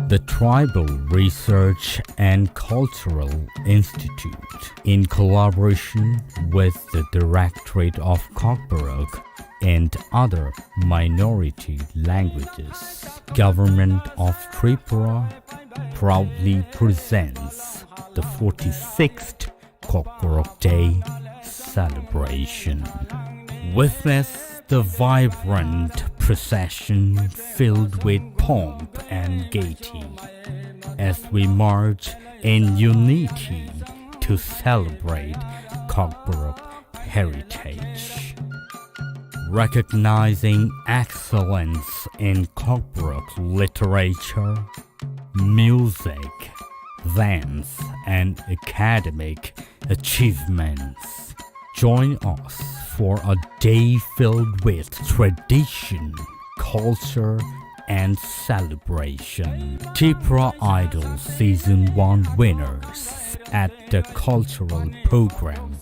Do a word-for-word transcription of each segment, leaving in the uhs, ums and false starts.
The Tribal Research and Cultural Institute, in collaboration with the Directorate of Kokborok and other minority languages, Government of Tripura proudly presents the forty-sixth Kokborok Day celebration. Witness the vibrant procession filled with pomp and gaiety as we march in unity to celebrate Kokborok heritage. Recognizing excellence in Kokborok literature, music, dance, and academic achievements. Join us for a day filled with tradition, culture, and celebration. Tipra Idol Season one winners at the cultural program.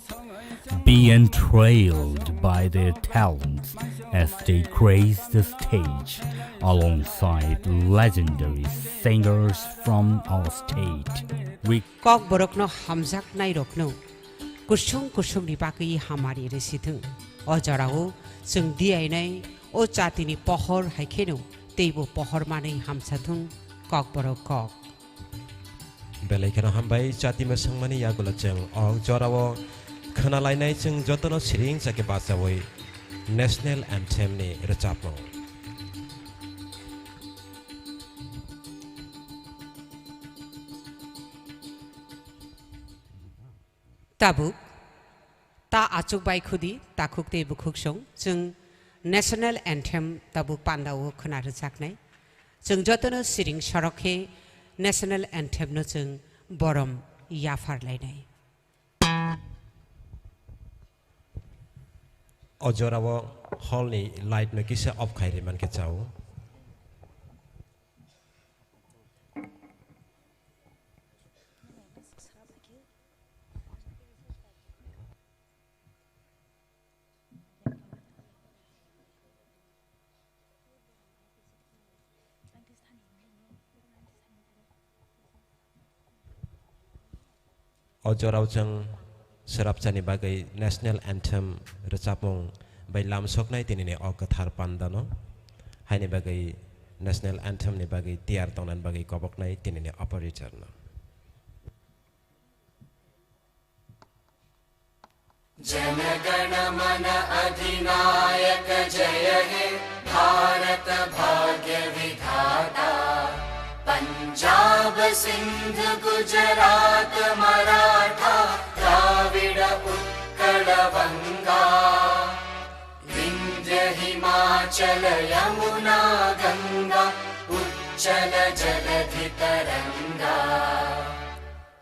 Be enthralled by their talents as they grace the stage alongside legendary singers from our state. We Kokborokno hamjaknairokno kusung kusungni bagwi hamari rwsithwng. O jorao chwng diyainai o jatini pohor hai kheno teibo pohor manwi hamsathwng Kokborok kok. Belai kheno hambai, chati mwswngmani yagulo chwng o jorao khwnalainai chwng jotono siring chakhe bachaui National Anthem ni rwchapmung. Tabuk ta achuk bai khudi takhuk tei bukhuk song chwng National Anthem tabuk pandao khwna rwchapnai. Chwng jotono siring sorok khe National Anthem no chwng borom yaphar lainai. O jorao hall ni light no kisa off khai ri mankhe chao. O jorao chwng swrapchani bagwi National Anthem rwchapmung bai lamsoknai tinini o kwthar pandano. Haini bagwi National Anthem ni bagwi tiyar tongnani bagwi koboknai tinini operator no. Jana गण मन अधिनायक जय हे भारत भाग्य विधाता। पंजाब सिंध गुजरात मराठा द्राविड़ उत्कल वंगा। विंध्य हिमाचल यमुना गंगा उच्चल जलधि तरंगा।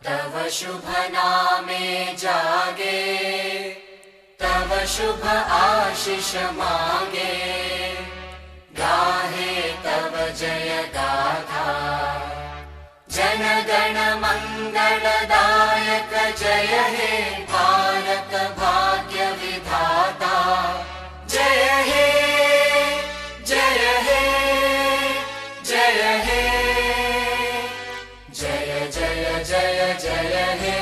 तव शुभ नामे जागे, तव शुभ आशिष मागे, गाहे तव जय गाथा। जन गण मंगल दायक जय हे भारत भाग्य विधाता। जय हे, जय हे, जय हे। जय जय जय जय हे।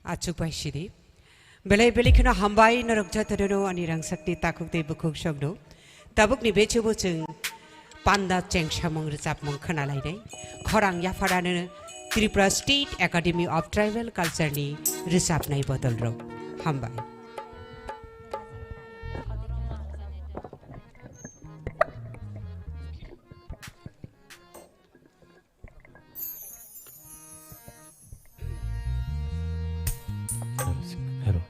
Achuk bai sidi. Belai belai kheno hambai norok jotono ani rangchakni takhuk tei bukhuk songno. Tabukni bechubo chwng panda chengsamung rwchapmung khwnalainai. Khorang yapharano Tripura State Academy of Tribal Culture ni rwchapnai bodolrok. Hambai. Hello.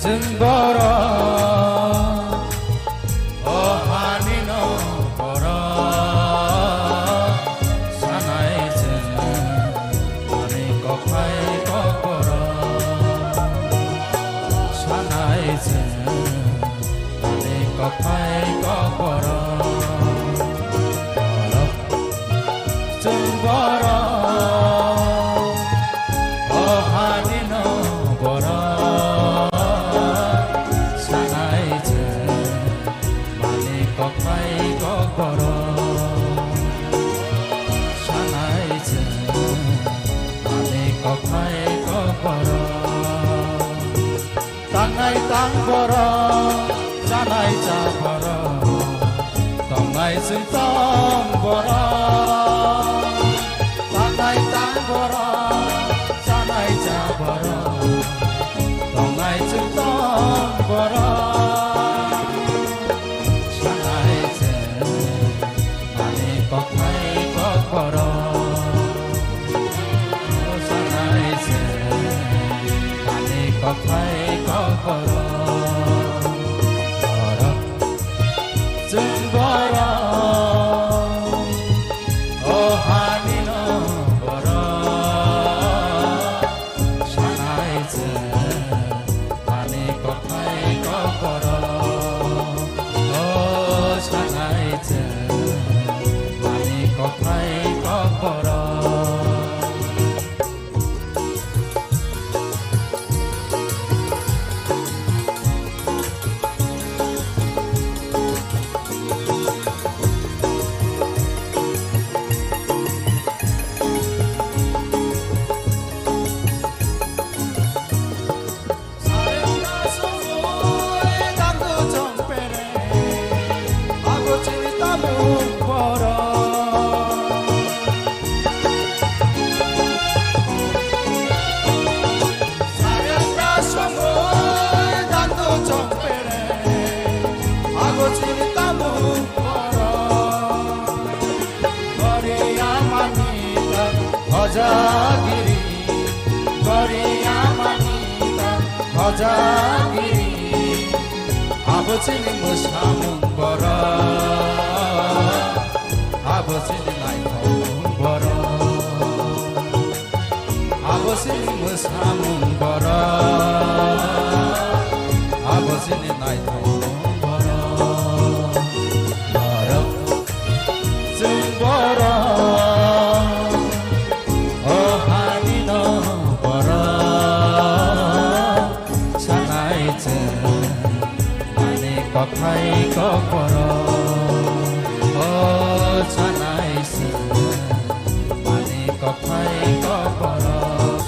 Chwng borok, o hanino borok, sanai chwng ani kophai kokborok, sanai chwng ani kophai kokborok. Borok, chwng borok, o hanino borok, sanai chwng ani kophai kokborok, sanai chwng ani kophai kokborok. Tangnai tang borok, chanai cha borok, tongnai chwng tong borok. Tangnai tang borok, chanai cha borok, tongnai chwng tong borok. Sanai chwng ani kophai kokborok, sanai chwng ani kophai kokborok. Borok, chwng borok, o hanino borok, sanai chwng ani kophai kokborok, o sanai chwng ani kophai kokborok. Hojagiri, Goriya Manita, Hojagiri, abo chini mwsamung borok, abo chini naithokmung borok, abo chini mwsamung borok, abo chini naithokmung borok, borok. Chwng borok, o hanino borok, sanai chwng ani kophai kokborok, o sanai chwng ani kophai kokborok.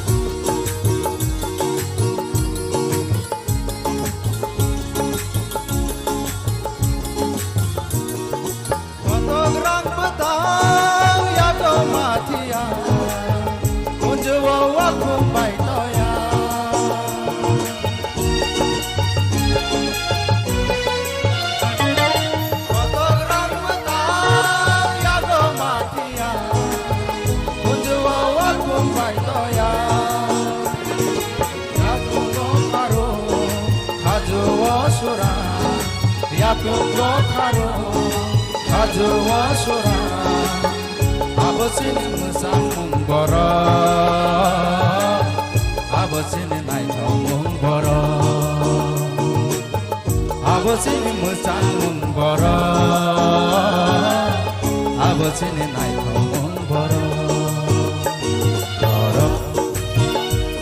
Kotok rang bwtang yago mathiya, kunjuo wakhum bai toya. Kotok rang bwtang yago mathiya, kunjuo wakhum bai toya. Yakungo kharo, khajuo sura. Yakungo kharo, khajuo sura. Abo chini mwsamung borok, abo chini naithokmung borok. Abo chini mwsamung borok, abo chini naithokmung borok. Borok,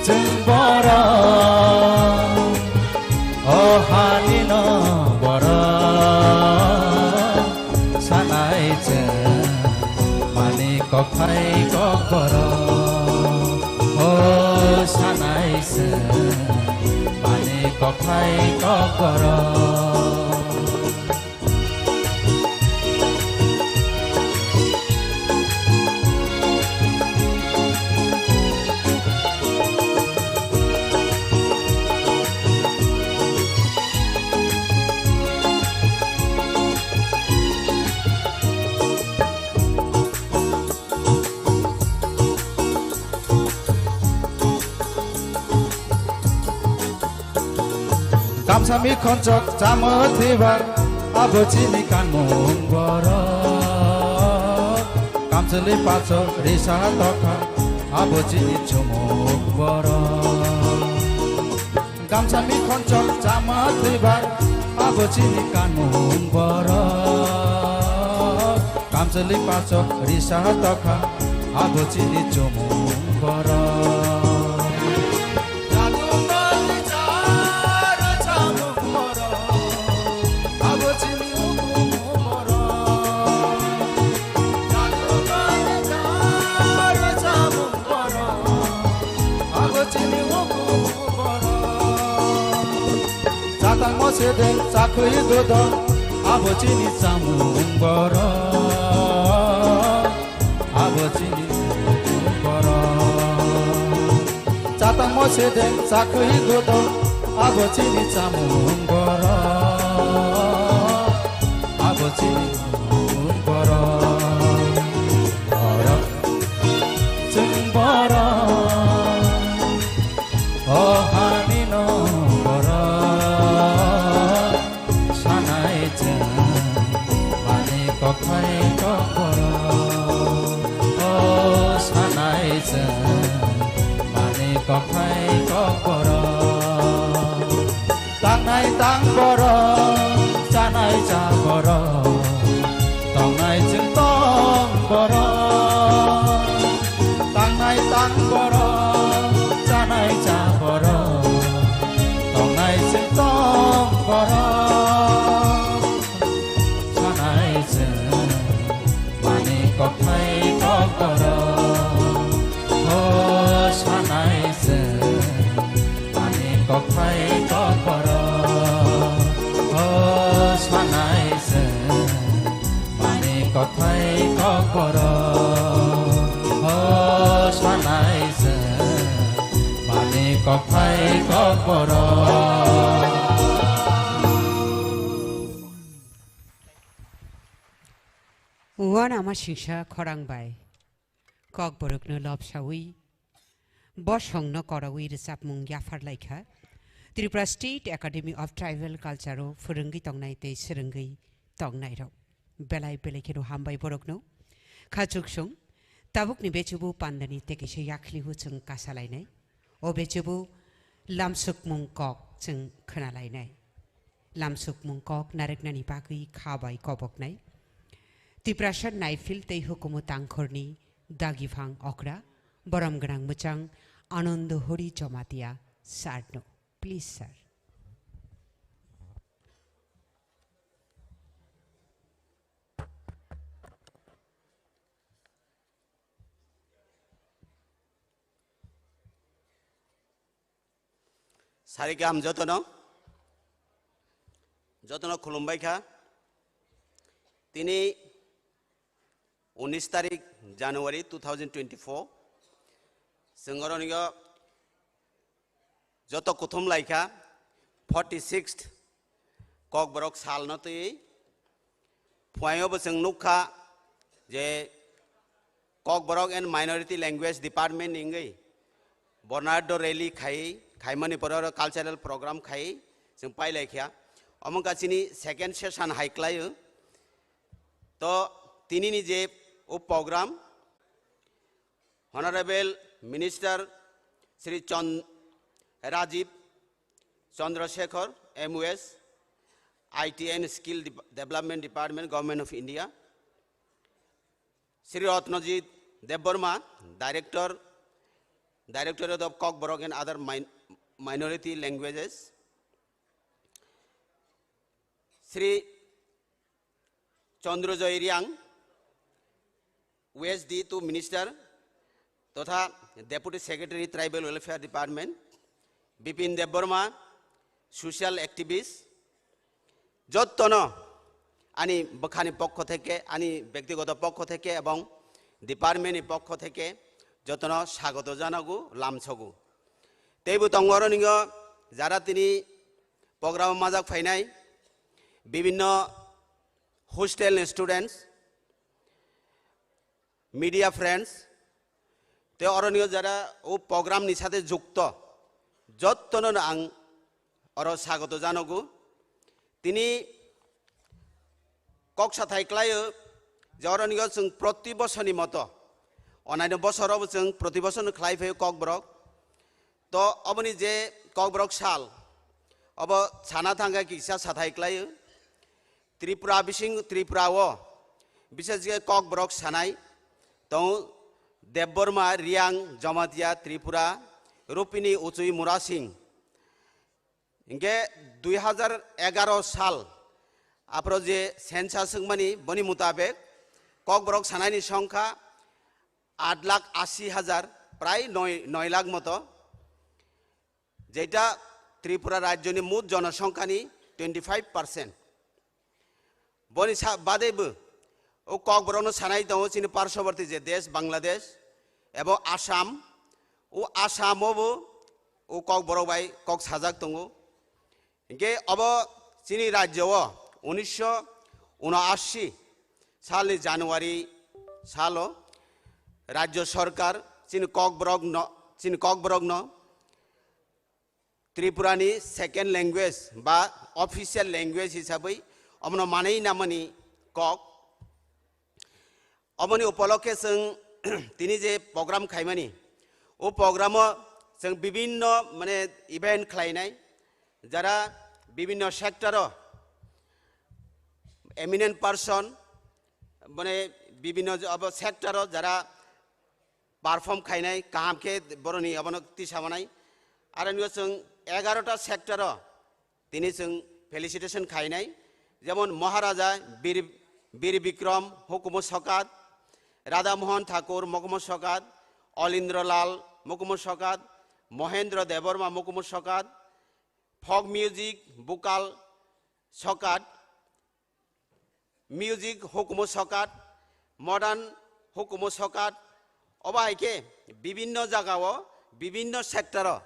chwng borok, o hanino borok, sanai chwng ani kophai kokborok, o sanai chwng ani kophai kokborok. Kamsami khonchok chamo thwibar, abo chini kanmung borok. Kamchwlwi pachok risa tokha, abo chini chumung borok. Kamsami khonchok chama thwibar, abo chini kanmung borok. Kamchwlwi pachok risa tokha, abo chini chumung borok. Chatang mo sedeng chakhwi dodong, abo chini chamung borok, abo chini borok. Chatang mo sedeng chakhwi dodong, abo chini chamung borok, abo chini borok. Borok, chwng borok, o hani no borok, sanai chwng mani kokhai kok borok, o sanai chwng mani kokhai kok borok. Tangnai tang borok, chanai cha borok, tongnai chwng tong borok. Tangnai tang borok, chanai cha borok, tongnai chwng tong borok. Sanai chwng mani kokhai kok borok, o sanai chwng mani kokhai kok borok, o sanai chwng mani kokhai kok borok, o sanai chwng mani kokhai kok borok. Uanama singsa khorang bai Kokborokno lobsawi, bosongno korowi rwchapmung yaphar laikha Tripura State Academy of Tribal Culture-o phwrwngwi tongnai tei swrwngwi tongnairok. Belai belai kheno hambai borokno. Kha chuksong, tabukni bechubu pandani tei kaisa yakhlibo chwng kasalainai. O bechubu lamsukmung kok chwng khwnalainai. Lamsukmung kok narwknani bagwi kha bai koboknai. Tiprasa Naiphil tei hukumu tangkhorni dagiphang okra, borom gwnang mwchang Anando Hori Jamatia sir no. Please, sir. Sari kaham jotono, jotono khulumbai kha. Tini unis tarik January two thousand twenty-four, chwng oro nigw joto kuthum laikha forty-sixth Kokborok salno twi. Phuaio bo chwng nukha je Kokborok and Minority Language Department ni wngwi Bernardo Rally khai, khaimani pore oro cultural program khai chwng pailaikha. Omo wngkha chini second session hai kwlaio. To tinini je o program, Honorable Minister Shri Chon-, Rajiv Chandra Shekhar, M O S, I T and Skill Dep-, Development Department, Government of India, Shri Ratnajit Debbarma, Director, Directorate of Kokborok and Other Min-, Minority Languages, Shri Chandrajoy Riang, U S D two Minister totha Deputy Secretary Tribal Welfare Department, Bipin Debbarma, social activist, jottono ani bwkhani pokho theke, ani bektigoto pokho theke ebong department ni pokho theke jottono sagoto janago, lamsogo. Teibo tongo oro ningo jara tini program majak phainai bibinno hostel ni students, media friends, tei oro ningo jara o program ni sate jukto jottono ang oro sagoto janogo. Tini kok sathai klaio je oro nigo chwng proti bosorni moto, onaino bosorobo chwng proti bosorno khlai phaio Kokborok. To oboni je Kokborok sal, obo sana thangkha kisa sathai klaio. Tripura bising, Tripura o, bises khe Kokborok sanai tongo Debbarma, Riang, Jamatia, Tripura, Rupini, Uchui, Murasing. Hinkhe dui hazar egaro sal aphro je census wngmani, boni mutabek Kokborok sanaini songkha aat lakh asi hazar, prai noi, noi lakh moto, jeita Tripura rajyoni mut jonosongkhani twenty five percent. Boni sa-, badebo o Kokborokno sanai tongo chini parshoboti je desh Bangladesh ebong Assam. O Assam-obo o Kokborok bai kok sajak tongo. Hinkhe obo chini rajyo-o unisho unoashi salni January salo rajyo sorkar chini Kokborokno, chini Kokborokno Tripurani second language ba official language hisabwi omono manwi namani kok. Oboni upolokhe chwng tini je program khaimani, o programo chwng bibinno mane event khlainai, jara bibinno sector-o eminent person, mane bibinno je abo sector-o jara perform khainai, kaham khe boroni abono tisa manai. Aro nw chwng egarota sector-o tini chwng felicitation khainai, jemon Maharaja Bir, Bir Bikram Hukumu Sokat, Radha Mohan Thakur Mukumu Sokat, Olindra Lal Mukumu Sokat, Mohendra Debbarma Mukumu Sokat, folk music, vocal Sokat, music Hukumu Sokat, modern Hukumu Sokat, obo hai khe bibinno jagao, bibinno sector-o,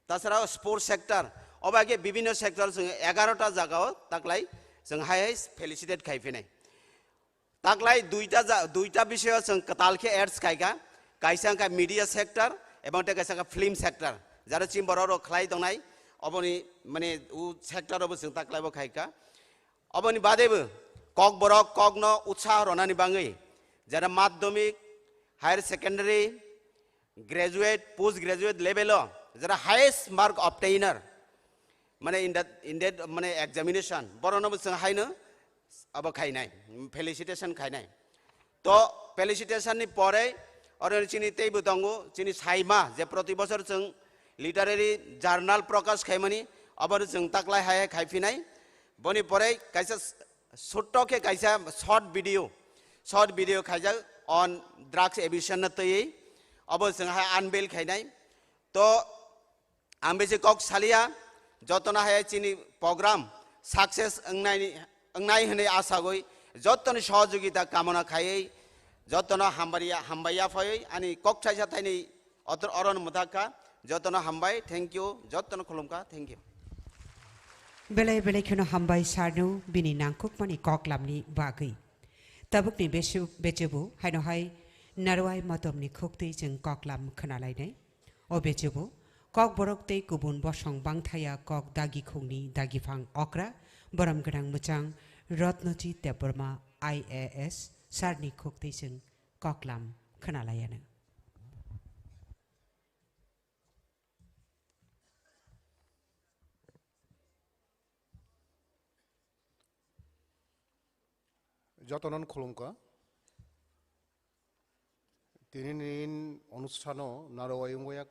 tasara sports sector, obo hai khe bibinno sector chwng egarota jagao taklai chwng hai hai felicitate khai phinai. Taklai duita ja-, duita bisoyo chwng kwtal khe ads khaikha, kaisa wngkha media sector ebong tei kaisa wngkha film sector, jara chini borok rok khlai tongnai, oboni mane o sector-o bo chwng taklaibo khaikha. Oboni badebo Kokborok kokno utsaho rwnani bangwi jara madhyamik, higher secondary, graduate, post graduate level-o jara highest mark obtainer, mane in that, in that mane examination, borokno bo chwng haino abo khainai, felicitation khainai. To felicitation ni pore oro chini teibo tongo, chini saima je proti bosor chwng literary journal prokash khaimani, obo chwng taklai hai hai khai phinai. Boni pore kaisa s-, sutto khe kaisa short video, short video khaijak on drugs abuse no twiwi, obo chwng hai unveil khainai. To ang besi kok salia, jotono hai chini program success wngnai, wngnai hwnwi asagwi jotoni sohojogita kamona khaiwi jotono hambaria, hambai yaphaiwi ani kok thaisa thaini otor oron mwthakha, jotono hambai, thank you, jotono khulumkha, thank you. Belai belai kheno hambai sarno bini nangkukmani koklamni bagwi. Tabukni besu-, bechebu haino hai Narwai Motomni khuktwi chwng koklam khwnalainai. O bechebu Kokborok tei kubun bosong bangthaya kok dagikhungni dagiphang okra, borom gwnang mwchang Rotnoji Debbarma I A S sarni khuktwi chwng koklam khwnalaianw. Jotonon khulumkha. Tini nini onusthano narwai wngya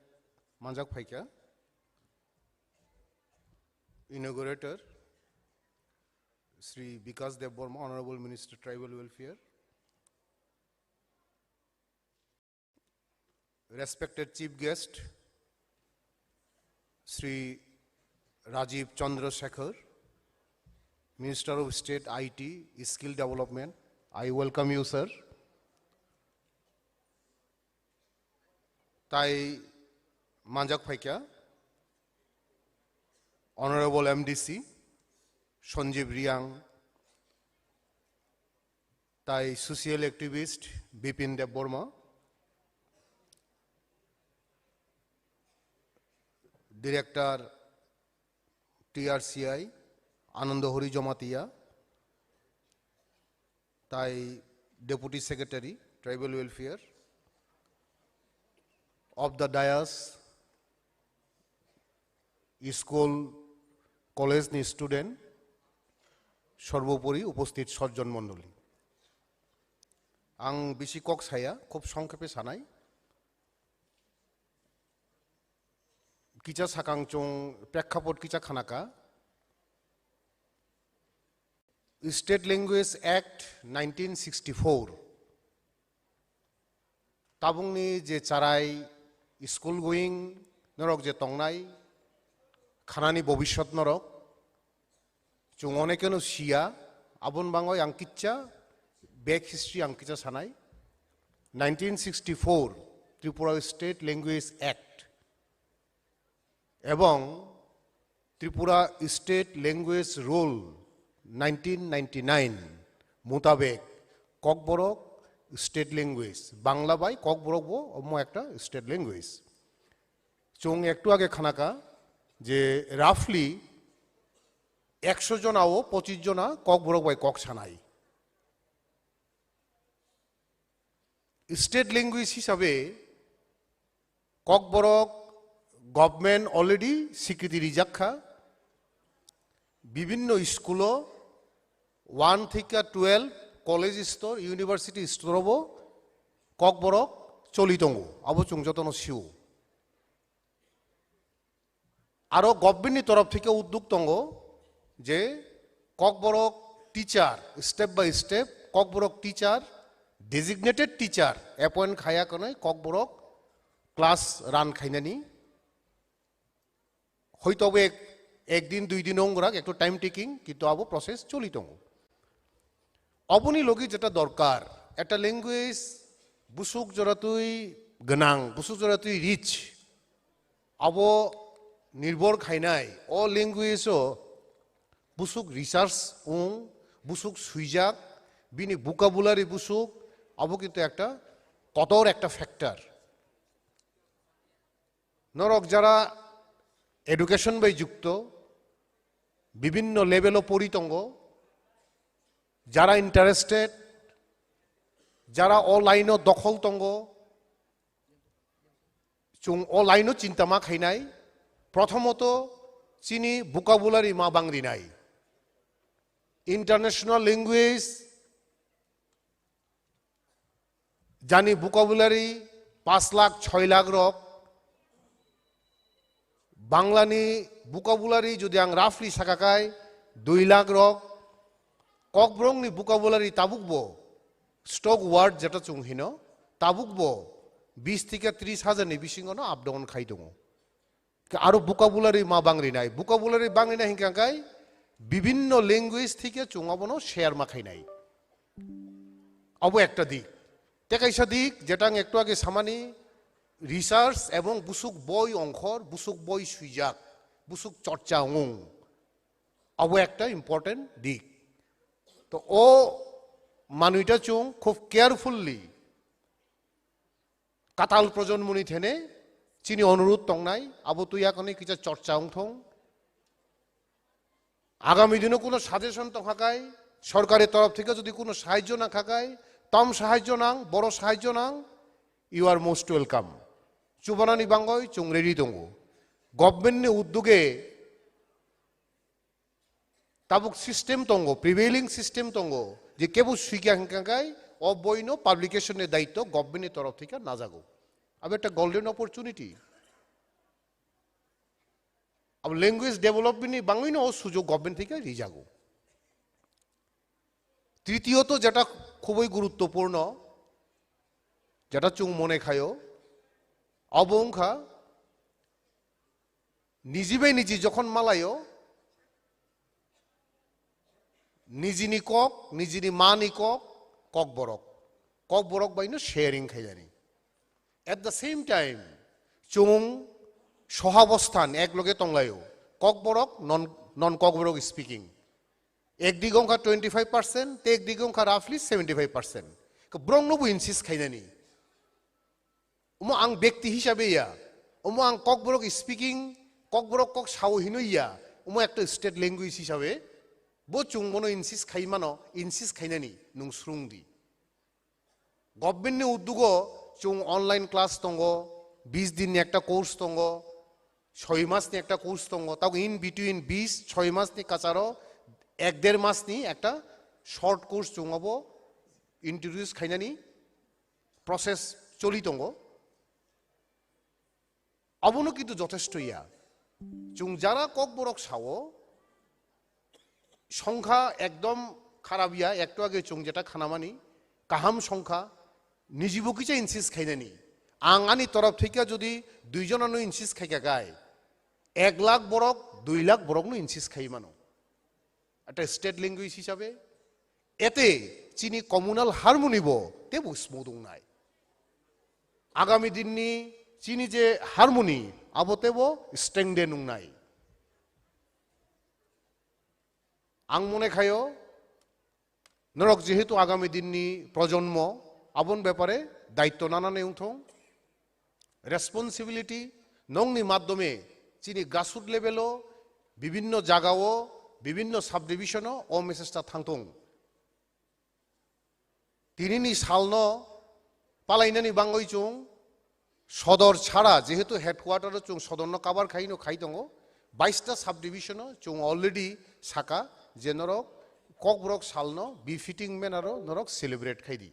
manjak phaikha. Inaugurator, Shri Bikas Debbarma, Honorable Minister Tribal Welfare. Respected Chief Guest, Shri Rajiv Chandra Shekhar, Minister of State I T, Skill Development, I welcome you, sir. Tai manjak phaikha, Honorable M D C, Sanjeev Reang, tai social activist Bipin Debbarma, Director T R C I, Anando Hori Jamatia, tai Deputy Secretary, Tribal Welfare, of the dais, school, college ni student, সর্বোপরি উপস্থিত সজ্জন মণ্ডলী। Ang bisi kok saya, khub songkhepe sanai. Kicha sakang chung prekhapot kicha khanaka. State Language Act nineteen sixty-four. Tabukni je charai school going norok je tongnai, khanani bobiswt norok, chung onekeno siya, aboni bagwi ang kicha back history ang kicha sanai. Nineteen sixty-four Tripura State Language Act ebong Tripura State Language Rule nineteen ninety-nine mutabek Kokborok state language, Bangla bai Kokborok bo omo ekta state language. Chung ektu age khanaka je roughly ekso jona o pochis jona Kokborok bai kok sanai. State language hisabe Kokborok government already swikriti rijak kha. Bibinno school o one theke twelve, college stor, university stor bo Kokborok choli tongo. Abo chung jotono sio. Aro government ni torof theke udduk tongo je Kokborok teacher, step by step Kokborok teacher, designated teacher appoint khaya kanai Kokborok class run khainani. Hoito ek, ek din, dui din ongrak, ekto time taking, kintu abo process choli tongo. Oboni logi jeta dorkar, ekta language busuk joratwi gwnang, busuk joratwi rich, abo nirbhor khainai, o language o busuk research ong, busuk swijak, bini vocabulary busuk, abo kintu ekta kotor ekta factor. Norok jara education bai jukto, bibinno level o pori tongo, jara interested, jara o line o dokhol tongo, chung o line o chinta ma khainai, prothomoto chini vocabulary ma bangrinai. International language jani vocabulary pas lakh, choi lakh rok, Banglani vocabulary jodi ang roughly sakakai, dui lakh rok, Kokborokni vocabulary tabukbo, stock word jeta chung hino, tabukbo bis theke tris hajar ni bisingo no up down khai tongo. Aro vocabulary ma bangrinai, vocabulary bangrinai hinkha kai bibinno language theke chung abono share ma khainai. Abo ekta dik. Te kaisa dik, jeta ang ektu age samani, research ebong busuk boi ongkhor, busuk boi swijak, busuk chorcha ong. Abo ekta important dik. To o manuita chung khub carefully katal projonmoni thene chini onurudh tongnai, abo twi yakoni kisa chorcha ongthong. Agami dino kuno suggestion tongkhakai, sorkari torof theke jodi kuno sahajjo nangkhakai, tom sahajjo nang, boro sahajjo nang, you are most welcome. Chubanani bangoi chung ready tongo. Government ni uddoge tabuk system tongo, prevailing system tongo, je kebo swikya hinkhakai, o boino publication ni daitto government ni torof theke najago. Abo ekta golden opportunity. Abo language development ni bangwino o sujog government theke rijago. Tritiyoto jeta khuboi guruttopurno, jeta chung mone khayo, abo wngkha niji bai niji jokhon malayo, nijini kok, nijini mani kok, Kokborok. Kokborok baino sharing khainani. At the same time, chung sohabosthan ek loge tonglayo. Kokborok, non, non Kokborok speaking. Ekdige wngkha twenty five percent, te ekdige wngkha roughly seventy five percent. Ke borokno bo insist khainani. Omo ang bekti hisabe ya. Omo ang Kokborok speaking, Kokborok kok sao hinwi ya. Omo ekta state language hisabe bo chwng bono insist khai mano, insist khainani nwng swrwng di. Government ni uddugo chwng online class tongo, bis din ni ekta course tongo, soi mas ni ekta course tongo, tabo in between bis soi mas ni kacharo ek der mas ni ekta short course chwng abo introduce khainani process choli tongo. Abono kintu jothesto ya. Chwng jara Kokborok sao, songkha ekdom kharap ya, ektu age chwng jeta khanamani, kaham songkha, nijibo kisa insist khainani. Ang ani torof theke jodi dui jonano insist khaika gai, ek lakh borok, dui lakh borokno insist khai mano. Ekta state language hisabe, ete chini communal harmony bo tebo smooth wngnai. Agami dinni chini je harmony abo tebo strengthen wngnai. Ang mone khayo, norok jehetu agami dinni projonmo, abon bepare daitto nanani wngthong, responsibility nongni maddome chini grassroot level o, bibinno jaga o, bibinno subdivision o o message ta thangthong. Tinini salno palainani bangwi chwng sodor chhara, jehetu headquarter o chwng sodorno cover khaino khai tongo, bais ta subdivision o chwng already saka je norok Kokborok salno befitting manner o norok celebrate khai di.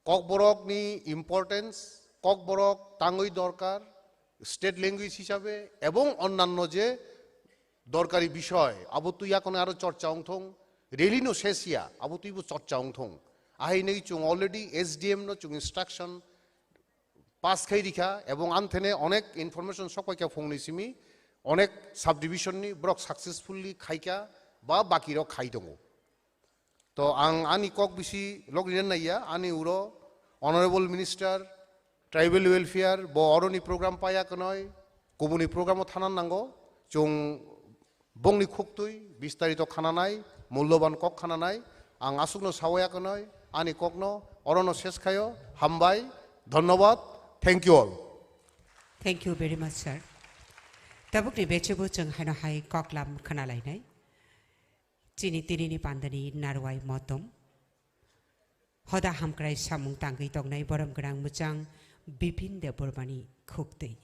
Kokborokni importance, Kokborok tangwi dorkar, state language hisabe, ebong onnanno je dorkari bishoy, abo twi yakono aro chorcha wngthong, rally no ses ya, abo twibo chorcha wngthong. Ahai nei chwng already S D M no chwng instruction pass khai rikha, ebong anthene onek information sokpaikha phungni simi, onek subdivision ni borok successfully khaikha ba baki rok khai tongo. To ang ani kok bisi logri naiya, ani uro Honorable Minister, Tribal Welfare, bo oroni program paya knoi, kubuni program o thanan nango, chwng bongni khuktwi bistarito khananai, mulloban kok khananai, ang asukno sawaya knoi, ani kokno orono ses khayo, hambai, dhonnobad, thank you all. Thank you very much, sir. Tabukni bechebo chwng haino hai koklam khanalainai. Chini tinini pandani narwai motom. Hoda hamkrai samung tangwi tongnai borom gwnang mwchang Bipin Debbarmani khuktwi.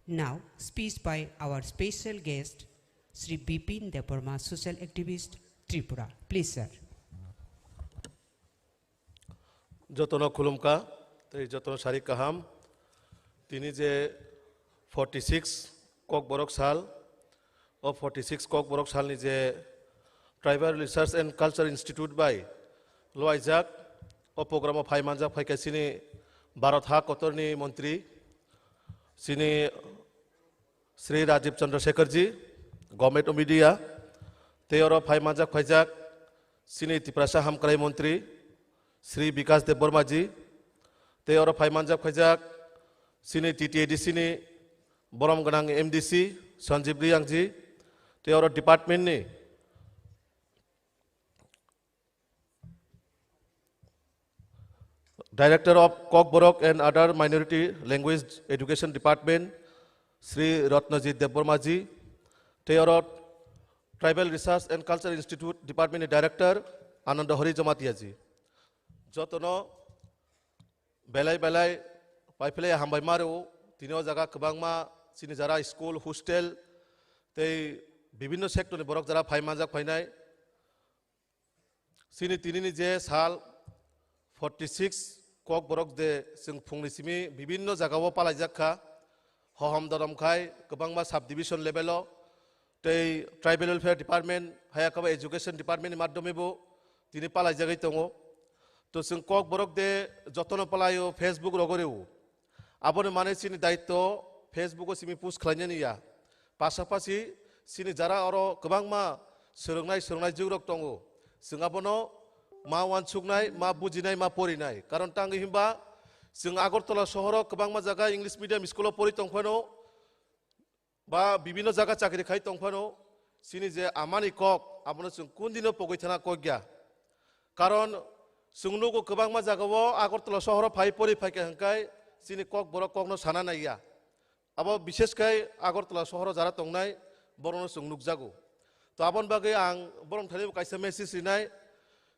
Now, speech by our special guest, Shri Bipin Debbarma, social activist, Tripura. Please, sir. Jotono khulumkha, tei jotono sari kaham. Tini je forty six Kokborok sal, o forty six Kokborok salni je Tribal Research and Culture Institute bai loaijak, o program o phai manjak phaikha chini Bharat ha kotorni montri, chini Shri Rajiv Chandrasekharji, Government of India, tei oro phai manjak phaijak chini Tiprasa hamkrai montri, Shri Bikas Debbarmaji, tei oro phai manjak phaijak chini T T A D C ni borom gwnang M D C Sanjeev Reangji, tei oro department ni Director of Kokborok and Other Minority Language Education Department, Shri Ratnajit Debbarmaji, tei oro Tribal Research and Culture Institute Department ni Director Ananda Hari Jamatia ji. Jotono belai belai paiphlai hambai maru, tini o jaga kwbangma chini jara school, hostel, tei bibinno sector ni borok jara phai manjak phainai. Chini tinini je sal forty six Kokborok de chwng phungni simi bibinno jagao palaijak kha, hohom dorom khai kwbangma subdivision level o tei tribal welfare department, haya khe bo education department ni maddhome bo tini palaijagwi tongo. To chwng Kokborok de jotono palaio, Facebook rogo reo. Aboni mane chini daitto Facebook o simi post khlainani ya. Pasapasi chini jara oro kwbangma swrwngnai swrwngnai jugrok tongo. Chwng abono ma uansuknai, ma bujinai, ma porinai. Karon tangwi himba chwng Agartala sohoro kwbangma jaga English medium school o pori tongphano ba bibinno jaga chakri khai tongphano chini je amani kok abono chwng kundino pogwi thana kokya. Karon chwng nugo kwbangma jagao Agartala sohoro phai pori phaikha hwnkhe chini Kokborok kokno sana naiya. Abo bishesh khai Agartala sohoro jara tongnai borokno chwng nukjago. To aboni bagwi ang borok thani kaisa message rinai,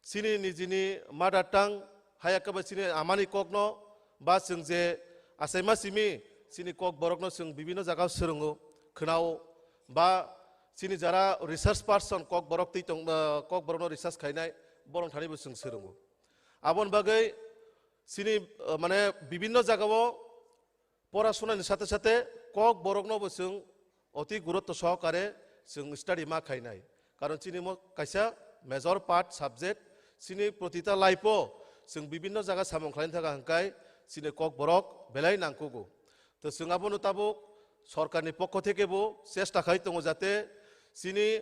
chini nijini mother tongue, haya khe ba chini amani kokno, ba chwng je achaima simi chini kok borokno chwng bibinno jaga swrwngo, khwnao, ba chini jara research person kok borok twi tong, ah, kok borokno research khainai, borok thani bo chwng swrwngo. Aboni bagwi chini, ah, mane bibinno jagao porasonani sathe sathe kok borokno bo chwng oti gurutto sohokare chwng study ma khainai. Karon chini mo kaisa major part subject, chini protita life o chwng bibinno jaga samung khlaina thaka hwnkhe chini kok borok belai nangkugo. To chwng abono tabuk sorkarni pokho theke bo chesta khai tongo jate chini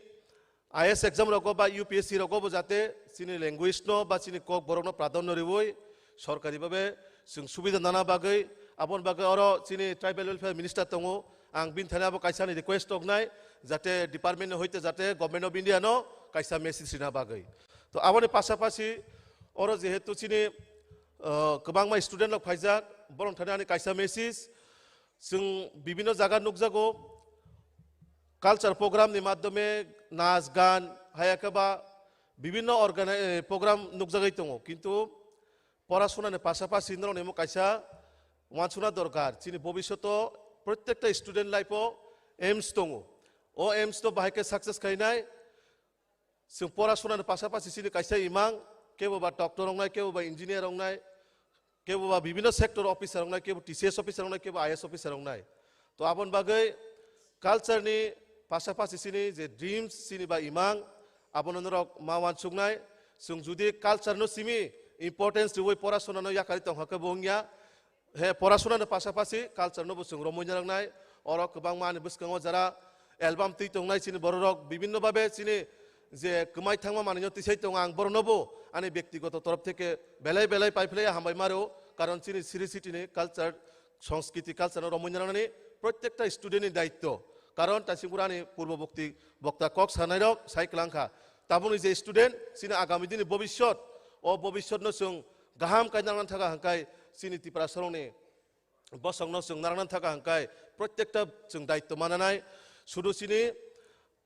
I A S exam rogo ba U P S C rogo bo jate chini language no ba chini kok borok no pradhanyo riwi sorkari babe chwng subida nana bagwi, aboni bagwi oro chini tribal welfare minister tongo, ang bini thani abo kaisa ni request tongnai jate department ni hoite jate Government of India no kaisa message rina bagwi. To aboni pasapasi oro jehetu chini, uh, kwbangma student rok phaijak, borok thani ani kaisa message, chwng bibinno jaga nukjago, culture program ni madhyome, nas, gan, haya khe ba bibinno organi-, eh, program nukjagwi tongo, kintu porasonani pasapasi norokni omo kaisa uansukna dorkar. Chini bobishoto prottekta student life o aims tongo. O aims no bahai khe success khainai, chwng porasonani pasapasi chini kaisa imang, kebo ba doctor wngnai, kebo ba engineer wngnai, kebo ba bibinno sector officer wngnai, kebo T C S officer wngnai, kebo I A S officer wngnai. To aboni bagwi culture ni pasapasi chini je dreams chini ba imang, abono norok ma uansuknai. Chwng judi culture no simi importance riwi porasona no yakari tongkha khe bo wngya. He porasonani pasapasi culture no bo chwng romwi narwknai. Oro kwbangma ani bwskango jara album twi tongnai chini bororok bibinno babe chini je kwmai thangma manwino tisai tongo, ang borokno bo ani bektigoto torof theke belai belai paiphlaiya hambai maro, karon chini Sri City ni culture, sanskriti culture no romwi narwknani prottekta student ni daitto, karon taisingpura ani purbo bokti bokta kok sanairok sai kwlangkha. Tabukni je student chini agami dini bobisot, o bobisot no chwng gaham khe narwkna thaka hwnkhe chini Tiprasarokni bosongno chwng narwkna thaka hwnkhe prottekta chwng daitto mananai. Sudu chini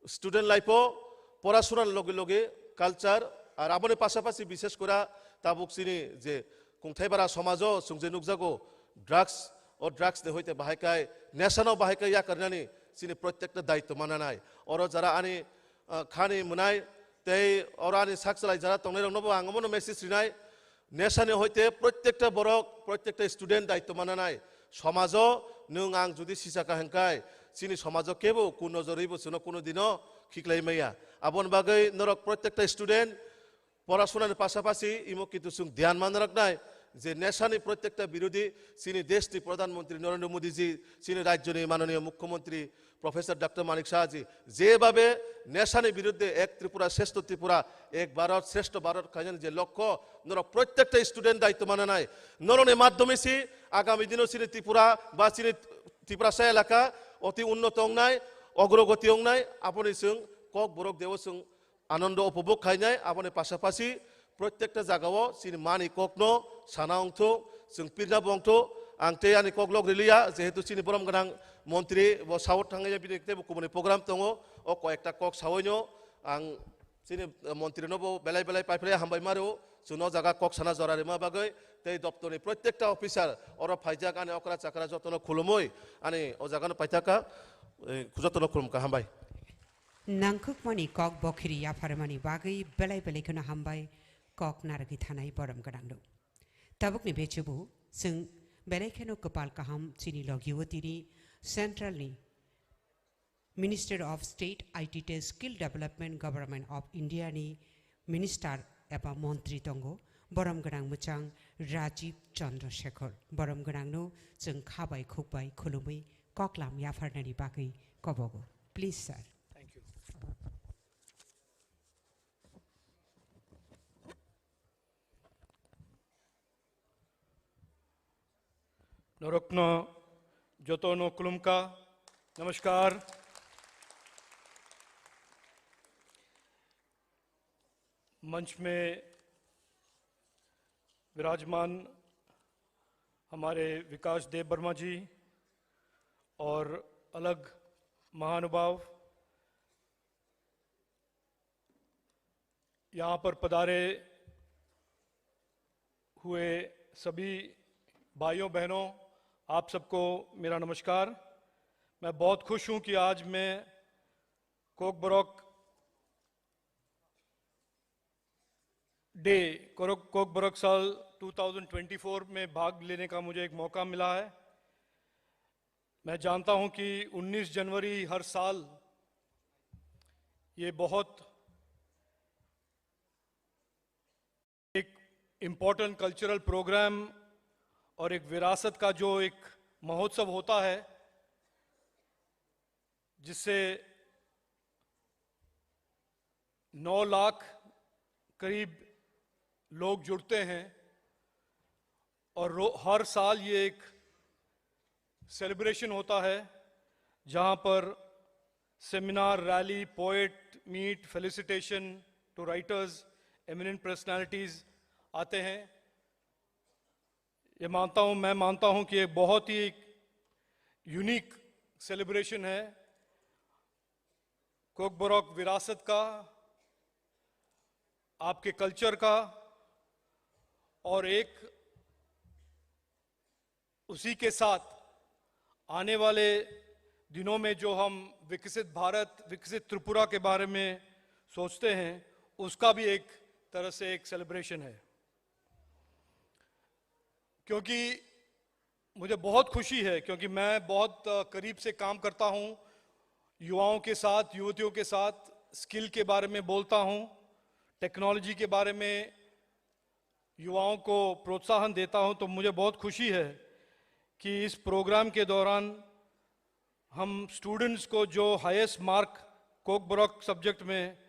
student life o porasonani loge loge culture, ar aboni pasapasi bishesh kora tabuk chini je kungthai bara somajo chwng je nukjago drugs, o drugs ni hoite bahai khai nesano bahai khai yakarnani chini prottekta daitto mananai. Oro jara ani, ah, khani mwnai tei oro ani sak chalai jara tongnai rokno bo ang omono message rinai. Nesani hoite prottekta borok, prottekta student daitto mananai. Somajo nwng ang judi sisaka hwnkhe, chini somajo kebo kunojorwi bo chwngno kuno dino khiklai maya. Aboni bagwi norok prottekta student porasonani pasapasi imo kintu chwng dhyan manraknai je nesani prottekta birodhi chini deshni Pradhan Mantri Narendra Modi ji, chini rajyoni mananiya Mukhyamantri Professor Doctor Manik Saha ji jebabe nesani biruddhe ek Tripura Shrestho Tripura, ek Bharat Shrestho Bharat khainani je lokho, norok prottekta student daitto mananai. Norokni madhyome si agami dino chini Tripura ba chini Tiprasa elaka oti unnoto wngnai, ogrogoti wngnai, aboni chwng kok borok deo chwng anondo upobhog khainai, aboni pasapasi prottekta jagao chini mani kokno sana wngthok, chwng pirna bo wngthok. Ang tei ani kok lok riliya, jehetu chini borom gwnang montri bo South thangya, bini teibo kubuni program tongo, o koyekta kok sawaino ang chini, eh, montri no bo belai belai paiphlai hambai maro, chwngno o jaga kok sana jora rima bagwi, tei doptorni prottekta officer oro phaijak ani okra chakra jotono khulumwi ani o jagano paithaka, eh, jotono khulumkha, hambai. Nangkukmani kok bokhiri yapharmani bagwi belai belai kheno hambai kok narwgwi thanai borom gwnangno. Tabukni bechubu chwng belai kheno kwpal kaham chini logi o tini Central ni Minister of State I T tei Skill Development Government of India ni Minister eba Montri tongo, borom gwnang mwchang Rajiv Chandra Shekhar. Borom gwnangno chwng kha bai khuk bai khulumwi koklam yapharnani bagwi kobogo. Please, sir. Thank you. Norokno jotono khulumkha. Namaskar. मंच में विराजमान हमारे विकास देव वर्मा जी और अलग महानुभाव, यहाँ पर पधारे हुए सभी भाइयों बहनों, आप सबको मेरा नमस्कार। मैं बहुत खुश हूं कि आज मैं कोकबरक डे, कोरक-, कोकबरक साल ट्वेंटी ट्वेंटी फ़ोर में भाग लेने का मुझे एक मौका मिला है। मैं जानता हूं कि उन्नीस जनवरी हर साल ये बहुत एक इम्पोर्टेंट कल्चरल प्रोग्राम और एक विरासत का जो एक महोत्सव होता है, जिससे नौ लाख करीब लोग जुड़ते हैं और रो-, हर साल ये एक सेलिब्रेशन होता है, जहां पर seminar, rally, poet meet, felicitation to writers, eminent personalities आते हैं। ये मानता हूं, मैं मानता हूं कि एक बहुत ही यूनिक सेलिब्रेशन है कोकबरक विरासत का, आपके कल्चर का, और एक उसी के साथ आने वाले दिनों में जो हम विकसित भारत, विकसित त्रिपुरा के बारे में सोचते हैं, उसका भी एक तरह से एक सेलिब्रेशन है। क्योंकि मुझे बहुत खुशी है, क्योंकि मैं बहुत, अ, करीब से काम करता हूं युवाओं के साथ, युवतियों के साथ, स्किल के बारे में बोलता हूं, टेक्नोलॉजी के बारे में युवाओं को प्रोत्साहन देता हूं, तो मुझे बहुत खुशी है कि इस प्रोग्राम के दौरान हम स्टूडेंट्स को जो हाईएस्ट मार्क कोकबरक सब्जेक्ट में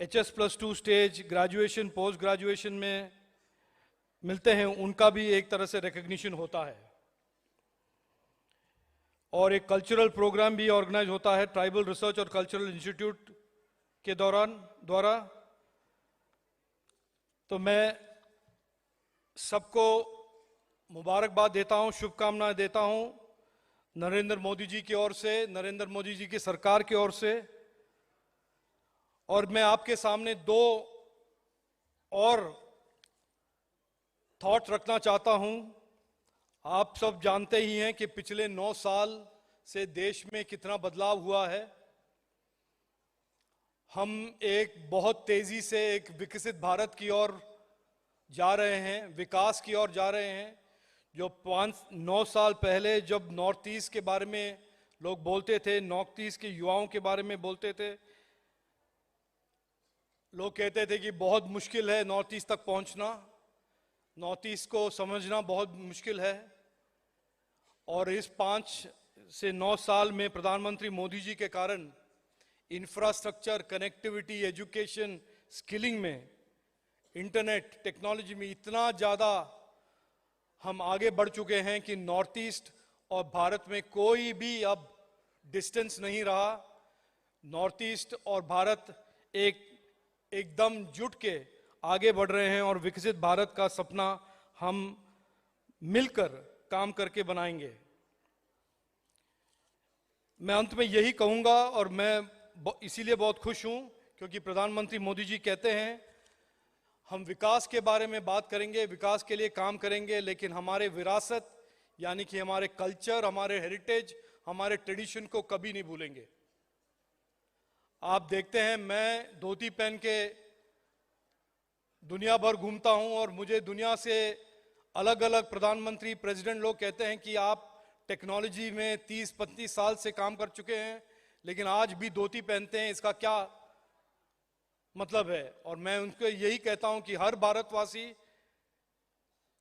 HS plus two stage, graduation, post graduation में मिलते हैं, उनका भी एक तरह से रिकग्निशन होता है। और एक कल्चरल प्रोग्राम भी ऑर्गेनाइज होता है ट्राइबल रिसर्च और कल्चरल इंस्टीट्यूट के दौरान, द्वारा। तो मैं सबको मुबारकबाद देता हूं, शुभकामनाएं देता हूं नरेंद्र मोदी जी की ओर से, नरेंद्र मोदी जी की सरकार की ओर से। और मैं आपके सामने दो और थॉट रखना चाहता हूं। आप सब जानते ही हैं कि पिछले नौ साल से देश में कितना बदलाव हुआ है। हम एक बहुत तेजी से एक विकसित भारत की ओर जा रहे हैं, विकास की ओर जा रहे हैं। जो पाँच, नौ साल पहले जब नॉर्थ ईस्ट के बारे में लोग बोलते थे, नॉर्थ ईस्ट के युवाओं के बारे में बोलते थे, लोग कहते थे कि बहुत मुश्किल है नॉर्थ ईस्ट तक पहुंचना, नॉर्थ ईस्ट को समझना बहुत मुश्किल है। और इस पाँच से नौ साल में प्रधानमंत्री मोदी जी के कारण इंफ्रास्ट्रक्चर, कनेक्टिविटी, एजुकेशन, स्किलिंग में, इंटरनेट टेक्नोलॉजी में इतना ज़्यादा हम आगे बढ़ चुके हैं कि नॉर्थ ईस्ट और भारत में कोई भी अब डिस्टेंस नहीं रहा। नॉर्थ ईस्ट और भारत एक, एकदम जुट के आगे बढ़ रहे हैं और विकसित भारत का सपना हम मिलकर काम करके बनाएंगे। मैं अंत में यही कहूंगा, और मैं ब-, इसीलिए बहुत खुश हूं क्योंकि प्रधानमंत्री मोदी जी कहते हैं, हम विकास के बारे में बात करेंगे, विकास के लिए काम करेंगे, लेकिन हमारे विरासत यानी कि हमारे कल्चर, हमारे हेरिटेज, हमारे ट्रेडिशन को कभी नहीं भूलेंगे। आप देखते हैं, मैं धोती पहन के दुनिया भर घूमता हूं और मुझे दुनिया से अलग-अलग प्रधानमंत्री, प्रेसिडेंट लोग कहते हैं कि आप टेक्नोलॉजी में तीस पैंतीस साल से काम कर चुके हैं, लेकिन आज भी धोती पहनते हैं, इसका क्या मतलब है? और मैं उनको यही कहता हूं कि हर भारतवासी,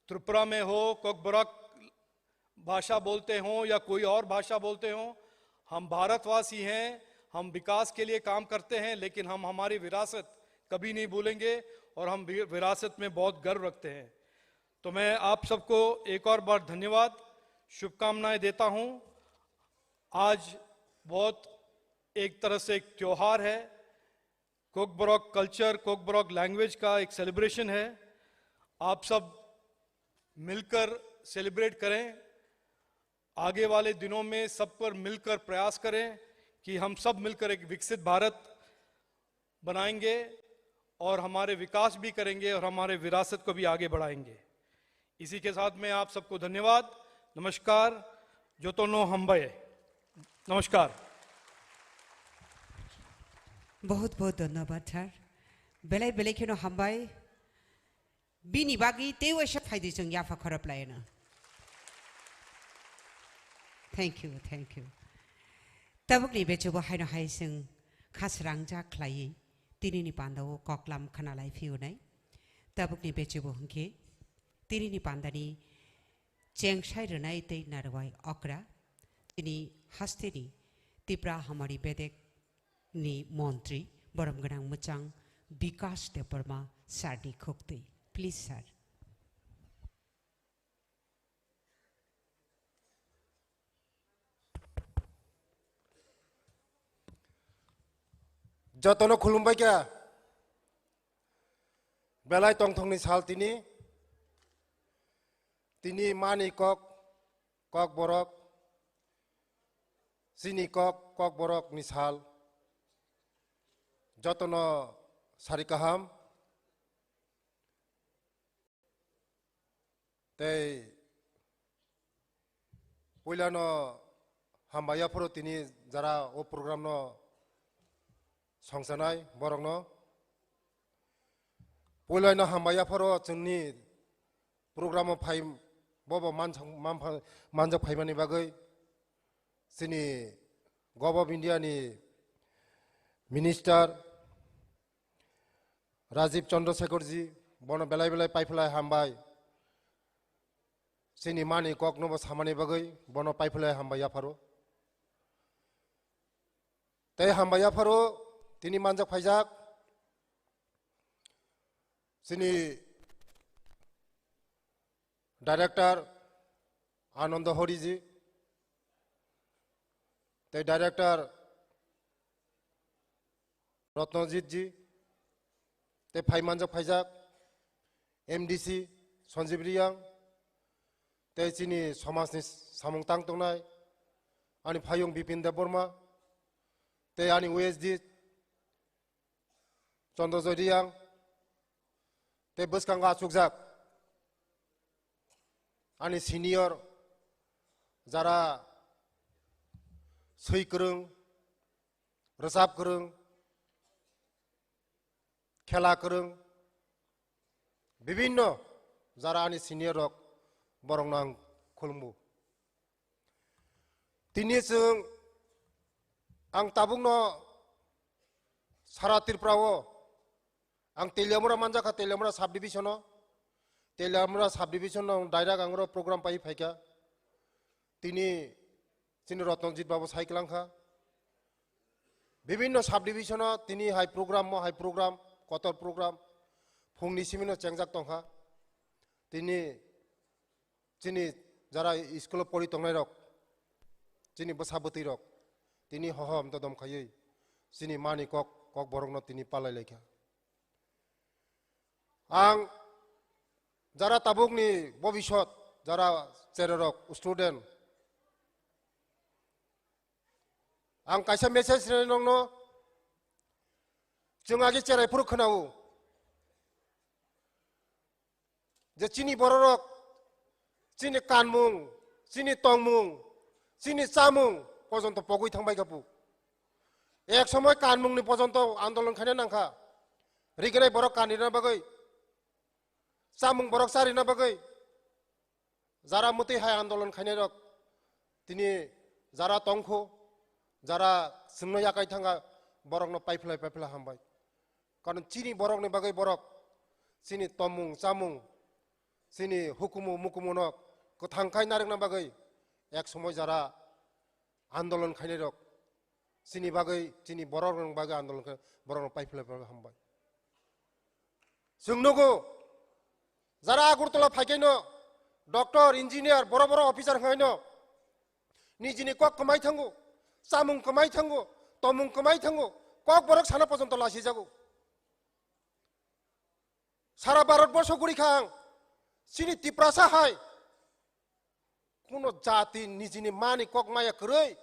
त्रिपुरा में हो, कोकबरक भाषा बोलते हो या कोई और भाषा बोलते हो, हम भारतवासी हैं, हम विकास के लिए काम करते हैं, लेकिन हम हमारी विरासत कभी नहीं भूलेंगे और हम वि-, विरासत में बहुत गर्व रखते हैं। तो मैं आप सबको एक और बार धन्यवाद, शुभकामनाएं देता हूं। आज बहुत एक तरह से एक त्योहार है, कोकबरक कल्चर, कोकबरक लैंग्वेज का एक सेलिब्रेशन है। आप सब मिलकर सेलिब्रेट करें। आगे वाले दिनों में सब पर मिलकर प्रयास करें कि हम सब मिलकर एक विकसित भारत बनाएंगे। और हमारे विकास भी करेंगे और हमारे विरासत को भी आगे बढ़ाएंगे। इसी के साथ में आप सबको धन्यवाद। नमस्कार। Jotono hambai. Namaskar. Bahut bahut dhanyabad, sir. Belai belai kheno hambai. Bini bagwi tei waisa phaidi chwng yapha khorop laino. Thank you, thank you. Tabukni bechubo haino hai chwng khasrangjak khlaiwi tinini pandao koklam khna lai phiyunai. Tabukni bechubo hwnkhe tinini pandani chengsai rwnai tei narwai okra, tini hasteni Tipra Hamari Bedek ni montri, borom gwnang mwchang Bikash Debbarma sir ni khuktwi. Please, sir. Jotono khulumbai kha. Belai tongthokni sal tini. Tini mani kok, kok borok, chini kok, kok borok ni sal. Jotono sari kaham. Tei puilano hambai yaphuru tini jara o program no songsanai borokno. Puilaino hambai yaphuru chwngni program o phai bobo manjak, manpha-, manjak phaimani bagwi chini Govt of India ni Minister Rajiv Chandrasekharji, bono belai belai paiphlai hambai. Chini mani kokno bo samani bagwi bono paiphlai hambai yapharo. Tei hambai yapharo tini manjak phaijak chini Director Ananda Horiji, tei Director Ratnajit ji, tei phai manjak phaijak M D C Sanjeev Reang, tei chini somajni samung tang tongnai ani phayung Bipin Debbarma, tei ani O S D Chandrajoy Reang, tei bwskango achukjak ani senior jara swi kwrwng, rwchap kwrwng, khela kwrwng, bibinno jara ani senior rok, borokno ang khulumgo. Tini chwng ang tabukno sara Tripura o ang Teliamura manjakha, Teliamura subdivision o, Teliamura subdivision o direct ang oro program pai phaikha. Tini chini Rotnojit babu sai kwlangkha. Bibinno subdivision o tini hai program mo hai program, kotor program, phungni simino chengjak tongkha. Tini chini jara school o pori tongnai rok, chini bwsa bwtwi rok, tini hohom dodom khaiwi chini mani kok, kok borokno tini palai laikha. Ang jara tabukni bobisot, jara chererok, student, ang kaisa message rinai nongno, chwng agi cherai phuru khwnao. Je chini bororok, chini kanmung, chini tongmung, chini chamung pojonto pogwi thangbai kha pu. Ek somoi kanmungni pojonto andolon khaina nangkha. Riginai borok kanina bagwi, chamung borok charina bagwi, jara mwtwi hai andolon khainai rok, tini jara tongkho, jara chwngno yakai thanga, borokno paiphlai paiphlai hambai. Karon chini borokni bagwi borok chini tomung chamung, chini hukumu mukumunok kwthang khai narwkna bagwi ek somoi jara andolon khainai rok, chini bagwi, chini borok rok bagwi andolon khe borok rok paiphlai paiphlai hambai. Chwng nugo, jara Agartala phaikhaino doctor, engineer, boro boro officer hwnkhaino nijini kok kwmai thango, chamung kwmai thango, tomung kwmai thango, kok borok sana pojonto lasijago. Sara Bharat borso guri kha ang, chini Tiprasa hai kuno jati nijini mani kok maya kwrwi,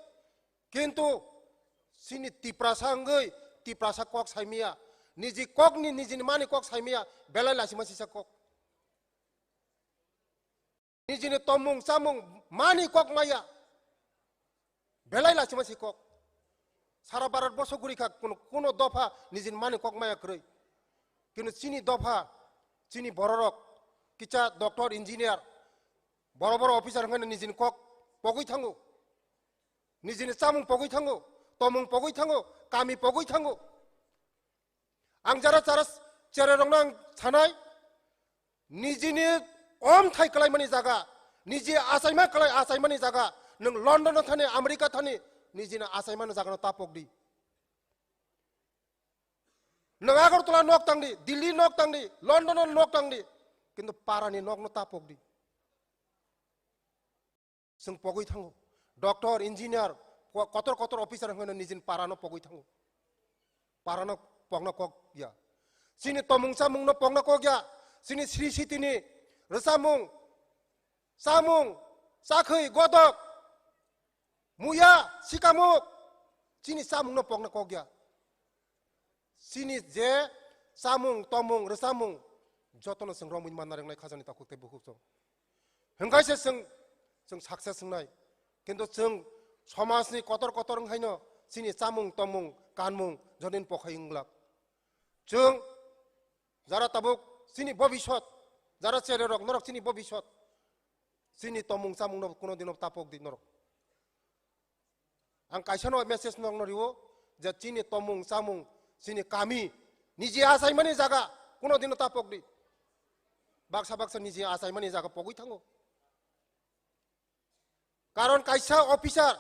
kintu chini Tiprasa wngwi Tiprasa kok saimaya, Niji kokni, nijini mani kok saimaya, belai lachima sisa kok. Nijini tomung chamung mani kok maya, belai lachima si kok. Sara Bharat borso guri kha, kuno, kuno dopha nijini mani kok maya kwrwi. Kintu chini dopha, chini bororok, kicha doctor, engineer, boro boro officer hwnkhai nijini kok pogwi thango. Nijini chamung pogwi thango, tomung pogwi thango, kami pogwi thango. Ang jara chara chererokno ang sanai, nijini omthai kalaimani jaga, niji achaima kalai achaimani jaga, nwng London thani, America thani, nijini achaimani jagano ta pokdi. Nwng Agartala nok tangdi, Delhi nok tangdi, London nok tangdi, kintu parani nokno ta pokdi. Chwng pogwi thango. Doctor, engineer, ko-, kotor kotor officer hwnkheno nijini parano pogwi thango. Parano pokna kok ya. Chini tomung chamungno pokna kok ya. Chini sri sitini rwchapmung, chamung, chakhwi, godok, muya, sikamuk, chini chamungno pokna kok ya. Chini je chamung, tomung, rwchapmung, jotono chwng romwi manna rwngnai khajani takhuk tei bukhuk chwng. Hwnkhe se chwng, chwng success wngnai. Kintu chwng somajni kotor kotor wngkhaino chini chamung, tomung, kanmung jodin pokhai wnglak. Chwng jara tabuk chini bobisot, jara chererok norok chini bobisot, chini tomung chamungno kuno dino tapok di norok. Ang kaisano message nokno rio je chini tomung chamung, chini kami, niji achaimani jaga kuno dino tapok di. Baksa baksa niji achaimani jaga pogwi thango. Karon kaisa officer,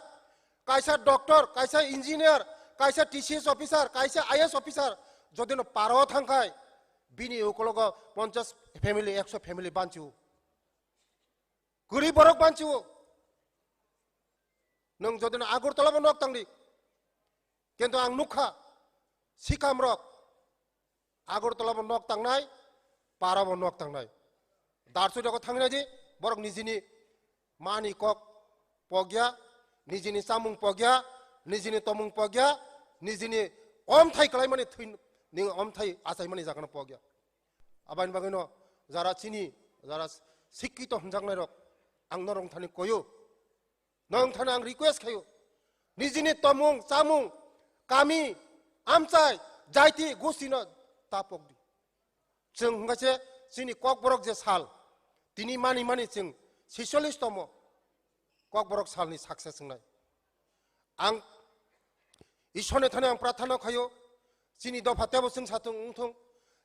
kaisa doctor, kaisa engineer, kaisa T C S officer, kaisa I A S officer jodino paro thangkhai, bini ukologo ponchas family, ekso family banchio. Kwrwi borok banchio. Nwng jodino Agartala bo nok tangdi. Kintu ang nukha, sikamrok Agartala bo nok tangnai, para bo nok tangnai. Darsu jago thangnaidi, borok nijini mani kok pogya, nijini chamung pogya, nijini tomung pogya, nijini omthai kalaimani thwi, ning omthai achaimani jagano pogya. Abani bagwino jara chini, jara sikkito hwnjaknairok ang norok thani koyo. Nong thani ang request khayo. Nijini tomung, chamung, kami, amchai, jaiti, gustino tapok di. Chwng hwnkha se chini Kokborok je sal, tini mani mani chwng sisolish tomo Kokborok salni success wngnai. Ang Ishorni thani ang prarthana khayo, chini dopha tebo chwngsathung wngthung,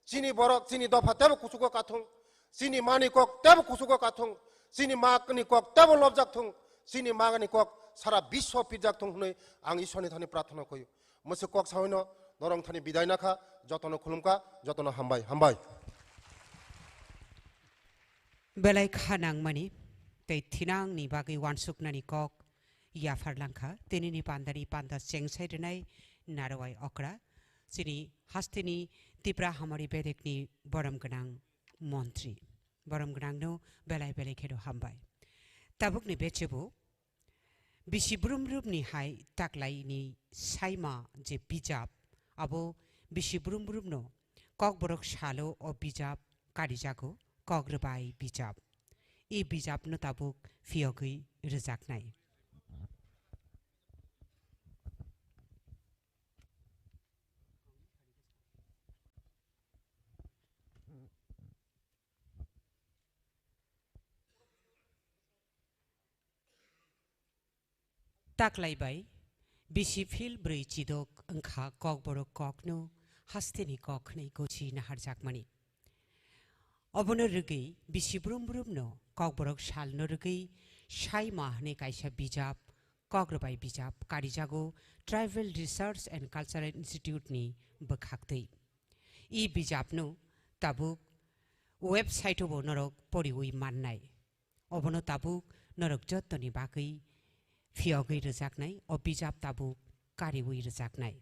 chini borok, chini dopha tebo kuchugo kathung, chini mani kok tebo kuchugo kathung, chini magni kok tebo lobjak thung, chini magni kok sara biswa pirjak thung hwnwi ang Ishorni thani prarthana khayo. Mwswk kok saoino norok thani bidai nakha, jotono khulumkha, jotono hambai, hambai. Belai kha nangmani tei thinangni bagwi wansuknani kok yapharlangkha, tinini pandani panda chengsai rwnai Narwai Okra, chini hasteni Tipra Hamari bedekni borom gwnang montri. Borom gwnangno belai belai kheno hambai. Tabukni bechebo bisi brum brumni hai taklaini saima je bijap, abo bisi brum brumno Kokborok salo o bijap karijago, Kok Rwbai bijap. I bijapno tabuk phiyogwi rwjaknai. Taklai bai bisi phil bwrwi chidok wngkha Kokborok kokno hasteni kok hwnwi gosi naharjakmani. Obono rwgwi bisi brum brumno Kokborok salno rwgwi Saima hwnwi kaisa bijap, Kok Rwbai bijap karijago Tribal Research and Cultural Institute ni bwkhaktwi. I bijapno tabuk website o bo norok poriwi mannai. Obono tabuk norok jottoni bagwi phiyogwi rwjaknai, o bijap tabuk kariwi rwjaknai.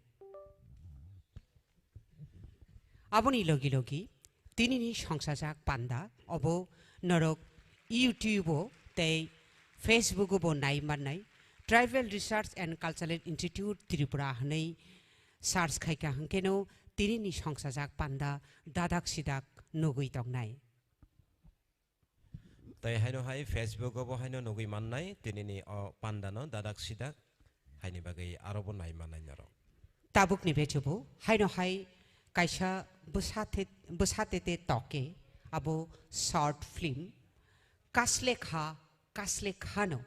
Aboni logi logi tinini songsajak panda obo norok YouTube o tei Facebook o bo nai mannai, Tribal Research and Cultural Institute Tripura hwnwi search khaikha hwnkhe no tinini songsajak panda dadak sidak nugwi tongnai. Tai haino hai Facebook o bo haino nugwi mannai, tinini o panda no dadak sidak haini bagwi aro bo nai mannai norok. Tabukni bechubu haino hai kaisa bwsa the-, bwsa tete toke abo short film Kaslekha Kaslekhano.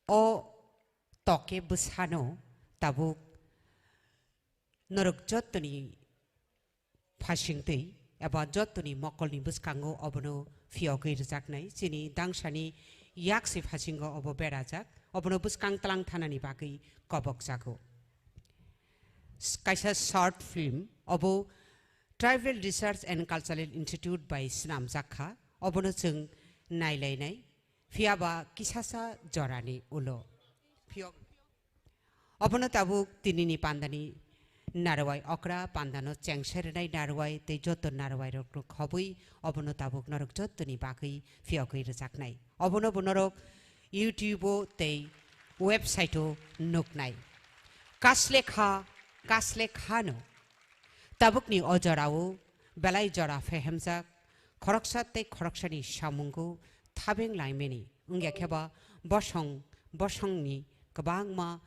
O toke bwsano tabuk norok jottoni phasingtwi eba jottoni mokolni bwskango obono phiyogwi rwjaknai. Chini dangsani yaksi phasingo obo berajak, obono bwskang tlang thanani bagwi kobokjago. S-, kaisa short film obo Tribal Research and Cultural Institute bai swnamjakkha, obono chwng nailainai. Phiya ba kisasa jorani ulo. Phiyok. Obono tabuk tinini pandani narwai okra, pandano chengser rwnai narwai tei joto narwai rok khobwi obono tabuk norok jottoni bagwi phiyogwi rwjaknai. Obono bo norok YouTube o tei website o nuknai. Kaslekha, Kaslekhano. Tabukni o jorao belai jora phehemjak, khoroksa tei khoroksani samungo thabeng laimani, wngya khe ba bosong bosongni kwbangma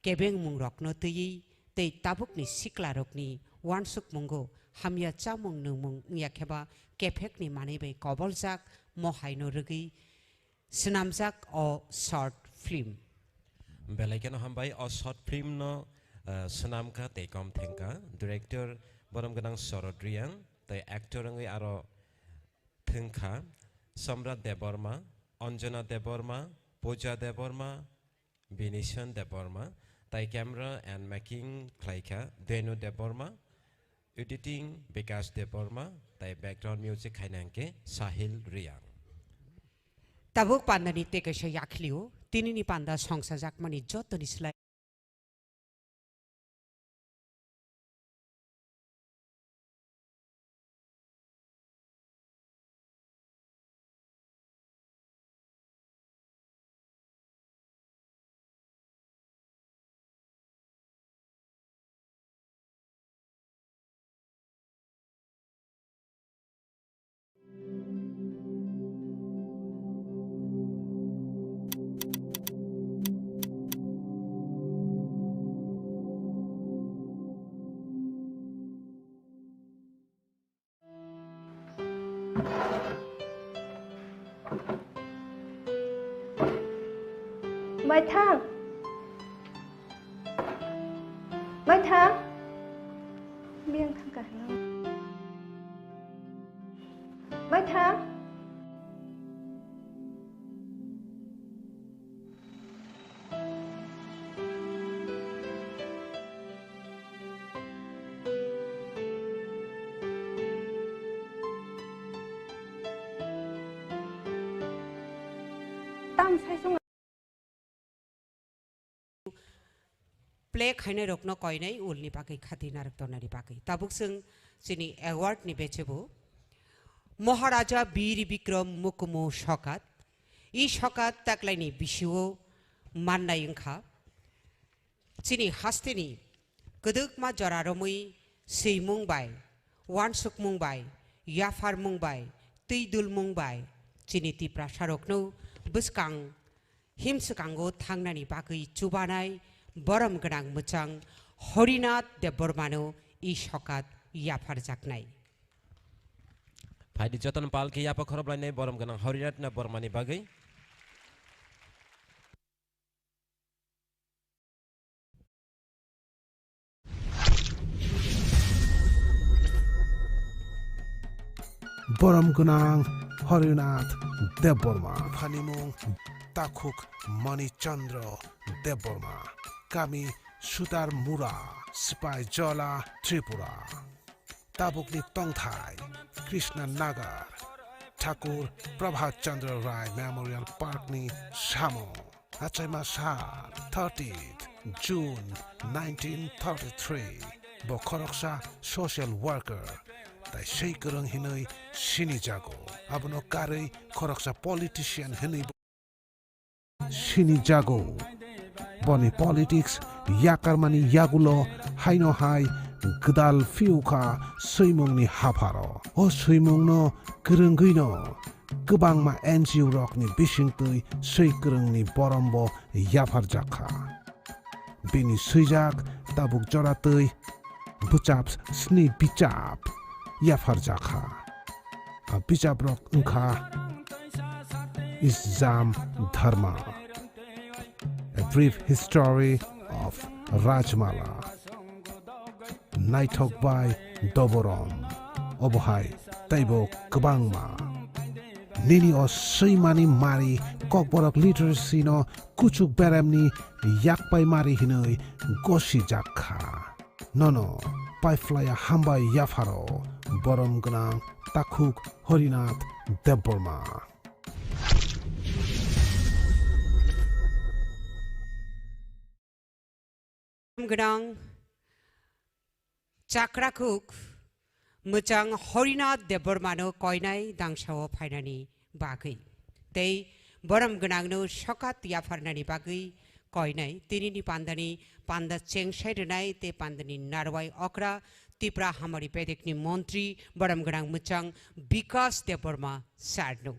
kebengmungrokno twiwi tei tabukni siklarokni uansukmungo hamya chamung nungmung wngya khe ba kephekni manwi bai koboljak mohaino rwgwi swnamjak o short film. Belai kheno hambai o short film no, ah, swnamkha tei kom thengkha. Director borom gwnang Sorod Riyang tei actor wngwi aro thwngkha Samrat Debbarma, Anjana Debbarma, Pooja Debbarma, Binison Debbarma, tai camera and making khlaikha Denu Debbarma, editing Bikash Debbarma, tai background music khaina hwnkhe Sahil Riyang. Tabuk pandani tei kaisa yakhliu, tinini panda songsajakmani jotoni slai. Maithang. Maithang. Biyang thang kahino. Maithang. Tam sai sung. Play khainai rokno koinai ulni bagwi khati narwk tongnani bagwi. Tabuk chwng chini award ni bechebu Maharaja Bir Bikram Mukumu Sokat. I Sokat taklaini bisio mannai wngkha. Chini hasteni kwdwkma jora romwi swimung bai, uansukmung bai, yapharmung bai, twidulmung bai chini Tiprasarokno bwskang himswkango thangnani bagwi chubanai borom gwnang mwchang Horinath Debbarmano i Sokat yapharjaknai. Phaidi jotono palki yapa khoroplainai borom gwnang Horinath Debbarmani bagwi. Borom gwnang Horinath Debbarma. Phanimung Takhuk Manichandra Debbarma. Kami Sutar Mura, Sipai Jola, Tripura. Tabukni tongthai Krishna Nagar, Thakur Prabhat Chandra Rai Memorial Park ni samung. Achaima sal thirtieth June nineteen thirty-three. Bo khoroksa social worker tai sei kwrwng hinwi sinijago. Abono karwi khoroksa politician hinwi sinijago. Boni politics yakarmani yagulo haino hai gwdal phiyokha swimungni hapharo. O swimungno kwrwngwino kwbangma N G O rokni bisingtwi swi kwrwngni borombo yapharjakha. Bini swijak tabuk joratwi bwchap sni bichap yapharjakha. A bichaprok wngkha Isjam Dharma, A Brief History of Rajmala, Naithok bai Doborom, obo hai teibo kwbangma. Nini o swimani mari Kokborok literacy no kuchuk beremni yakpai mari hinwi gosijak kha. Nono paiphlaiya hambai yapharo borom gwnang takhuk Horinath Debbarma. Gwnang chakrakhuk mwchang Horinath Debbarmano koinai dangsao phainani bagwi tei borom gwnangno sokat yapharnani bagwi koinai tinini pandani panda chengsai rwnai tei pandani narwai okra Tipra hamari bedekni montri borom gwnang mwchang Bikas Debbarma sarno.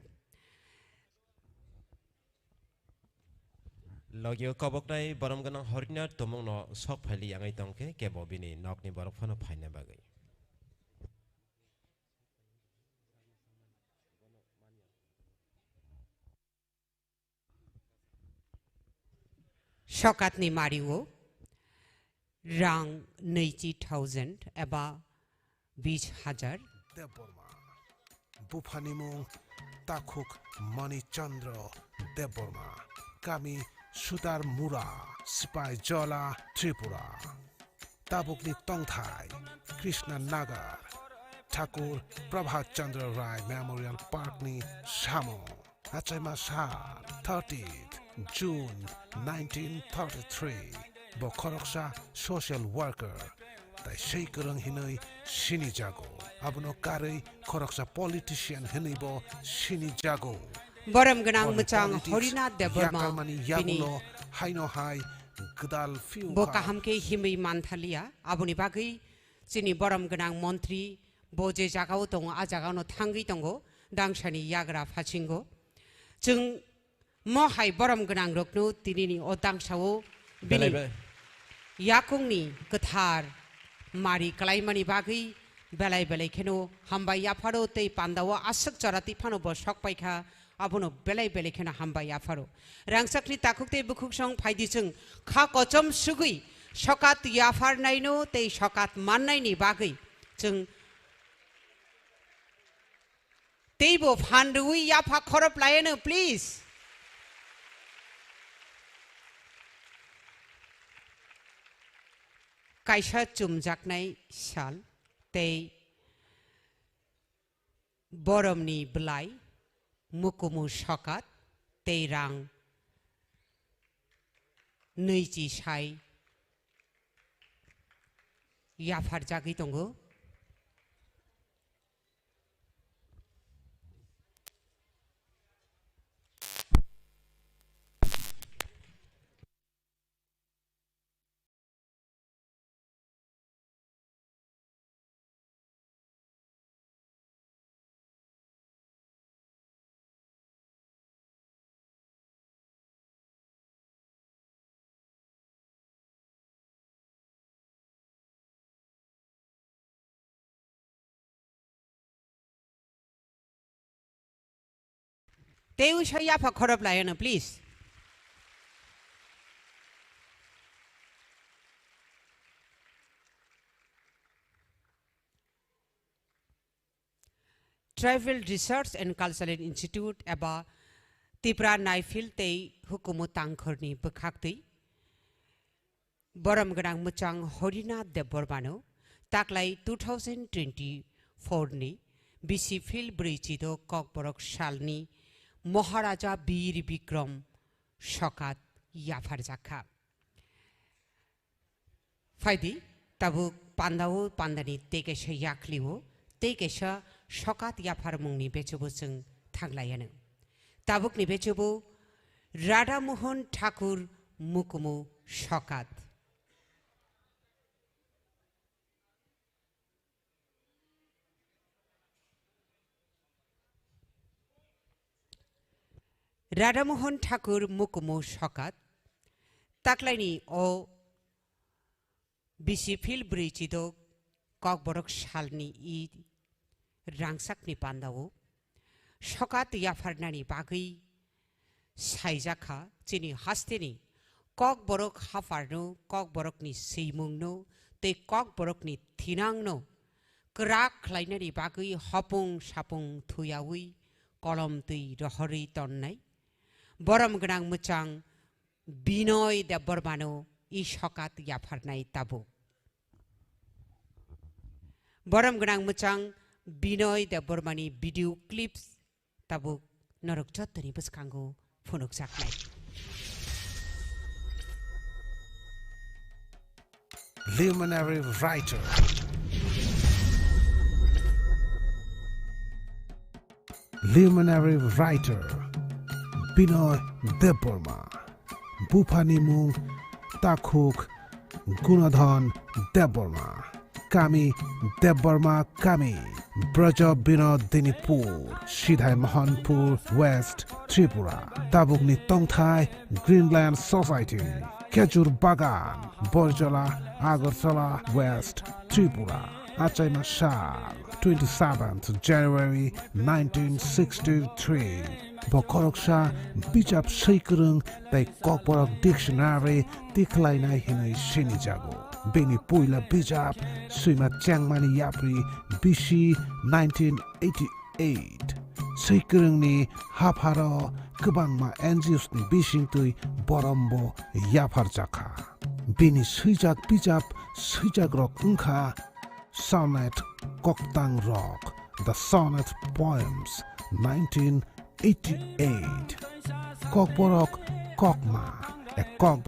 Logio koboknai borom gwnang Horinath tumungno sok phaili yangwi tongkhe, kebo bini nokni borok phano phaina bagwi. Sokatni mario rang naichi thousand eba bis hajar. Debbarma. Buphani mung Takhuk Mani Chandra Debbarma. Kami Sudar Mura, Sipai Jola, Tripura. Tabukni tongthai Krishna Nagar, Thakur Prabhat Chandra Rai Memorial Park ni samung. Achaima sal thirtieth June nineteen thirty-three bo khoroksa social worker tai sei kwrwng hinwi sinijago. Abono karwi khoroksa politician hinwi bo sinijago. Borom gwnang mwchang Horinath Debbarma bini yakalmani yagulo haino hai gwdal phiu bo kaham khe himwi manthalia. Aboni bagwi chini borom gwnang montri bo je jagao tongo, a jagano thangwi tongo, dangsani yagra phasingo. Chwng mo hai borom gwnangrokno tinini o dangsao bini belai be- yakungni kwthar mari kwlaimani bagwi belai belai kheno hambai yapharo tei pandao aswk chora twi phano bo sok paikha, abono belai belai kheno hambai yapharo. Rangchakni takhuk tei bukhuksong phaidi chwng kha kochom sugwi sokat yapharnaino tei sokat mannaini bagwi chwng teibo phan rwui yapha khorop layano, please. Kaisa chumjaknai sal tei boromni bwlai mukumu sokat tei rang nwichi sai yapharjagwi tongo. Tei uisa yapha khorop layano, please. Tribal Research and Cultural Institute eba Tipra Naiphil tei hukumu tangkhorni bwkhaktwi borom gwnang mwchang Horinath Debbarmano taklai two thousand twenty-four ni bisi phil brwi chido Kokborok salni Maharaja Bir Bikram sokat yapharjakha. Phaidi, tabuk pandao pandani tei kaisa yaklio, tei kaisa sokat yapharmungni bechubo chwng thanglaiano. Tabukni bechubo Radha Mohan Thakur mukumu sokat. Radhamohon Thakur mukumu sokat, taklaini o bisi phil brwi chidok Kokborok salni i rangsakni pandao sokat yapharnani bagwi saijakha chini hasteni Kokborok hapharno, Kokborokni swimungno tei Kokborokni thinangno kwrak khlainani bagwi hopung sapung thuyawi kolom twi rohorwi tonnai borom gwnang mwchang Binoy Debbarmano i sokat yapharnai tabuk. Borom gwnang mwchang Binoy Debbarmani video clips tabuk norok jottoni bwskango phunukjaknai. Luminary writer. Luminary writer Binoy Debbarma. Buphani mung Takhuk Gunadhan Debbarma. Kami Debbarma Kami. Braja Binodinipur, Sidhai Mohanpur West, Tripura. Tabukni tongthai Greenland Society, Khejur Bagan, Borjola, Agartala West, Tripura. Achaima sal, twenty-seventh January nineteen sixty-three. Bo khoroksa bijap swi kwrwng tei Kokborok Dictionary tikhlainai hinwi sinijago. Bini puila bijap Swima Chengmani Yapri bisi nineteen eighty-eight. Swi kwrwngni hapharo kwbangma N G Os ni bisingtwi borombo yapharjakha. Bini swijak bijap swijakrok wngkha Sonnet Koktang Rok, The Sonnet Poems, nineteen eighty-eight. Kokborok Kokma, a Kok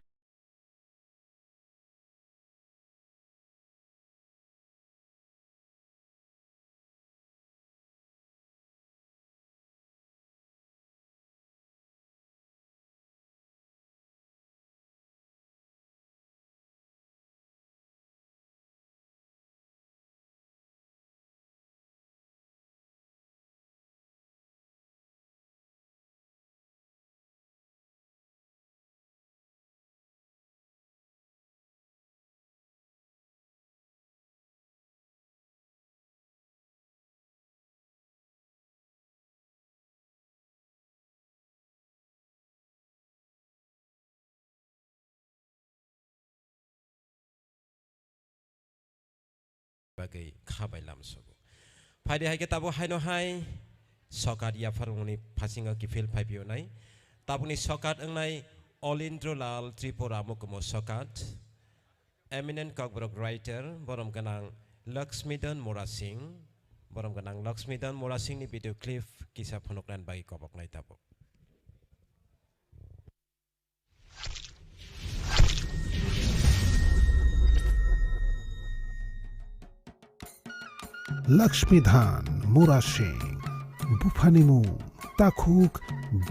Bagwi kha bai lamsogo. Phaidi hai khe tabuk haino hai sokat yapharmungni phasingo kiphil phai phiyonai. Tabukni sokat wngnai Olindro Lal Tripura mukumu sokat. Eminent Kokborok writer, borom gwnang Laxmidan Murasing, borom gwnang Laxmidan Murasingni video clip kisa phunuknani bagwi koboknai tabuk. Laxmidan Murasing, buphani mung Takhuk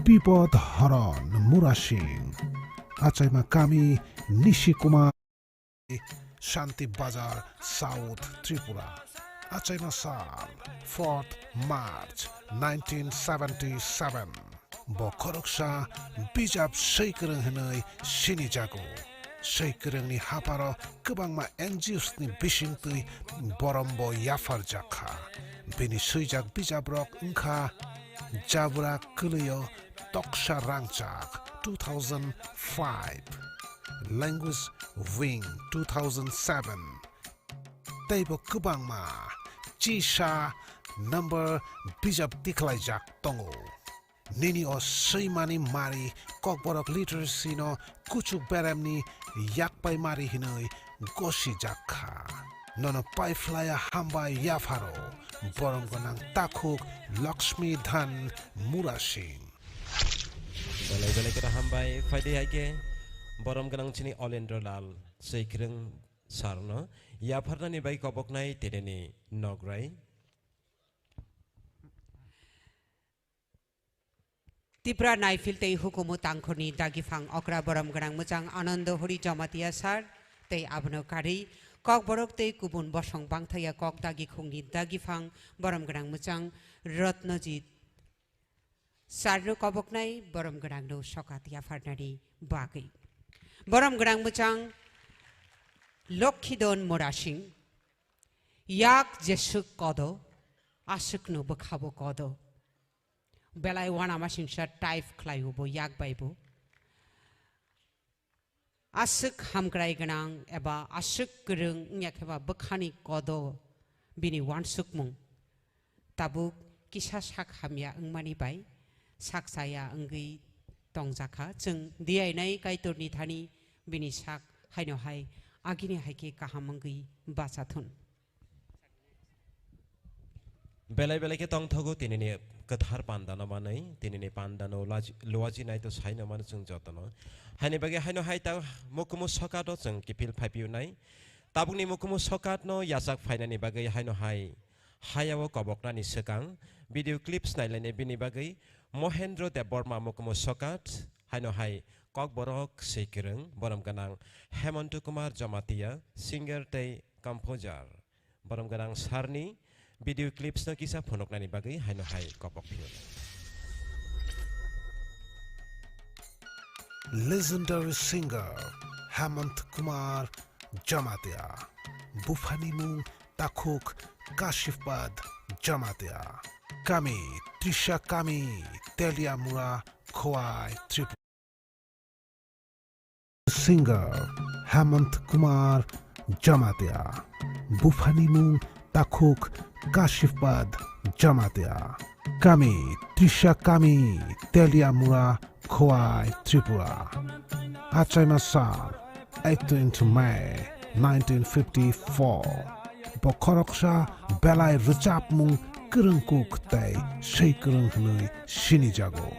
Bipod Horon Murasing, achaima kami Nishi Kumar. Shanti Bazar, South Tripura. Achaima sal, fourth March nineteen seventy-seven. Bo khoroksa bijap swi kwrwng hwnwi sinijago. Swi kwrwngni hapharo kwbangma N G Os ni bisingtwi borombo yapharjakha. Bini swijak bijaprok wngkha Jabra Kwlwio Toksa Rangchak, two thousand five, Language Wing, two thousand seven, tei bo kwbangma chisa number bijap tikhlaijak tongo. Nini o swimani mari Kokborok literacy no kuchuk beremni yakpai mari hinwi gosijak kha. Nono paiphlaiya hambai yapharo, borom gwnang Takhuk Laxmidan Murasing. Belai belai khe hambai, phaidi hai khe borom gwnang chini Olendro Lal Swikrwng sir no yapharnani bai koboknai teneni nograi. Tipra Naifil tei Hukumu Tangkhorni dagiphang okra borom gwnang mwchang Anando Hori Jamatia sir tei abono karwi Kokborok tei kubun bosong bangthaya kok dagikhungni dagiphang borom gwnang mwchang Ratnajit Sarno koboknai borom gwnangno sokat yapharnani bagwi. Borom gwnang mwchang Lokhidon Murasing, yak jeswk kodo, aswkno bwkhabo kodo. Belai uanamasingcha type khlaio bo yak bai bo. Aswk hamkrai gwnang eba aswk kwrwng wngya khe ba bwkhani kodo bini uansukmung tabuk kisa sak hamya wngmani bai sak chaya wngwi tongjakha. Chwng diyainai Kaitorni thani bini sak haino hai agini hai khe kaham wngwi bachathun. Belai belai khe tongthogo tinini kwthar pandano manwi, tinini pandano laji-, luajinai to saino mano chwng jotono. Haini bagwi haino hai ta mukumu sokato chwng kiphil phaipiunai. Tabukni mukumu sokatno yachak phainani bagwi haino hai hayao koboknani swkang video clips nailainai bini bagwi Mohendro Debbarma mukumu sokat haino hai kokborok swikwrwng borom gwnang Hemonto Kumar Jamatia, singer tei composer. Borom gwnang sarni video clips no kisa phunuknani bagwi haino hai kobok phiyok. Legendary singer Hemant Kumar Jamatia, buphani mung Takhuk Kashifpad Jamatia, kami Trisha kami Teliamura Khowai Tripura. Singer Hemant Kumar Jamatia, buphani mung Takhuk Kashifpad Jamatia, kami Trisha kami Teliamura Khowai Tripura. Achaima sal eighteenth May nineteen fifty-four. Bo khoroksa belai rwchapmung kwrwngkuk tei swi kwrwng hwnwi sinijago.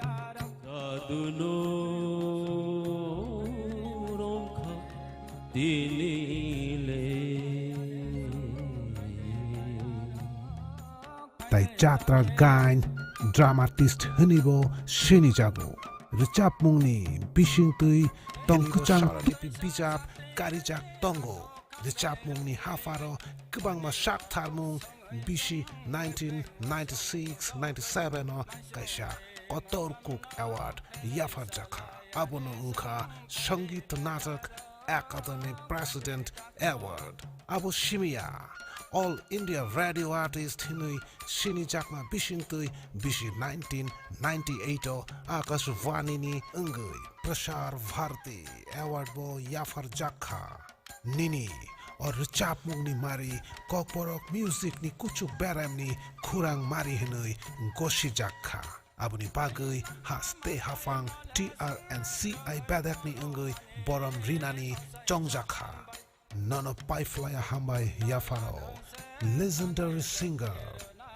Dadunu rongkha dinile. Tai jatra gain dramatist hwnwibo sinijago. Rwchapmungni bisingtwi tong kwchang saralipi bijap karijak tongo. Rwchapmungni hapharo kwbangma sak tharmung bisi nineteen ninety-six ninety-seven o kaisa Kotor Cook Award yapharjakha. Abono wngkha Sangeet Natak Academy President Award. Abo simiya All India Radio Artist hinwi sinijakma bisingtwi bisi nineteen ninety-eight o Akashvani ni wngwi Prasar Bharati Award bo yapharjakha. Nini o rwchapmungni mari Kokborok music ni kuchuk beremni khurang mari hinwi gosijakha. Aboni bagwi haste haphang T R and C I bedekni wngwi borom rinani chongjakha. Nono paiphlaya hambai yapharo legendary singer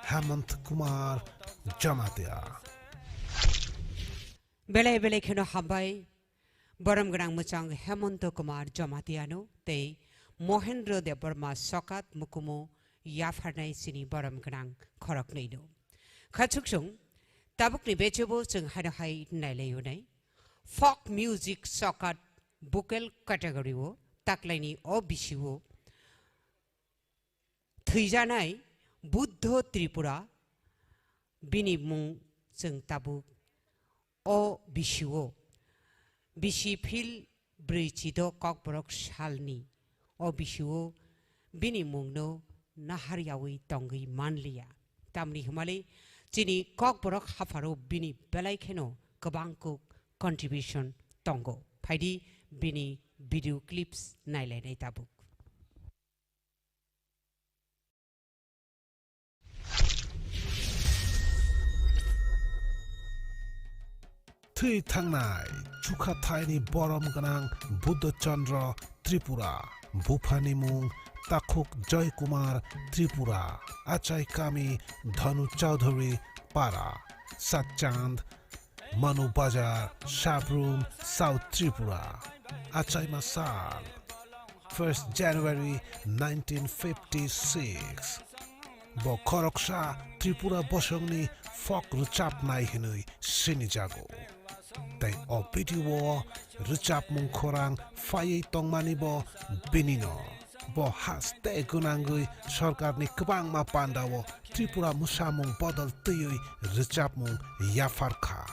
Hemant Kumar Jamatia. Belai belai kheno hambai borom gwnang mwchang Hemanta Kumar Jamatiano tei Mohendro Debbarma sokat mukumu yapharnai chini borom gwnang khoroknwino. Khachuksung tabukni bechebo chwng haino hai nailaio nai. Folk music sokat vocal category o taklaini o bisi o thwijanai Buddho Tripura bini mung chwng tabuk o bisi o bisi phil brwi chido Kokborok salni o bisi o bini mungno nahar yawi tongwi manliya. Tamni hwnmale chini Kokborok hapharo bini belai kheno kwbang kuk contribution tongo. Phaidi bini video clips nailainai tabuk. Thwi thangnai chukhathaini borom gwnang Buddho Chandra Tripura, buphani mung Takhuk Joy Kumar Tripura, achai kami Dhanu Chaudhary Para, Satchand Manu Bazar, Sabrum, South Tripura. Achaima sal, first January nineteen fifty-six. Bo khoroksa Tripura bosongni folk rwchapnai hinwi sinijago. Tei o video o rwchapmung khorang phaiwi tongmani bo binino. Bo haste gwnangwi sorkarni kwbangma pandao Tripura mwsamung bodol twiwi rwchapmung yaphar kha.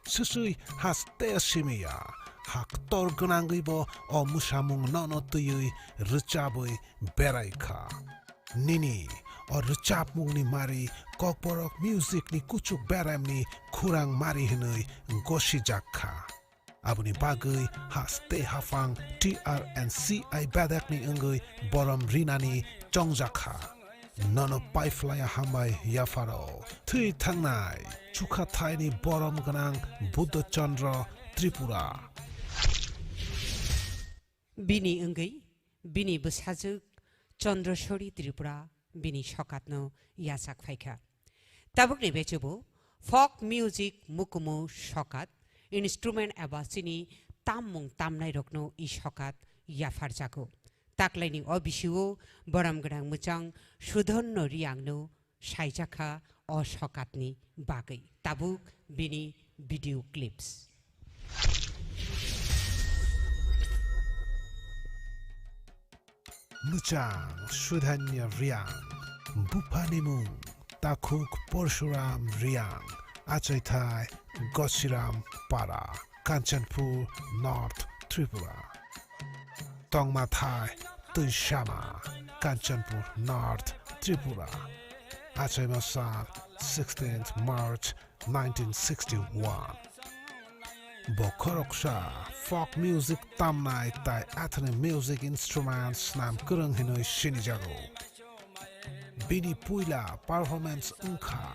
Swswi haste simi ya, ha ktor gwnangwi bo o mwsamung nono twiwi rwchabwi berai kha. Nini o rwchapmungni mari Kokborok music ni kuchuk beremni khurang mari hwnwi gosijak kha. Aboni bagwi haste haphang T R and C I bedekni wngwi borom rinani chongjak kha. Nono paiphlaiya hambai yapharo. Thwi thangnai chukhathaini borom gwnang Buddha Chandra Tripura. Bini wngwi bini bwsajwk Chandrashori Tripura bini sokatno yachak phaikha. Tabukni bechubo folk music mukumu sokat, instrument eba chini tammung tamnairokno i sokat yapharjago. Taklaini o bisio borom gwnang mwchang Sudhorno Riangno saijakha o sokatni bagwi. Tabuk bini video clips. Mwchang Sudhanya Riang, buphani mung Takhuk Porshuram Riang, achaithai Gosiram Para, Kanchanpur, North Tripura. Tongmathai Tuisama, Kanchanpur, North Tripura. Achaima sal sixteenth March nineteen sixty-one. Bo khoroksa folk music tamnai tai athani music instrument snam kwrwng hinwi sinijago. Bini puila performance wngkha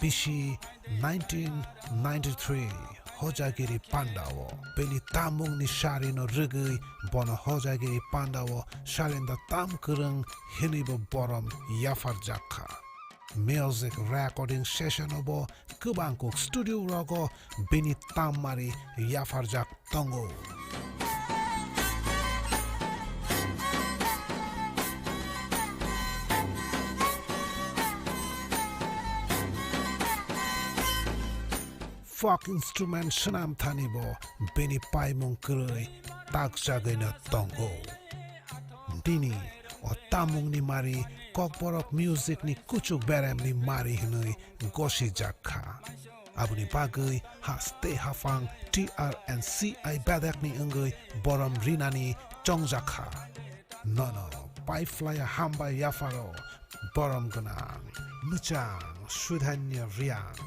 bisi nineteen ninety-three Hojagiri Pandao. Bini tamungni sarino rwgwi bono Hojagiri Pandao sarinda tam kwrwng hinwibo borom yapharjak kha. Music recording session o bo kwbang kok studio rogo bini tammari yapharjak tongo. Folk instrument swnam thani bo bini paimung kwrwi takjagwino tongo. Bini o tamungni mari Kokborok music ni kuchuk beremni mari hwnwi gosijak kha. Aboni bagwi haste haphang T R and C I bedekni wngwi borom rinani chongjak kha. Nono paiphlaiya hambai yapharo borom gwnang mwchang Sudhanya Riang.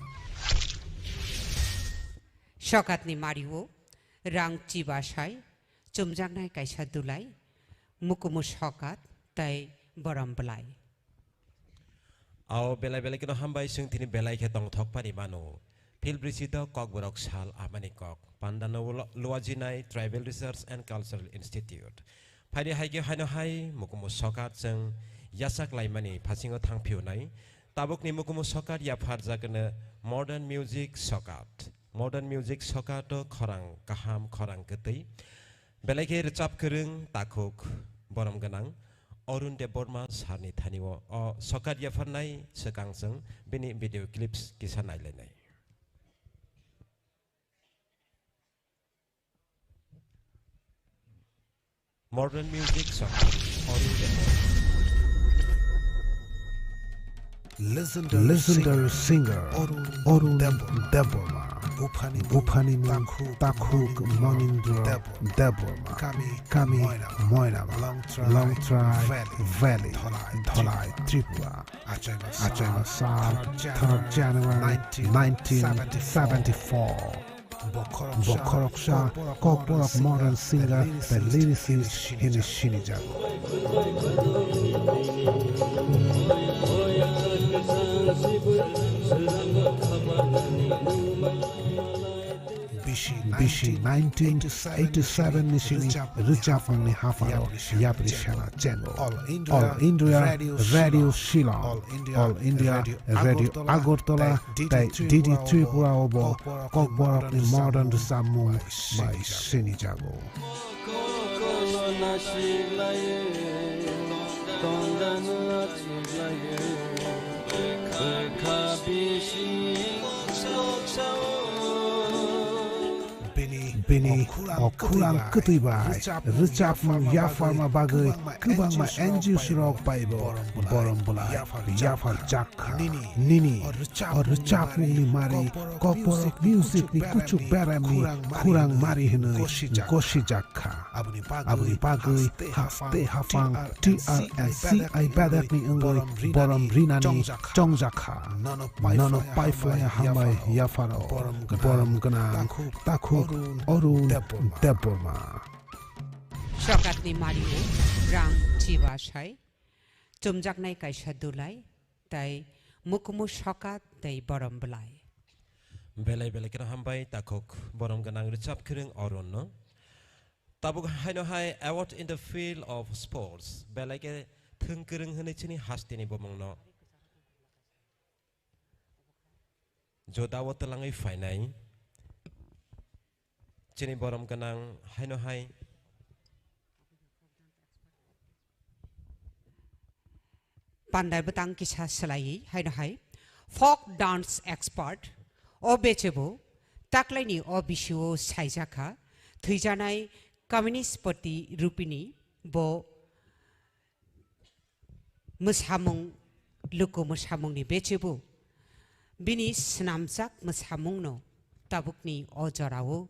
Sokatni mario rang chiba sai chumjaknai kaisa dulai, mukumu sokat tei borom bwlai. Ao belai belai keno hambai chwng tini belai khe tongthok pani mano. Phil Brisito Kokborok sal amani kok. Pandano lo-, luajinai Tribal Research and Cultural Institute. Phaidi hai khe haino hai mukumu sokat chwng yachak laimani phasingo thangphiyunai. Tabukni mukumu sokat yapharjakno modern music sokat. Modern music sokato khorang kaham, khorang kwtwi. Belai khe rwchap kwrwng takhuk borom gwnang Arun Debbarma sarni thanio o sokat yapharnai swkang chwng bini video clips kisa nailainai. Modern music song. Arun Debbarma. Legendary singer Arun Debbarma. Buphani mung Takhuk Monindra Debbarma. Kami Moirang. Longtrai Valley. Dholai Tripura. Achaima sal third January nineteen seventy-four. Bo khoroksa Kokborok modern singer tei lyricist hwnwi sinijago. Bisi nineteen eighty-seven ni simi rwchapmungni hapharo yapri sena chengo. All India Radio Shillong, All India Radio Agartala tei D D Tripura o bo Kokborokni modern rwchapmung bai sinijago. Bini Bini o khurang kwtwi bai rwchapmung yapharma bagwi kwbangma N G Os rok bai bo borom bwlai yaphar jak kha. Nini o rwchapmungni mari Kokborok music ni kuchuk beremni khurang mari hwnwi gosi jak kha. Aboni bagwi haste haphang T R and C I bedekni wngwi borom rinani chongjak kha. Nono paiphlaiya hambai yapharo borom gwnang takhuk Arun Debbarma. Sokatni mario rang chiba sai chumjaknai kaisa dulai tai mukumu sokat tai borom bwlai. Belai belai khe hambai takhuk borom gwnang rwchap kwrwng Arun no. Tabuk haino hai award in the field of sports belai khe thwng kwrwng hwnwi chini hasteni bumungno jodao twlangwi phainai chini borom gwnang haino hai. Pandai bwtang kisa swlaiwi haino hai folk dance expert o bechebo taklaini o bisio saijakha thwijanai Communist Poti Rupini bo mwsamung luku mwsamungni bechebo bini swnamjak mwsamungno tabukni o jorao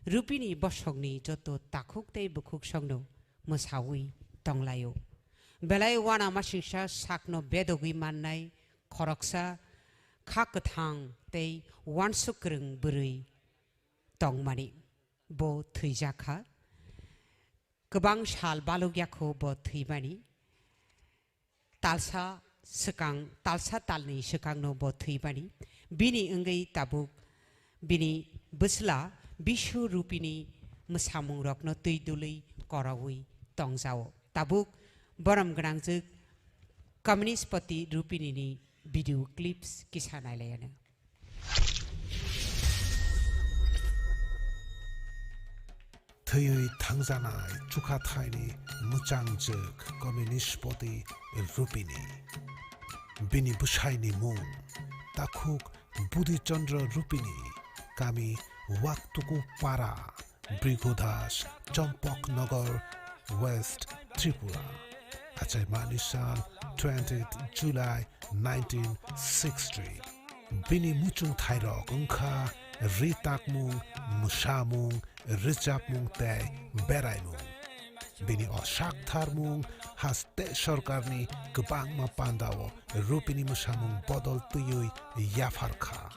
Rupini bosongni joto takhuk tei bukhuk songno mwsawi tonglaio. Belai uanamasingcha sakno bedogwi mannai khoroksa kha kwthang tei uansuk kwrwng bwrwi tongmani bo thwijakha. Kwbang sal balukya kho bo thwibani. Talsa swkang, talsa talni swkangno bo thwibani. Bini wngwi tabuk bini bwsla Bishu Rupini mwsamungrokno twi dulwi korawi tongjao. Tabuk borom gwnangjwk Communist Poti Rupinini video clips kisa nailaiano. Thwiwi thangjanai chukhathaini mwchangjwk Communist Poti Rupini. Bini bwsaini mung takhuk Budhi Chandra Rupini, kami Waktuku Para, Brighodas, Chompok Nagar, West Tripura. Achaimani sal twentieth July nineteen sixty. Bini muchung thairok wngkha ri takmung, mwsamung, rwchapmung tei beraimung. Bini o saktharmung haste sorkarni kwbangma pandao Rupini mwsamung bodol twiwi yaphar kha.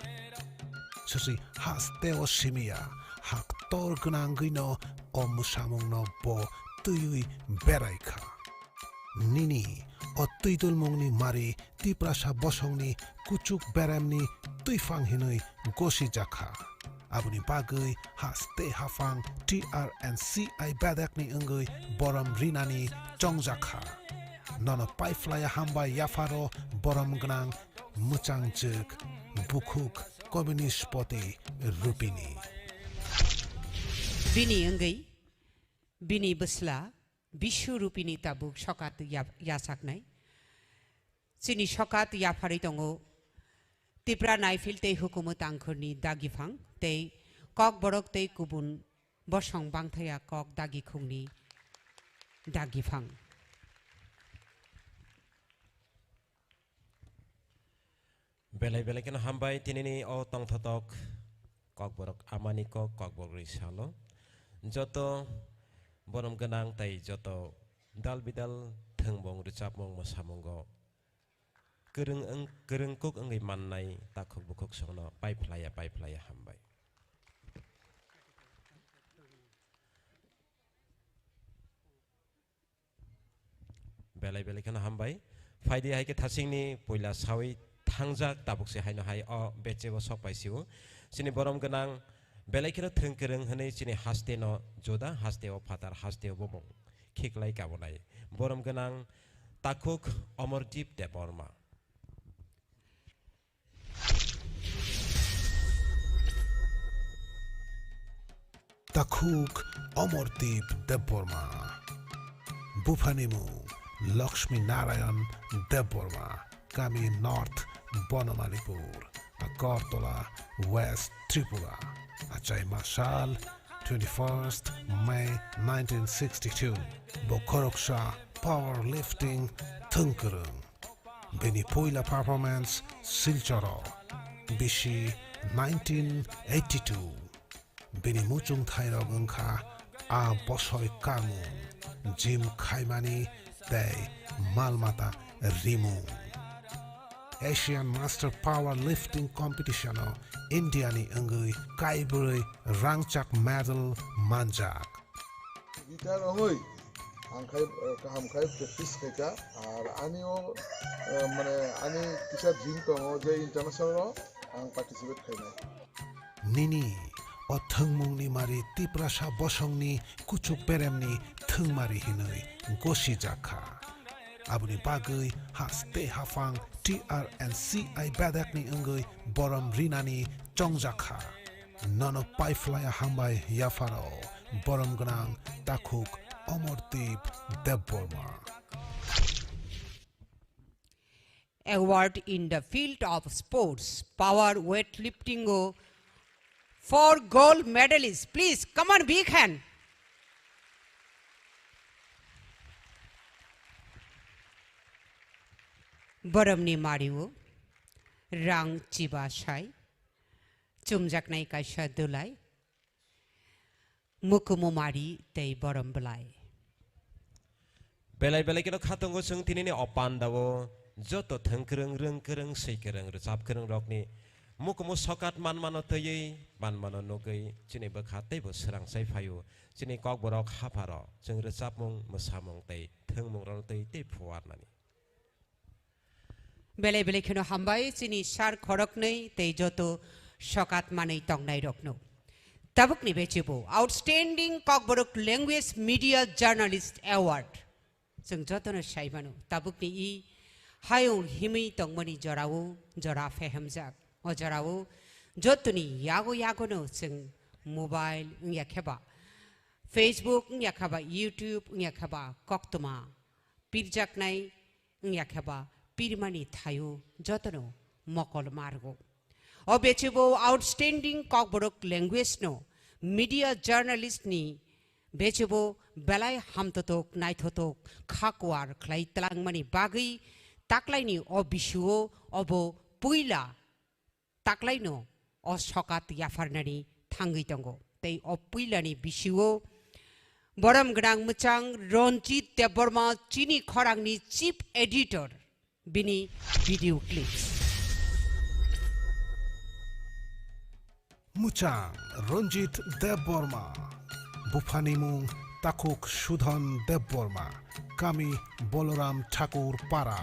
Susi haste o simiya haktor gwnangwino o mwsamungno bo twiwi berai kha. Nini o twidulmungni mari Tiprasa bosongni kuchuk beremni twiphang hinwi gosijakha. Aboni bagwi haste haphang T R and C I bedekni wngwi borom rinani chongjakha. Nono paiphlaiya hambai yapharo borom gwnang mwchangjwk bukhuk Communist Poti Rupini. Bini wngwi bini bwsla Bishu Rupini tabuk sokat ya-, yachaknai. Chini sokat yapharwi tongo Tipra Naiphil tei Hukumu Tangkhurni dagiphang tei Kokborok tei kubun bosong bangthaya kok dagikhungni dagiphang. Belai belai kheno hambai tinini o tongthotok Kokborok amani kok Kokborok ri salo. Joto borom gwnang tei joto dal bidal thwngbong rwchapmung mwsamungo kwrwng wng-, kwrwng kuk wngwi mannai takhuk bukhuk songno paiphlaiya paiphlaiya hambai. Belai belai kheno hambai. Phaidi hai khe thasingni puila sawi thangjak tabuk se haino hai o bechebo sok pai sio. Chini borom gwnang belai kheno thwng kwrwng hwnwi chini haste no joda haste o phatar haste o bumung khiklai kabonai. Borom gwnang takhuk Omordeep Debbarma. Takhuk Omordeep Debbarma. Buphani mung Lakshmi Narayan Debbarma, kami North Bonomalipur, Agartala, West Tripura. Achai masal twenty-first May nineteen sixty-two, bo khoroksa powerlifting thwngkwrwng. Bini puila performance Silchoro, bisi nineteen eighty-two. Bini muchungthairok wngkha a bosoi kamung, gym khaimani tei mal mata rimung. Asian Master Power Lifting Competition-o India-ni wngwi kaibrwi rangchak medal manjak. Guitar wngwi ang khai, eh, kaham khai practice khaikha, ar ani o, eh, mane ani kisa dream tongo je international-o ang participate khainai. Nini o thwngmungni mari Tiprasa bosongni kuchuk beremni thwngmari hinwi gosijakha. Aboni bagwi haste haphang T R and C I bedekni wngwi borom rinani chongjakha. Nono paiphlaiya hambai yapharo, borom gwnang takhuk Omordeep Debbarma. Award in the field of sports, power weightlifting o four gold medalists. Please, come on, big hand. Boromni mario, rang chiba sai, chumjaknai kaisa dulai, mukumu mari tei borom belai. Belai belai keno khatungo chwng tinini o pandao joto thwng kwrwng, rwng kwrwng, swi kwrwng, rwchap kwrwng rokni mukumu sokat manmano twiwi, manmano nugwi chini bwkha teibo swrang sai phaio. Chini kokborok hapharo chwng rwchapmung, mwsamung tei thwngmung rokno twi tei phuarnani. Belai belai kheno hambai chini sir khoroknwi tei joto sokat manwi tongnai rokno. Tabukni bechibo Outstanding Kokborok Language Media Journalist Award. Chwng jotono sai mano, tabukni i hayung himwi tongmani jorao jora phehemjak. O jorao jotoni yago yagono chwng mobile wngya kheba, Facebook wngya kheba, YouTube wngya kheba, koktwma pirjaknai wngya kheba pirmani thaio jotono mokol margo. O bechibo Outstanding Kokborok Language no media journalist ni bechibo belai hamtotok naithotok khakwar khlai tlangmani bagwi taklaini o bisuo obo puila taklaino o sokat yapharnani thangwi tongo. Tei o puilani bisio borom gwnang mwchang Ranjit Debbarma chini khorangni chief editor, bini video clips. Mwchang Ranjit Debbarma, buphani mung takhuk Sudhon Debbarma, kami Boloram Thakur Para,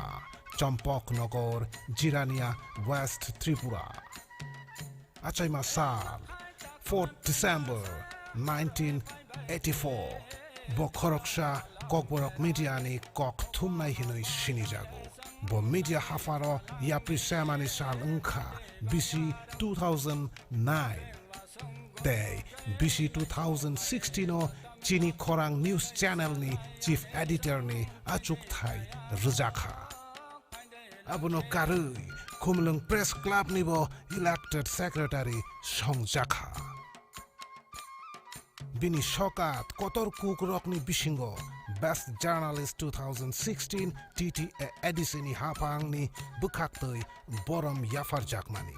Champaknagar, Jirania, West Tripura. Achaima sal, fourth December nineteen eighty-four. Bo khoroksa Kokborok media ni kok thumnai hinwi sinijago. Bo media hapharo yapri semani sal wngkha bisi two thousand nine. Tei bisi two thousand sixteen o chini khorang news channel ni chief editor ni achukthai rwjakha. Abono karwi Khumulwng Press Club ni bo elected secretary songjakha. Bini sokat kotor kukrokni bisingo Best Journalist two thousand sixteen T T A A D C ni haphangni bwkhaktwi borom yapharjakmani.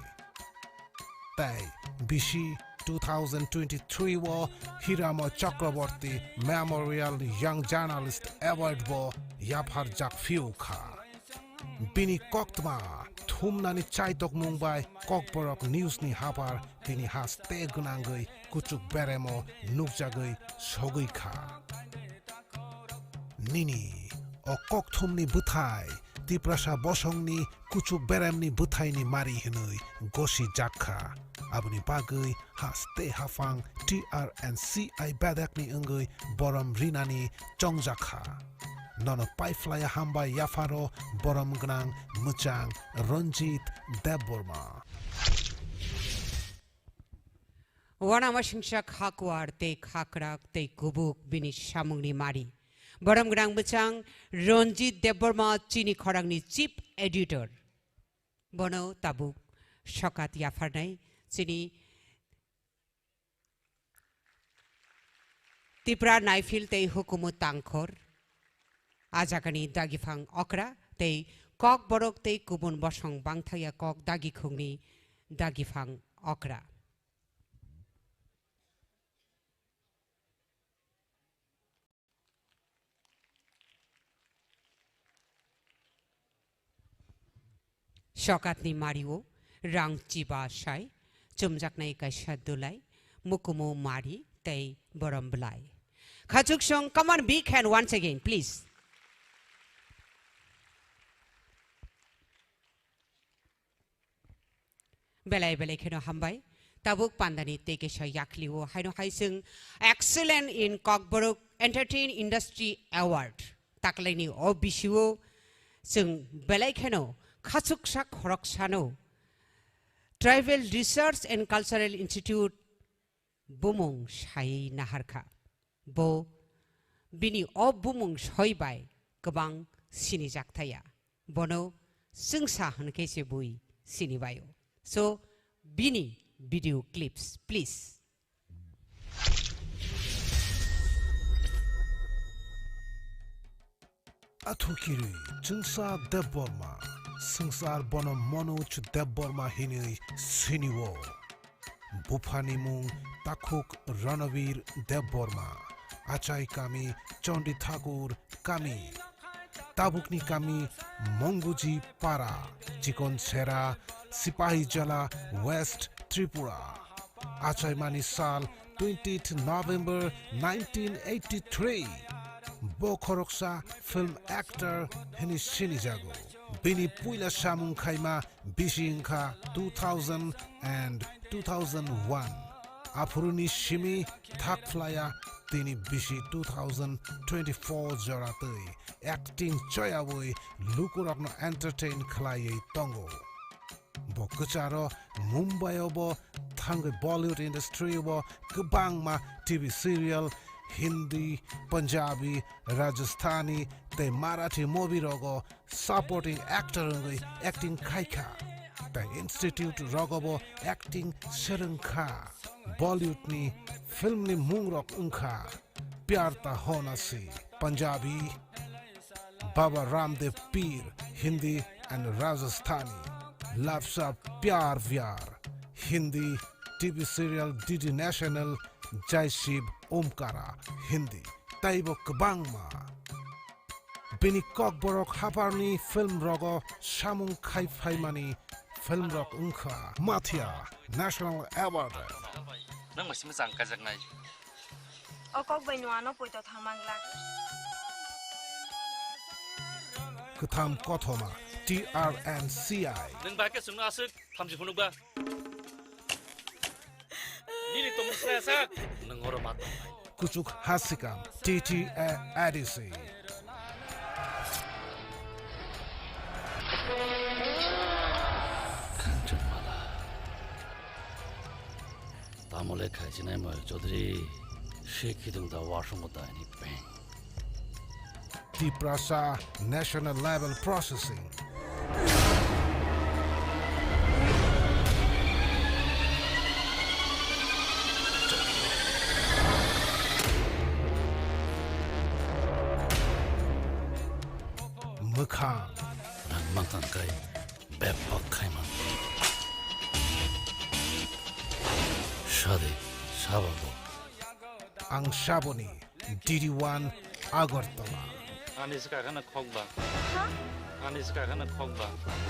Tei bisi two thousand twenty-three o Hiramo Chakraborty Memorial Young Journalist Award bo yapharjak phiu kha. Bini koktwma thumnani chaitokmung bai Kokborok News ni haphar tini haste gwnangwi kuchuk beremo nukjagwi sogwi kha. Nini o kokthumni bwthai Tiprasa bosongni kuchuk beremni bwthaini mari hwnwi gosi jak kha. Aboni bagwi haste haphang T R and C I bedekni wngwi borom rinani chongjak kha. Nono paiphlaiya hambai yapharo borom gwnang mwchang Ranjit Debbarma. Uanama singsa khakwar tei khakrak tei kubuk bini samungni mari. Borom gwnang mwchang Ranjit Debbarma chini khorangni chief editor. Bono tabuk sokat yapharnai chini Tipra Naiphil tei Hukumu Tangkhor, a jagani dagiphang okra tei Kokborok tei kubun bosong bangthaya kok dagikhungni dagiphang okra. Sokatni mario rang chiba sai, chumjaknai kaisa dulai, mukumu mari tei borom bwlai. Khachuksong, come on, big hand once again, please. Belai belai kheno hambai. Tabuk pandani tei kesa yaklio haino hai chwng Excellent in Kokborok Entertain Industry Award taklaini o bisio chwng belai kheno khachuksa khoroksano Tribal Research and Cultural Institute bumung sai naharkha. Bo bini o bumung soi bai kwbang sinijak thaya. Bono chwngsa hwn khe se bui sinibaio. So, bini video clips, please. Athukiri Chwngsa Debbarma, swngchar bono Manoj Debbarma hinwi sinio. Buphani mung takhuk Ranabir Debbarma, achai kami Chandi Thakur kami, tabukni kami Monguji Para, Chikon Sera, Sipahi Jala, West Tripura. Achaimani sal twentieth November nineteen eighty-three. Bo khoroksa film actor hini sinijago. Bini puila samung khaima bisi wngkha two thousand and two thousand one. Aphuruni simi thakphlaya tini bisi two thousand twenty-four jora twi acting choyawi lukurokno entertain khlaiwi tongo. Bo kwcharo Mumbai o bo thangwi Bollywood industry o bo kwbangma T V serial, Hindi, Punjabi, Rajasthani tei Marathi movie rogo supporting actor wngwi acting khaikha. Tei institute rogo bo acting swrwngkha. Bollywood ni film ni mungrok wngkha Pyar Ta Hona Si, Punjabi, Baba Ramdev Peer, Hindi and Rajasthani, Lapsa Pyar Vyar, Hindi, T V serial D D National, Jai Shiv Omkara, Hindi, tei bo kwbangma. Bini Kokborok haparni film rogo samung khai phaimani film rok wngkha Mathia National Award. Nang masima jang kajaknai. O kok bai nwng ano poito thang mang glak. Kwtham kothoma T R N C I. Nwng bai khe chwngno aswk thamchi phunukba. Nini tongmung swraya sak. Nwng oro ma tongnai. Kuchuk Hasikam T T A A D C. Kanchanmala. Tamole khaichinai Moyok Chaudhary, se khidung da wasongo da ni peng. Tiprasa National Level Processing. Mwkhang. Nang mangthang kai. Bebak khai man. Sade, sabo bo. Ang saboni D D one Agartala. Ani swkakhe no khokba. Ha? Ani swkakhe no khokba.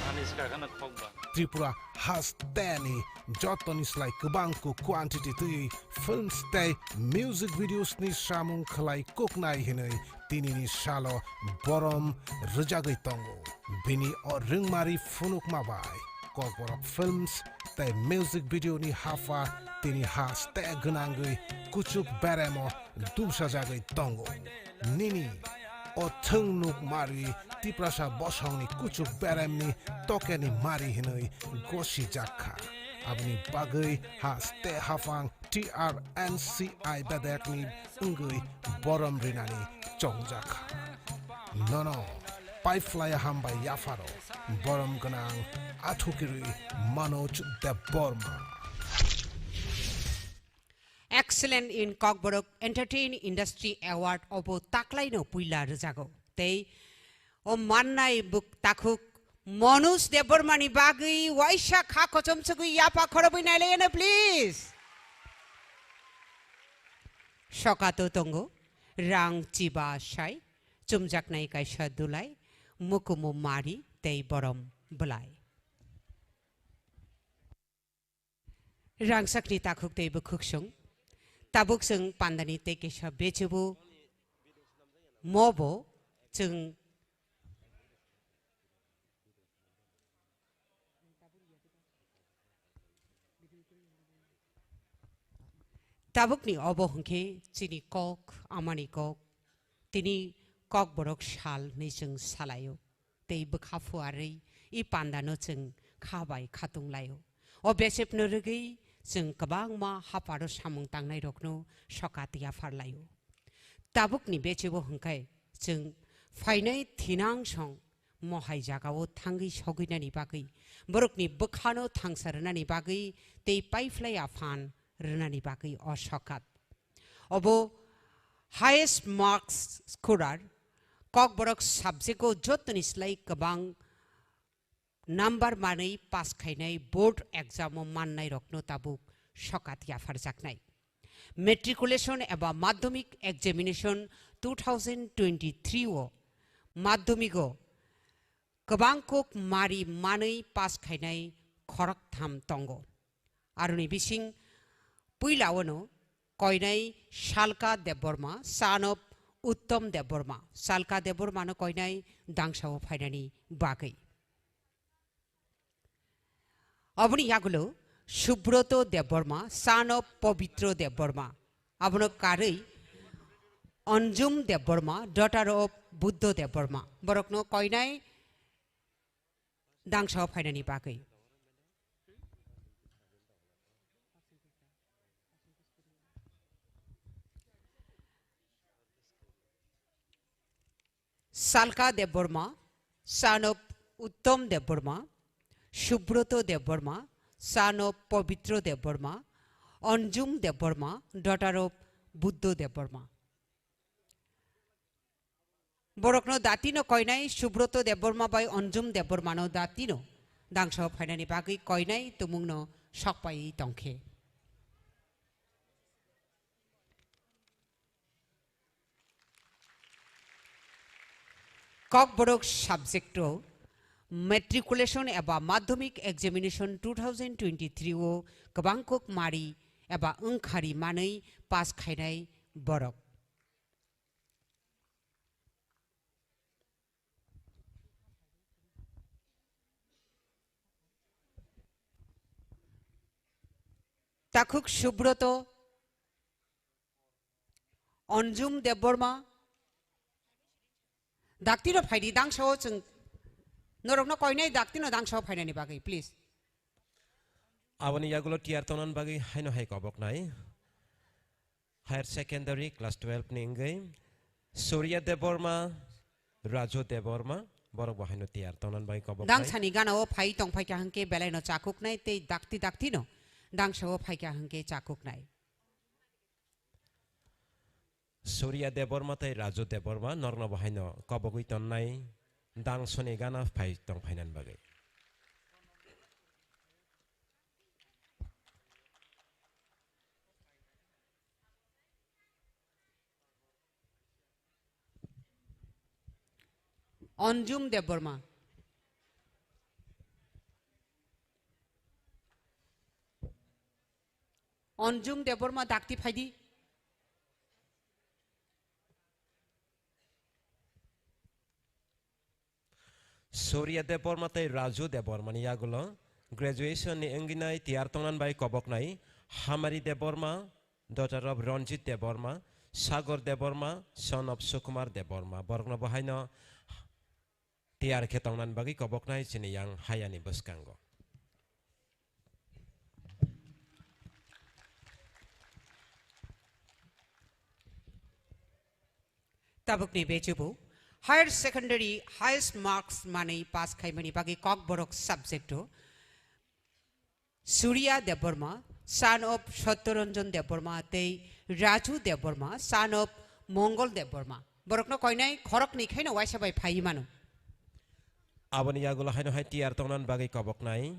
Ani swkakhe no khokba. Tripura hasteni jotoni slai kwbangkuk quantity twi films tei music videos ni samung khlai kuknai hinwi tinini salo borom rwjagwi tongo. Bini o rwngmari phunukma bai Kokborok Films tei music video ni hapha tini haste gwnangwi kuchuk beremo dubsajagwi tongo. Nini o thwngnuk mari Tiprasa bosongni kuchuk beremni tokeni mari hinwi gosijakha. Aboni bagwi haste haphang T R N C I bedekni wngwi borom rinani chongjakha. Nono paiphlaiya hambai yapharo borom gwnang athukiri Manoj Debbarma. Excellent in Kokborok Entertain Industry Award obo taklaino puila rwjago. Tei o mannai buk-, takhuk Manoj Debbarmani bagwi waisa kha kochomsogwi yapha khorobwi nailaiyano, please. Sokato tongo rang chiba sai chumjaknai kaisa dulai, mukumu mari tei borom bwlai. Rangchakni takhuk tei bwkhuksong. Tabuk chwng pandani tei kisa bechubu mobo chwng tabukni obo hwnkhe chini kok, amani kok, tini Kokborok sal hwnwi chwng salaio. Tei bwkha phuarwi i pandano chwng kha bai khatung laio. O besepno rwgwi chwng kwbangma hapharo samung tangnairokno sokat yaphar laio. Tabukni bechebo hwnkhe chwng phainai thinang song mohai jagao thangwi sogwinani bagwi, borokni bwkhano thangsa rwnani bagwi tei paiphlai aphan rwnani bagwi o sokat. Obo highest marks scorer, Kokborok subject o jotoni slai kwbang number manwi pass khainai board exam o mannairokno tabuk sokat yapharjaknai. Matriculation eba madhyamik examination two thousand twenty-three o madhyamik o kwbang kok mari manwi pass khainai khoroktham tongo. Aroni bising puilaono koinai Salka Debbarma, son of Uttam Debbarma. Salka Debbarmano koinai dangsao phainani bagwi. Oboni yagulo Subroto Debbarma, son of Pabitro Debbarma. Abono karwi Anjum Debbarma, daughter of Buddho Debbarma. Borokno koinai dangsao phainani bagwi. Salka Debbarma, son of Uttam Debbarma, Subroto Debbarma, son of Pabitro Debbarma, Anjum Debbarma, daughter of Buddho Debbarma. Borokno datino koinai Subroto Debbarma bai Anjum Debbarmano datino dangsao phainani bagwi koinai tumungno sokpaiwi tongkhe. Kokborok subject o matriculation eba madhyamik examination two thousand twenty-three o kwbang kok mari eba wngkhari manwi pass khainai borok. Takhuk Subroto, Anjum Debbarma, daktino phaidi dangsao chwng norokno koinai daktino dangsao phainani bagwi, please. Aboni yagulo tiyar tongnan bagwi haino hai koboknai. Higher Secondary class twelve ni wngwi Surya Debbarma, Raju Debbarma, borok bo haino tiyar tongnan bagwi koboknai. Dangsani gana o phai tong phaikha hwnkhe belaino chakuknai tei dakti daktino dangsa o phaikha hwnkhe chakuknai. Surya Debbarma tei Raju Debbarma norokno bo haino kobogwi tonnai dangsoni gana phai tong phainan bagwi. Anjum Debbarma. Anjum Debbarma dakti phaidi. Surya Debbarma tei Raju Debbarma ni yagulo graduation ni wngwi nai tiyar tongnan bai koboknai Hamari Debbarma, daughter of Ranjit Debbarma, Sagar Debbarma, son of Sukumar Debbarma. Borokno bo haino tiyar khe tongnan bagwi koboknai chini yang hayani bwskango. Tabukni bejubu higher secondary highest marks manwi pass khaimani bagwi Kokborok subject o Surya Debbarma, son of Satyaranjan Debbarma, tei Raju Debbarma, son of Mongol Debbarma. Borokno koinai khoroknwi khaino waisa bai phaiwi mano. Aboni yagulo haino hai tiyar tongna bagwi koboknai.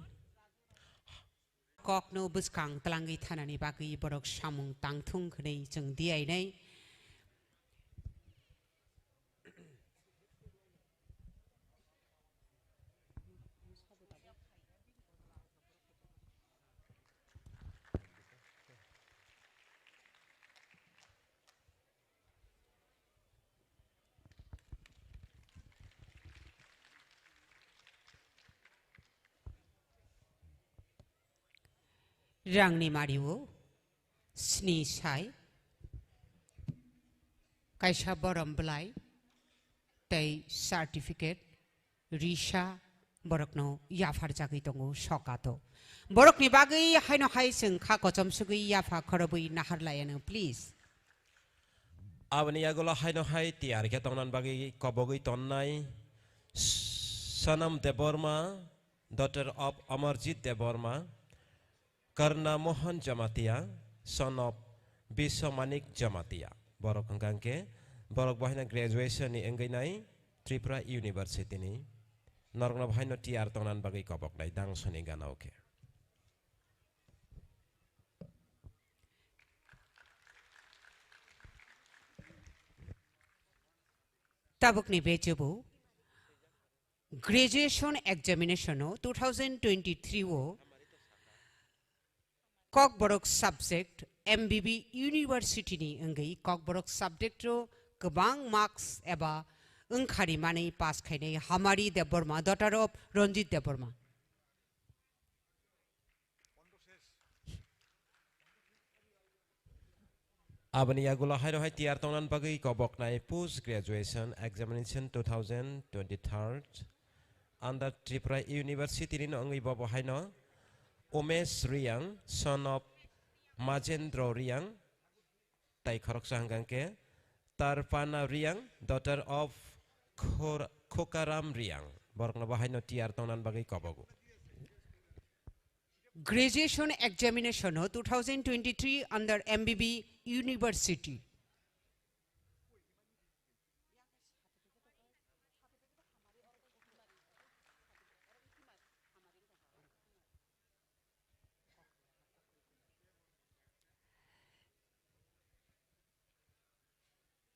Kokno bwskang twlangwi thanani bagwi borok samung tangthung hwnwi chwng diyainai. Rangni mario sni sai, kaisa borom bwlai tei certificate risa borokno yapharjagwi tongo sokato. Borokni bagwi haino hai chwng kha kochom sugwi yapha khorobwi nahar laiano, please. Aboni yagulo haino hai tiyar khe tongna bagwi kobogwi tonnai Sonam Debbarma, daughter of Amarjit Debbarma, Karna Mohan Jamatia, son of Biswamanik Jamatia. Borok hwnkha hwnkhe borok bo haino graduation ni wngwi nai Tripura University ni. Norokno bo haino tiyar tongna bagwi koboknai dangsoni gana o khe. Tabukni bejubu graduation examination o two thousand twenty-three o Kokborok subject M B B University ni wngwi Kokborok subject o kwbang marks eba wngkhari manwi pass khainai Hamari Debbarma, daughter of Ranjit Debbarma. Aboni yagulo haino hai tiyar tongna bagwi koboknai post graduation examination two thousand twenty-three under Tripura University ni wngwi bobo haino Umesh Riang, son of Majendra Riang, tai khoroksa hwnkha khe Tarpana Riang, daughter of Khor-, Khokaram Riang. Borokno bo haino tiyar tongna bagwi kobogo. Graduation examination o two thousand twenty-three under M B B University.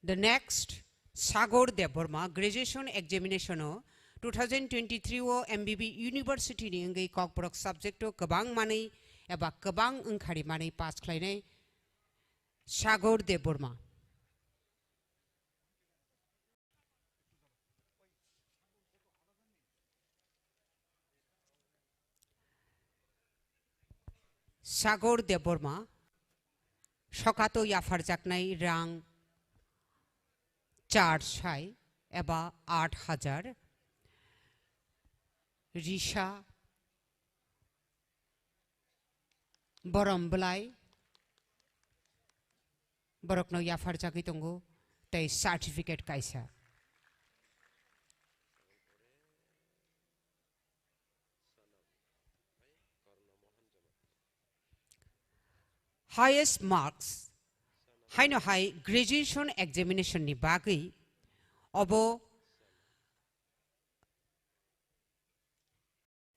The next, Sagor Debbarma, graduation examination o two thousand twenty-three o M B B University ni wngwi Kokborok subject o kwbang manwi eba kwbang wngkhari manwi pass khlainai Sagor Debbarma. Sagor Debbarma, sokato yapharjaknai rang char sai eba aat hajar, risa, borom bwlai, borokno yapharjagwi tongo, tei certificate kaisa. Highest marks haino hai graduation examination ni bagwi obo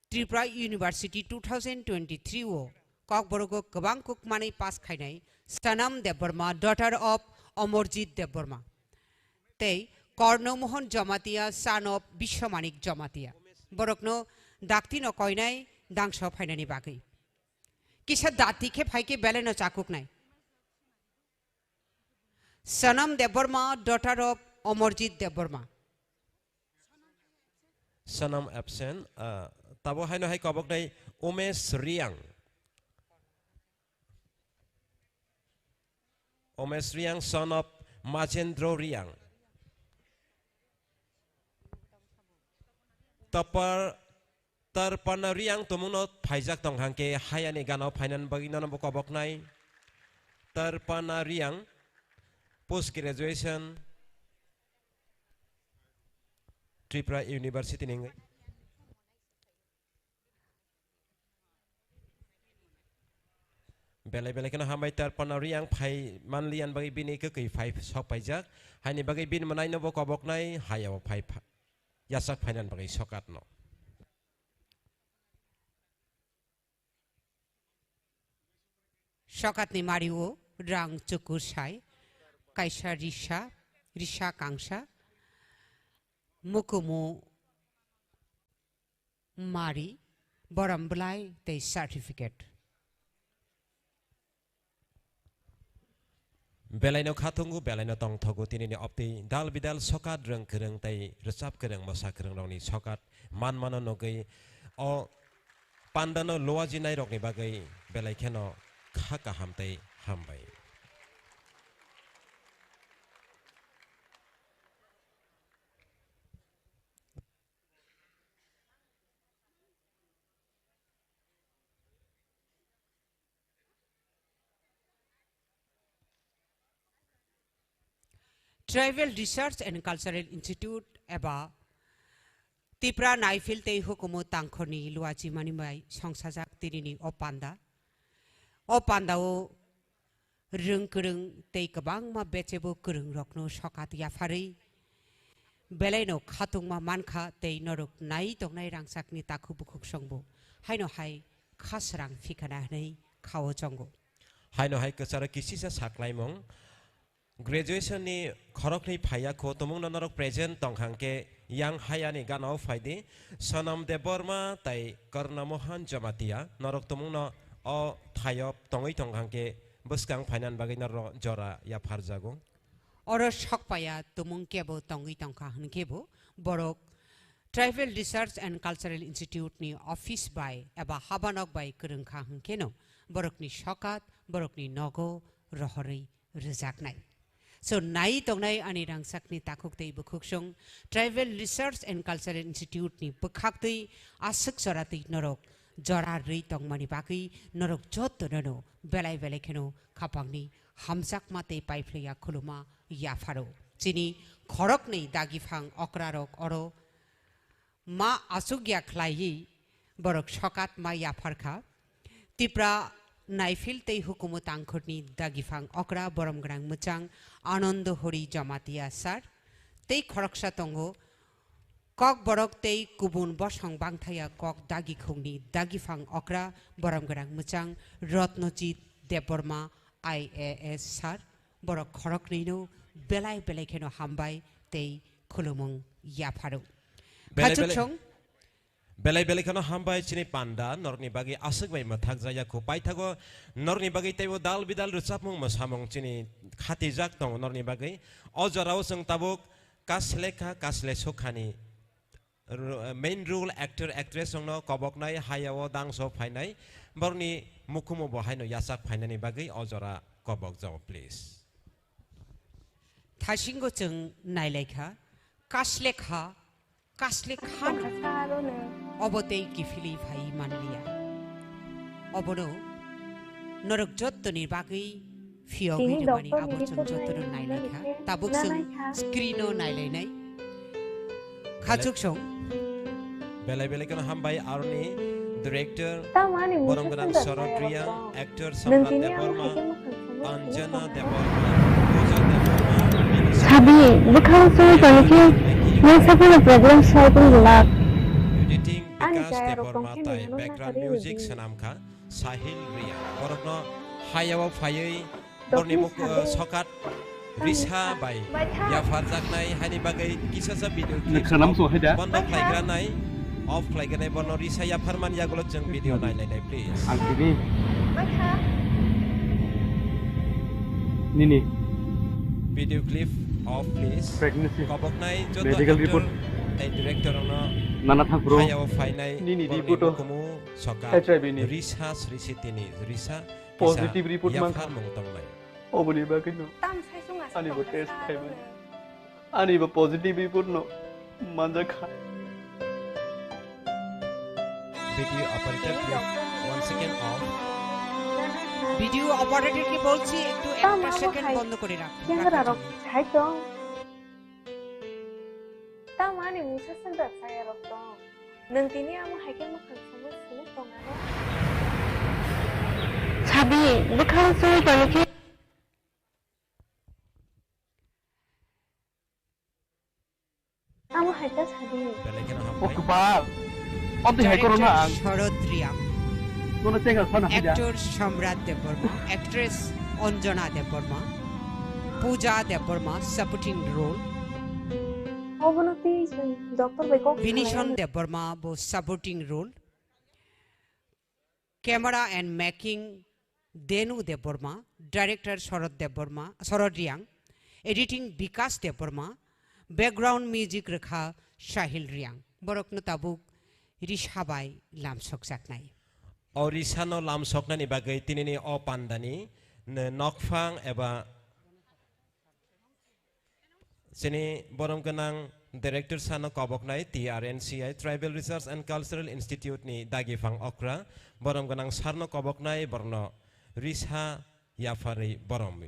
Tripura University two thousand twenty-three o Kokborok o kwbang kukmanwi pass khainai Sonam Debbarma, daughter of Amarjit Debbarma, tei Karna Mohan Jamatia, son of Biswamanik Jamatia. Borokno dakti no koinai dangso phainani bagwi. Kisa dati khe phai khe belai no chakuknai. Sonam Debbarma, daughter of Amarjit Debbarma. Sonam absent. Ah, tabo haino hai koboknai Umesh Riang. Umesh Riang, son of Majendra Riang. Topar Tarpana Riang tumungno phaijak tong hangke hayani gana o phainan bagwi nono bo koboknai. Tarpana Riang, post graduation, Tripura University ni wngwi. Belai belai kheno hambai, Tarpana Reang phai manliyan bagwi bini kwkwi phai sok paijak. Haini bagwi bini mwnaino bo koboknai hayao phai pha-, yachak phainan bagwi Sokatno. Sokatni mario rang chukur sai, kaisa risa, risa kangsa, mukumu mari, borom bwlai tei certificate. Belaino khatungo, belaino tongthogo tinini opti dal bidal Sokat rwng kwrwng tei rwchap kwrwng, mosa kwrwng rokni Sokat manmano nugwi o pandano luajinai rokni bagwi belai kheno kha kaham tei hambai. Tribal Research and Cultural Institute eba Tipra Naifil tei Hukumu Tangkhorni luachimani bai songsajak tinini o panda. O pandao rwng kwrwng tei kwbangma bechebo kwrwng rokno Sokat yapharwi belaino khatungma mankha tei norok nai tongnai rangchakni takhuk bukhuk songbo haino hai khasrang phikhana hwnwi khao chongo. Haino hai kwcharo kisisa saklaimung. Graduation ni khoroknwi phaiya kho, tumungno norok present tongkha hwnkhe yang hayani ganao phaidi, Sonam Debbarma tai Karna Mohan Jamatia norok tumungno o thaio tongwi tongkha hwnkhe bwskang phainan bagwi norok jora yapharjago. Oro sokpaya tumung kebo tongwi tongkha hwnkhe bo borok Tribal Research and Cultural Institute ni office bai eba habanok bai kwrwngkha hwnkhe no borokni sokat, borokni nogo rohorwi rwjaknai. So, nai tongnai ani rangchakni takhuk tei bukhuksong Tribal Research and Cultural Institute ni bwkhaktwi aswk joratwi norok jora rwi tongmani bagwi norok jotono no belai belai kheno khapangni hamjakma tei paiphlaiya khuluma yapharo. Chini khoroknwi dagiphang okrarok oro ma achukya khlaiwi borok sokat ma yapharkha. Tipra Naifil tei Hukumu Tangkhorni dagiphang okra borom gwnang mwchang Anando Hori Jamatia sir tei khoroksa tongo Kokborok tei kubun bosong bangthaya kok dagikhungni dagiphang okra borom gwnang mwchang Rotnojit Debbarma I A S sir, borok khoroknwino belai belai kheno hambai tei khulumung yapharo. Belai belai Khachuksong. Belai belai kheno hambai chini panda, norokni bagwi aswk bai mwthak jaya kho paithago, norokni bagwi teibo dal bidal rwchapmung mwsamung chini khatijak tongo norokni bagwi. O jorao chwng tabuk kaslekha kasle sokhani ro-, main role actor actress rokno koboknai hayao dangso phainai, borokni mukhumo bo haino yachak phainani bagwi o jora kobok jao, please. Thasingo chwng nailaikha, kaslekha, kaslekhano obo tei kiphilwi phaiwi manliya. Obono norok jottoni bagwi phiyogwi rwmani abo chwng jotono nailaikha. Tabuk chwng screen-o nailainai. Khachuksong. Belai belai kheno hambai aroni director, borom gwnang Sorod Reang, actor Samrat Debbarma, Anjana Debbarma, Puja Debbarma, Sabi, bwkhao chwng tongkhe, nang saphano problem solving glak. Editing Bikash Debbarma tai background music swnamkha Sahil Reang. Borokno hayao phaiwi borni muk-, sokat risa bai yapharjaknai haini bagwi kisasa video clip bondo khlaigranai, off khlaigranai, borno risa yapharmani yagulo chwng video nailainai, please. Ang tini. Nini. Video clip off, please. Pregnancy. Koboknai joto actor tei director rokno nana thangphuru. Hayao phainai nini borni report o. Mukhumu sokat H I V ni. Risa srisi tini risa. Positive report mankha. Oboni bagwino ani bo test khaimani. Ani bo positive report no manjakha. Video operator, please, one second off. Video operator ke bolchi ektu ekta second bondo kore rakh. Camera rok sai tong. Tamo ani mungsa sandal saya rok tong. Nwng tini amo hai khe mwkhang sumui sumui tong ano? Sabi, bwkhang chwng tongwi khe. Amo hai ta sadi. Belai kheno O hambai. Kwpal. Ondi hai korona Director ang. Sharad Riang. Nono tenga sana haja. Actor Samrat Debbarma, actress Anjana Debbarma, Pooja Debbarma, supporting role. Obono twi chwng doctor bai kok Binishon khlai. Debbarma bo supporting role. Camera and making Denu Debbarma, director Sharad Debbarma, Sharad Riang, editing Bikas Debbarma, background music rwkha Sahil Riang. Borokno tabuk risa bai lamsokjaknai. O risano lamsoknani bagwi tinini o pandani n-, nokphang eba Chini borom gwnang director sano koboknai T R N C I, Tribal Research and Cultural Institute ni dagi phang okra. Borom gwnang sarno koboknai, borno risa yapharwi borom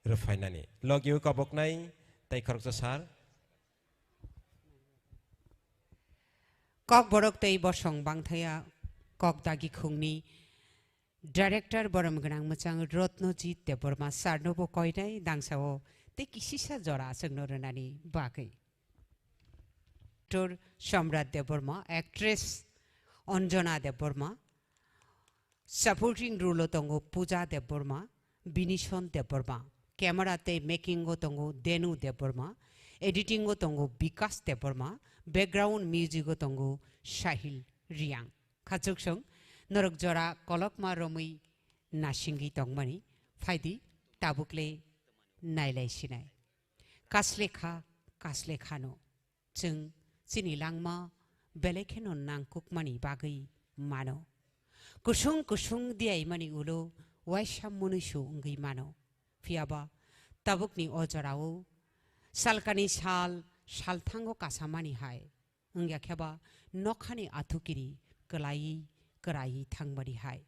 rwphainani. Logio koboknai tei khoroksa sar. Kokborok tei bosong bangthaya kok dagi khungni Director borom gwnang mwchang Ratnajit Debbarma sir no bo koinai dangsa o tei kisisa jora aswk no rwnani bagwi. Actor Samrat Debbarma, actress Anjana Debbarma, supporting role o tongo Pooja Debbarma, Binishon Debbarma, camera tei making o tongo Denu Debbarma, editing o tongo Bikas Debbarma, background music o tongo Sahil Riang. Khachuksong, norok jora kolokma romwi nasingwi tongmani, phaidi tabukle nailai sinai. Kasle kha, kasle khano. Chwng chini langma belai kheno nangkukmani bagwi mano. Kusung kusung diyaimani ulo waisa munuisu wngwi mano. Phiyaba tabukni o jorao salkani sal, salthango kasamani hai. Wngya kheba nokhani athukiri kwlaiwi kwraiwi thangmani hai.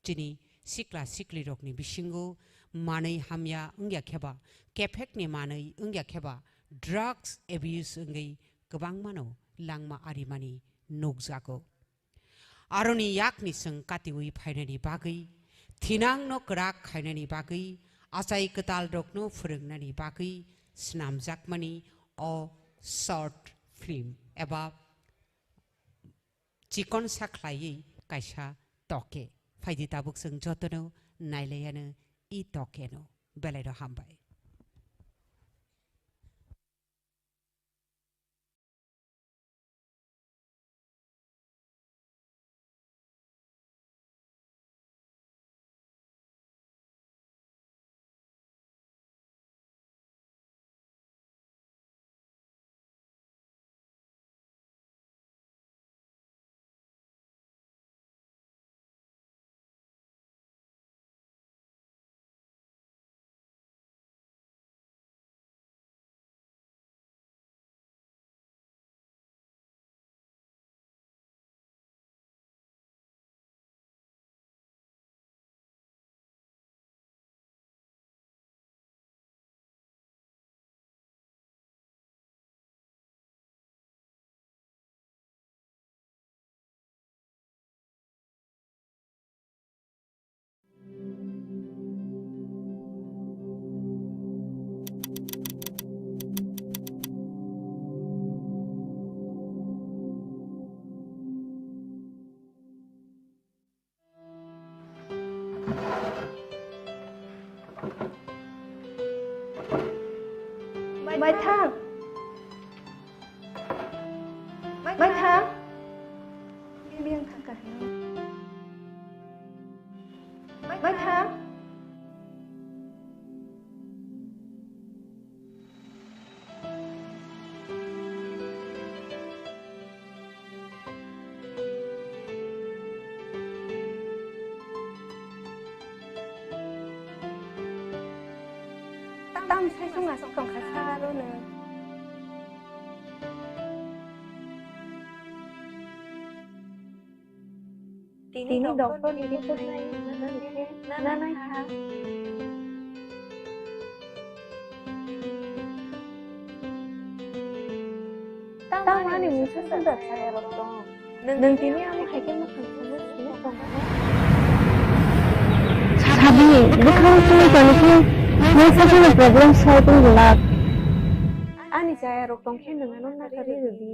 Chini sikla siklirokni bisingo manwi hamya wngya kheba kephekni manwi wngya kheba drugs abuse wngwi kwbangmano langma arimani nukjago. Aroni yakni chwng katiwi phainani bagwi, thinangno kwrak khainani bagwi, achai kwtalrokno phwrwngnani bagwi swnamjakmani o short film eba chikon sa khlaiwi kaisa toke. Phaidi tabuk chwng jotono nailaiano i tokeno. Belaino hambai. Maithang. Maithang. Biyang thangkha. Maithang. Tang sai sung aswk tongkha sa aro nwng. Tini doctor ni report nai, nana kha. Tamo ani mungsa sundar saya rok tong. Nwng tini amo hai khe mwkhang simi sini tong kha. Abi, bwkhang twi toni khe, nang sakno problem solving glak. Ani chaya rok tong khe nwng ano nakarwi rwdi.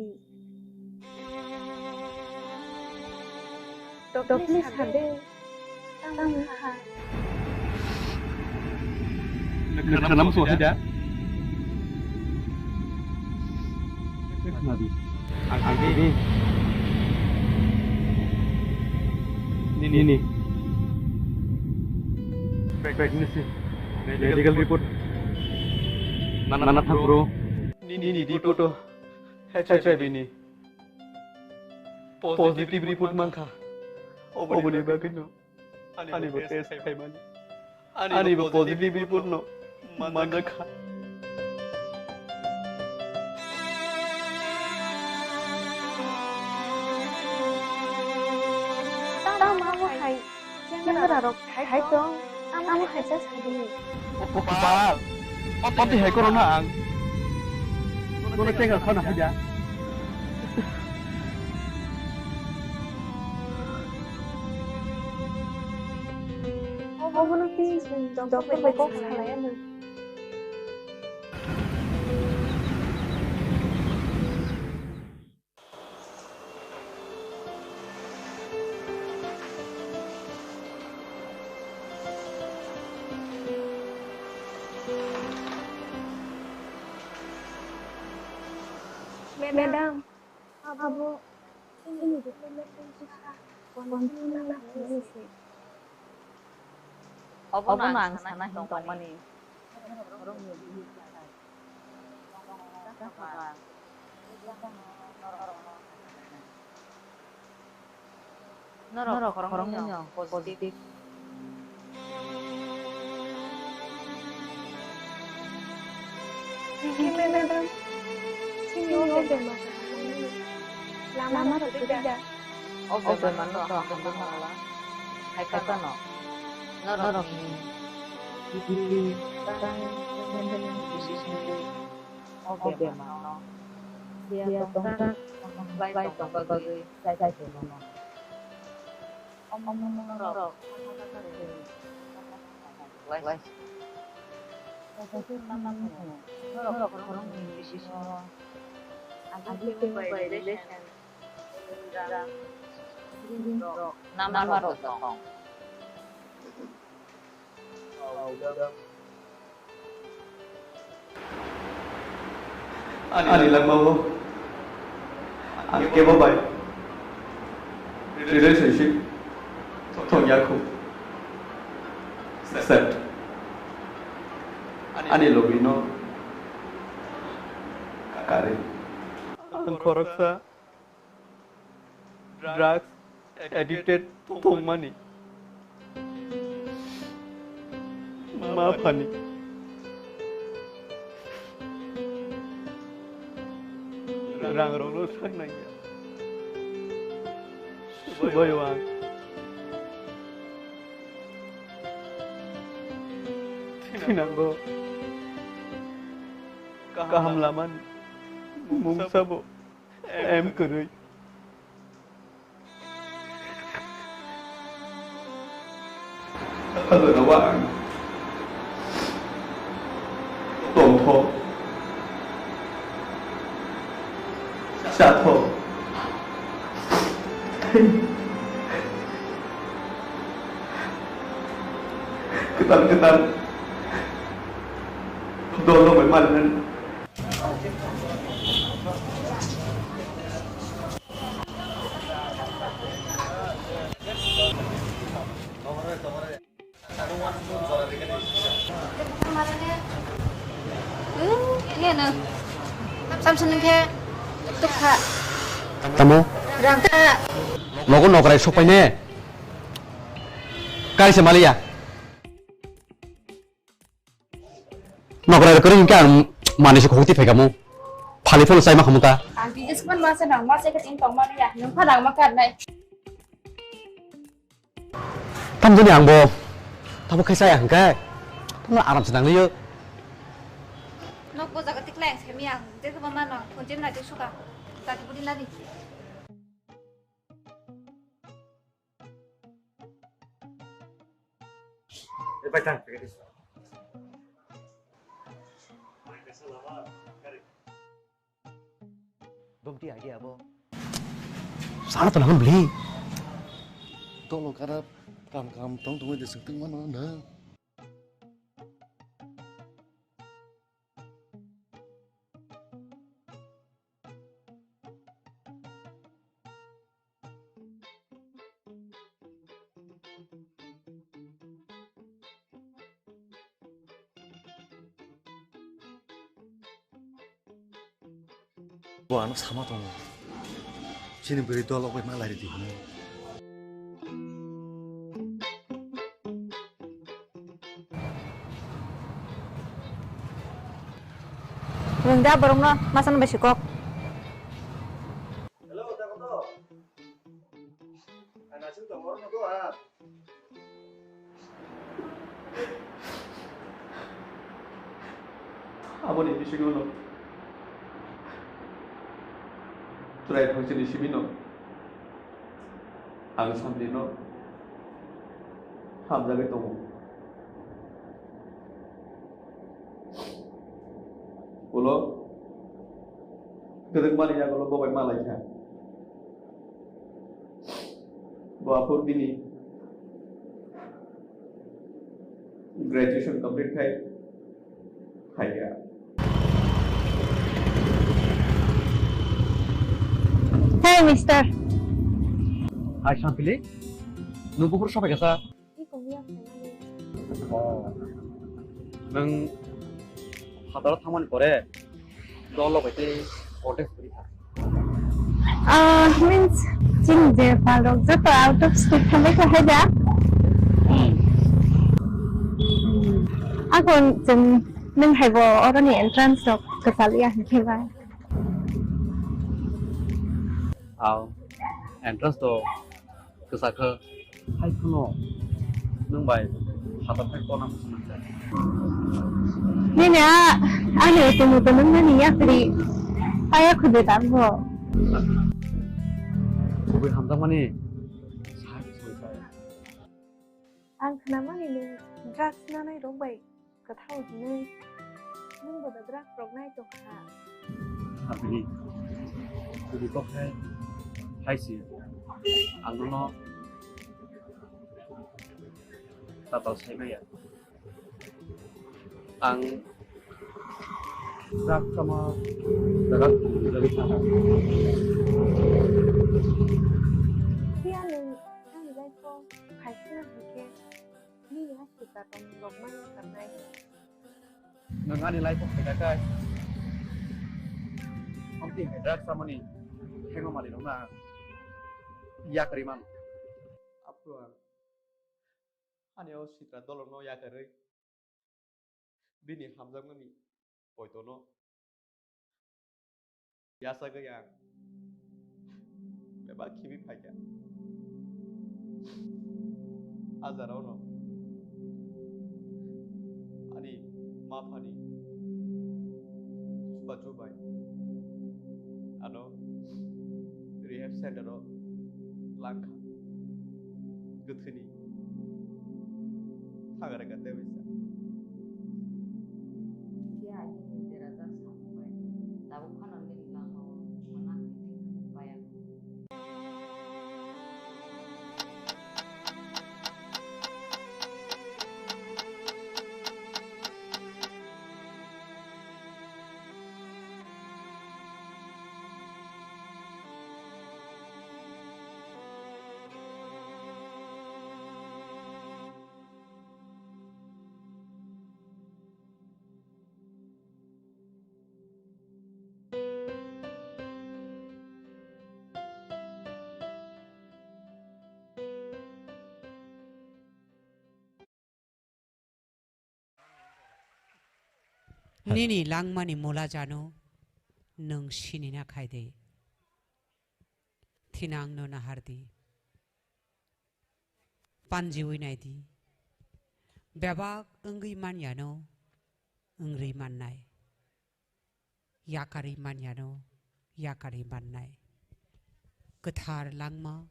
Tokli sade. Tang kha. Nokha nam so hada. Khna di. Ang di. Nini. Pregnancy. Medical report. Nana thang bro. Nini report o. H I V ni. Positive report mankha. Oboni bagwino ani bo test khaimani. Ani bo positive report no manjakha. Tamo hai. Chengra rok hai tong, amo hai sa sadi. Bal, oti hai korona ang. Kono chengra khona hai da. Obono pi doctor bai kok salai ano. Madam, abo chini department ni kisa continue na khlai se. Obono ang sana hin tongmani. Norok khoroknwi no positive. Thank you, madam. Chini o bemar lama rok twi da. O bemar no to hamjak nangla. Hai kha no. Norok ni kidney tang o bemar no. Dia tongthak, tongthak, tongthak bagwi chai, chai tongmano. Omo norok norok khoroknwi bisingo agikhe bai relation rok nama rok tong. Ani langmao ang kebo bai relationship thong ya khu. Except ani logino kare. Ang khoroksa drugs addicted tongmani ma phani rang rokno sak nangya. Subai o ang thinango kaham lamani mungsa bo em kwrwi. Halo, no, wa ang. Tongtho. Chatho. Kwtal kwtal. Dolo bai malinan. Samsung khe tukha. Tamo? Rang ta. Nogo nokrai sokpai ne. Kari se maliya. Nokrai rok kwrwi hwnkhe ang manwi se khogwi twi phaikha mo. Phali phano chaima khamu ta. Ang twijak man masa nang masa khe tin tong mani ya. Nung pha nang ma kar nai. Tamjani ang bo. Tabo khai chaya hwnkhe. Tamo aram se nang liyo. Nok bo jaga tikla ang semi ang. Jekhe bo ma nang phone jem nai suka. Tati budi nadi. Bai tang, pagadi. Bumti idea bo. Sana to naman beli. Tolo karap kam kam tong tong de sengteng mana na. Bo ano sama tongo. Chini bwrwi dol rok bai malai ridi hwnwi. Nwng da borokno masano bai sikok. Hello, Takoto. Ang aswk tongo, nogo ha. Aboni bisingo no chwrai phangsani simi no ang samni no hamjagwi tongo. Ulo kwdwkmani yagulo bo bai malaikha. Bo aphuru bini graduation complete khai phaikha. Hey, mister. Hai, Sampili. Nwng buphuru sophai kha sa? Iko miya khaimani. Oh. Nwng hataro thangmani pore dol rok bai tei contact kwrwi kha. Ah, means, chini je phalrok joto out of state thanglai kha hai da. Ako chwng nwng hai bo oroni entrance rok kwchal ya hinkhe bai. Aw, entrance to kwchakhe hai kheno nwng bai phatar thai kona muchung nang kha. Nini a, ani tongmung tongmung nani yakri paya khude tabuk. Kubui hamjakmani sai sai sai. Ang khnamani nwng drugs nanai rok bai kwthao hinwi nwng bo da drugs rok nai tong kha. Abini, kubui kok hai, hai si, ang nono tatal sai maya. Ang drugs tamo jaga jaga sana. Phiya nwng ani life o phaisina hinkhe nini haste katom rok mano karnai. Nwng ani life o phaikha khe, amtwi hai drugs samani thengo mali rok na yakarwi mano. Aphuru ang ani o sitra dolok no yakarwi bini hamjakmani poito no yachagwi ang bebak khibi phaikha. A jora o no ani ma phani chubachu bai ano rehab center o langkha. Kwthwini thangare ka tei waisa. Phiya ani derajak samung bai tabuk phano nini langmao mwnakni thwngmung paiya. Nini langmani mula jano nwng sinina khaide. Thinangno nahardi. Panjiwi naidi. Bebak wngwi manyano wngri mannai. Yakarwi manyano yakarwi mannai. Kwthar langma,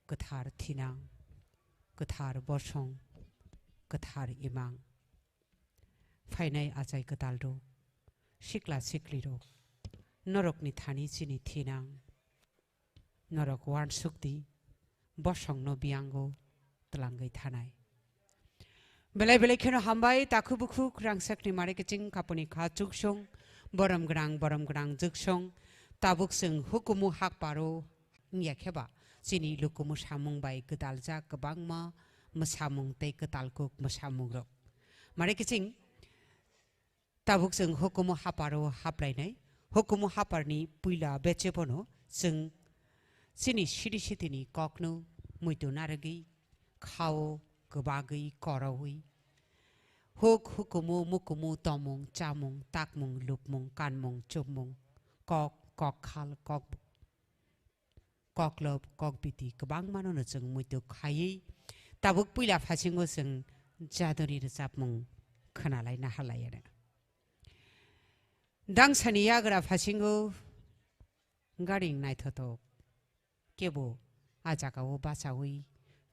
kwthar thinang, kwthar bosong, kwthar imang. Phainai achai kwtal rok, sikla sikli rok, norokni thani chini thinang. Norok uansuk di, bosongno biyango twlangwi thanai. Belai belai kheno hambai, takhuk bukhuk rangchakni mare kiching kapuni kha chuksong, borom gwnang, borom gwnang juksong, tabuk chwng hukumu hakparo wngya kheba, chini lukumu samung bai gwdaljak kwbangma mwsamung tei kwtal kuk mwsamung rok. Mare kiching, Tabuk chwng hukumu haparo haplainai. Hukumu haparni puila bechebono chwng chini siri sitini kokno muitu narwgwi, khao kwbagwi, korowi. Huk hukumu, mukumu, tomung, chamung, takmung, lupmung, kanmung, chupmung, kok, kokkhal, kok koklop, kokbiti kwbangmano no chwng muitu khaiwi tabuk puila phasingo chwng jaduni rwchapmung khwnalai naharlaiya. Dangsani yagra phasingo garing naithotok kebo a jagao bachaui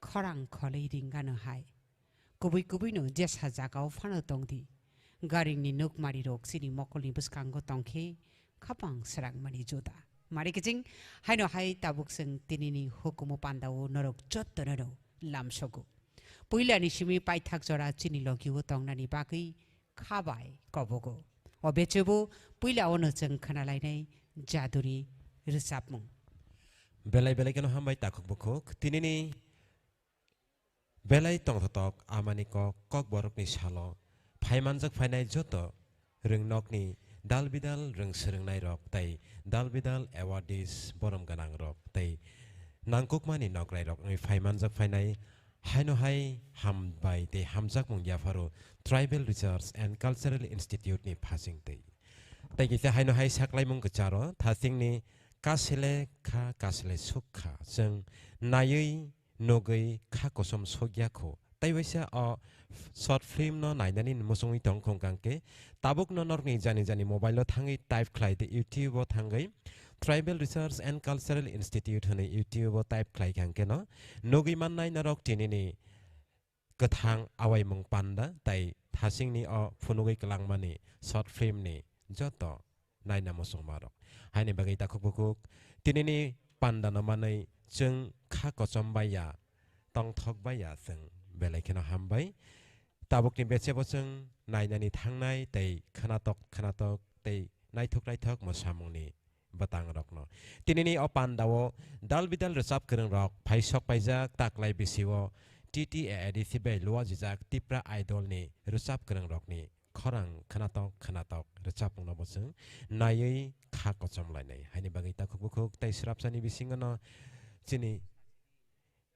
khorang kholwi ringano hai. Kubui kubuino jesa jagao phano tongdi. Garingni nukmarirok chini mokolni bwskango tongkhe khapang srangmani juda. Mari kiching haino hai tabuk chwng tinini hukumu pandao norok jottono no lamsogo. Puilani simi paithak jora chini logio tongnani bagwi kha bai kobogo. O bechebo puila ono chwng khwnalainai jaduni rwchapmung. Belai belai kheno hambai takhuk bukhuk. Tinini Belai tongthotok amani kok, Kokborokni salo phaimanjak phainai joto rwngnokni dalbidal rwng swrwngnairok tei dalbidal awardees borom gwnangrok tei nangkukmani nokrairok wngwi phaimanjak phainai haino hai hambai tei hamjakmung yapharo Tribal Research and Cultural Institute ni phasingtwi. Tei kisa haino hai saklaimung kwcharo thasingni kasile kha kasile sukha chwng naiwi nugwi kha kosom sokya kho. Tei waisa o short film no nainani muchungwi tong khong kang khe tabuk no norokni jani jani mobile o thangwi type khlai di, YouTube o thangwi Tribal Research and Cultural Institute hwnwi YouTube o type khlai kang khe no nugwi mannai norok tinini kwthang awaimung panda tei thasingni o phunugwi kwlangmani short film ni joto naina muchungmarok. Haini bagwi takhuk bukhuk tinini pandano manwi chwng kha kochom bai ya, tongthok bai ya chwng belai kheno hambai. Tabukni bechebo chwng nainani thangnai tei khwnatok khwnatok tei naithok naithok mwsamungni bwtangrokno. Tinini o pandao dal bidal rwchap kwrwngrok phaisok paijak taklai bisio T T A A D C bai luajijak Tipra Idol ni rwchap kwrwngrokni khorang khwnatok khwnatok rwchapmungno bo chwng naiwi kha kochom lainai. Haini bagwi takhuk bukhuk tei swrapsani bisingono chini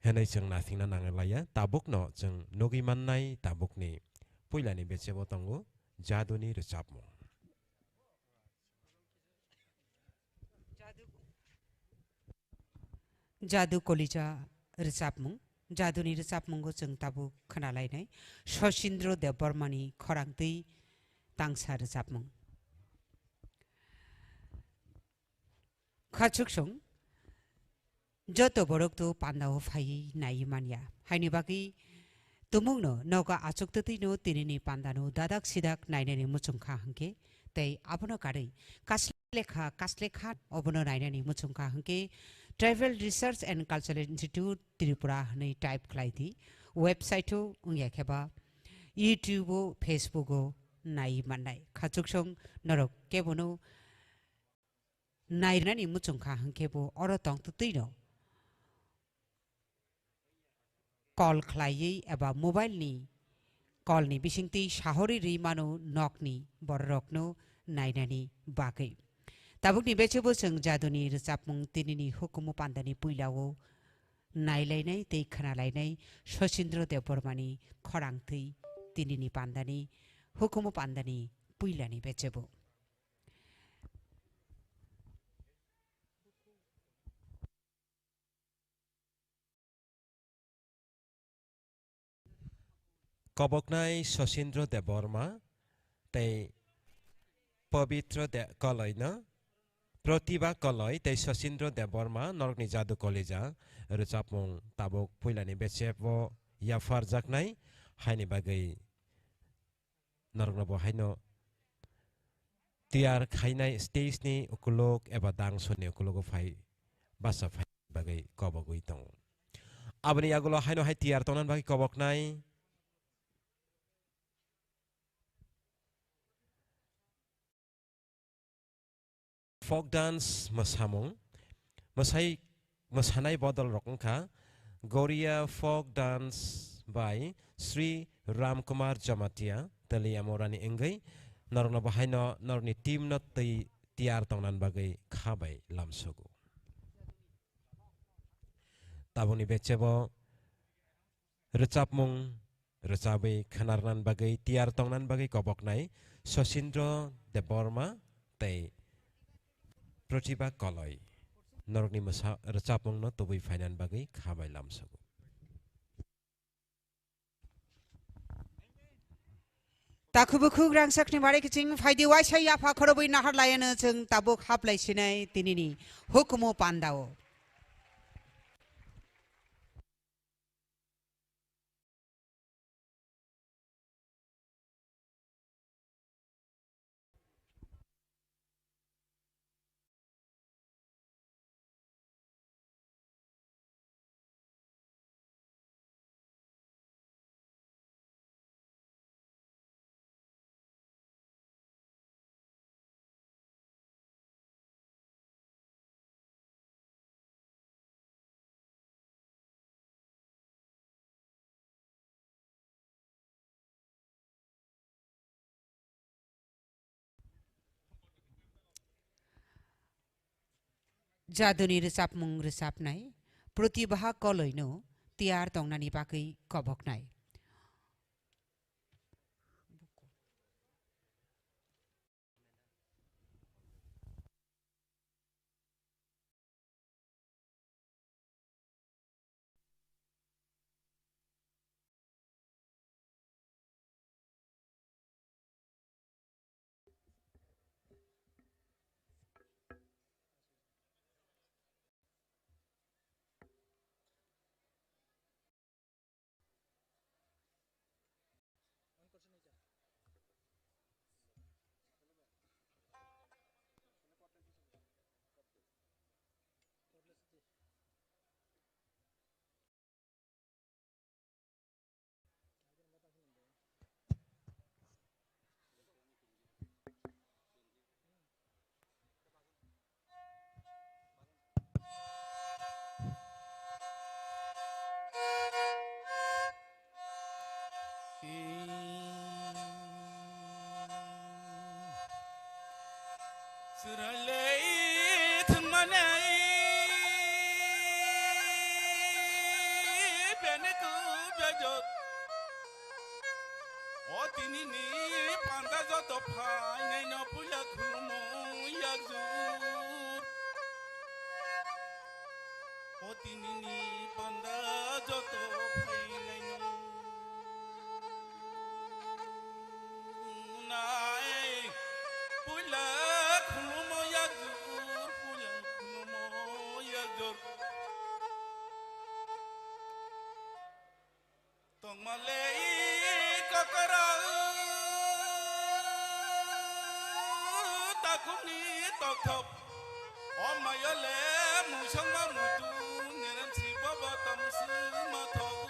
hwnwi chwng naisingna nanglaiya. Tabukno chwng nugwi mannai tabukni puilani bechebo tongo jaduni rwchapmung. Jadu Kolija rwchapmung. Jaduni rwchapmungo chwng tabuk khwnalainai Sosindro Debbarmani khorang twi tangsa rwchapmung. Khachuksong joto borok to pandao phaiwi naiwi manya. Haini bagwi tumungno nogo achuk twtwino tinini pandano dadak sidak nainani muchungkha hwnkhe tei abono karwi kaslekha kaslekha obono nainani muchungkha hwnkhe Tribal Research and Cultural Institute Tripura hwnwi type khlai di. Website-o wngya khe ba YouTube-o, Facebook-o naiwi mannai. Khachuksong norok kebono nairwnani muchungkha hwnkhe bo oro tongtwtwino call khlaiwi eba mobile ni call ni bisingtwi sahori rwi mano nokni bororokno nainani bagwi. Tabukni bechebo chwng jaduni rwchapmung tinini hukumu pandani puilao nailainai tei khwnalainai Sosindro Debbarmani khorang twi tinini pandani hukumu pandani puilani bechebo. Koboknai Sosindro Debbarma tei Pabitro De-, Koloino, Pratibha Koloi tei Sosindro Debbarma norokni Jadu Kolija rwchapmung tabuk puilani bechebo yapharjaknai. haini bagwi norokno bo haino tiyar khainai stage ni ukuluk eba dangso ni ukulogo phai basa phai bagwi kobogwi tongo. Aboni yagulo haino hai tiyar tongna bagwi koboknai folk dance mwsamung, mwsai, mwsanai bodol rok wngkha Goria folk dance by Sri Ramkumar Jamatia, Teliamorani wngwi norokno bahaino norokni team no twi tiyar tongna bagwi kha bai lamsogo. Tabukni bechebo rwchapmung rwchabwi khwnarnan bagwi tiyar tongnan bagwi koboknai Sosindro Debbarma tei Pratibha Koloi. Norokni mwsa rwchapmungno tubui phainan bagwi kha bai lamsogo. Takhuk bukhuk rangchakni mare kiching phaidi waisa yapha khorobwi nahar layano chwng tabuk haplai sinai tinini hukumu pandao. Jaduni rwchapmung rwchapnai Pratibha Koloino tiyar tongnani bagwi koboknai. Chwrailai thwngmani bini kwbajak. O tinini panda joto phainaino puila khulumo yakjur. O tinini panda joto phainaino nai puila khulumo yakjur, puila khulumo yakjur. Tongmale i kokora takhukni tokthok. O mayole muisongma muitu nerem si bobo tamswk mathok.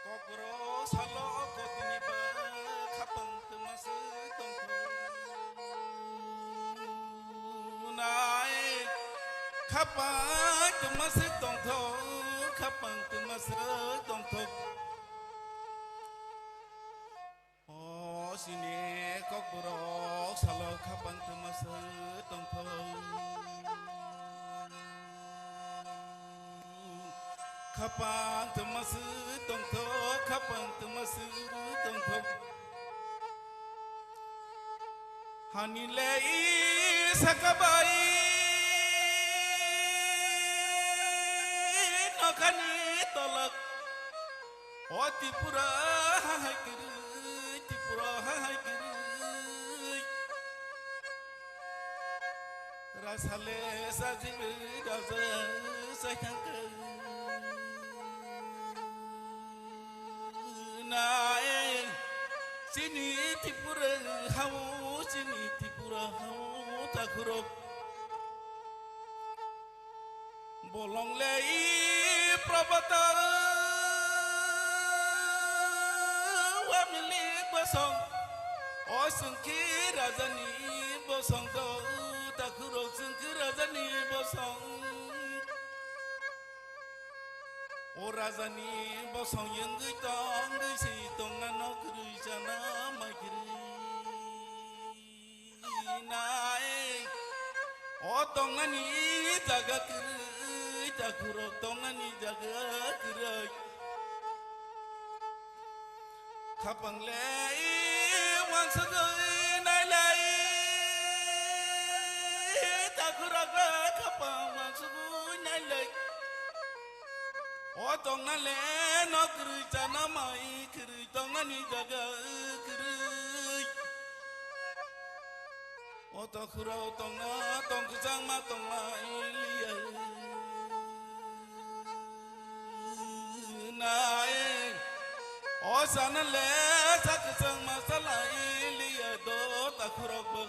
Kokborok salo kotini ba khapang twmaswk tongthok. Nai khapang twmaswk tongthok, khapang twmaswk tongthok. O sini kokborok salo khapang twmaswk tongthok. Khapang twmaswk tongthok, khapang twmaswk tongthok. Hani le i saka bai nokhani tolak. O Tripura ha hai kwrwi, Tripura ha hai kwrwi. Rasale sajil raja sai thangkha. Ai, chini Tripura hao, chini Tripura hao, takhurok. Bolong le i prabata wamili bosong. O sengki rajani bosong do, takhurok sengki rajani bosong. O rajani bosong yengwi tongwi si tongna no kwrwi chana mai kwrwi nai. O tongnani jaga kwrwi, takhurok tongnani jaga kwrwi. Khapang le wansugwi nailai, takhurok khapang wansugwi nailai. O tongna le no kwrwi chana mai kwrwi tongnani jaga kwrwi. O takhurok tongna tong kwchangma tongna liya. Nai. O sana le sa kwchangma salai liya do takhurok bo.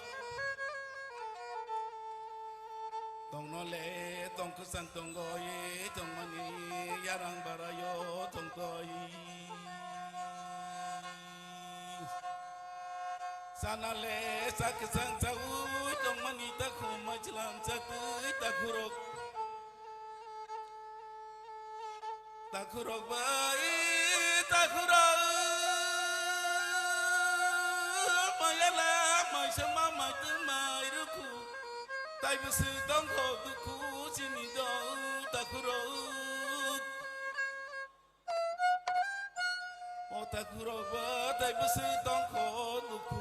Tongno le tong kwchang tongoi tongmani yarang barayo tongtoi. Sana le sa kwchang chaui tongmani takhum machlang chatwi takhurok. Takhurok bai, takhurok. Mayala, maisama, maitwi, mairukhu. Taibo se tongkho dukhu chini do, takhurok. O takhurok ba taibo se tongkho dukhu.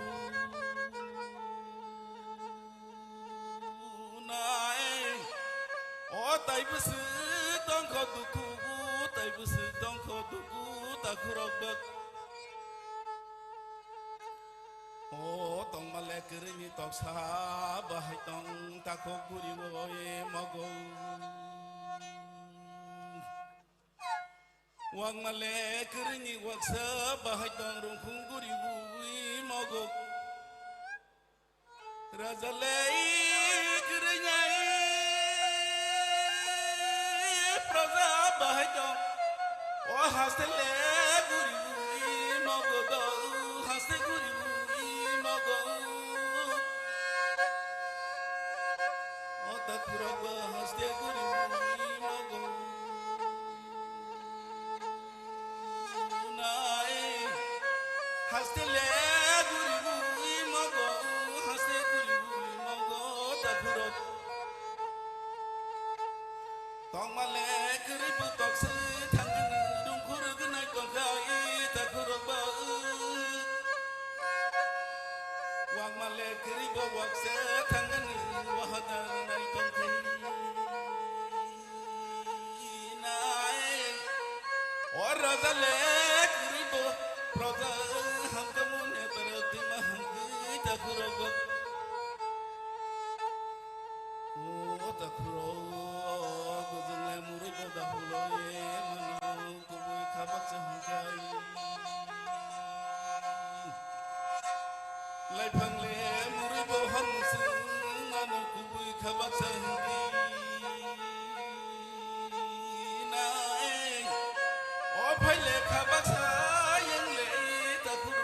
Nai. O taibo se tongkho dukhu, taibo se tongkho dukhu, takhurok bak. O tongma le kwrwini toksa bahai tong takhuk guri o e mogo. Wangma le kwrwini waksa bahai tong rungkhung guri ui mogo. Raja le kwrwini praja bahai tong. O haste le guri ui mogo do, haste guri ui mogo. O takhurok ba haste guri ui mogo. Nai, haste le guri bui mogo, haste guri bui mogo, takhurok. Tongma le kwrwi bu tokse thangani rungkhur gwnai tongkhai, takhurok ba. Wakma le kwrwi bo wakse thangani wahada nai tongkhai. Nai. O raja le kwrwi bo proja hamkhe mone tara tima hamkhe takhurok. O takhurok gojong le murwi bo dahuloi mano kubui khabak se hamkhe. Laiphang le murwi bo hamsung mano kubui khabak sa hingdi nai. O phai le khabak sa yang le takhur,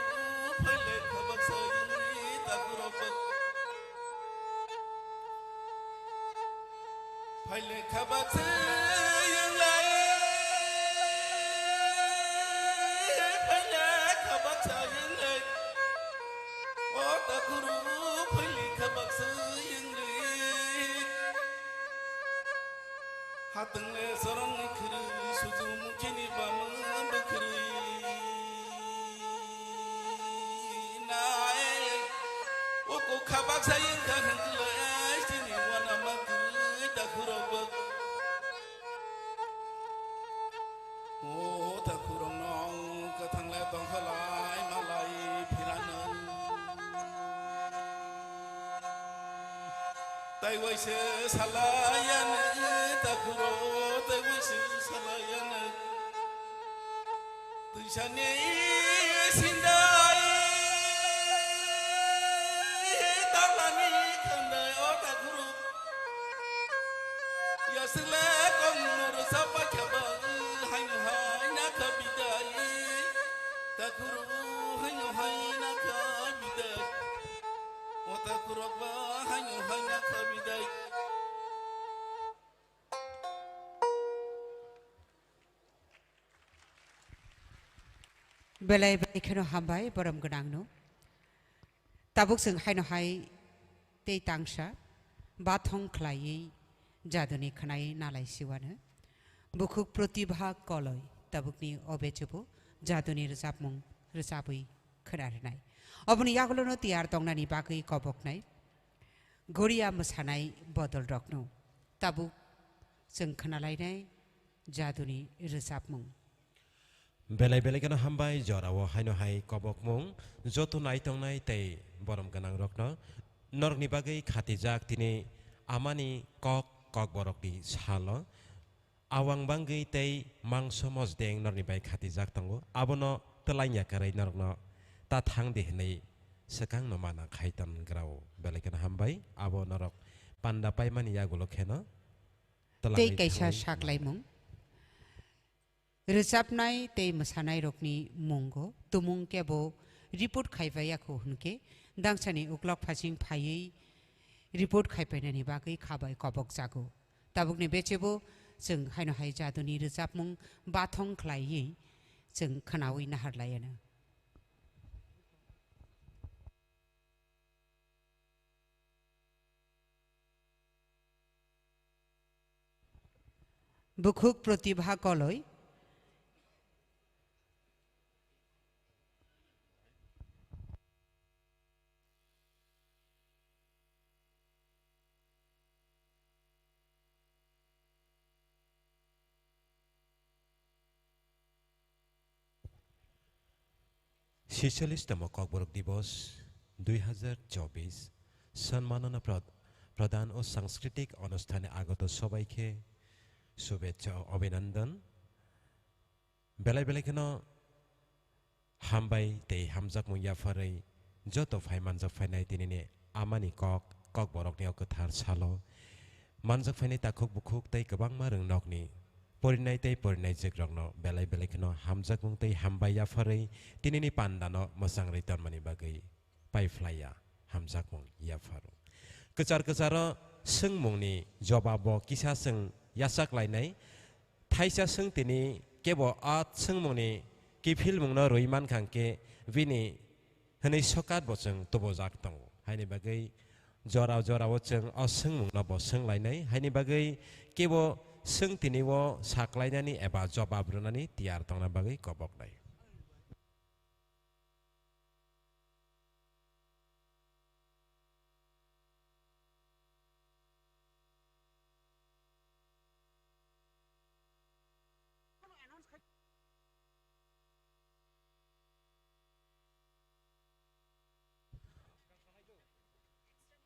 phai le khabak sa yang le takhur. Phaile khabak se yang lai, phaile khabak sa yang lai. O takhuru phaile khabak sa yang lai. Hatang le sorong ni khiri, suju mukhi ni bama bwkhri. Nai, o kok khabak sa yang kha hwnkhe le, ai chini wana ma kwrwi takhurok bwk. O takhurok no kwthang le tongkha lai ma lai phirano. Tai waise salai ano takhurok, tai waise salai ano. Twisani Sile kong moro sapa khaba, haino hai na kha bidai. Takuru haino hai na kha bidai. O takurok ba haino hai na kha bidai. Belai belai kheno hambai borom gwnangno. Tabuk chwng haino hai tei tangsa bathong khlaiwi jaduni khwnai nalai siwano. Bukhuk Pratibha Koloi tabukni o bechebo jaduni rwchapmung rwchabwi khwna rwnai. Oboni yagulono tiyar tongnani bagwi koboknai Goria mwsanai bodolrokno tabuk chwng khwnalainai jaduni rwchapmung. Belai belai kheno hambai, jorao haino hai kobokmung joto naitongnai tei borom gwnangrokno norokni bagwi khatijak tini amani kok kokborokni salo. Awang bangwi tei mangso mosdeng norokni bai khatijak tongo, abono twlaina kwrwi norokno ta thang di hwnwi swkangno mana khai ton grao. Belai kheno hambai, abo norok panda paimani yagulo kheno twlangwi Tei kaisa thangwi saklaimung. Rwchapnai tei mwsanairokni mungo tumung kebo report khaipai yakho hwnkhe, dangsani uklok phasing phaiwi report khaipainani bagwi kha bai kobok jago. Tabukni bechebo chwng haino hai jaduni rwchapmung bathong khlaiwi chwng khwnawi naharlaianw. Bukhuk Pratibha Koloi. Sisalish tomo Kokborok Dibos dui hazar chobbish, Sanmanana Prad-, Pradhan o Sanskriti Onusthane agoto sobaikhe shubhecha o abhinandan. Belai belai kheno hambai tei hamjakmung yapharwi joto phai manjak phainai tinini amani kok, Kokborokni o kwthar salo manjak phainai takhuk bukhuk tei kwbangma rwngnokni porinai tei porinai jikrokno belai belai kheno hamjakmung tei hambai yapharwi tinini pandano mwchangwi tonmani bagwi paiphlaiya hamjakmung yapharo. Kwchar kwcharo swngmungni jobabo kisa chwng yachaklainai. Thaisa swngtini kebo a swngmungni kiphilmungno rwi mankha hwnkhe bini hwnwi sokat bo chwng tubujak tongo. Haini bagwi jora jorao chwng o swngmungno bo swnglainai. Haini bagwi kebo swngtini o saklainani eba jobab rwnani tiyar tongna bagwi koboknai.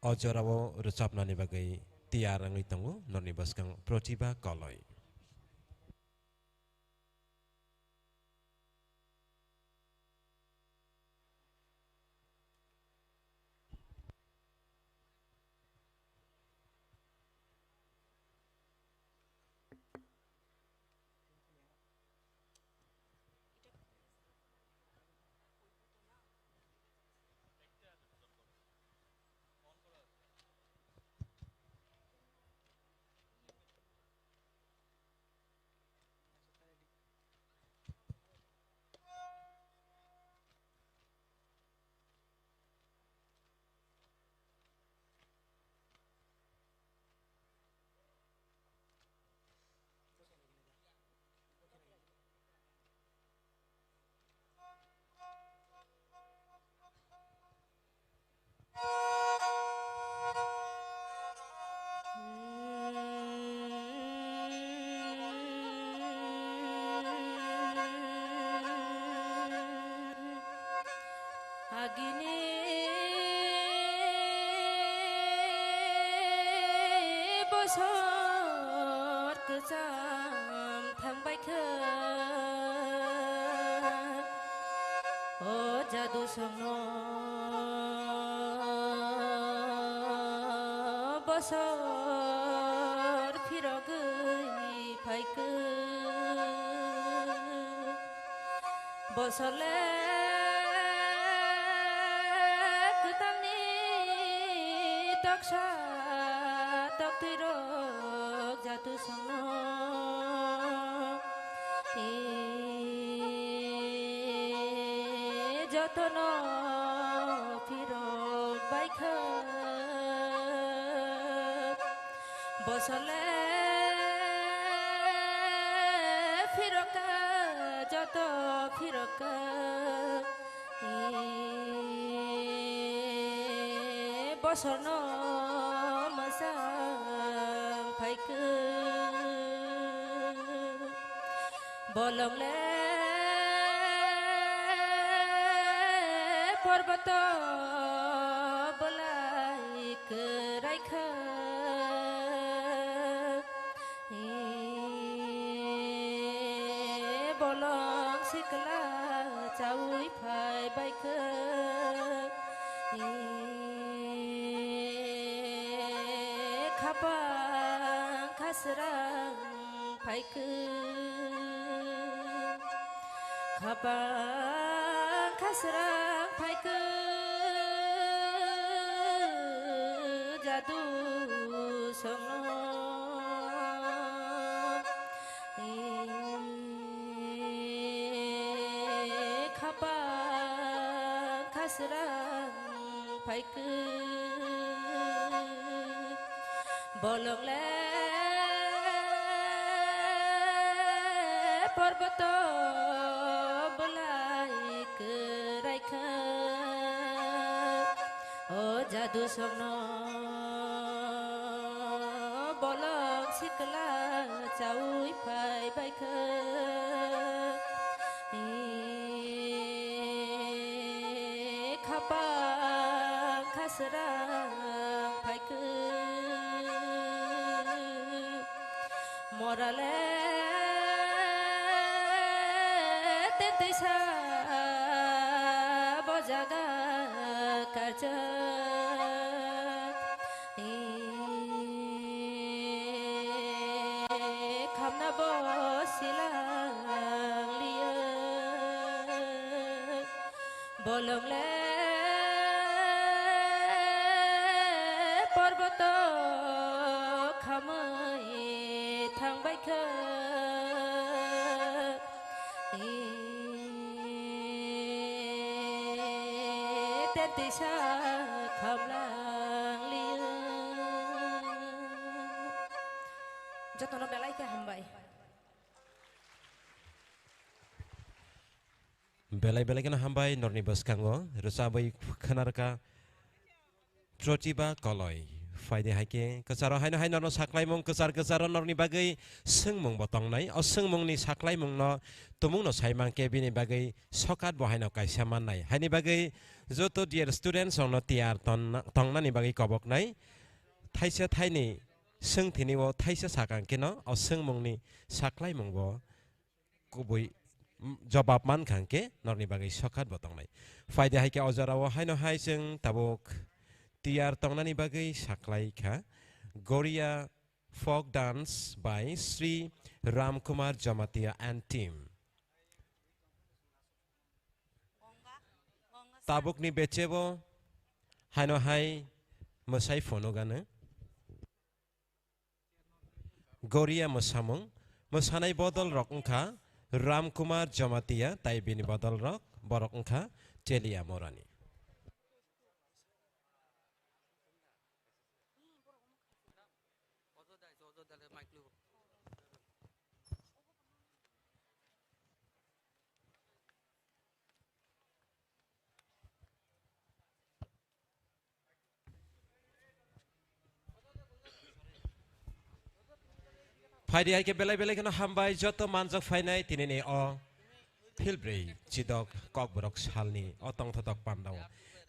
O jorao rwchapnani bagwi tiyar wngwi tongo norni bwskang Pratibha Koloi. Agini bosor kwcham thangbaikha, o jadu songno bosor phirogwi. Phaikhe bosole kwtalni toksa toktwirok jatu songno. E jotono phirok baikha. Bosole phirokha, joto phirokha, e, bosorno mwchang phaikha. Bolongle porboto bolai kwraikha. E, bolong sikla chaui phai baikha. E, khapang khasrang phaikha. Khapang khasrang phaikha jadu songno. E, khapang khasrang phaikha. Bolongle porboto bolai kwraikha. O jadu songno bolong sikla chaui phai baikha. E, khapang khasrang phaikha. Morale tentisa bojaga karjak. E, khamna bo silang liya. Bolongle porboto khamwi thangbaikha. E, tentisa khamlang liya. Jotono belai khe hambai. Belai belai kheno hambai norni bwskango rwchabwi khwnarwkha Protiba Koloi. Phaidi hai khe kwcharo haino hai norno saklaimung kwchar kwcharo norni bagwi swngmung bo tongnai. O swngmungni saklaimungno tumungno saimang khe bini bagwi sokat bo haino kaisa mannai. Haini bagwi joto dear students rokno tiyar tonna-, tongnani bagwi koboknai. Thaisa thaini swngthini o thaisa sakang kheno o swngmungni saklaimung bo kubui, mm, jobab mankha hwnkhe norokni bagwi sokat bo tongnai. Phaidi hai khe o jorao haino hai chwng tabuk tiyar tongnani bagwi saklai kha Goria folk dance by Sri Ramkumar Jamatia and team. Tabukni bechebo haino hai mwsai phunukgano. Goria mwsamung, mwsanai bodol rok wngkha Ram Kumar Jamatia, tai bini bodol rok, borok wngkha Chelia Morani. Phaidi hai khe belai belai kheno hambai joto manjak phainai tinini o philbrwi chidok kokborok salni o tongthotok pandao.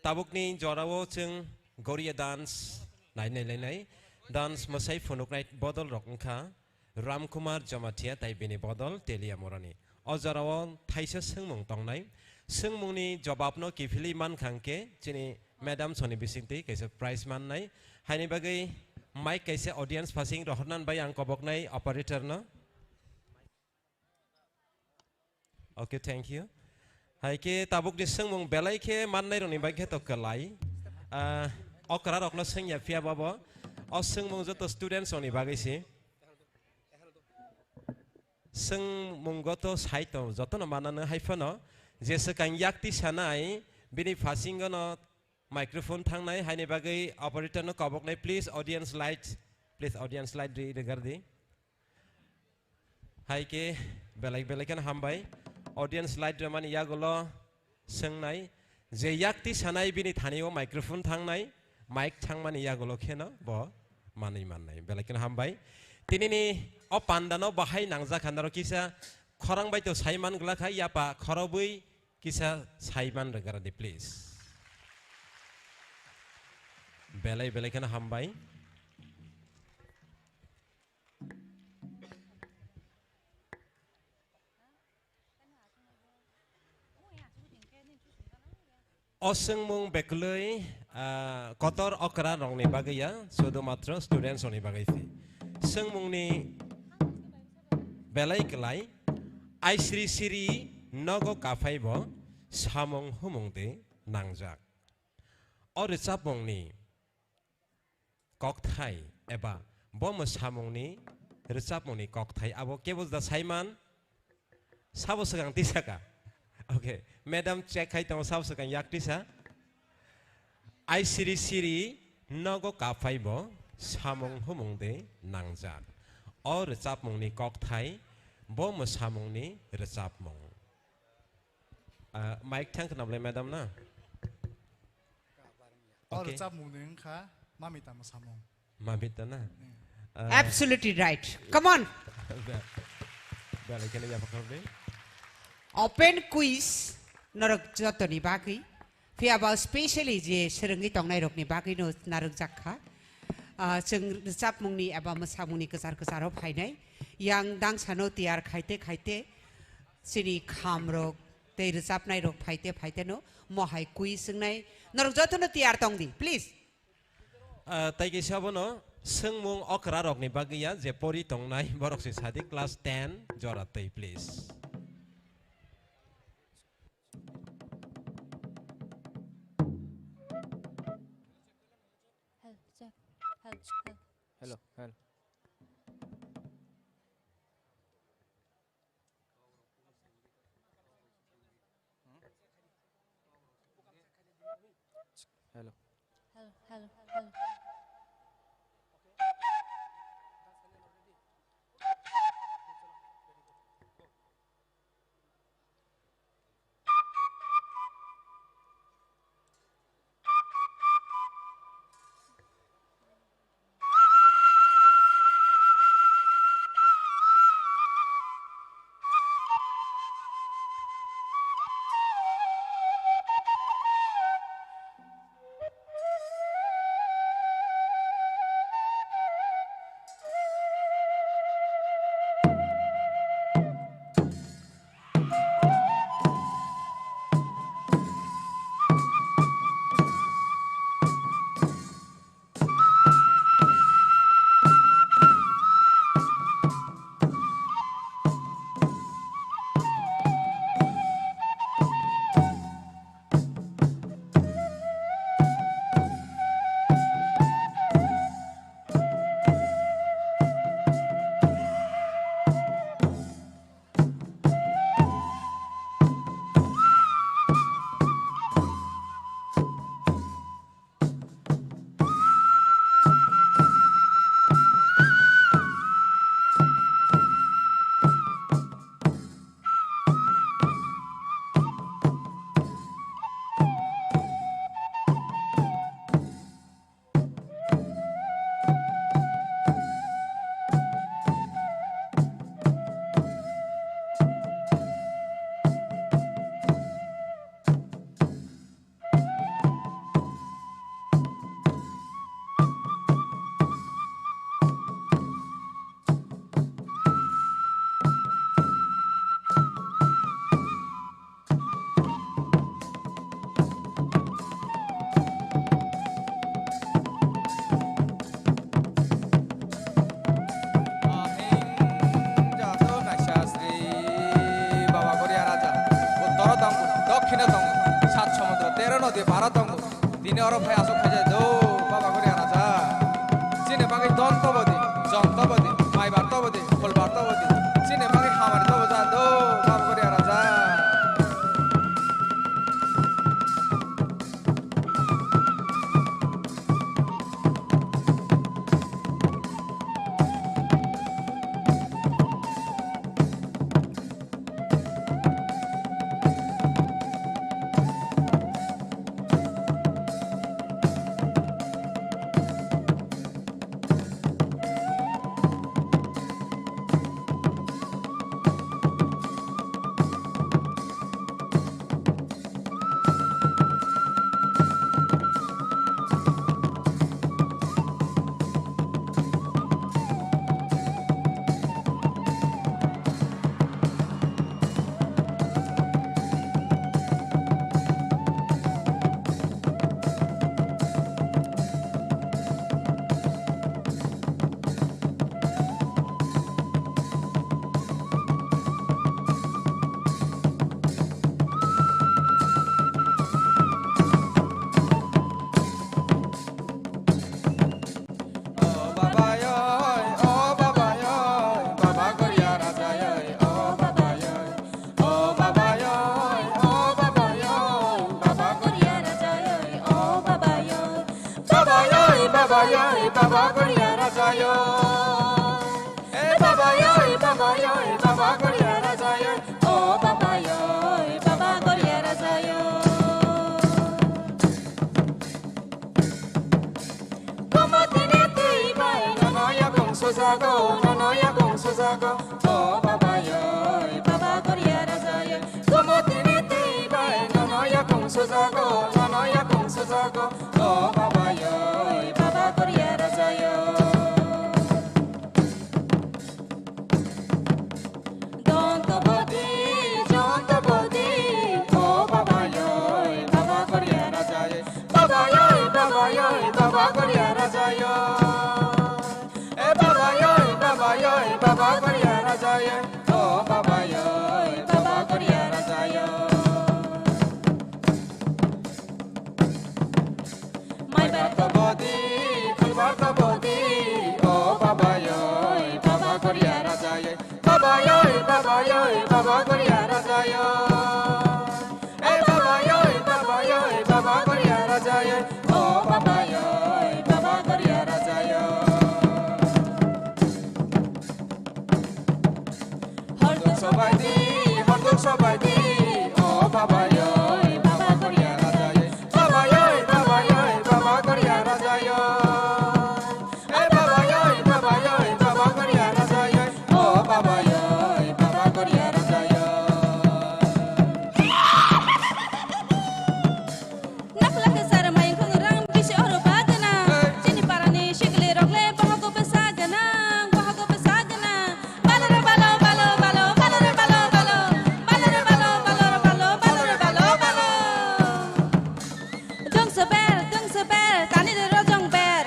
Tabukni jorao chwng Goria dance nainai lainai dance mwsai phunuknai bodol rok wngkha Ramkumar Jamatia tai bini bodol Telia Morani. O jorao thaisa swngmung tongnai. Swngmungni jobabno kiphilwi mankha hwnkhe chini madam soni bisingtwi kaisa prize mannai. Haini bagwi mic kaisa audience phasing rohornan bai ang koboknai operator no. Okay, thank you. Hai khe tabukni swngmung belai khe mannai rokni bagwi khe to kwlai. Ah, okra rokno swngya phiya babo. O swngmung joto students rokni bagwi se. Swngmungo to sai tong jotono manano hai phano. Je swkang yakti sanai bini phasingo no microphone thangnai, haini bagwi operator no koboknai, please audience light, please audience light ri regar di. Hai khe belai belai kheno hambai. Audience light rwmani yagulo swngnai, je yakti sanai bini thani o microphone thangnai, mic thangmani yagulo kheno bo manwi mannai. Belai kheno hambai. Tinini o pandano bahai nangjak kha norok kisa khorang bai to sai man glak hai yapa khorobwi kisa sai man rwgaradi, please. Belai belai kheno hambai. O swngmung beklwi, ah, kotor okra rokni bagwi ya, sudu matro students rokni bagwi se. Swngmungni belai kwlai, aisri siri nogo kaphai bo samung humung de nangjak. O rwchapmungni kokthai eba bo mwsamungni rwchapmungni kokthai abo kebo da saiman sabo swkang tisaka. Okay, madam check khai tongo sabo swkang yak tisa. Ai siri siri nogo kaphai bo samung humung de nangjak. O rwchapmungni kokthai bo mwsamungni rwchapmung. Ah, mic thang khna bwlai madam na? O Okay. Rwchapmung ni wngkha Mamita mwsamung. Mamita na? Hmm. Ah, Absolutely right. Come on. Be-, belai kheno yapha kharwi. Open quiz norok jotoni bagwi. Phiya ba specially je swrwngwi tongnai rokni bagwi no narwkjak kha. Ah, chwng rwchapmungni eba mwsamungni kwchar kwcharo phainai. Yang dangsano tiyar khaite khaite chini khamrok tei rwchapnairok phaite phaiteno mohai quiz wngnai. Norok jotono tiyar tong di, please. Ah, tai kaisa abono swngmung okrarokni bagwi ya, je pori tongnai borok se sadi class ten jora twi, please. Hello, check. Hello, hello. Hello, hello. Hello. Hello, hello, hello. Oro phai aswk khaijak do, Baba Goria Raja. Chini bagwi don tobo di, jom tobo di, maibar tobo di, khulbar tobo di. Chini bagwi hamari tobo ja do, Baba Goria Raja. O baba oi, o baba oi, Baba Goria Raja oi, o baba oi. O baba oi, o baba oi, Baba Goria Raja oi, o baba oi. Baba oi, baba oi, Baba Goria Raja oi. E baba oi, baba oi, Baba Goria Raja oi. O baba oi, Baba Goria Raja oi. Gomotini twi bai nono yakung sujago, nono yakung sujago. O baba oi, Baba Goria Raja oi. Gomotini twi bai nono yakung sujago, nono yakung sujago. O baba oi, Baba Goria Raja oi. Don tobo di, jon tobo di, o baba oi, Baba Goria Raja oi. Baba oi, baba oi, Baba Goria Raja oi. E baba oi, baba oi, Baba Goria Raja oi. O baba oi, Baba Goria Raja oi. Maibar tobo di, khulbar tobo di, o baba oi, Baba Goria Raja oi. Baba oi, baba oi, Baba Goria Raja oi. E baba oi, baba oi, Baba Goria Raja oi. O baba oi, Baba Goria Raja oi. Horduk sobai di, horduk sobai di, o baba oi, Baba Goria Raja oi. Baba oi, baba oi, Baba Goria Raja oi. E baba oi, baba oi, Baba Goria Raja oi. O baba oi, Baba Goria Raja oi. Nakhla khe sar mayung khung rang bisi oro ba gwnang. Chini parani sikli rok le bohogo bwsa gwnang, bohogo bwsa gwnang. Balo re balo, balo, balo, balo re balo, balo. Balo re balo, balo re balo, balo re balo, balo. Dungso ber, dungso ber, tani de rojong ber.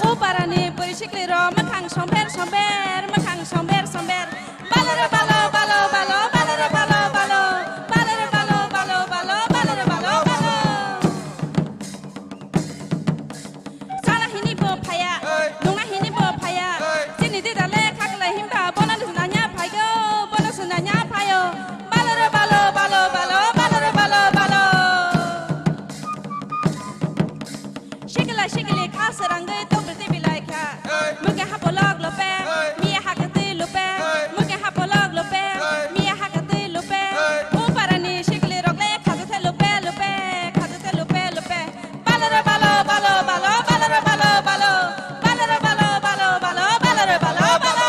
O parani bwrwi sikli rok mwkhang somber, somber, mwkhang somber, somber. Balo re balo, balo, balo, balo re balo, balo. Balo re balo, balo, balo, balo re balo, balo. Sana hini bo phaya, nungna hini bo phaya. Chini dida le khakla himba, bono nanya phayo, bono nanya phayo. Balo re balo, balo, balo, balo re balo, balo. Sikla sikli kha srangwi tokbwtwi bilai kha. Hey. Muke hapolok lope, hey, miya hakatwi lope. Hey. Muke hapolok lope, hey, miya hakatwi lope. Hey. O parani sikli rok le khajathe lope, lope, khajathe lope, lope. Balo re balo, balo, balo, balo re balo, balo. Balo re balo, balo, balo, balo re balo, balo.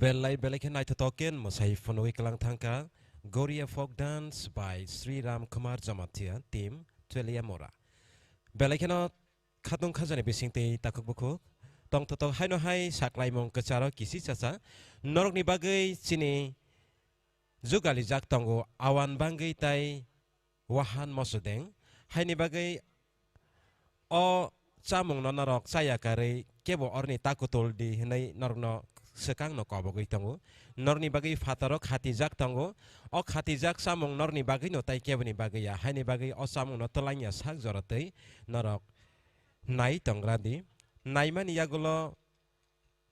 Belai belai khe naithothok khe mwsai phunugwi kwlang thangkha Goria Folk Dance by Sri Ram Kumar Jamatia, Team Tweliamura. Belai kheno khatung khajani bisingtwi takhuk bukhuk tongthothok haino hai saklaimung kwcharo kisi chacha norokni bagwi chini jugalijak tongo, awan bangwi tai wahan mosodeng. Haini bagwi o chamungno norok chaya karwi kebo oroni ta kutul di hwnwi norokno swkangno kobogwi tongo. Norokni bagwi phataro khatijak tongo. O khatijak chamung norokni bagwino tai keboni bagwi ya. Haini bagwi o chamungno twlangya sak jora twi norok nai tongra di. Naimani yagulo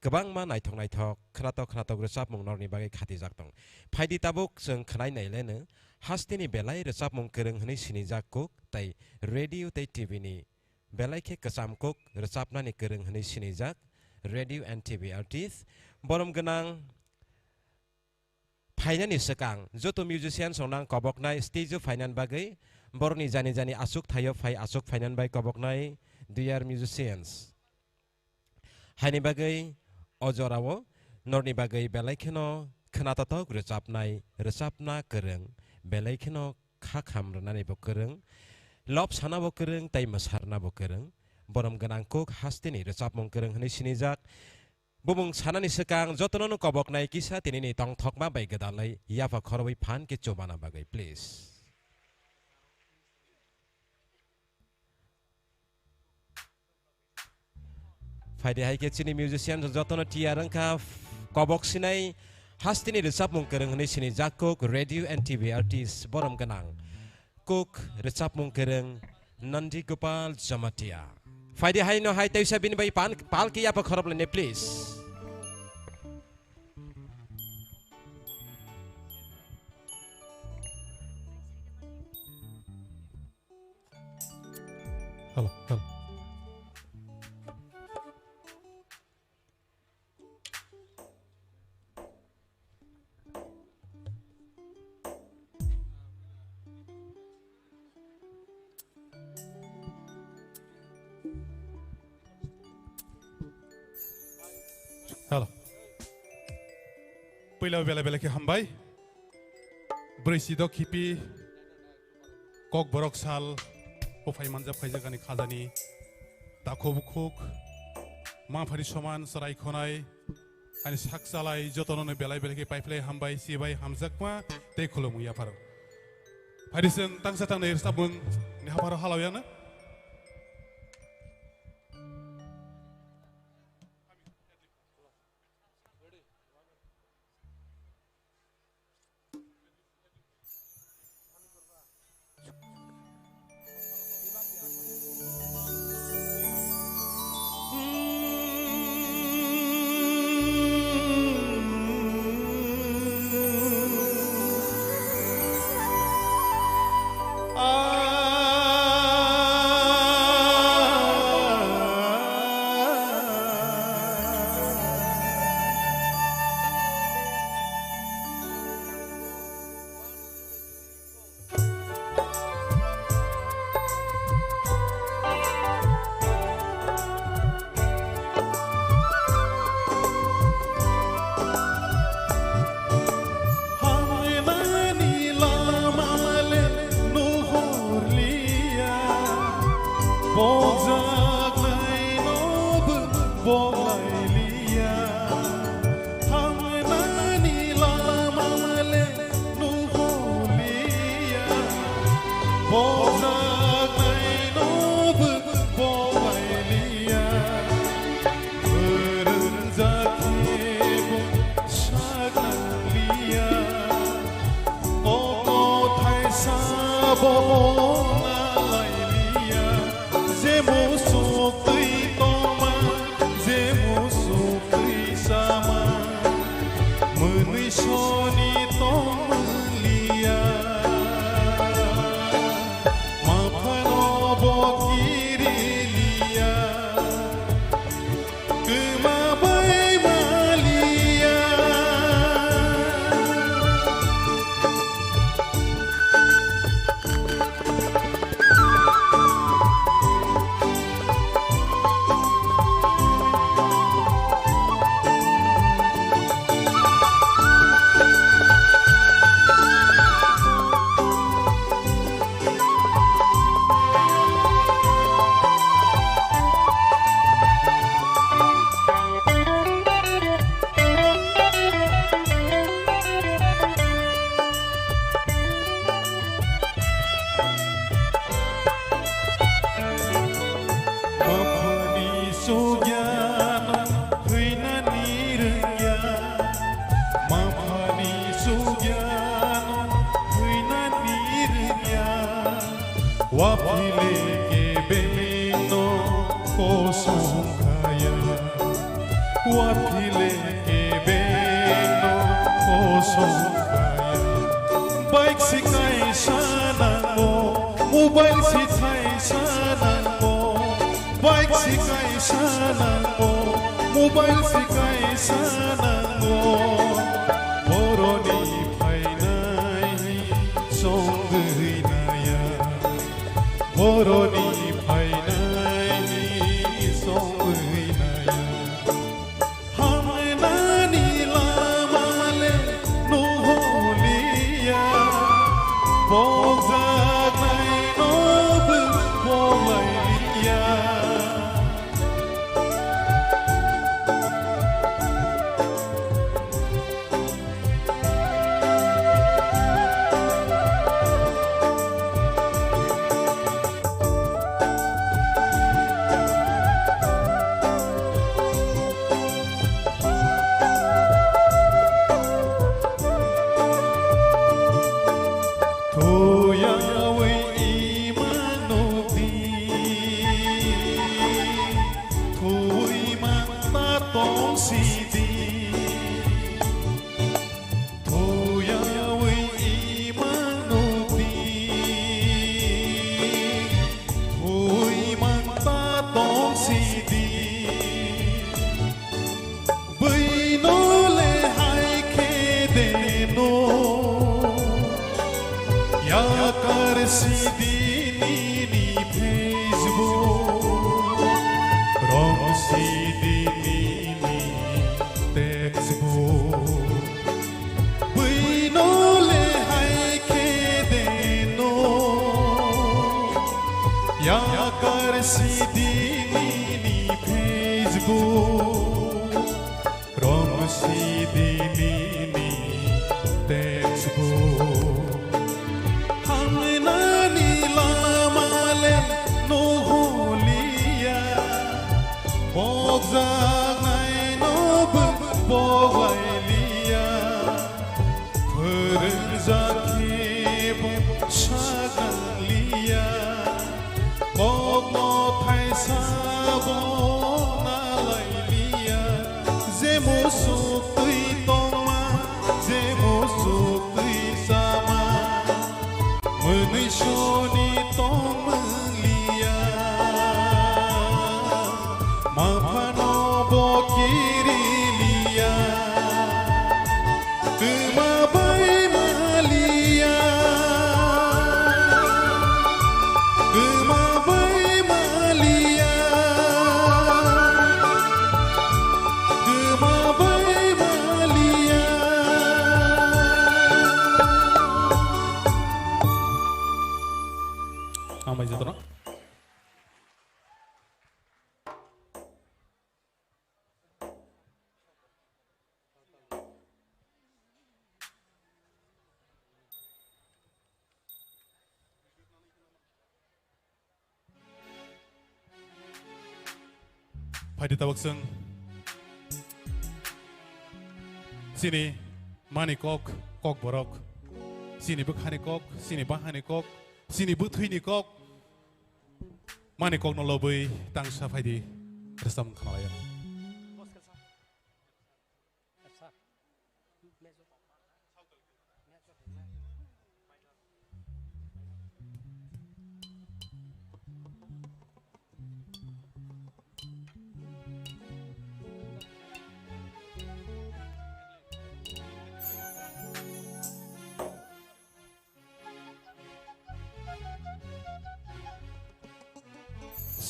kwbangma naithok naithok, khwnatok khwnatok rwchapmung norokni bagwi khatijak tong. Phaidi tabuk chwng khwnai nai leno, hasteni belai rwchapmung kwrwng hwnwi sinijak kuk tei radio tei T V ni belai khe kwcham kuk rwchapnani kwrwng hwnwi sinijak radio and T V artist. Borom gwnang phainani swkang joto musicians rokno ang koboknai stage o phainani bagwi, borokni jani jani aswk thaio phai aswk phainani bai koboknai dear musicians. Haini bagwi o jorao norokni bagwi belai kheno khwnatotok rwchapnai, rwchapna kwrwng, belai kheno kha kham rwnani bo kwrwng, lop sana bo kwrwng tei mwsarna bo kwrwng, borom gwnang kuk hasteni rwchapmung kwrwng hwnwi sinijak. Bumung sanani swkang jotono no koboknai kisa tinini tongthokma bai gwdalwi yapha khorwi phan khe chubana bagwi, please. Phaidi hai khe chini musician jotono tiyar wngkha, kobok sinai hasteni rwchapmung kwrwng hwnwi sinijak kuk radio and T V artist borom gwnang. Kuk rwchapmung kwrwng Nandi Gopal Jamatia. Phaidi haino hai teisa bini bai pan, palki yapha khorop laine, please. Hello, hello. Hello. Puila belai belai khe hambai. Brwi si do khipi. Kokborok sal, buphai manjak phaijak ani khajani, takhuk bukhuk, mangphani soman chwrai khonai, ani sak chalai jotono no belai belai khe paiphlai hambai, sibai hamjakma tei khulumung yapharo. Phaidi chwng tangsa tangnai rwchapmung ni hapharo halao yano. Waphile kebengno kosong khaya, waphile kebengno kosong khaya. Bike si kaisa nango, mobile si thaisa nango, bike si kaisa nango, mobile si kaisa nango. Boroni phainai songwi naya. Boroni phainai songwi naya. Hamnani lama le nuholiya. Pokjaknai nobo poklailiya. Thuyawi imano di, thuwi manta tong sidi. Thuyawi imano di, thuwi manta tong sidi. Bwino le hai khe de no. Yakar sidi nini Facebook, rom sidi nini textbook. Bwino le hai khe de no. Yakar sidi nini Facebook, rom sidi nini textbook. Hamnani lama le nuholiya. Pokjaknai nobo poklailiya. Phwrwngjak khe bo sakliya. Kokno thaisa bo nalailiya. Je musuk twi tongma, je musuk twi chama. Mwnwi soni tongmwng liya, maphano bo kiri liya, kwma bai ma liya, kwma bai ma liya, kwma bai ma liya. Hambai jotono. Phaidi tabuk chwng chini mani kok, kok borok, chini bwkhani kok, chini bahani kok, chini bwthwini kok, mani kokno lobwi tangsa phaidi rwchapmung khnalaio.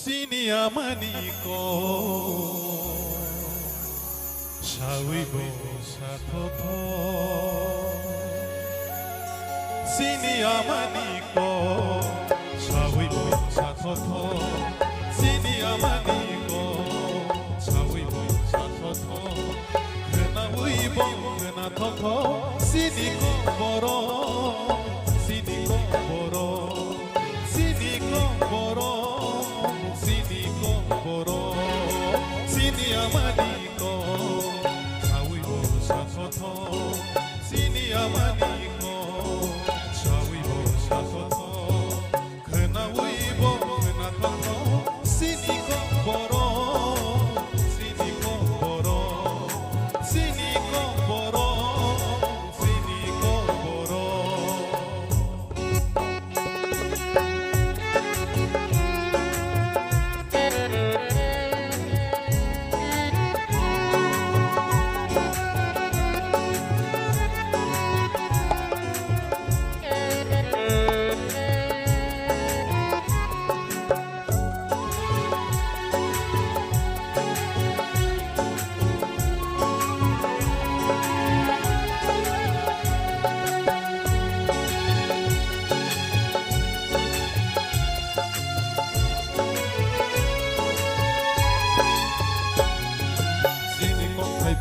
Chini amani kok sawi bo sathothok. Chini amani kok sawi bo sathothok. Chini amani kok sawi bo sathothok. Khwnawi bo khwnathok thok, chini kok borok, chini kok borok, chini kok borok, chini kok borok, chini amani kok sawi bo sathothok, chini amani kok sawi bo sathothok. Khwnawi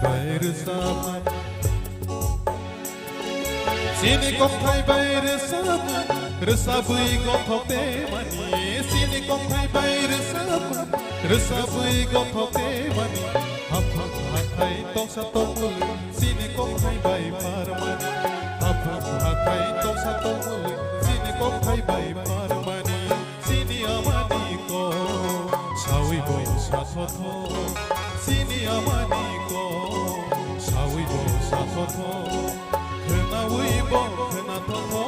Rwchapmani. Chini kokthai bai rwchapmani, rwchabwi gothok temani. Chini kokthai bai rwchapmani, rwchabwi gothok temani. Haphang hathai toksa tokmuli, chini kokthai bai pharmani. Haphang hathai toksa tokmuli, chini kokthai bai pharmani. Chini amani kok sawi bo sathotho, chini amani kok sawi bo sathotho, khnawi bo khnathotho,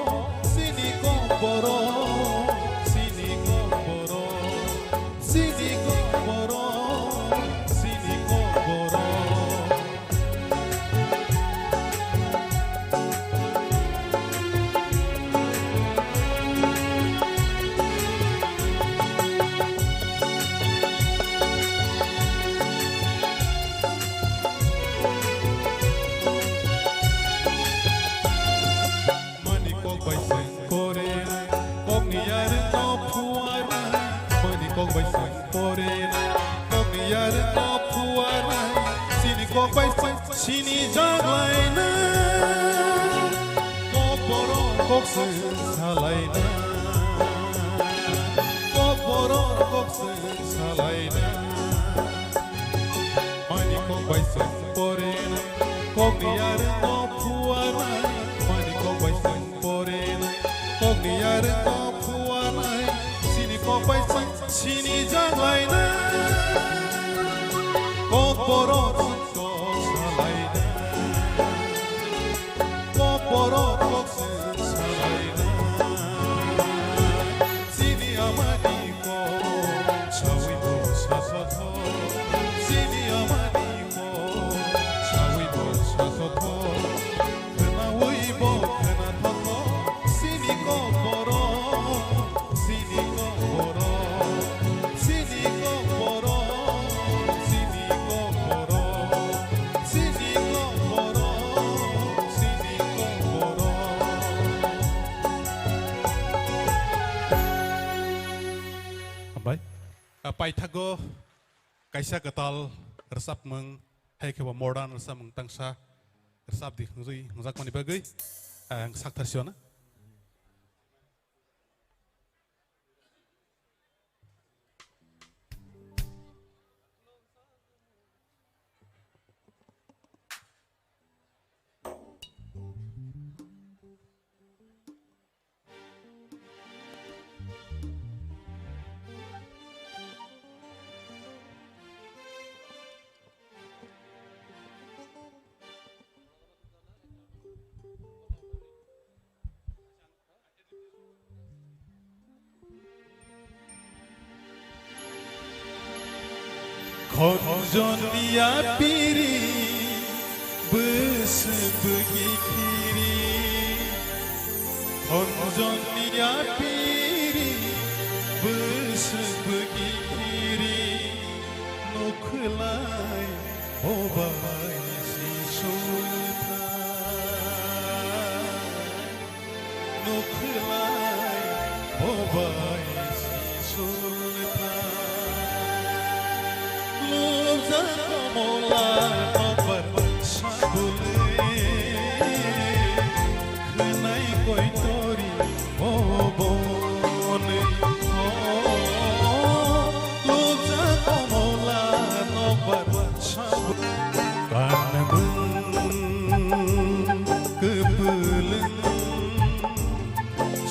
chini kok borok, chini kok borok, chini kok borok, chini kok borok. Mani kok bai seng kore, kokni yarwng no phuarnai. Mani kok bai seng kore, kokni yarwng no phuarnai. Chini kok bai seng chini jaglaina. Kok borok kok seng salaina. Kok borok kok seng salaina. Mani kok bai seng pore nai, kokni yarwng no phuarnai. Mani kok bai seng pore nai, kokni yarwng no phuarnai. Chini kok bai seng chini jaglaina. Kok borok kok salaina. Kok borok kok seng salaina. Chini amani kok sawi bo sathotho. Chini amani kok sawi bo sathotho. Khnawi bo khnathotho. Chini kok borok. Chini kok borok, chini kok borok, chini kok borok, chini kok borok, chini kok borok. Hambai. A, paithago kaisa kwtal rwchapmung, hai khe bo modern rwchapmung tangsa rwchap di hwnwi hwnjakmani bagwi ang sakthar sio na. Khonjoni yapiri bwswk bwgi khiri, khonjoni yapiri bwswk bwgi khiri, nukhlai bobai si sulthai. Nukhlai bobai si sulthai. Lobjak komola nokbar sabuli. Khwnai koitori oboni. Lobjak komola nokbar sabuli. Kanmung kwpwlwng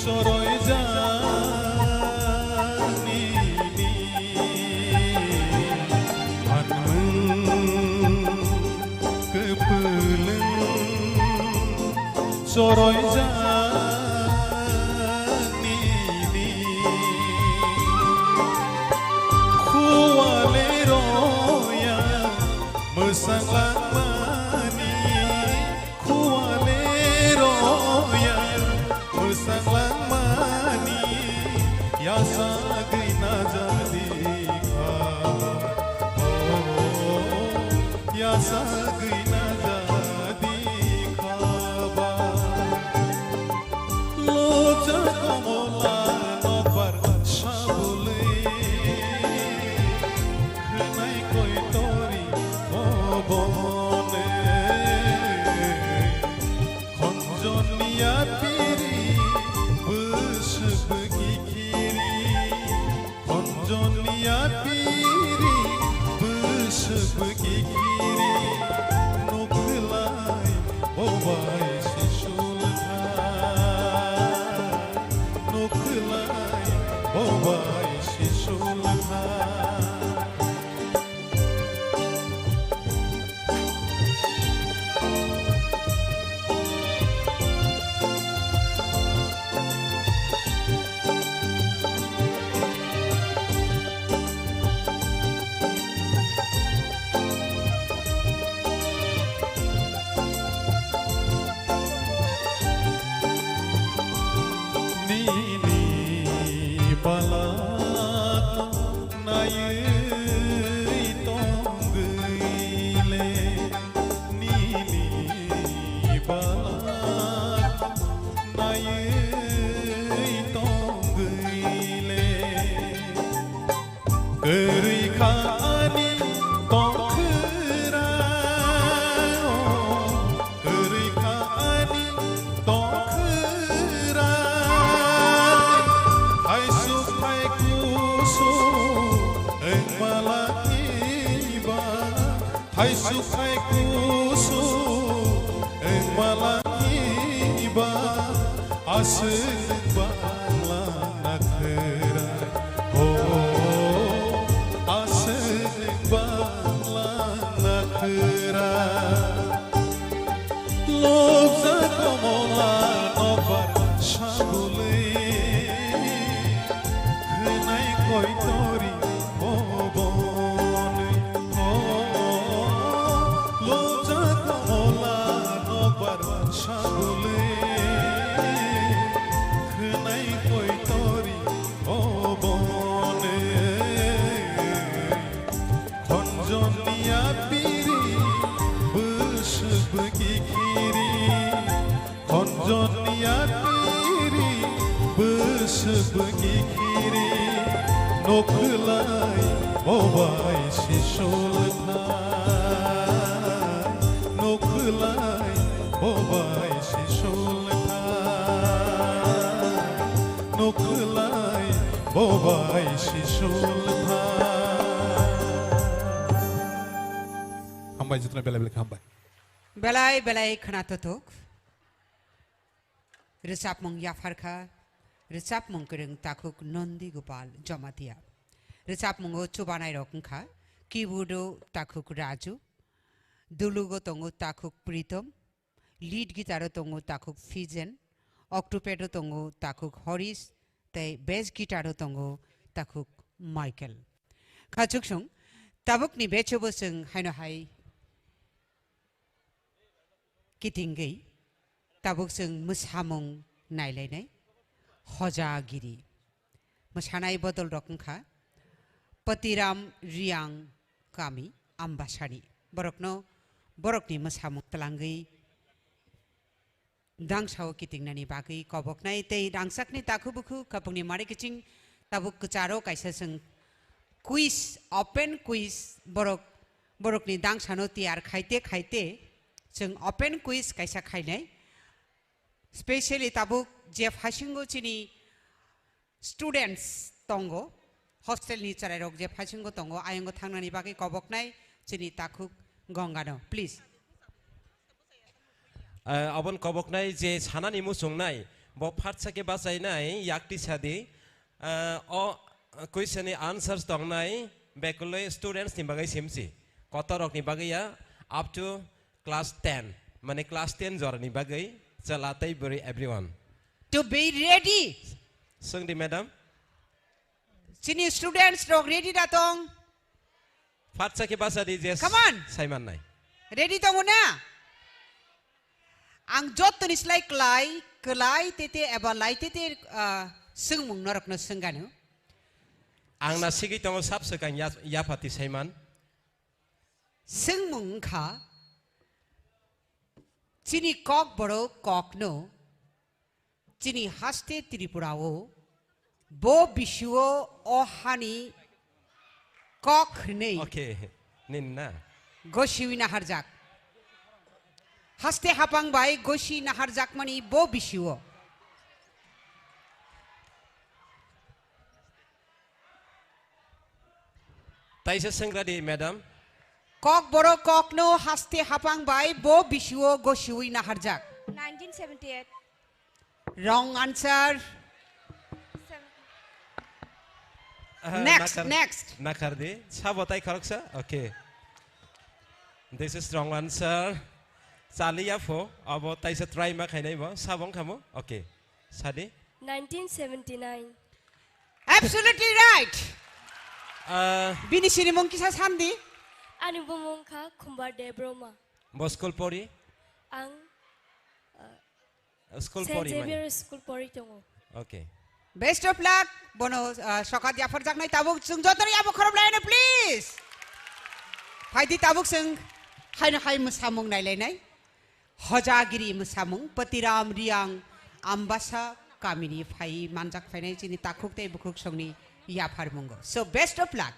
soroijak nini, kanmung kwpwlwng soroijak nini. Khuwale roya mwsang langmani, khuwale roya mwsang langmani, yasagwi najadi kha, o, yasagwi najadi kha ba. Loja komola nokbar sabuli, khwnai koitori oboni. Kusu wngmalani ba aswk bangla nakhwra, ho, aswk bangla nakhwra. Lobjak komola nokbar saguli, khwnai koitori obonwi. O, lobjak komola nokbar saguli, khwnai koitori obonwi. Khonjoni apiri, bwswk bwkhi khiri. Khonjoni apiri, bwswk bwkhi khiri. Nokhlai bobai sisul thai. Nokhlai bobai sisul thai. Nokhlai bobai sisul thai. Hambai, jotono belai belai khe hambai. Belai belai khwna tuthuk. Rwchapmung yapharkha, rwchapmung kwrwng takhuk Nondi Gopal Jamatia. Rwchapmungo chubanairok wngkha, keyboardo takhuk Raju, dulugo tongo takhuk Pritom, lead guitaro tongo takhuk Fijen, octopado tongo takhuk Horish, tei bass guitaro tongo takhuk Michael. Khachuksong, tabukni bechobo chwng haino hai kitingwi tabuk chwng mwsamung nailainai Hojagiri. Mwsanai bodol rok wngkha Patiram Riang kami Ambasani. Borokno, borokni mwsamung twlangwi dangsao kitingnani bagwi koboknai tei rangchakni takhu bukhu khapungni mari kiching tabuk kwcharo kaisa chwng quiz, open quiz borok, borokni dangsano tiyar khaite khaite chwng open quiz kaisa khainai. Specially tabuk je phasingo chini students tongo, hostel ni chwrairok je phasingo tongo, ayongo thangnani bagwi koboknai chini takhuk Gongano, please. Eh, abon koboknai je sanani muchungnai, bo phatsa khe bachainai yakti sadi. Eh, o question ni answers tongnai bekulwi students ni bagwi simsi. Kotorok ni bagwi ya, up to class ten, mane class ten jorani bagwi chwla tei bwrwi everyone. To be ready. Swngdi madam. Chini students rok ready da tong? Phatsa khe basa di je. Come on. Saimannai. Ready tongo na? Ang jottoni slai klai, klai tete eba lai tete, ah, swngmung norokno swngano. Ang na sigwi tongo sab swkang ya, yaphati Saiman. Swngmung wngkha, chini Kokborok kokno, chini haste Tripura o, bo bisio o hani kok hwnwi. Okay, nin na. Gosiwi naharjak. Haste hapang bai gosi naharjakmani bo bisio. Taisa sengkradi, madam. Kokborok kokno haste hapang bai bo bisio gosiwi naharjak. Nineteen seventy-eight. Wrong answer. Seven- Aha, next, nakhar-, next. Nakhardi. Sabo tai khoroksa? Okay. This is wrong answer. Chaliya pho. Abo taisa try ma khainai bo. Sabo wngkha mo? Okay. Sadi. Nineteen seventy-nine. Absolutely right. Ah. Bini sinimung kisa sandi? Ani bumung kha Khumbar Debbarma. Bo school pori? Ang, ah, school Saint pori mani? Xavier School pori tongo. Okay. Best of luck. Bono, ah, sokat yapharjaknai tabuk chwng jotono yabo khorop laino, please. Phaidi tabuk chwng haino hai mwsamung nailainai. Hojagiri mwsamung, Patiram Riang Ambasa kamini phai manjak phainai chini takhuk tei bukhuk songni yapharmungo. So, best of luck.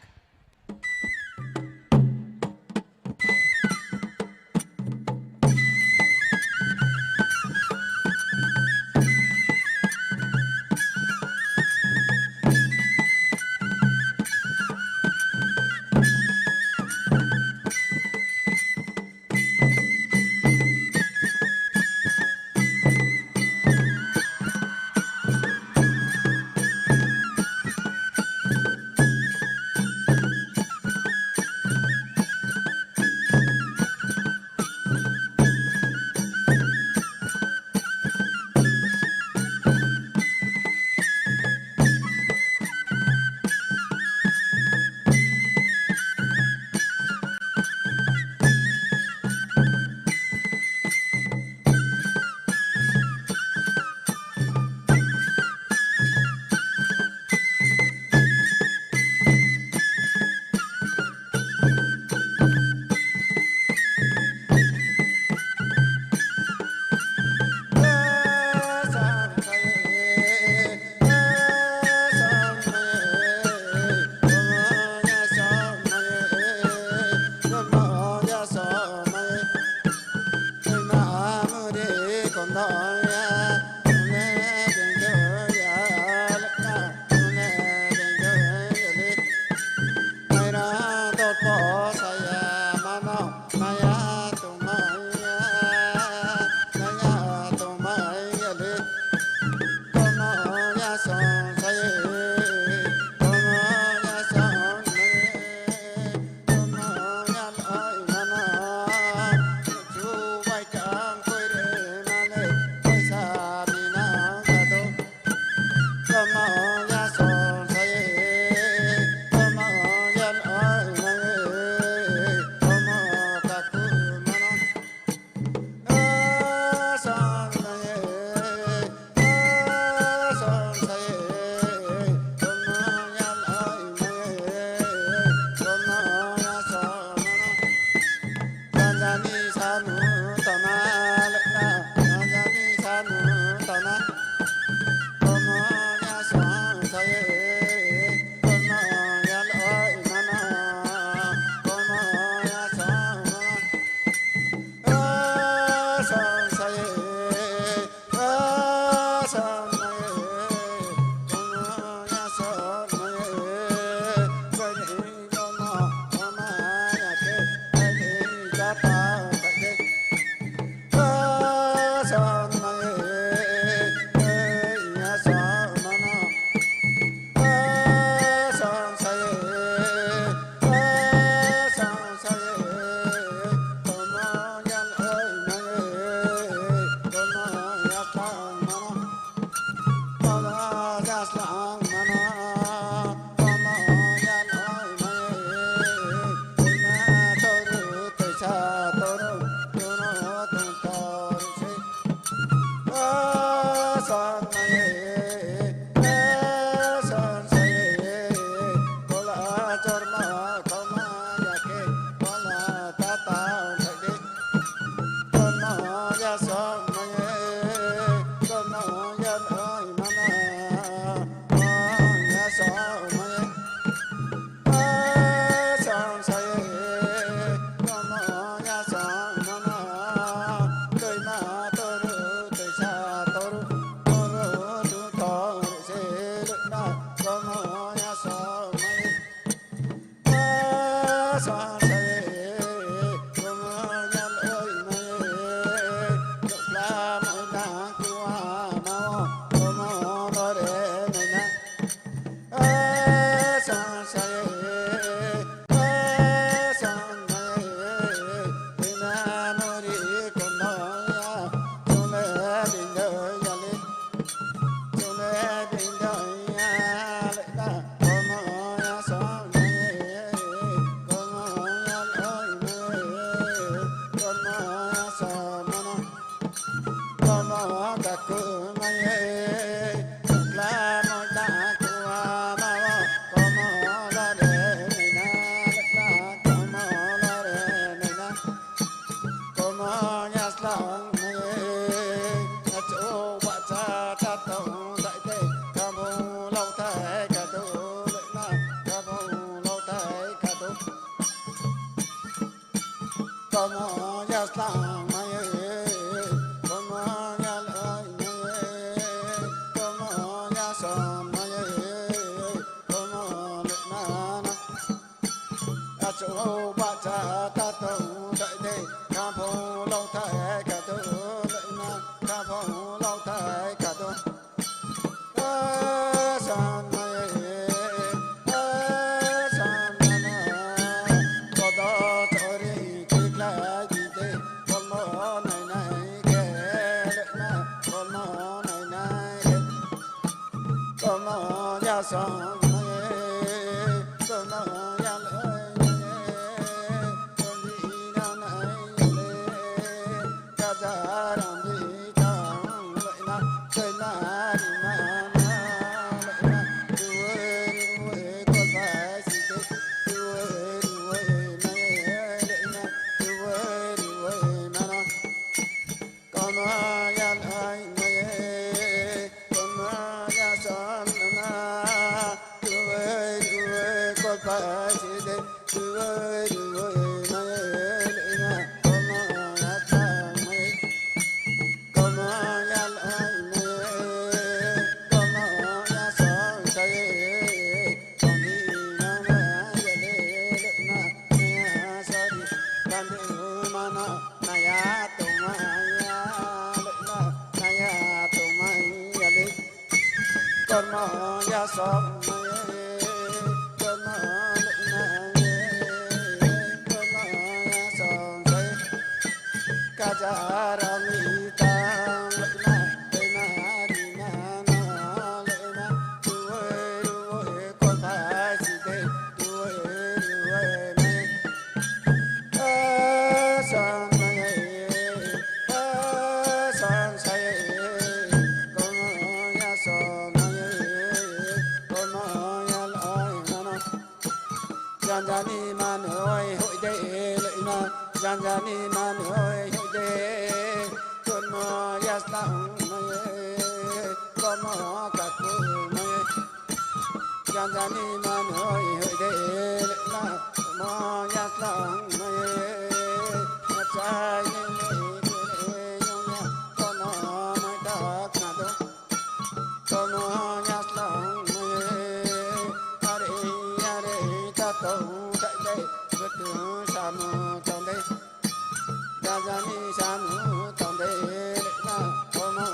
Bacha katung dai de, kaphung lok thai katung dai na, kaphung lok thai katung. Janjani manoi hoide leina, janjani manoi hoide, kono yasla ungmaye, kono kaku maye. Janjani manoi hoide leina, kono yasla ungmaye, achai nini kere yongya, kono mai tak nado. Kono yaslang mwe, are are tatong dai dai, betu samu tong dai, jajani samu tong dai, na kono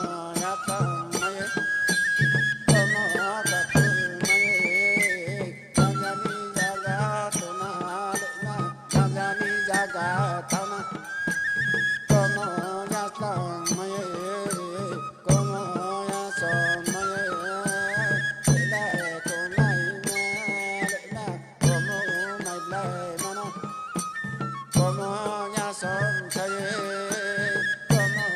yaslang mwe, kono tatong mwe, jajani jaga tona, na jajani jaga tona, kono yaslang mwe. Komoya somnaye, le tongnai ma, le ma, komo nai blai mano. Komoya somsaye, komo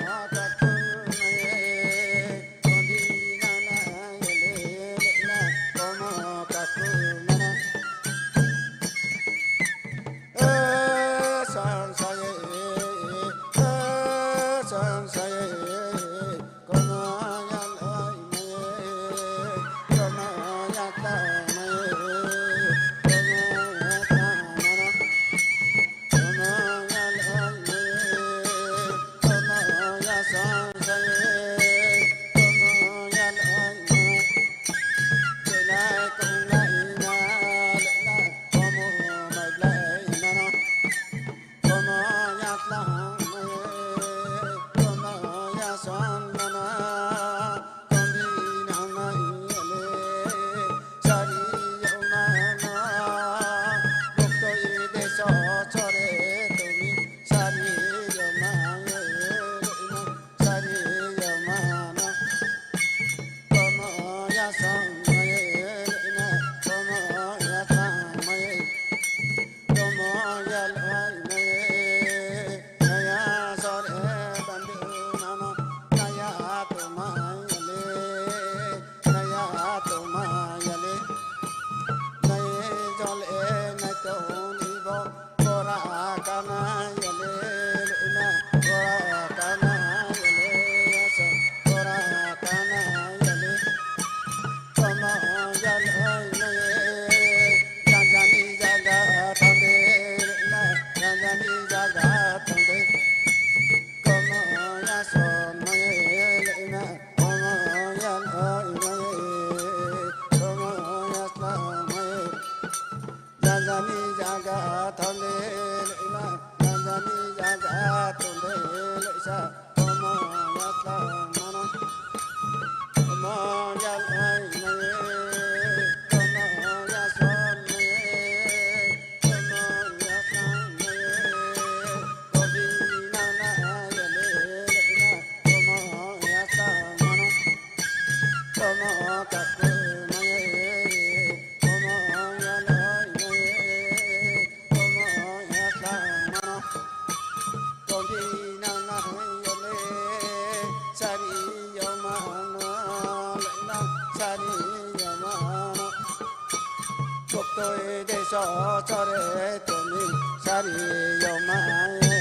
Koktoi deso chore tumi sari yoma e,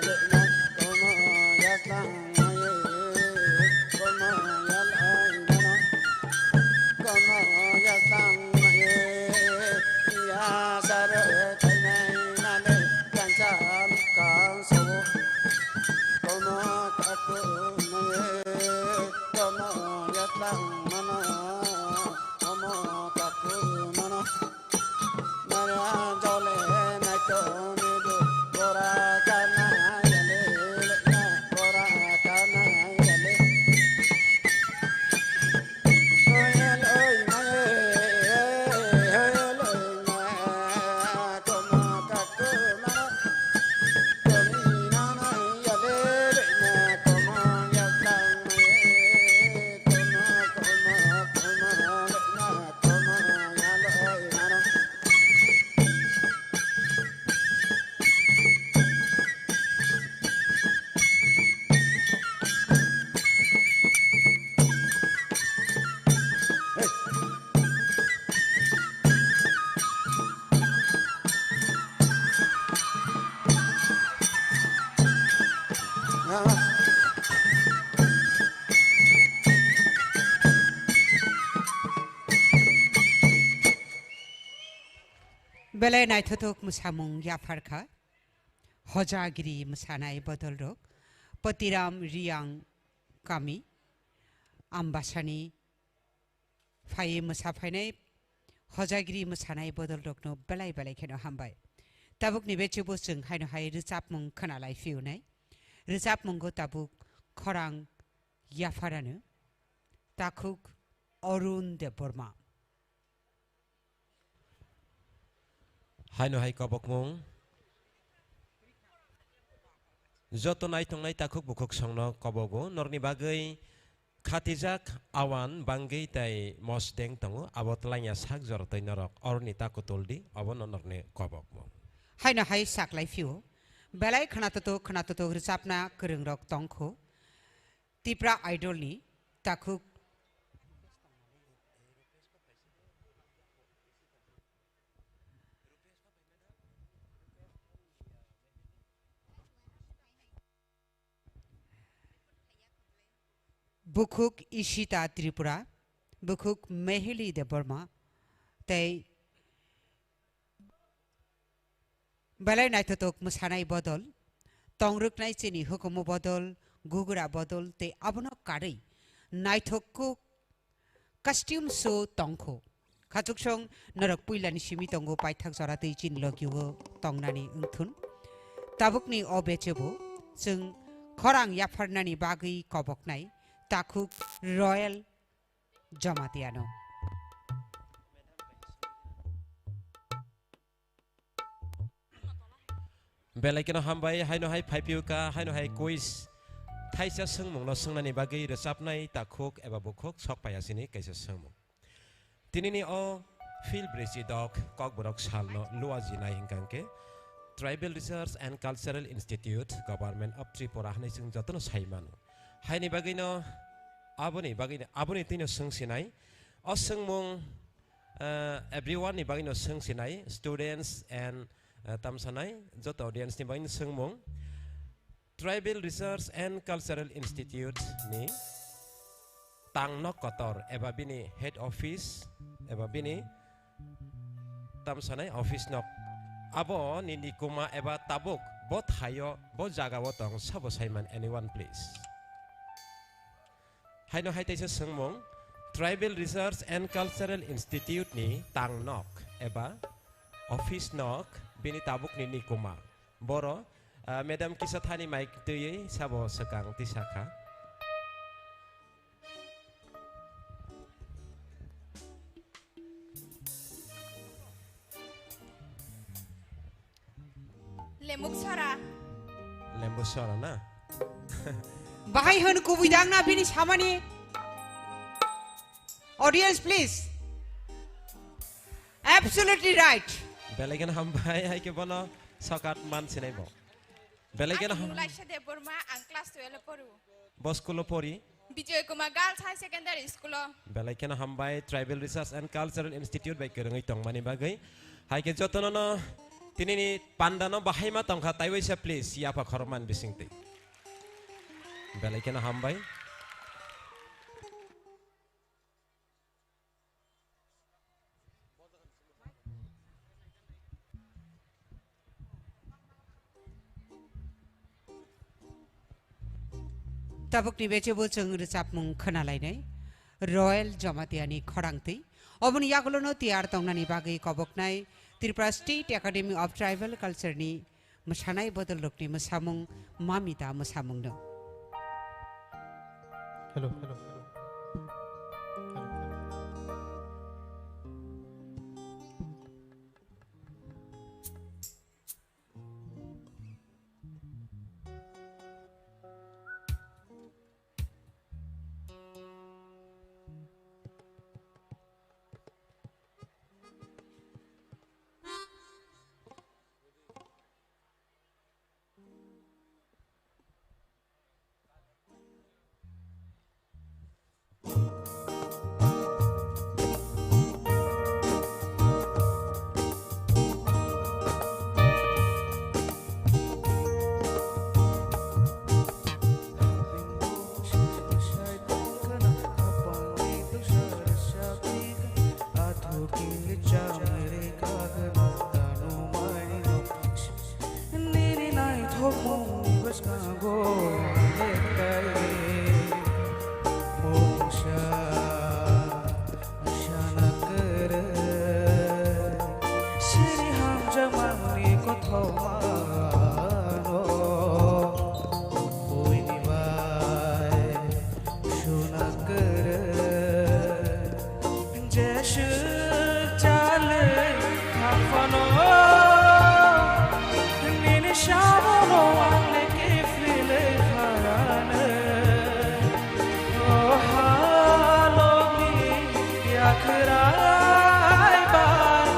rena toma yaslang ma e, toma yalai mano, toma yaslang ma e, ya sare thainai male kansa mukang sobo, toma kaku ma e, toma yaslang mano, toma kaku mano. Belai naithothok mwsamung yapharkha. Hojagiri mwsanai bodolrok, Patiram Riyang kami, Ambasani phaiwi mwsa phainai hojagiri mwsanai bodolrokno belai belai kheno hambai. Tabukni bechebo chwng haino hai rwchapmung khwnalai phiyunai. Rwchapmungo tabuk khorang yapharano, takhuk Arun Debbarma. Haino hai kobokmung. Joto naithoknai takhuk bukhuk songno kobogo, norokni bagwi khatijak awan bangwi tei mosdeng tongo, abo twlangya sak jorotwi norok oroni ta kutuldi, obono norokni kobokmung. Haino hai saklai phio, belai khwnatotok khwnatotok rwchapna kwrwngrok tongkho, Tipra Idol ni takhuk. Bukhuk Ishita Tripura, bukhuk Meheli Debbarma, tei belai naithothok mwsanai bodol, tongrwknai chini hukumu bodol, gugra bodol tei abono karwi naithok kuk costume show tongkho. Khachuksong norok puilani simi tongo paithak jora tei chini logigo tongnani wngthun. Tabukni o bechebo chwng khorang yapharnani bagwi koboknai takhuk Royal Jamatiano. Belai kheno hambai, haino hai phaiphiyuka, haino hai quiz. Thaisa swngmungno swngnani bagwi rwchapnai takhuk eba bukhuk sok paiya sini kaisa swngmung. Tinini o Phil Bridge dok Kokborok salno luajinai hwnkha khe Tribal Research and Cultural Institute, Government of Tripura hwnwi chwng jotono sai mano. Haini bagwino aboni bagwino, aboni twino swngsinai. O swngmung, eh, everyone ni bagwino swngsinai, students and, eh, tamsanai joto audience ni bagwino swngmung. Tribal Research and Cultural Institute ni tangnok kotor eba bini head office eba bini tamsanai office nok, abo ni nikuma eba tabuk bo thaio, bo jagao tong, sabo saiman, anyone please? Haino hai teisa swngmung, Tribal Research and Cultural Institute ni tangnok eba office nok bini tabukni nikuma. Boro, Ah, madam kisa thani mic twiwi sabo swkang tisa kha. Lemuk sora. Lembu sora na? Bahai hwn kubui dang na bini samani. Audience, please. Absolutely right. Belai kheno hambai, hai khe bono sokat man sinai bo. Belai kheno Ani ham- mung Laisha Debbarma, ang class twelve o poru. Bo school o pori? Bijoy Kumar Girls High Secondary School o. Belai kheno hambai, Tribal Research and Cultural Institute bai kwrwngwi tongmani bagwi. Hai khe jotono no tinini panda no bahai ma tongkha, taiwaisa please, yapha khorokmani bisingtwi. Belai kheno hambai. Tabukni bechebo chwng rwchapmung khwnalainai Royal Jamatia ni khorang twi. Oboni yagulono tiyar tongnani bagwi koboknai Tripura State Academy of Tribal Culture ni mwsanai bodolrokni mwsamung Mamita mwsamungno. Hello, hello, hello. Hello, hello. Nini naithokmungni bwskango ang lektai mungsa sana kwrwi. Sini hamjakmani kothomano buini bai suna kwrwi. Jeswk chalwi thangphano, nini sabono ang le kiphilwi pharanw. O halokni yakhrai bai,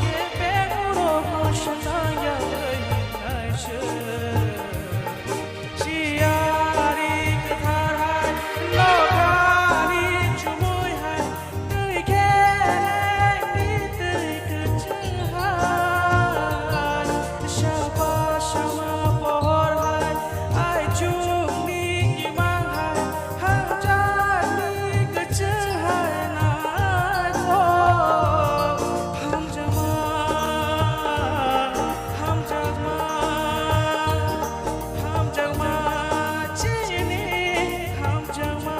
kebengno hosnang yawi naiswk. Siyari kwthar hai, nokhani chumui hai, twi khe nini twi kwchwng hai. Sapa sama pohor hai, aichukni imang hai, hamjakni kwchwng hai naithok. Hamjakma, hamjakma. Hamjakma chini hamjakma.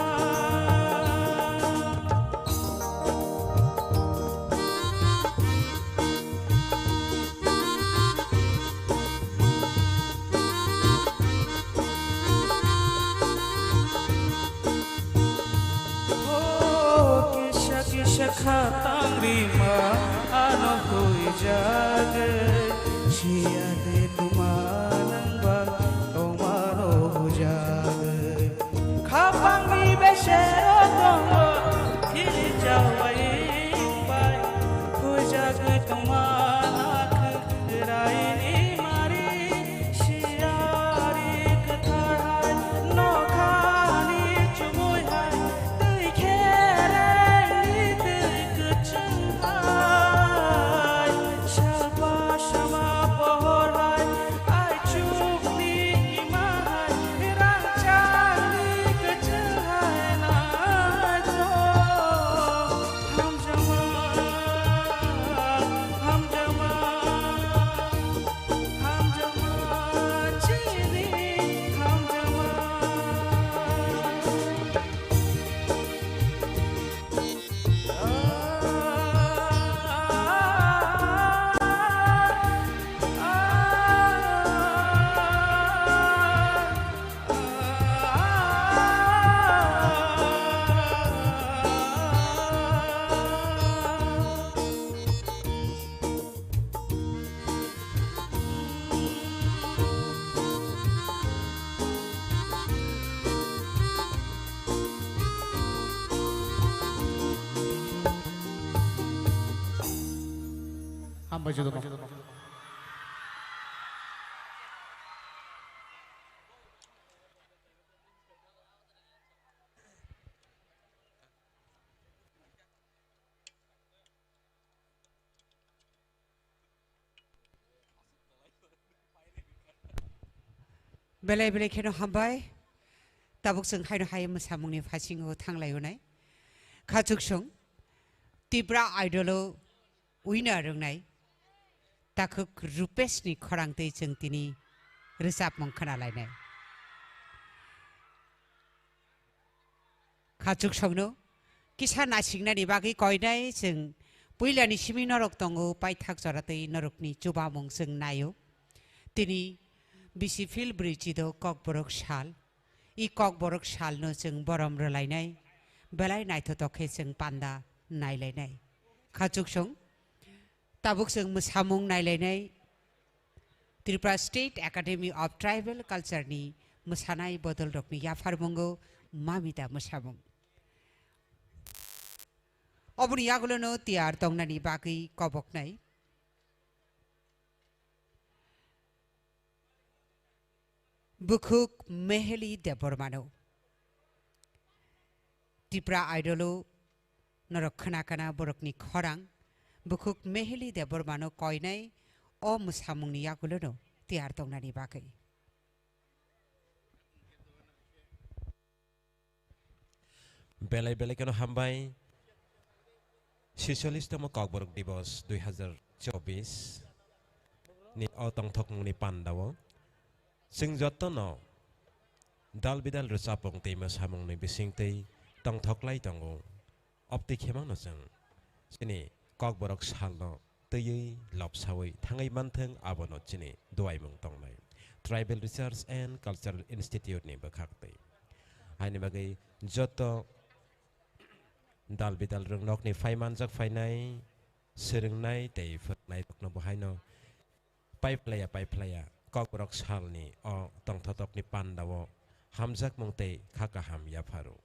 O kisa kisa khatang rima ano huijagwi, siya de tuma nangba tongmano hujagwi. Khapangni besero tongo, kiri jawai bai hujagwi tongmana khwraini mari. Siyari kwthar hai, nokhani chumui hai, twi kherengni twi kwchwng hai. Salpa sama pohor Hambai jotono. Belai belai kheno hambai. Tabuk chwng haino hai mwsamungni phasingo thanglai unai. Khachuksong Tipra Idol-o winner wngnai takhuk Rupeshni khorang twi chwng tini rwchapmung khwnalainai. Khachuksongno kisa nasingnani bagwi koinai chwng puilani simi norok tongo, paithak joratwi norokni chubamung chwng naio. Tini bisi phil brwi chido Kokborok sal. I Kokborok salno chwng borom rwlainai, belai naithotok khe chwng panda nailainai. Khachuksong tabuk chwng mwsamung nailainai. Tripura State Academy of Tribal Culture ni mwsanai bodol rokni yapharmungo Mamita mwsamung. Oboni yagulono tiyar tongnani bagwi koboknai Bukhuk Meheli Debbarmano. Tripura Idol-o norok khna kana borokni khorang, Bukhuk Meheli Debbarmano koinai o mwsamungni yagulono tiyar tongnani bagwi. Belai belai kheno hambai. Sisolish tamo Kokborok Dibos dui hazar chobbish ni o tongthokmungni pandao chwng jotono dal bidal rwchapmung tei mwsamungni bisingtwi tongthoklai tongo. Obtwi khemano chwng chini Kokborok salno twiwi lobsawi thangwi manthwng, abono chini duaimung tongnai Tribal Research and Cultural Institute ni bwkhaktwi. Haini bagwi joto dal bidal rwngnokni phai manjak phainai, swrwngnai tei phwrwngnairokno bo haino paiphlaiya paiphlaiya Kokborok salni o tongthotokni pandao hamjakmung tei kha kaham yapharo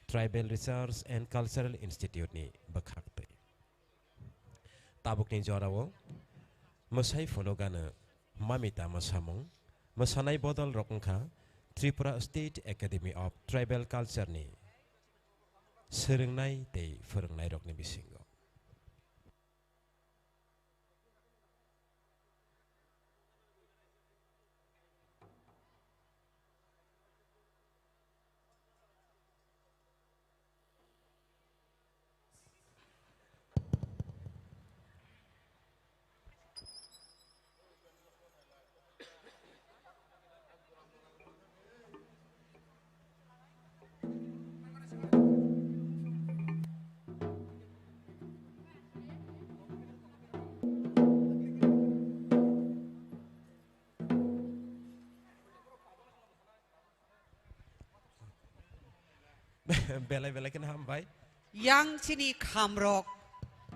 Tribal Research and Cultural Institute ni bwkhaktwi. Tabukni jorao mwsai phunukgano Mamita mwsamung, mwsanai bodol rok wngkha Tripura State Academy of Tribal Culture ni swrwngnai tei phwrwngnairokni bisingo. Belai belai kheno hambai. Yang chini khamrok,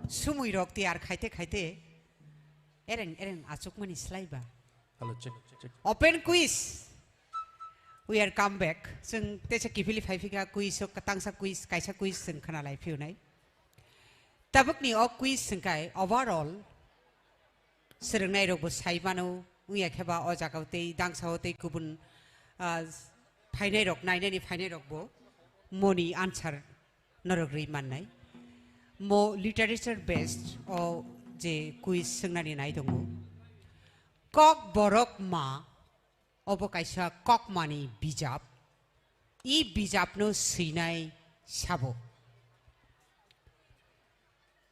sumuirok tiyar khaite khaite ereng ereng achukmani slaiba. Hello, check, check. Open quiz. We are come back. Chwng teisa kiphilwi phaiphikha quiz o, tangsa quiz, kaisa quiz chwng khwnalai phiyunai. Tabukni o quiz hwnkhe overall swrwngnairokbo sai mano, wngya khe ba o jagao tei dangsao tei kubun, ah, phainairok, nainani phainairokbo moni answer norok rwi mannai. Mo literature based o je quiz swngnani nai tongo. Kokborok ma Obo kaisa kokmani bijap. I bijapno swinai sabo?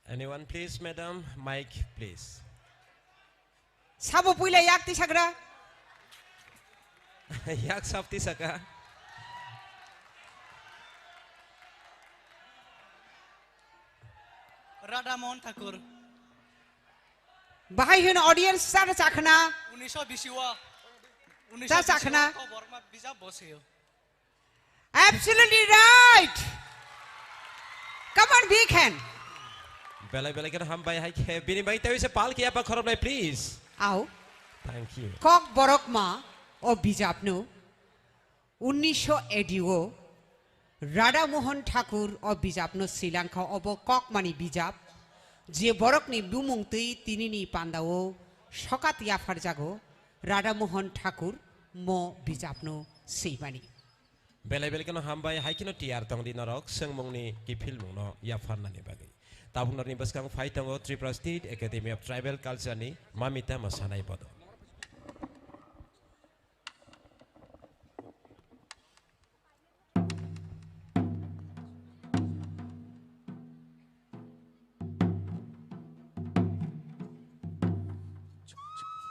Anyone, please, madam? Mic, please. Sabo puila yak tisagra? Yak sab tisaka. Radha Mohan Thakur. Bahai hino audience chana chakhna. Unisho bisiwa. Unisho bisiwa. Cha chakhna. Kokborok ma bijap bo sio. Absolutely right. Come on, big hand. Belai belai kheno hambai hai khe. Bini bai tawi se pal kiya pa khorop nai, please. Au. Thank you. Kokborok ma o bijapno. Unnisho A D o Radha Mohan Thakur o bijapno swilangkha, obo kokmani bijap. Je borokni bumung twi tinini pandao sokat yapharjago Radha Mohan Thakur mo bijapno swimani. Belai belai kheno hambai, hai kheno tiyar tongdi norok swngmungni kiphilmungno yapharnani bagwi. Tabuk norokni bwskango phai tongo Tripura State Academy of Tribal Culture ni Mamita Mosanai Bodol.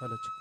Hello, check.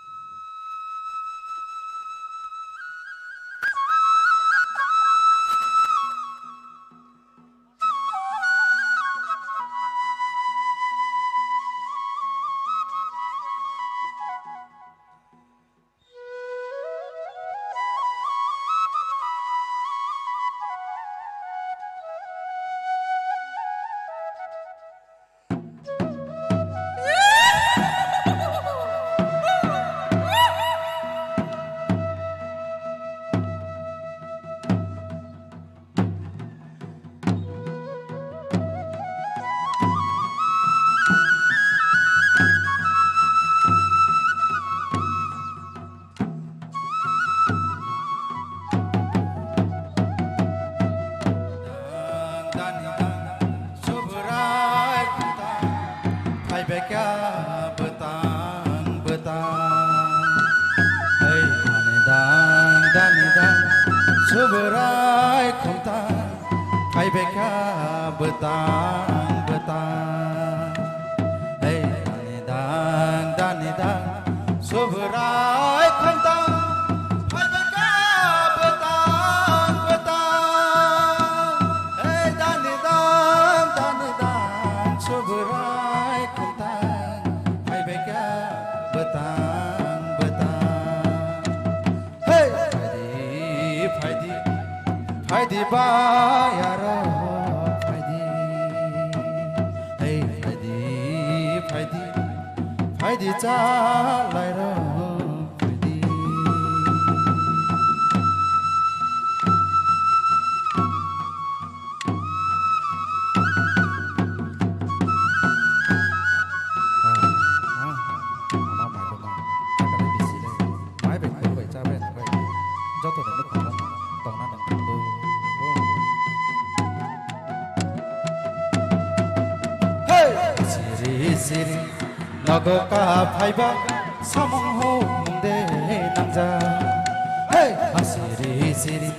Dang dani dang, Subrai khumtang, phaibekha bwtang bwtang. Hei dani dang, dani dang, Subrai khumtang, phaibekha bwtang bwtang. Hei dani dang, dani dang, Subrai khumtang, phaibekha bwtang bwtang. Hei dani dang, dani dang, Subrai khumtang, phaibekha bwtang bwtang. Hey! Phaidi, phaidi, phaidi bai aro phaidi. Hey, phaidi, phaidi, phaidi chalai ro phaidi. Ah, ah, ama mai bo nang, takale bisi le, mai bai khoro bai cha bai nang bai, joto ni nukhung no tongna nang tong do. Hey! Siri siri nogo ka phaiba, samung ho mung de nangja. Hey! Siri siri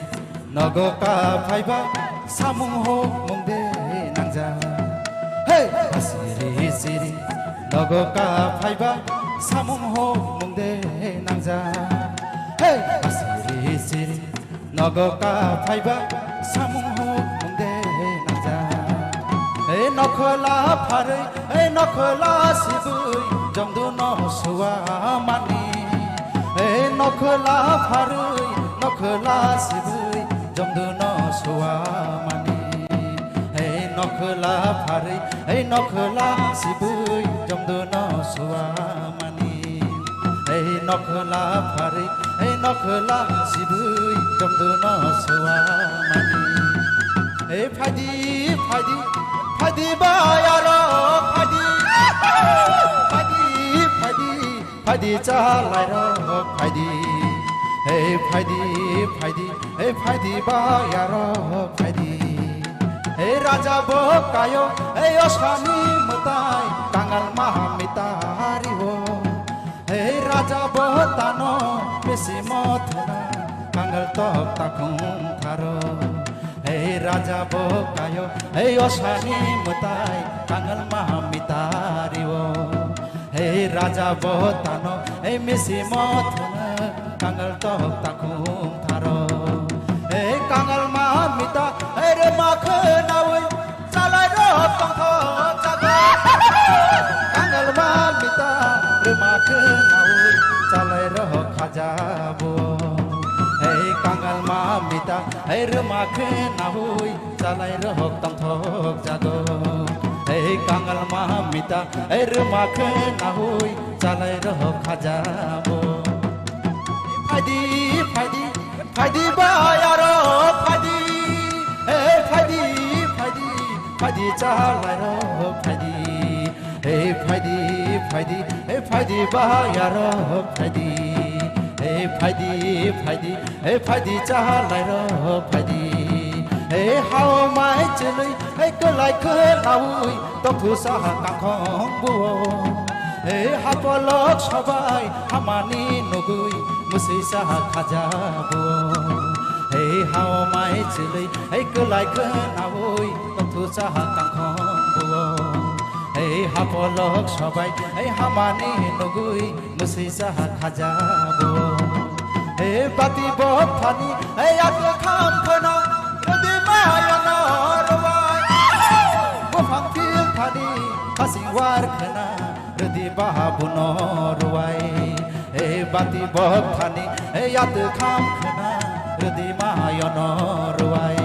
nogo ka phaiba, samung ho mung de nangja. Hey, asiri siri nogo ka phaiba, samung ho mung de nangja. Hey, asiri siri nogo ka phaiba, samung ho mung de nangja. Hey, nokhla pharwi, hey, nokhla sibwi, jomdu no suwa mani. Hey, nokhla pharwi, nokhla sibwi, jomdu no suwa mani. Hey, nokhla pharwi, hey, nokhla sibwi, jomdu no suwa mani. Hey, nokhla pharwi, hey, nokhla sibwi, jomdu no suwa mani. Hey, phaidi, phaidi, phaidi bai aro phaidi, phaidi, phaidi. Phaidi chalai rok phaidi, hey phaidi, phaidi, hey phaidi bai aro phaidi. Hey raja bo kayo, hey osani mwtai, kangal maha mitari o. Hey raja bo tano, bisi mothuna, kangal tok takhung tharo. Hey raja bo kayo, hey osani mwtai, kangal maha mitari o. Hey raja bo tano, hey misi mothuna, kangal tok takhung tharo. Hey kangal ma mita, hey rwma khwnawi, chalai rok tongthok jago. Kangal ma mita, rwma khwnawi, chalai rok khajabo. Hey kangal ma mita, hey rwma khwnawi, chalai rohok tongthok jago. Ei kangal ma mita, ei rwma khwnawi, chalai rohok khajabo. Phaidi, phaidi, phaidi bai aro phaidi. Ei phaidi, phaidi, phaidi chalai rohok phaidi. Phaidi, e phaidi bahai aro phaidi, e phaidi, phaidi, e phaidi chahalai ro phaidi, e hao mai chwlwi, e kwlai kwlaui, tongthu saha kakhong buo, e hapolok sobai, hamani nugui, musui saha khaja buo, e hao mai chwlwi, e kwlai kwlaui, tongthu saha kakhong buo. Ei hapolok sobai, ei hamani nugui, musui saha khajago. Ei bati bok thani, ei atwkham khwna, rwdi mayono rwai. Buphang phil thani, khasi war khwna, rwdi bahabuno rwai. Ei bati bok thani, ei atwkham khwna, rwdi mayono rwai.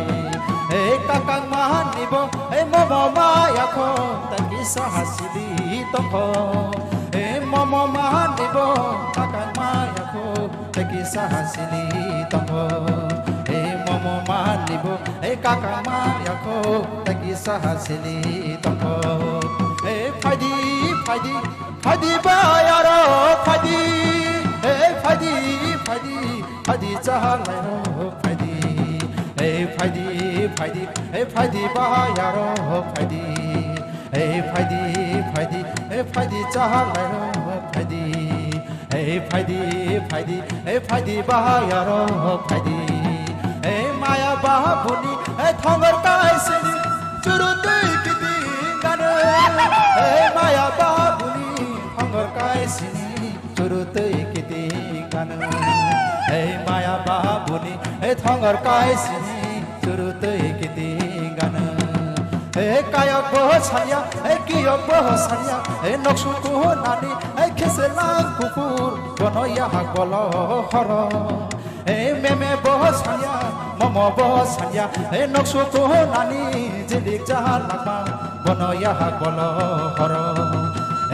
Ei kakang mahani bo, ei momo maya kho, taki saha sili tongkho. Ei momo mahani bo, kakang maya kho, taki saha sili tongkho. Ei momo mahani bo, ei kakang maya kho, taki saha sili tongkho. Ei phaidi, phaidi, phaidi bai aro phaidi, ei phaidi, phaidi, phaidi chahalai ro phaidi, ei phaidi, phaidi, ei phaidi bai aro phaidi, ei phaidi, phaidi, ei phaidi chahalai ro phaidi, ei phaidi, phaidi, ei phaidi bai aro phaidi, ei maya bahabuni, ei thongor kaisini, churu twi kiti gano, ei maya bahabuni, thongor kaisini, churu twi kiti gano, ei maya bahabuni, ei thongor kaisini, churu twi kiti gano, ei kayok bo sanya, ei kiyok bo sanya, ei noksu kuhunani, ei kheselang kukur, bono yahak bolo horo. Ei meme bo sanya, momo bo sanya, ei noksu kuhunani jilik jaha lakma, bono yahak bolo horo.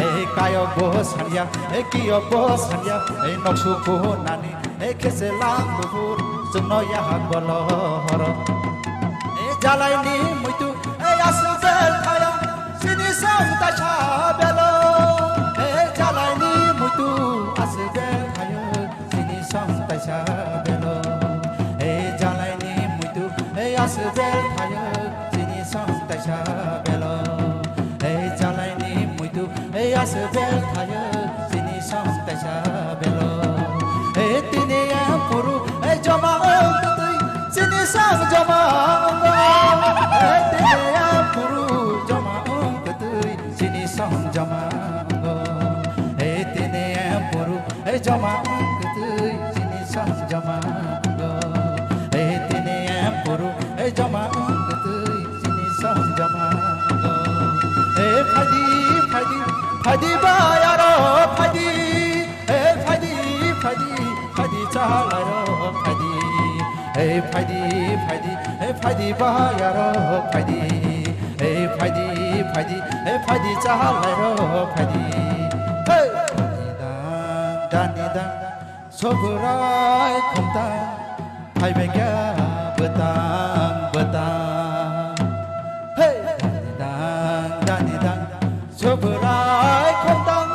Ei kayok bo sanya, ei kiyok bo sanya, ei noksu kuhunani, ei kheselang kukur, chwngno yahak bolo horo. Ei jalaini muitu, ei aswk bel thaya, sini song taisa belo. Ei jalaini muitu, aswk bel thaya, sini song taisa belo. Ei jalaini muitu, ei aswk bel thaya, sini song taisa belo. Ei jalaini muitu, ei aswk bel thaya, sini song taisa belo. Ei tini ampuru, ei joma ong kwtwi, sini song joma ongo. Ei tini ampuru, joma ong kwtwi, sini song joma ongo. Ei tini ampuru, ei joma ong kwtwi, sini song joma ongo. Ei tini ampuru, ei joma ong kwtwi, sini song joma ongo. Ei phaidi, phaidi, phaidi bai aro phaidi. Ei phaidi, phaidi, phaidi chahalai ro phaidi. Ei phaidi, phaidi, ei phaidi bai aro phaidi. Ei phaidi, phaidi, ei phaidi chahalai ro phaidi. Hey! Dani dang, dani dang, sobrai khumtang, phaibai kha bwtang bwtang. Hey! Dani dang, dani dang, sobrai khumtang,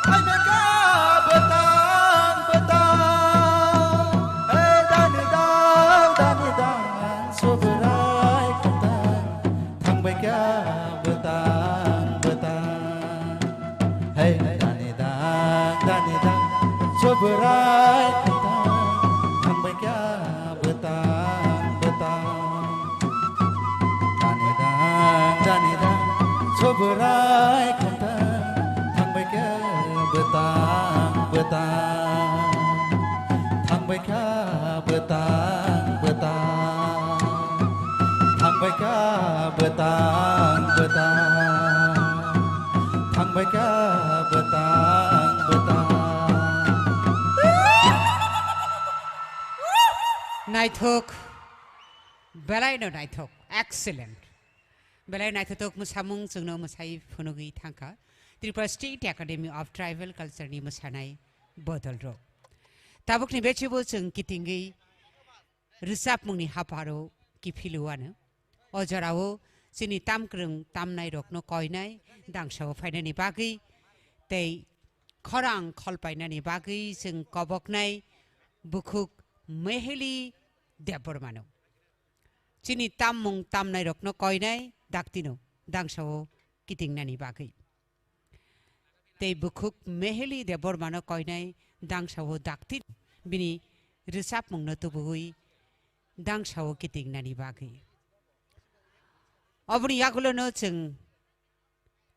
phaibai kha bwtang bwtang. Hey! Dani dang, dani dang, sobrai khumtang, thangbai kha bwtang bwtang. Hey, dani dang, dani dang, sobrai khumtang, thangbai kha bwtang bwtang. Dani dang, dani dang, sobrai khumtang, thangbai kha bwtang bwtang. Thangbai kha bwtang bwtang. Thangbai kha bwtang bwtang. Thangbai kha bwtang bwtang. Naithok, belaino naithok, excellent. Belai naithothok mwsamung chwngno mwsai phunugwi thangkha Tripura State Academy of Tribal Culture ni mwsanai bodolrok. Tabukni bechibo chwng kitingwi rwchapmungni hapharo kiphilwano. O jorao chini tamkwrwng tamnairokno koinai dangsao phainani bagwi tei khorang kholpainani bagwi chwng koboknai bukhuk Meheli Debbarmano. Chini tammung tamnairokno koinai daktino dangsao kitingnani bagwi. Tei bukhuk Meheli Debbarmano koinai dangsao dakti bini rwchapmungno tubuwi dangsao kitingnani bagwi. Oboni yagulono chwng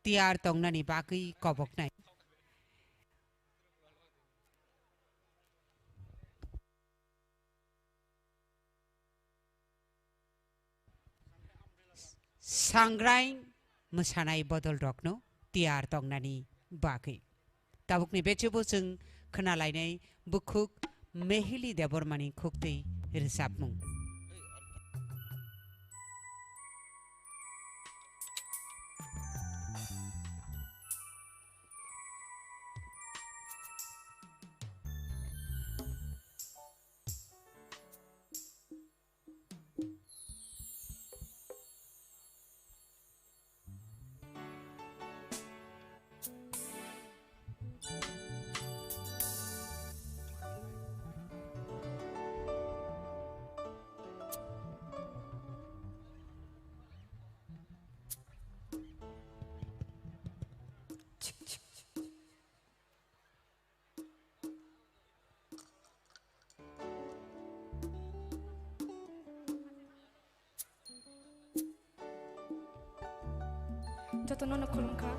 tiyar tongnani bagwi koboknai. Sangrai mwsanai bodolrokno tiyar tongnani bagwi. Tabukni bechubo chwng khwnalainai bukhuk Mehili Debbarmani khuktwi rwchapmung. Jotono no khulumkha.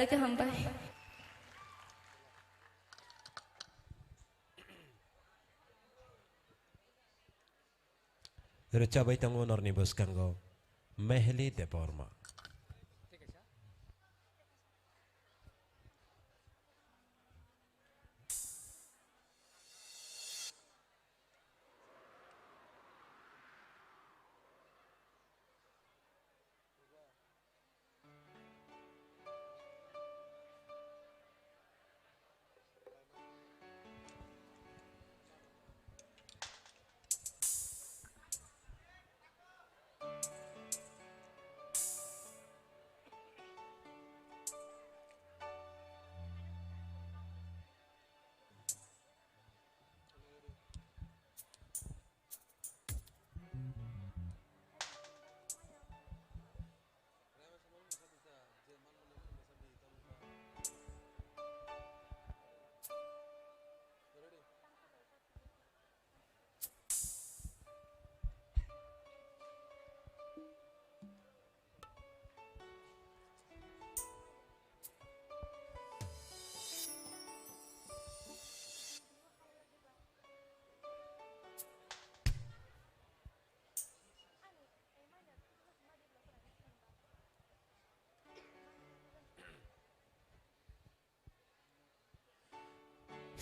Hambai. Rwchabwi tongo norni bwskango Meheli Debbarma.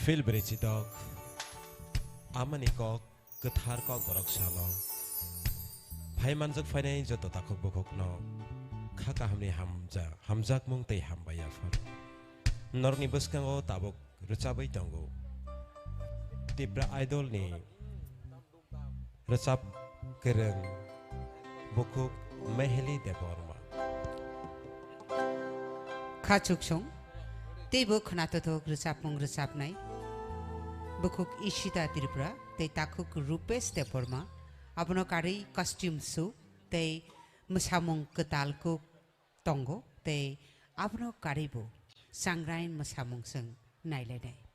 Phil Brichidok, amani kok, kwthar kok borok salo. Phai manjak phainai joto takhuk bukhukno kha kahamni hamja-, hamjakmung tei hambai yaphar. Norokni bwskango tabuk rwchabwi tongo Tipra Idol ni rwchap kwrwng bukhuk Meheli Debbarma. Kha chuksong, teibo khwnatothok rwchapmung rwchapnai bukhuk Ishita Tripura tei takhuk Rupesh Debbarma, abono karwi costume su tei mwsamung kwtal kuk tongo tei abono karwibo Changrai mwsamung chwng nailainai.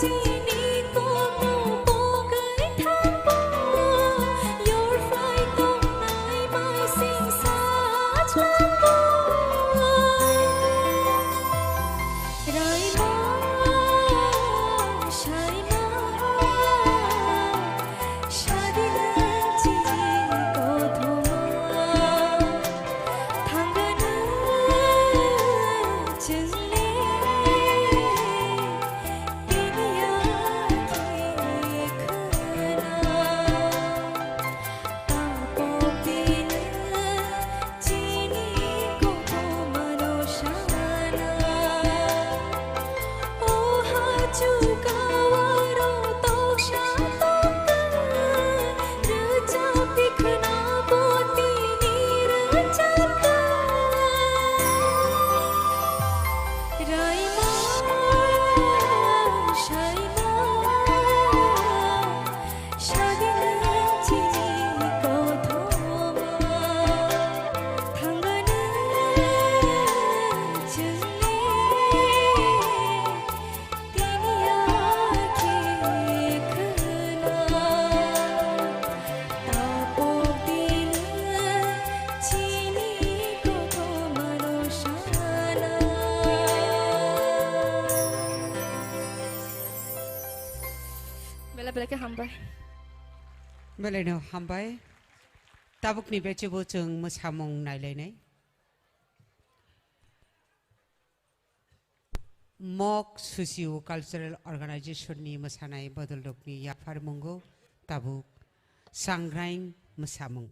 Chini kokno pogwi thangbo, yorphlai tongnai maising sajlangbo. Raima, saima, sadina chini kothoma, thangana chwngle. Raima, saima, sadina chini kothoma, thangana chwngle, tini ya khe khwna. Tabuk dina chini kothomano sana. Bela bela khe hambai. Belai no hambai. Tabukni bechubo chwng mwsamung nailainai. Mok Socio Cultural Organization ni mwsanai bodolrokni yapharmungo tabuk Sangraing mwsamung.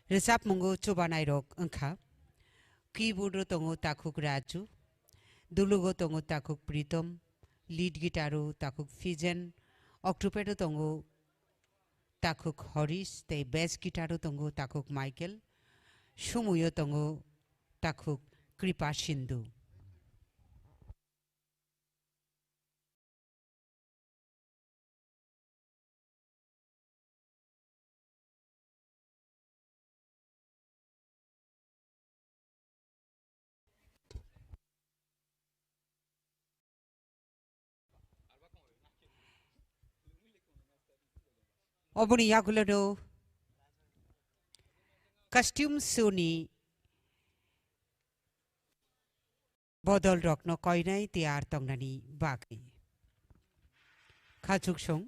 Rwchapmungo chubanairok wngkha, keyboard o tongo takhuk Raju, dulugo tongo takhuk Pritom, lead guitar o takhuk Fijen, octopad o tongo takhuk Horish tei bass guitar o tongo takhuk Michael, sumui o tongo takhuk Kripa Sindhu. Oboni yagulo no costume show ni bodolrokno koinai tiyar tongnani bagwi. Khachuksong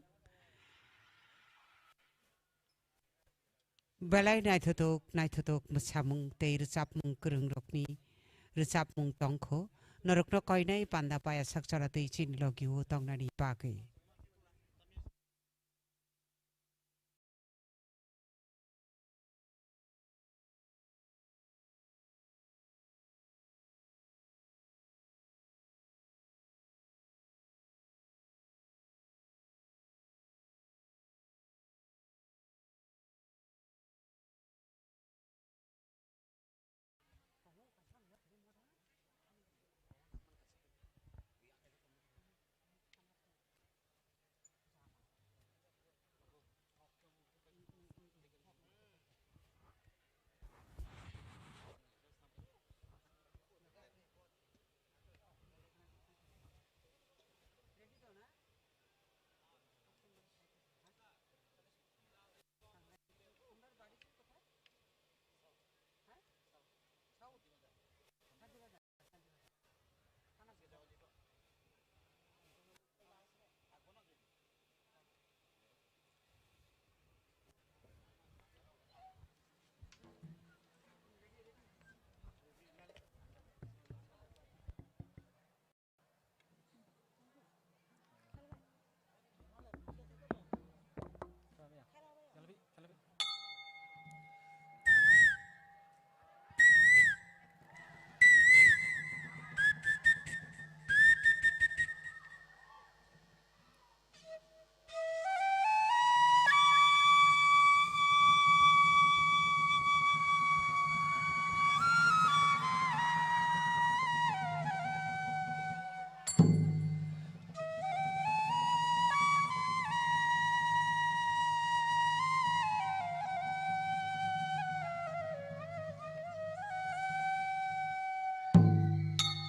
belai naithotok naithotok mwsamung tei rwchapmung kwrwngrokni rwchapmung tongkho, norokno koinai panda paya sakchara tei chini logio tongnani bagwi.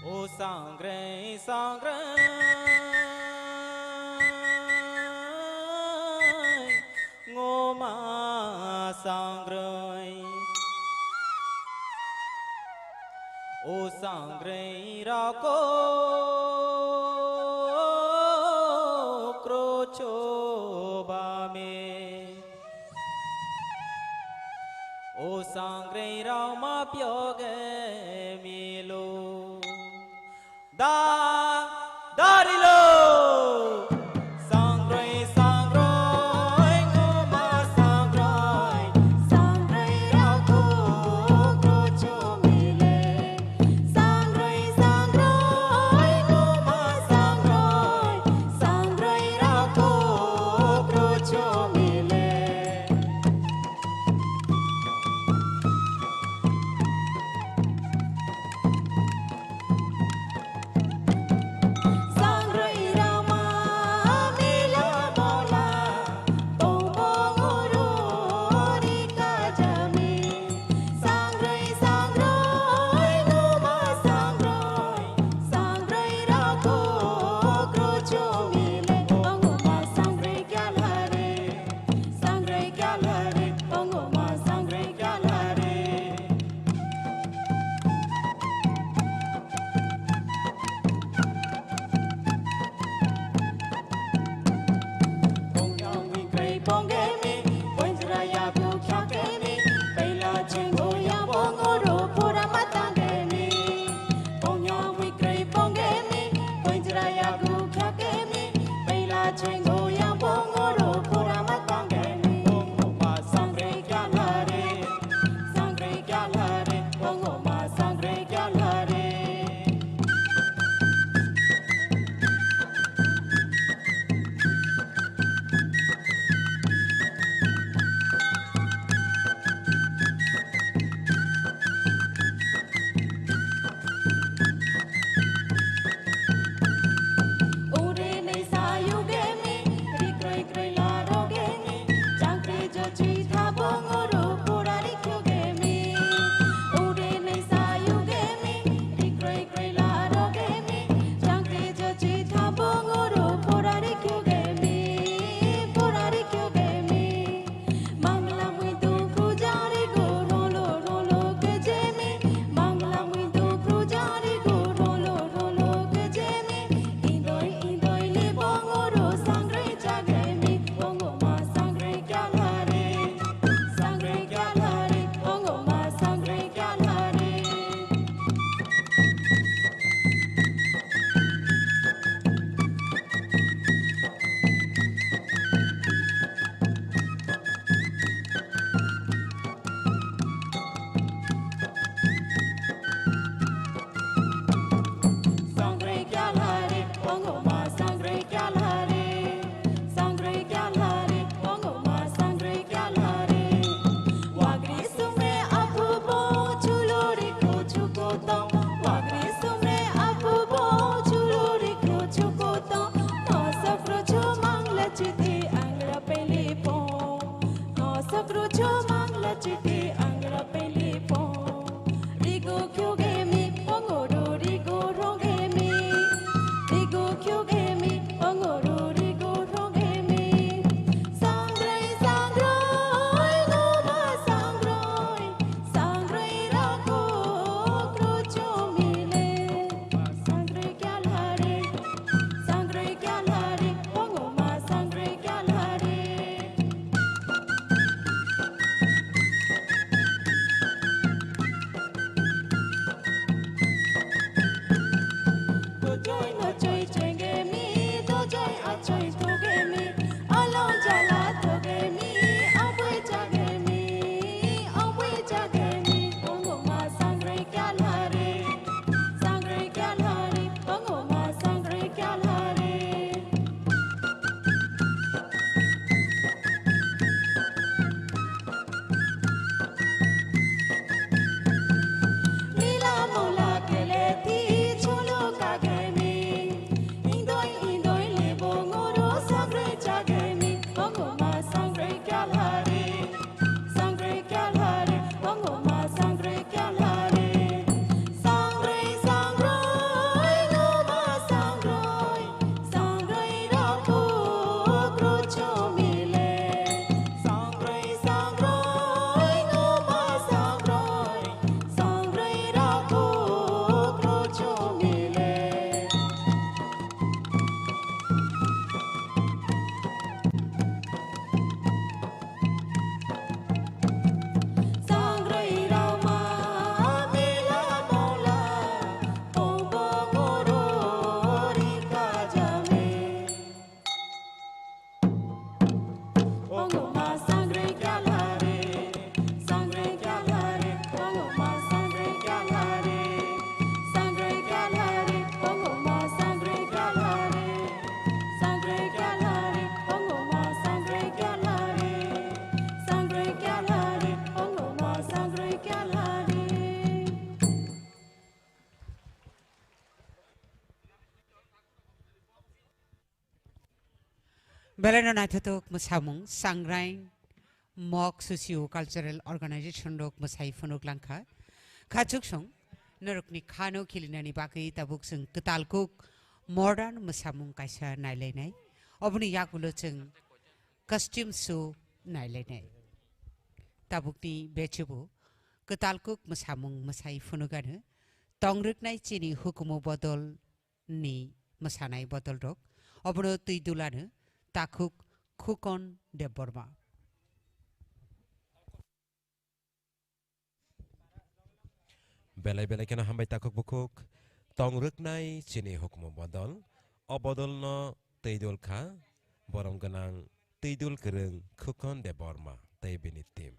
O sangre sangre. Sangrwi, o sangrwi rok krocho bame, o sangrwi rok ma pyoge milo. Da, darilo. Sangroi, sangroi, ngoma sangroi. Sangroi rao kukro chumile. Sangroi, sangroi, ngoma sangroi. Sangroi rao kukro chumile. Sangroi rama mela mola, tongmung oro rika jami. Sangroi, sangroi, numa sangroi, sangroi rao kukro chumile, onguma sangroi kyalhare. Sangroi kyalhare, ongoma sangroi kyalhare. Pongya wngwi kroi pongemi, poinjra yagu khyakemi, peila chenggo ya pongoro pura matangemi. Pongya wngwi kroi pongemi, poinjra yagu khyakemi, peila chenggo ya pongoro pura matangemi. Ongoma sangroi kyalhare, sangroi kyalhare, ongoma sangroi kyalhare. Ure nei sayugemi, rikroi kroi larogemi, changkri jochwi thabongoro pura rikyugemi. Ure nei sayugemi, rikroi kroi larogemi, changkri jochwi thabongoro pura rikyugemi, pura rikyugemi. Mangla muitu krujari go rolo rolo kejemi. Mangla muitu krujari go rolo rolo kejemi. Indoi indoi le bongoro sangroi chagemi. Bongoma sangroi kyalhare. Sangroi kyalhare. Bongoma sangroi kyalhare. Sangroi kyalhare, ongoma sangroi kyalhare. Sangroi kyalhare, ongoma sangroi kyalhare. Wagri sumre aphubo chulori kuchu kotong. Wagri sumre aphubo chulori kuchu kotong. Nosok rocho mangla chiti angra pelipo. Nosok rocho mangla chiti angra pelipo. Rigo kyugemi, ongoro rigo rogemi. Rigo kyugemi, ongoro rigo rogemi. Sangroi, sangroi, numa sangroi. Sangroi rao kukro chumile. Sangroi kyalhare. Sangroi kyalhare. Ongoma sangroi kyalhare. Belai no naithothok mwsamung, Sangraing Mok Socio Cultural Organization rok mwsai phunuk langkha. Khachuksong norokni khano khilinani bagwi tabuk chwng kwtal kuk modern mwsamung kaisa nailainai. Oboni yagulo chwng costume show nailainai. Tabukni bechubu kwtal kuk mwsamung mwsai phunugano tongrwknai chini hukumu bodol ni mwsanai bodolrok. Obono twi dulano takhuk Khukon Debbarma. Belai belai kheno hambai takhuk bukhuk. Tongrwknai chini hukumu bodol. O bodolno twi dul kha borom gwnang twi dul kwrwng Khukon Debbarma tei bini team.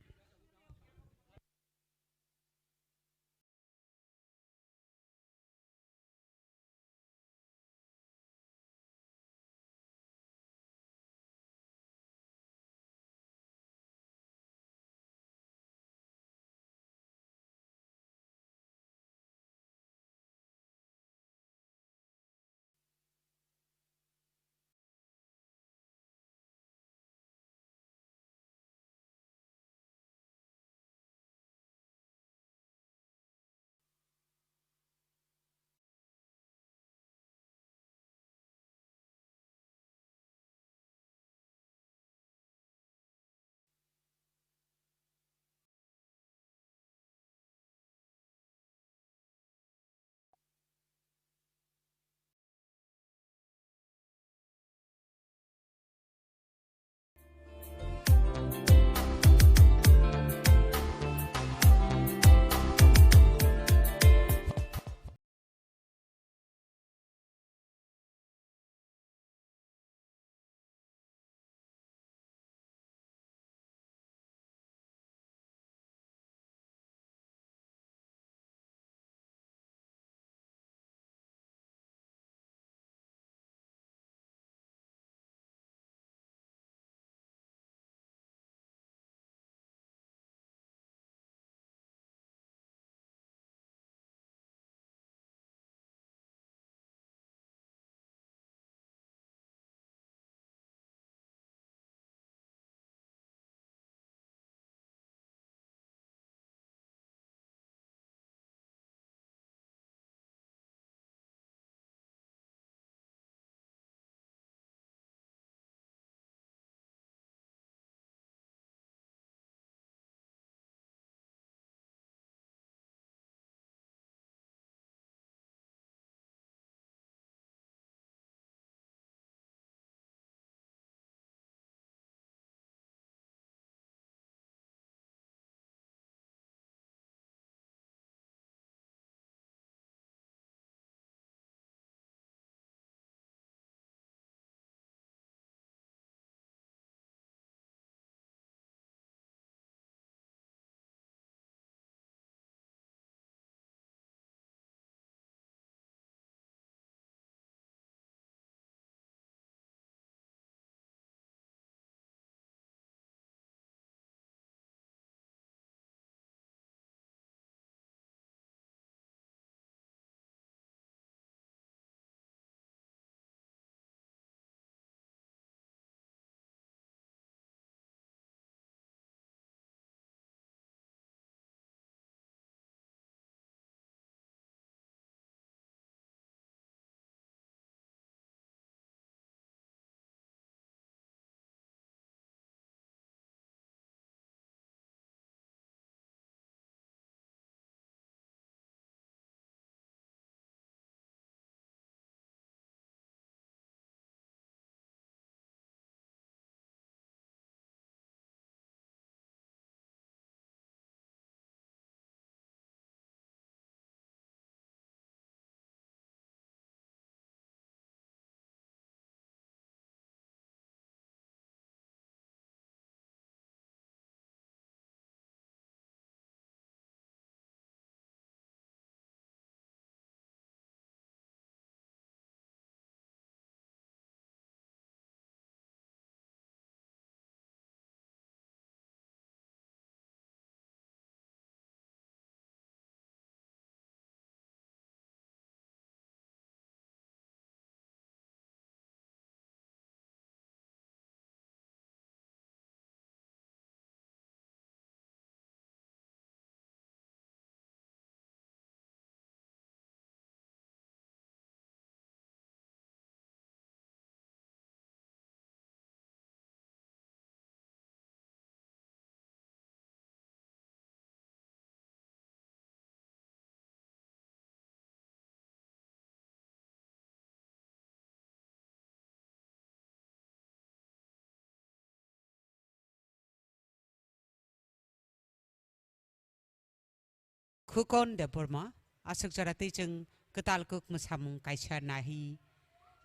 Bukon Debbarma, aswk jora twi chwng kwtal kuk mwsamung kaisa nahi,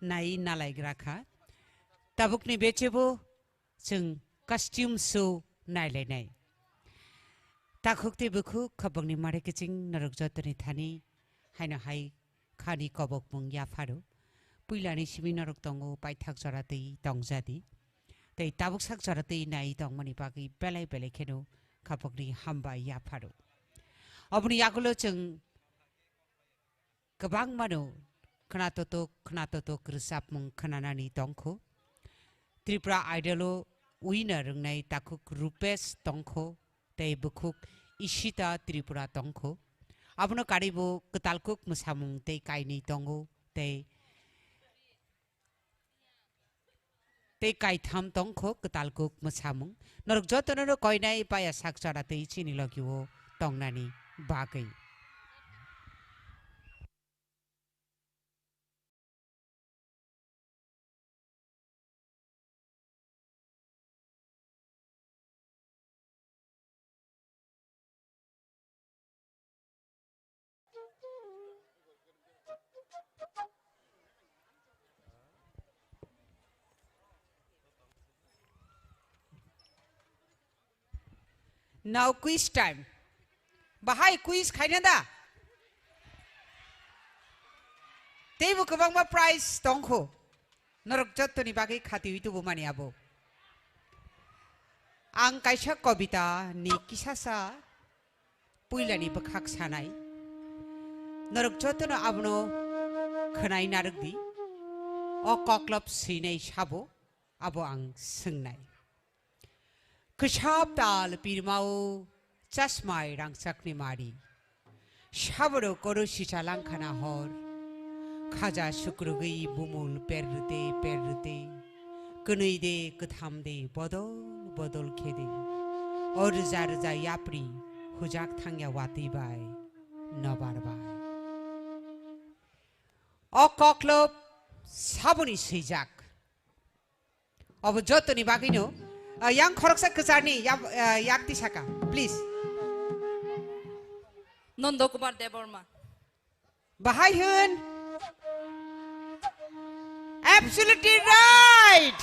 nai nalaigra kha. Tabukni bechebo chwng costume show nailainai. Takhuk tei bukhuk khobongni mare kiching norok jotoni thani haino hai khani kobokmung yapharo. Puilani simi norok tongo paithak jora twi tongjadi. Tei tabuk sak jora twi nai tongmani bagwi belai belai kheno khapokni hambai yapharo. Oboni yagulo chwng kwbangmano khwnatotok khwnatotok rwchapmung khwnanani tongkho. Tripura Idol-o winner wngnai takhuk Rupesh tongkho tei bukhuk Ishita Tripura tongkho. Abono karibo kwtal kuk mwsamung tei kainwi tongo tei tei kaitham tongkho kwtal kuk mwsamung. Norok jotono no koinai paya sak chara tei chini logi o tongnani bagwi. Now quiz time. Bahai quiz khaina da? Teibo kwbangma prize tongkho. Norok jottoni bagwi khatiwi tubumani abo. Ang kaisa kobita ni kisasa puilani bwkhak sanai. Norok jotono abono khwnai narwkdi. O koklop swinai sabo abo ang swngnai. Kwsap tal pirmao chasmai rangchakni mari. Saboro koro sicha langkhana hor. Khaja sukrugwi bumul perrwte perrwte. Kwnwi de kwtham de bodol bodol khede. O rwja rwja yapri hujak thangya watwi bai nobar bai. O koklop saboni swijak. Obo jotoni bagwino, ah, yang khoroksa kwcharni yab-, ah, yakti saka, please. Nondo Kumar Debbarma. Bahai hwn. Absolutely right.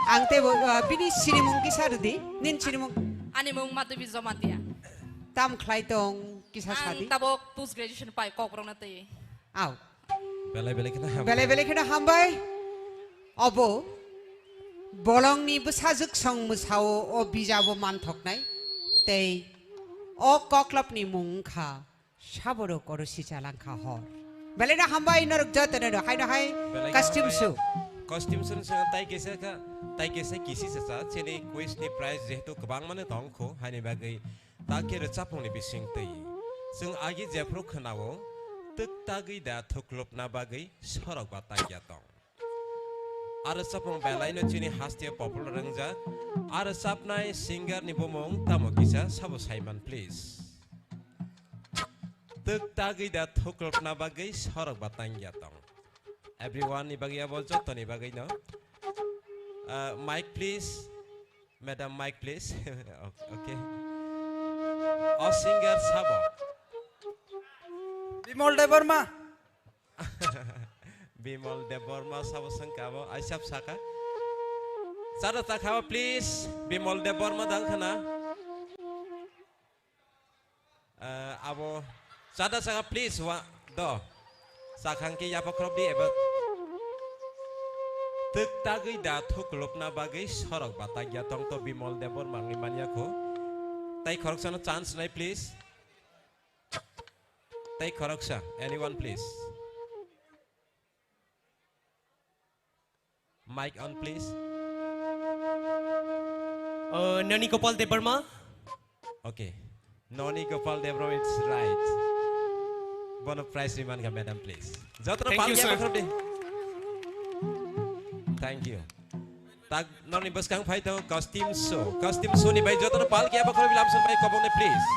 Ang teibo, ah, bini sinimung kisa rwdi, nin sinimung. Ani mung Madhubi Jamatia. Tam khlai tong kisa sadi. Ang tabok post graduation pai Kokborok na tei. Au. Belai belai kheno hambai. Belai belai kheno hambai. Obo bolongni bwsajwk song mwsao o bijabo manthoknai. Tei o koklopni mung wngkha Saboro koro sicha langkha hor. Belai no hambai norok jotono no. Haino hai belai costume hambai. Show. Costume show ni saka tai kaisa kha, tai kaisa kisi sasa chini quiz ni prize jehetu kwbang mano tongkho haini bagwi. Takhe rwchapmungni bising twi. Chwng agi jephru khwnao, twk tagwi da thuklopna bagwi sorok ba tangya tong. Aro chapmung belaino chini hasteo popular wngjak. Aro chapnai singer ni bumung tamo kisa sabo saiman please. Twk tagwi da thuklopna bagwi sorok ba tangya tong. Everyone ni bagwi abo jotoni bagwi no. Uh, mic please. Madam, mic, please. Ok-, okay. O singer sabo? Bimol Debbarma. Bimol Debbarma sabo sengka abo. Aisap saka. Chada takhaba, please. Bimol Debbarma dang khana. Eh, abo chada saka please wa do. Sakhang ke yapa khrop di eba. Twk tagwi da thuklopna bagwi sorok ba tagya tong to Bimol Debbarma wngwi manya kho. Tai khoroksano chance nai please. Tai khoroksa, anyone please. Mic on, please. Uh, Nani Gopal Debbarma. Okay. Nani Gopal Debbarma, it's right. Bono prize riman ga, madam, please. Jotono Thank you, palki sir. Abakhro de. Thank you. Tak noni bwskang phai tongo costume show. Costume show ni bai jotono palki abakhro bilam sun bai kobong ne, please.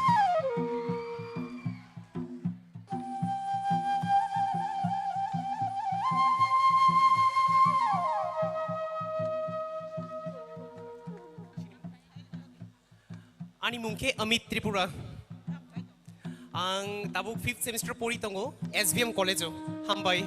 Ani mung khe Amit Tripura. Ang tabuk fifth semester pori tongo, S B M college o. Hambai.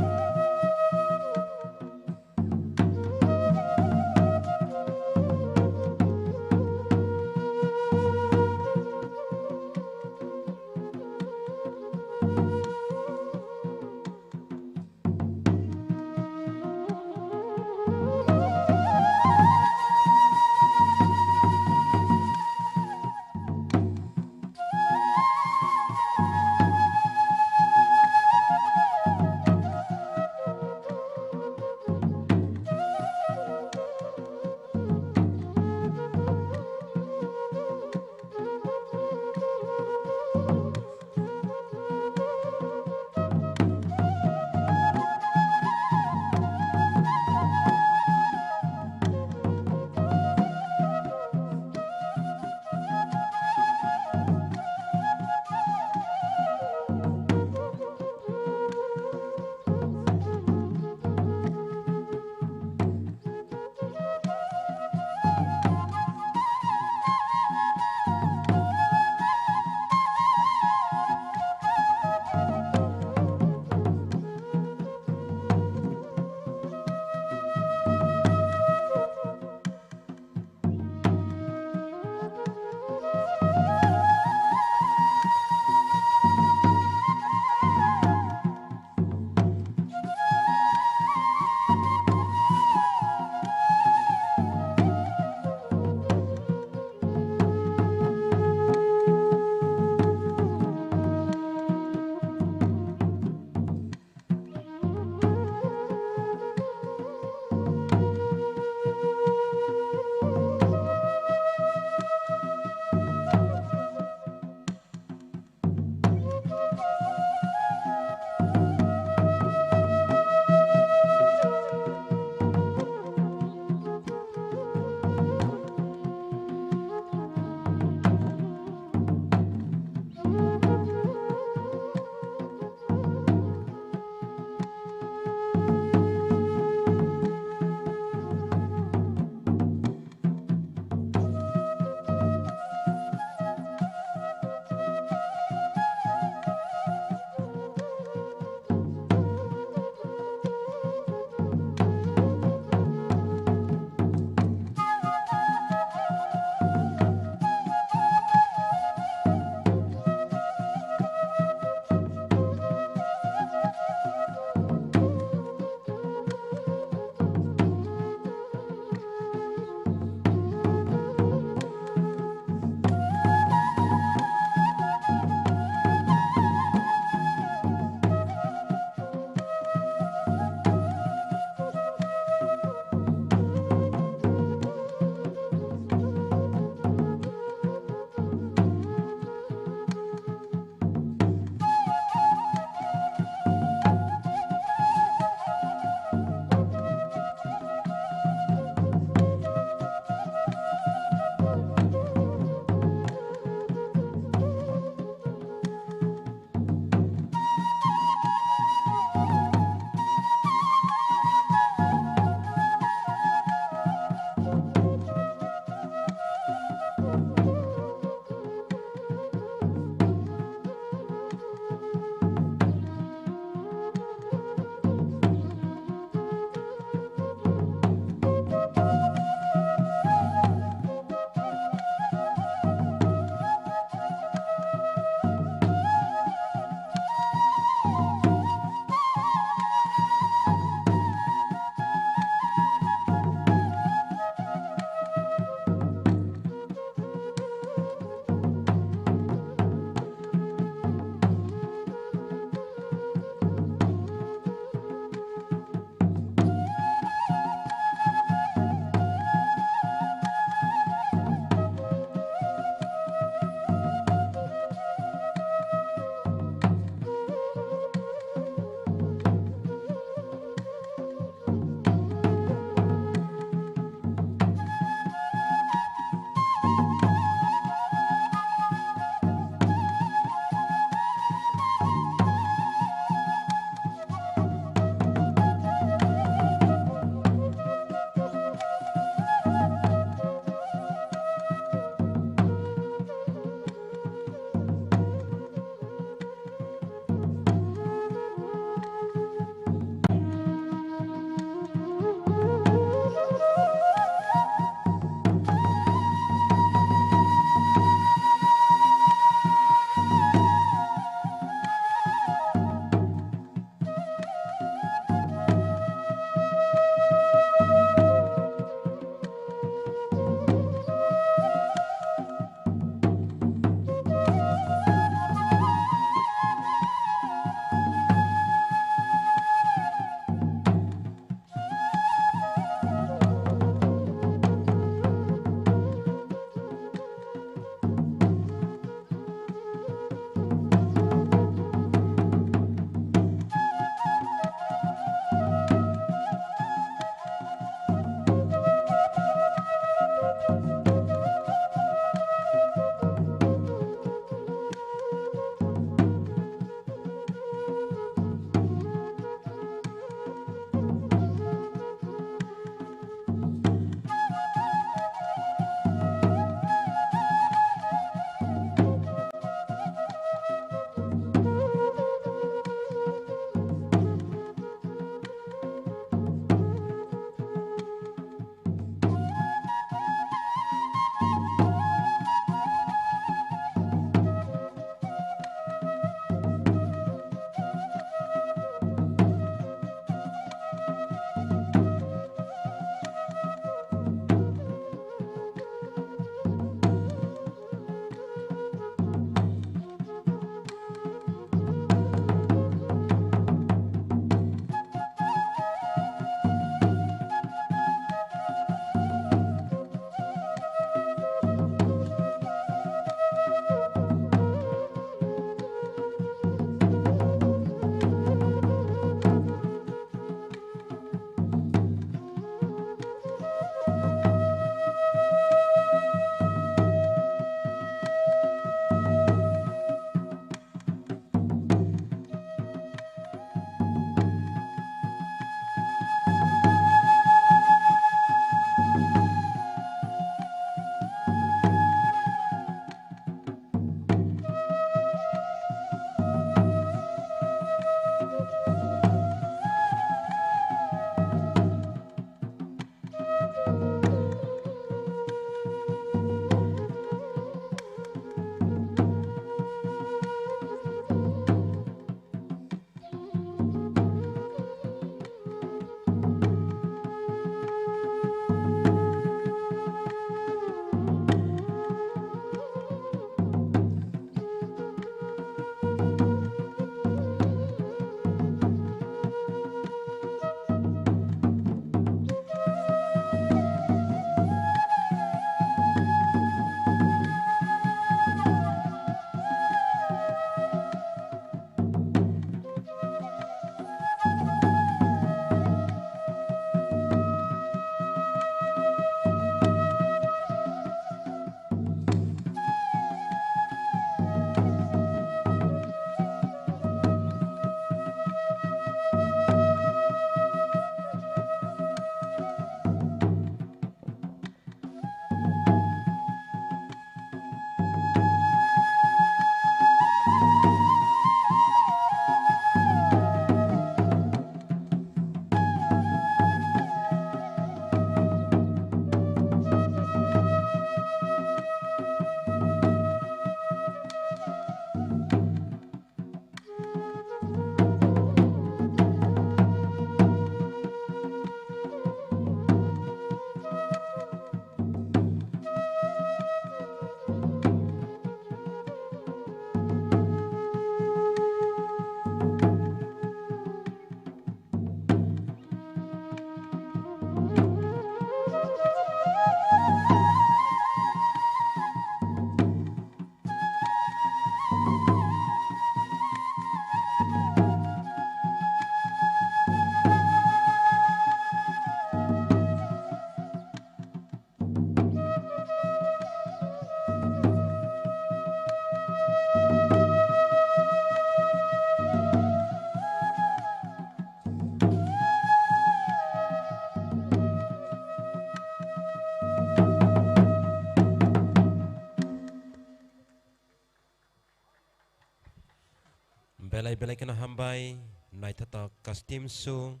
Belai belai kheno hambai, naithotok custom show,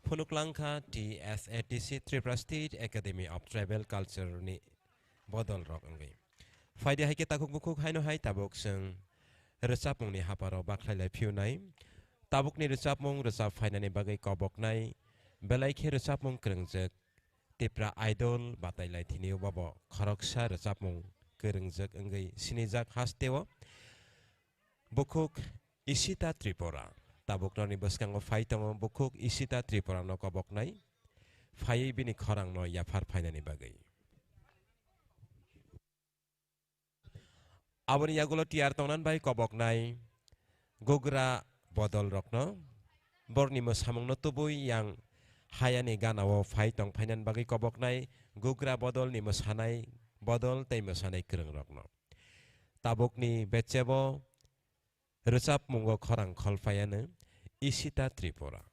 phunuk langkha T S A T C, Tripura State Academy of Tribal Culture ni bodol rok wngwi. Phaidi hai khe takhuk bukhuk haino hai tabuk chwng rwchapmung ni haparo bakhlai lai phiu nai. Tabuk ni rwchapmung rwchap phainani bagwi kobok nai, belai khe rwchapmung kwrwngjak Tipra Idol batai lai thini o bobo khoroksa rwchapmung kwrwngjak wngwi sinijak haste o. Bukhuk Ishita Tripura. Tabuk noni bwskango phai tongo bukhuk Ishita Tripura no kobok nai. Phaiwi bini khorang no yaphar phainani bagwi. Aboni yagulo tiyar tongnan bai kobok nai gugra bodol rok no. Borni mwsamung no tubui yang hayani gana o phai tong phainan bagwi kobok nai gugra bodol ni mwsanai bodol tei mwsanai kwrwng rok no. Tabuk ni bechebo rwchapmungo khorang kholphaiano Ishita Tripura.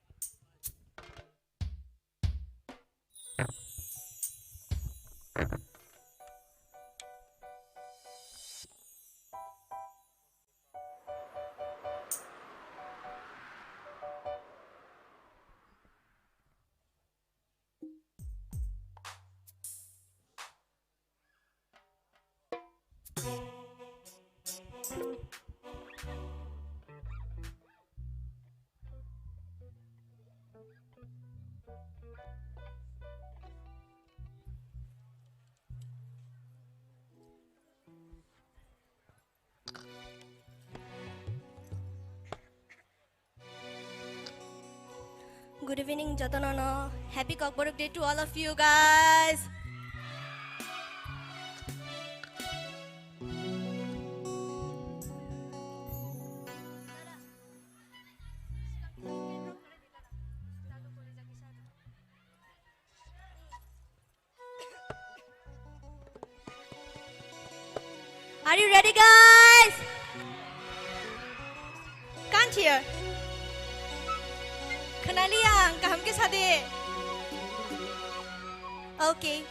Good evening, jotono no. Happy Kokborok Day to all of you guys. Are you ready, guys? Can't hear. Khwnaliya ang, kaham khe sa de. Okay.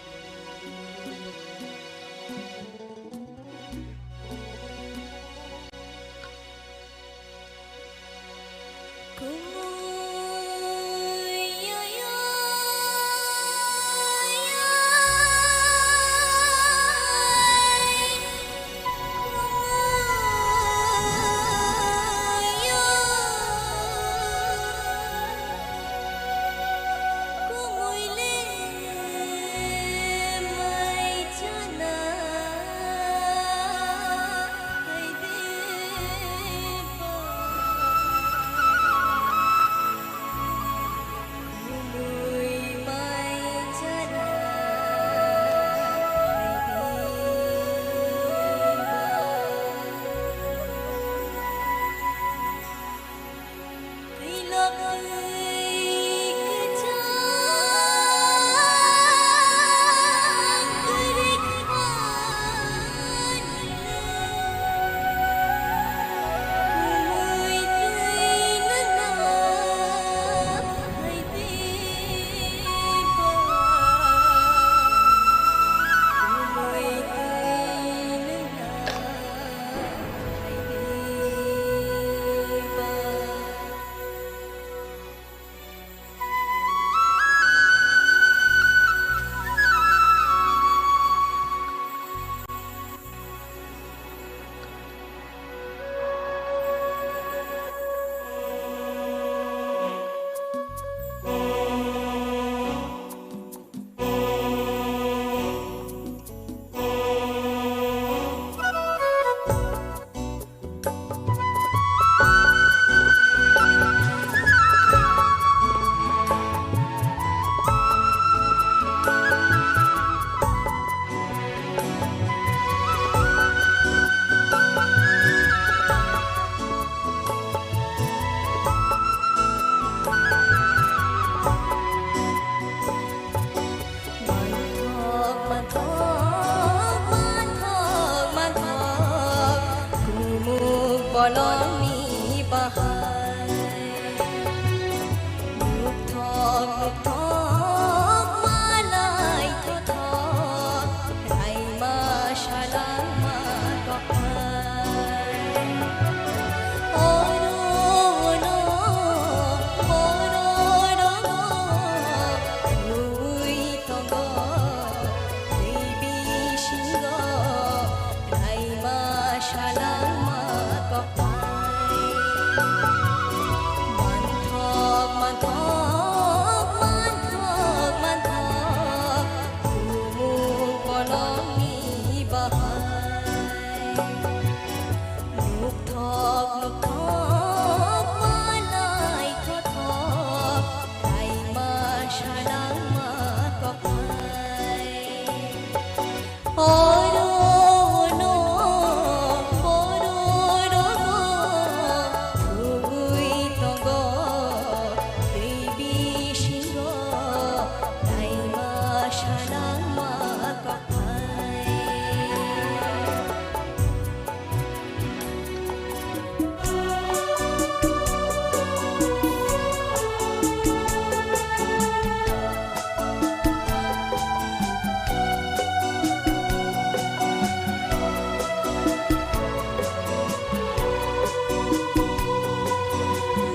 Manthok, manthok, manthok, manthok, kumuk bolongni bahai. Nukthok, nukthok, malai thothok, raima salangma kophai. Oro Oro no borok rok thubui tongo, tei bisingo naima salangma kothai.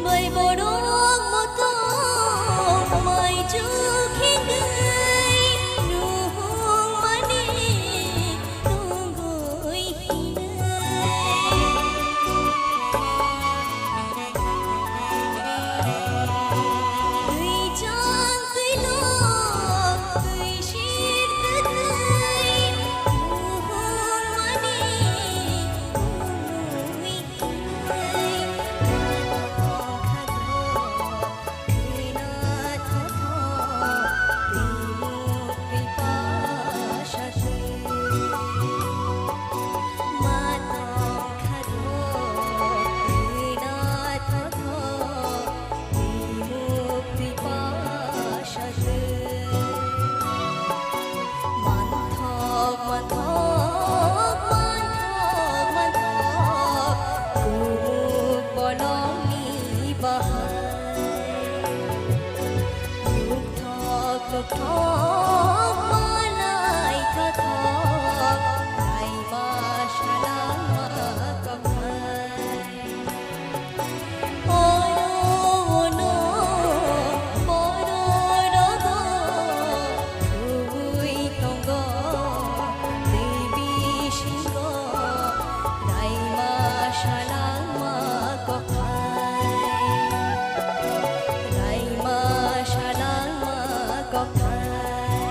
Bai borok motom mai chukhi tei nuhung mani tungui hinai. Twi chang twi lok twi sir twi nuhung mani tungui hinai. Manthok, manthok, manthok, manthok, kumuk bolongni bahai. Nukthok, nukthok, malai thothok, naima salangma kothai. Oro ono borok rok thubui tongo, tei bisingo naima salangma kothai, naima salangma kothai.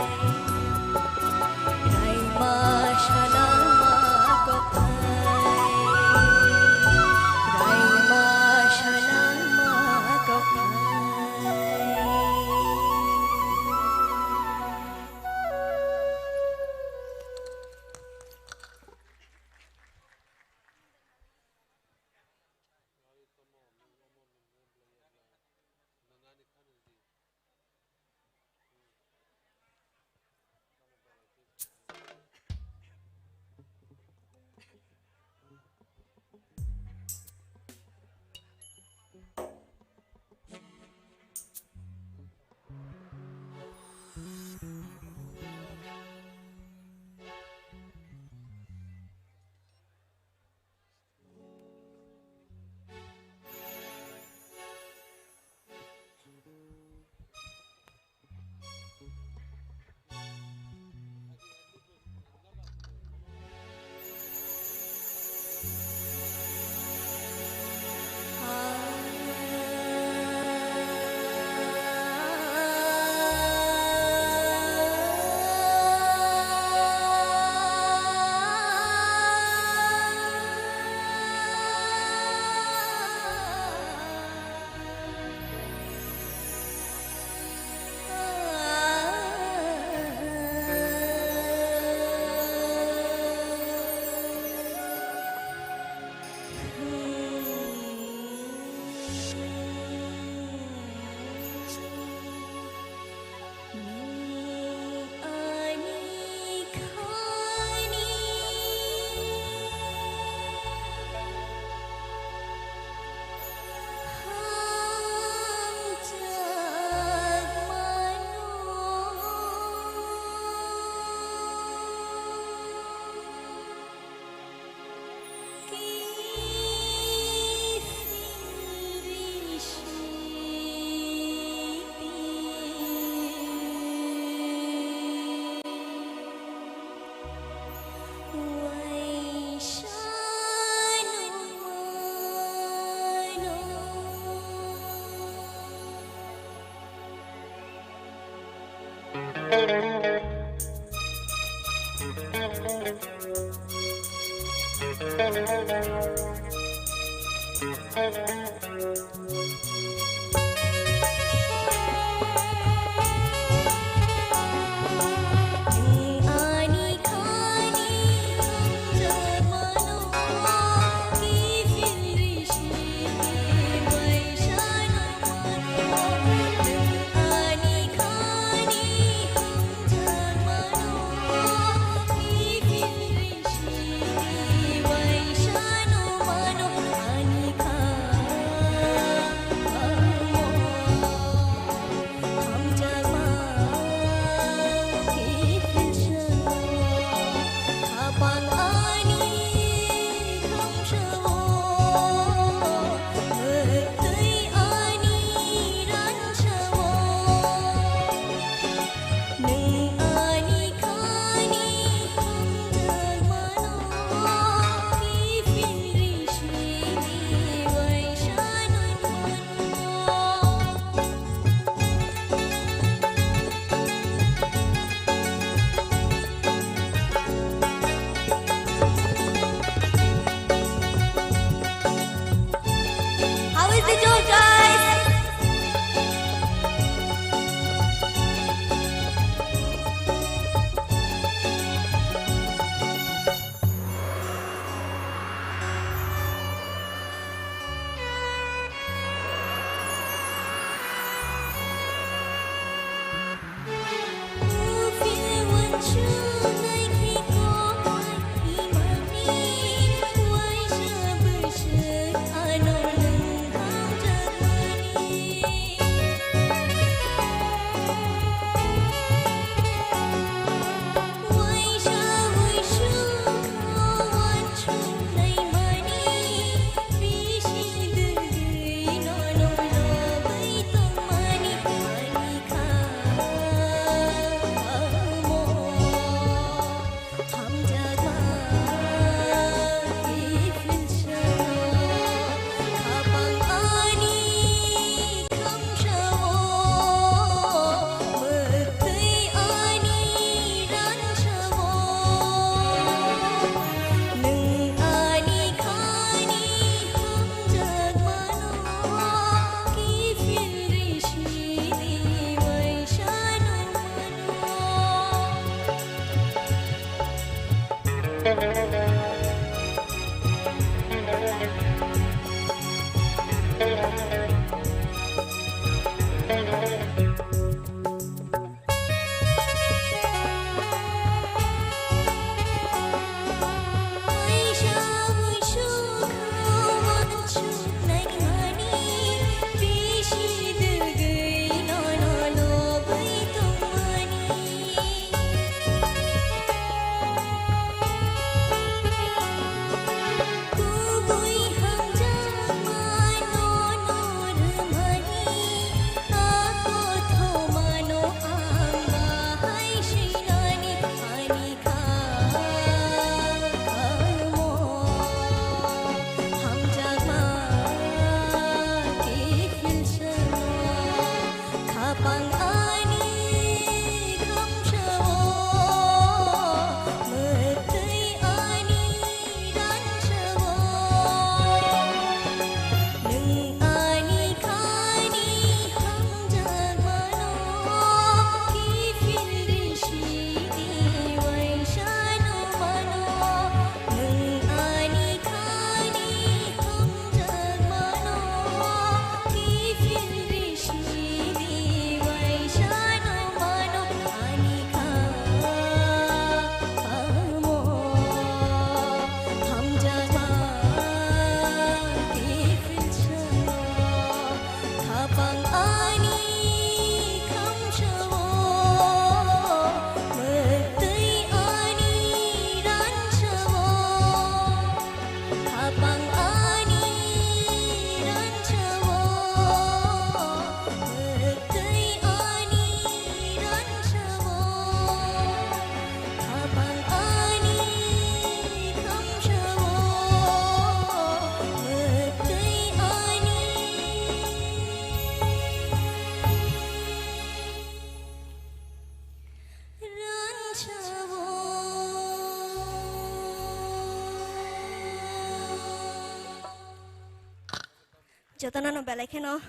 Jotono no belai kheno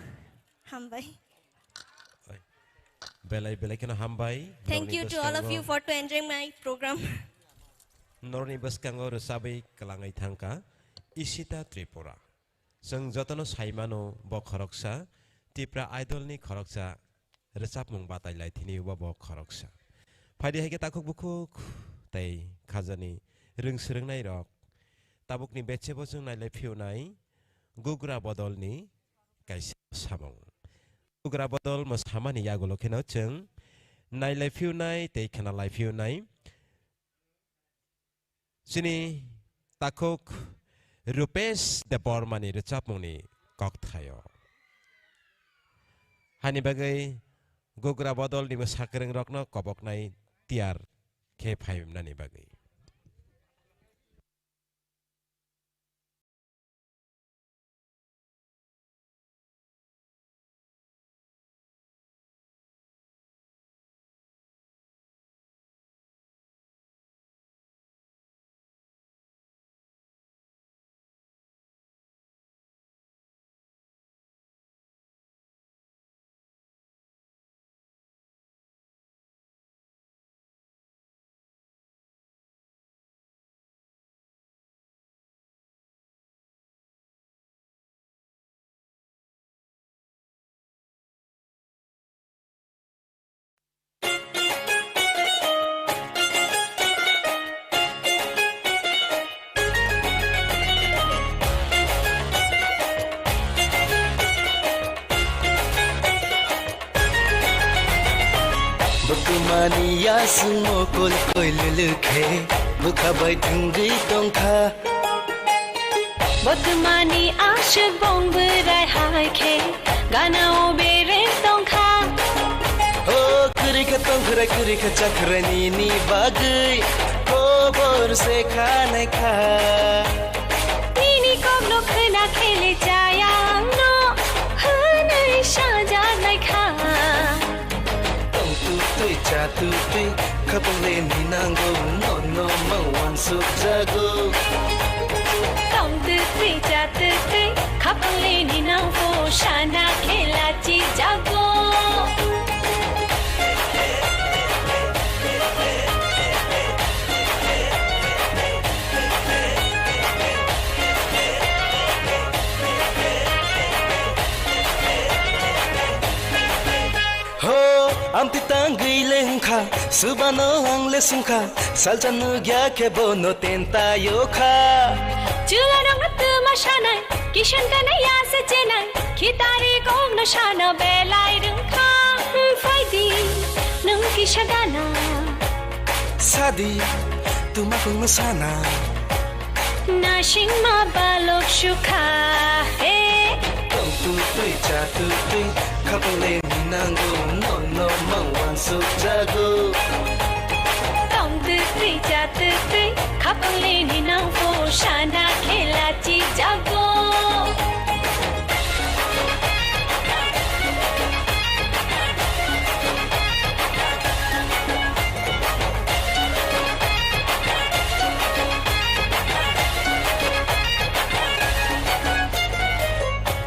hambai. Belai belai kheno hambai. Thank you to all of you for to enjoying my program. Norni bwskango rwchabwi kwlangwi thangkha Ishita Tripura. Chwng jotono saimano bo khoroksa Tipra Idol ni khoroksa rwchapmung batai lai thini bo bo khoroksa. Phaidi hai khe takhuk bukhuk tei khajani rwng swrwngnairok tabukni bechebo chwng nailai phiyunai Gugra Bodolni kaisa samung. Gugra Bodol mwsamani yagulo kheno chwng nailai phiyunai tei khwnalai phiyunai. Chini takhuk Rupesh Debbarmani rwchapmungni kokthaio. Hani bagwi Gugra Bodolni mwsakwrwngrokno koboknai tiyar khe phaimnani bagwi. Bwkmani yasungmo kol koi lwlwk khe, bwkha bai thwngwi tongkha. Bwkmani aswk bong bwrai hai khe, gana o bere tongkha. O kwrwi kha tongkhwrai, kwrwi kha chakhwrai nini bagwi, khobor se kha naikha. Nini kokno khwna khele chaya angno hwnwi sajaknai kha. Tong tu twi cha tu twi, khapang le ni nango, no no mang wansuk jago. Tong tu twi cha tu twi, khapang le ni nango, sana khela chi jago. Ho, amtwi tangwi le wngkha, subano ang le sungkha, salsa nugya khe bono tentayo kha. Chwla rang tuma sanai, kisan kana ya se chenai, khitari kong no sana belai rwngkha. Phaidi, nwng kisa gana. Sadi, tuma kong no sana. Nasingma balok sukha he. Tong tu twi cha tu twi, khapang le ni nango, no no mang wansuk jago. Tong tu twi cha tu twi, khapang le ni nango, sana khela chi jago.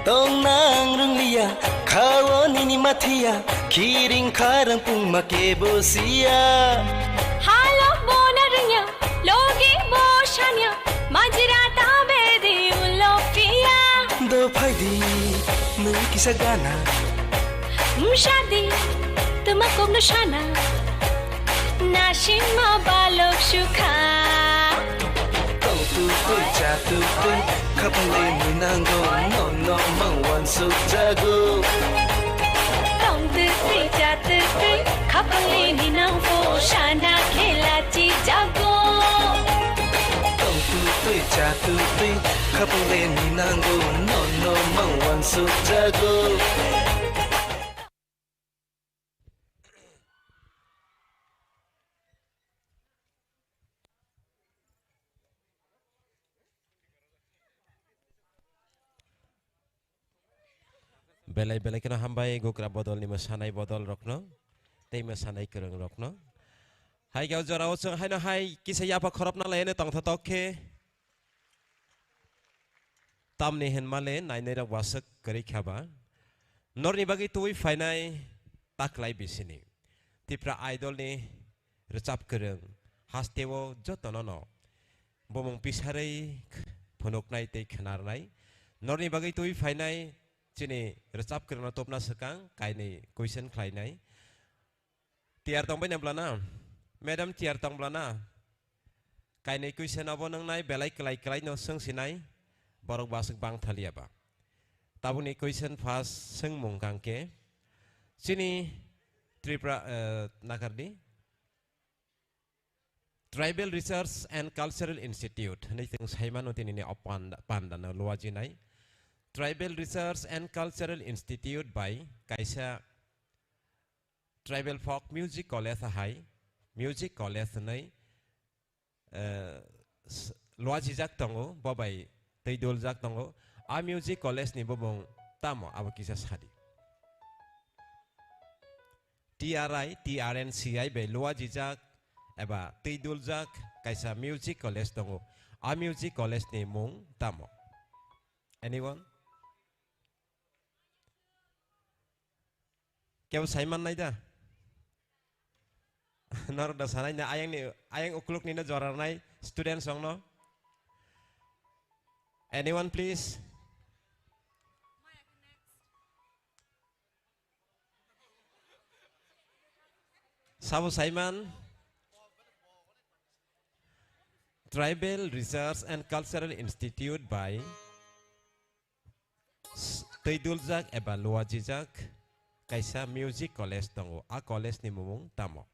Tong nang rwnglia, khao nini mathiya, khiring kharang pungma kebo siya. Halok bona rwngya, logi bo sanya, majra ta bedi ulo phiya. Do phaidi, nwng kisa gana. Msadi, tuma kok no sana. Nasingma balok sukha. Tong tu twi cha tu twi, khapang le ni nango, no no mang wansuk jago. Tong tu twi cha tu twi, khapang le ni nango, sana khela chi jago. Tong tu twi cha tu twi, khapang le ni nango, no no mang wansuk jago. Belai belai kheno hambai Gugra Bodolni mwsanai bodol rokno tei mwsanai kwrwng rokno. Hai khe o jorao chwng haino hai kisa yapha khorop na laino tongthotok khe. Tamni hinmale nainai rok waswk kwrwi kha ba. Norni bagwi tubui phainai taklai bisini Tipra Idol ni rwchap kwrwng hasteo jotono no bumung pisarwi phunuknai tei khwnarnai. Norni bagwi tubui phainai chini rwchap kwrwngno tubna swkang kainwi question khlainai. Tiyar tongbai na bwlana? Madam, tiyar tong bwlana? Kainwi question abo nwngnai belai kwlai kwlai no swng sinai, borok bo aswk bang thaliya ba. Tabukni question first swngmung kang khe, chini Tripura, eh, nakardi Tribal Research and Cultural Institute hwnwi chwng saimano tinini o panda, pandano luajinai. Tribal Research and Cultural Institute bai kaisa Tribal Folk Music College hai, Music College hwnwi, eh, s-, luajijak tongo, bo bai twi duljak tongo. A Music College ni bumung tamo abo kisa sadi. T R I, T R N C I bai luajijak eba twi duljak kaisa Music College tongo. A Music College ni mung tamo? Anyone? Kebo sai man nai da? Norok da sanai na ayang ni, ayang ukluk ni no jora nai students rok no. Anyone please? Sabo sai man? Tribal Research and Cultural Institute by s-, twi duljak eba luajijak kaisa music college tongo. A college ni mumung tamo?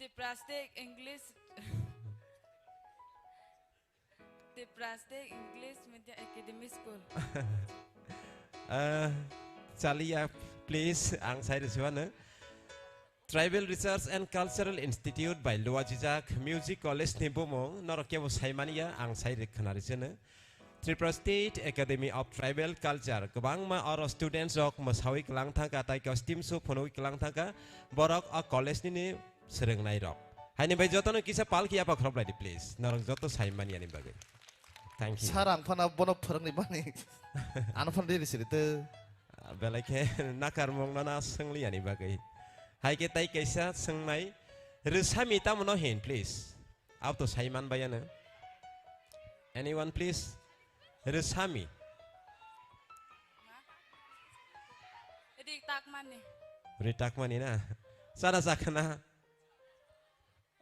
Tiprastic English. Tiprastic English Media Academy School. Ah, chaliya, please, ang sai rwsiwano. Tribal Research and Cultural Institute by luajijak Music College ni bumung, norok kebo saimaniya, ang sai rwkhanari chwno. Tripura State Academy of Tribal Culture, kwbangma oro students rok mwsawi kwlang thangkha, tai costume so phunugwi kwlang thangkha, borok o college nini swrwngnairok. Haini bai jotono kisa palki yapha khoroplai di, please. Norok joto sai mani ani bagwi. Thank you. Sir, ang phano bono phwrwngni bani. Ano phano diri siri to. Belai khe nakarmung no na swngli ani bagwi. Hai khe tai kaisa swngnai. Rwsami tamo no hin, please. Abo to sai man bai ano. Anyone, please? Rwsami. Ri takmani. Ri takmani na? Chara chakha na?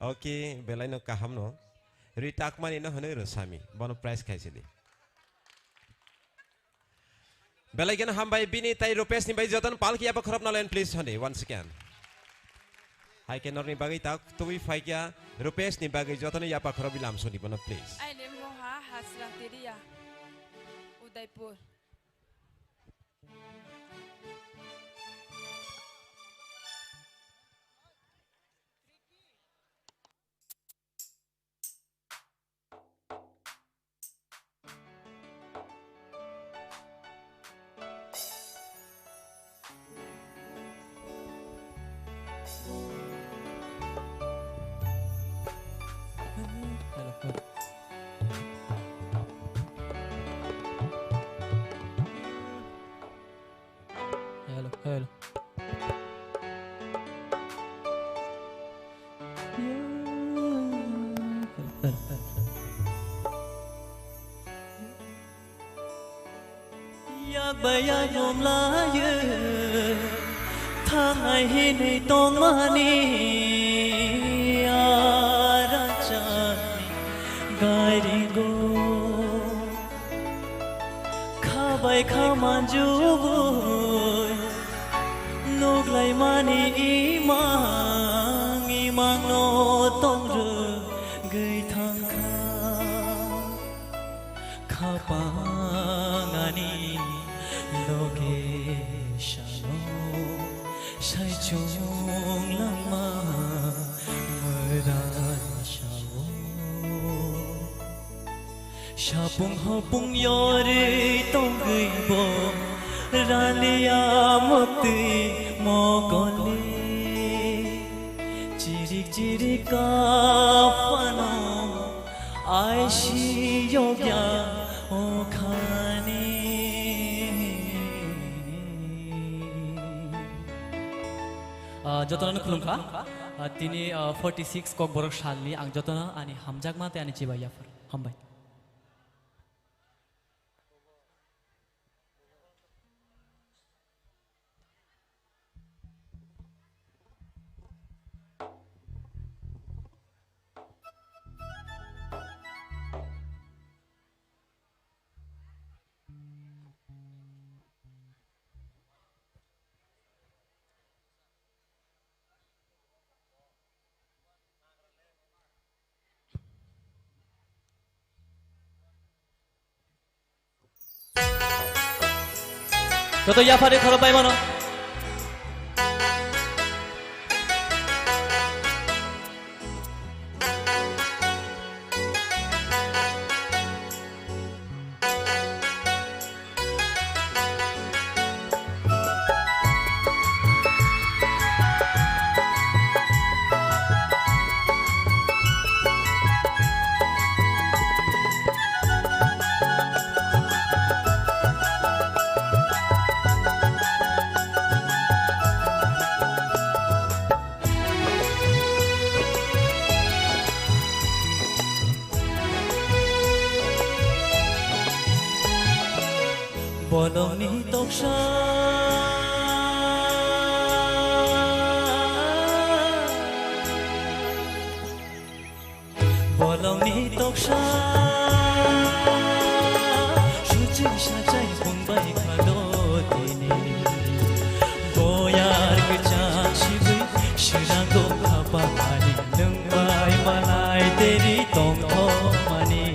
Okay, belai no kaham no. Ri takmani no hwnwi rwsami. Bono prize khaisidi. Belai kheno hambai bini tai Rupesh ni bai jotono palki yapha khorop nalen, please, hwnwi once again. Hai khe norni bagwi tak tubui phaikya Rupesh ni bagwi jotono yapha khorop bilam soni bono, please. Aini moha Hasra Tiriya, Udaipur. Hello, hello. Yak bai yak lom layo, thangnai hinwi tongmani ara chani gairingo. Khabai khamanjubui nuglaimani imang imangno tongrwgwi thangkha. Khapang ani loge sano saichung langma mwran sao. Sapung hopung yorwi tongwi bo raliya muktwi mokole. Chirik chirik kaphano aisi yokya okhani. Ah, jotono khulumkha. Ah, tini, ah, forty six Kokborok salni ang jotono ani hamjakma tei ani chibai yaphar. Hambai. Joto yaphari khorok bai mano. Bolongni toksa Bolongni toksa Suchung sachai bumbai khado tini. Boyar kwchang sibui srango khapani nwng bai malai teri tongthokmani.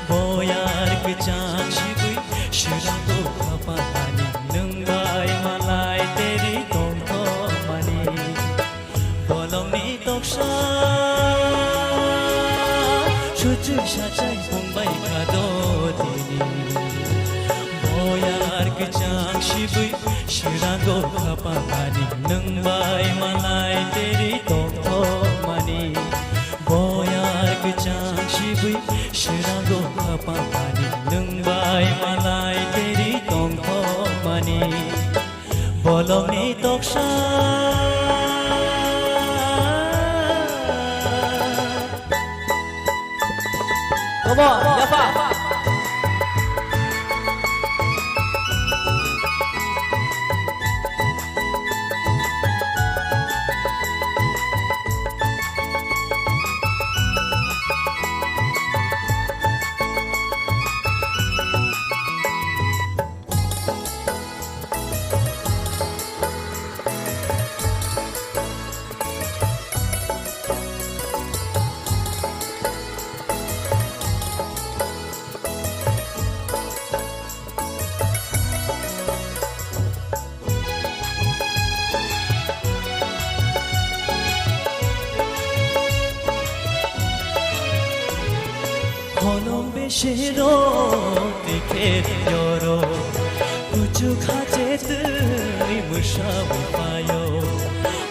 Boyar kwchang sibui srango khapani nwng bai malai teri tongthokmani. Bolongni toksa Suchung sachai bumbai khado tini. Boyar kwchang sibui srango khapani nwng bai malai teri tongthokmani. Boyar kwchang sibui srango khapani nwng bai malai teri tongthokmani. Bolongni toksa. Kobo, yapha. Holong besero tikhe yoro kuchu khache twi musawi payo.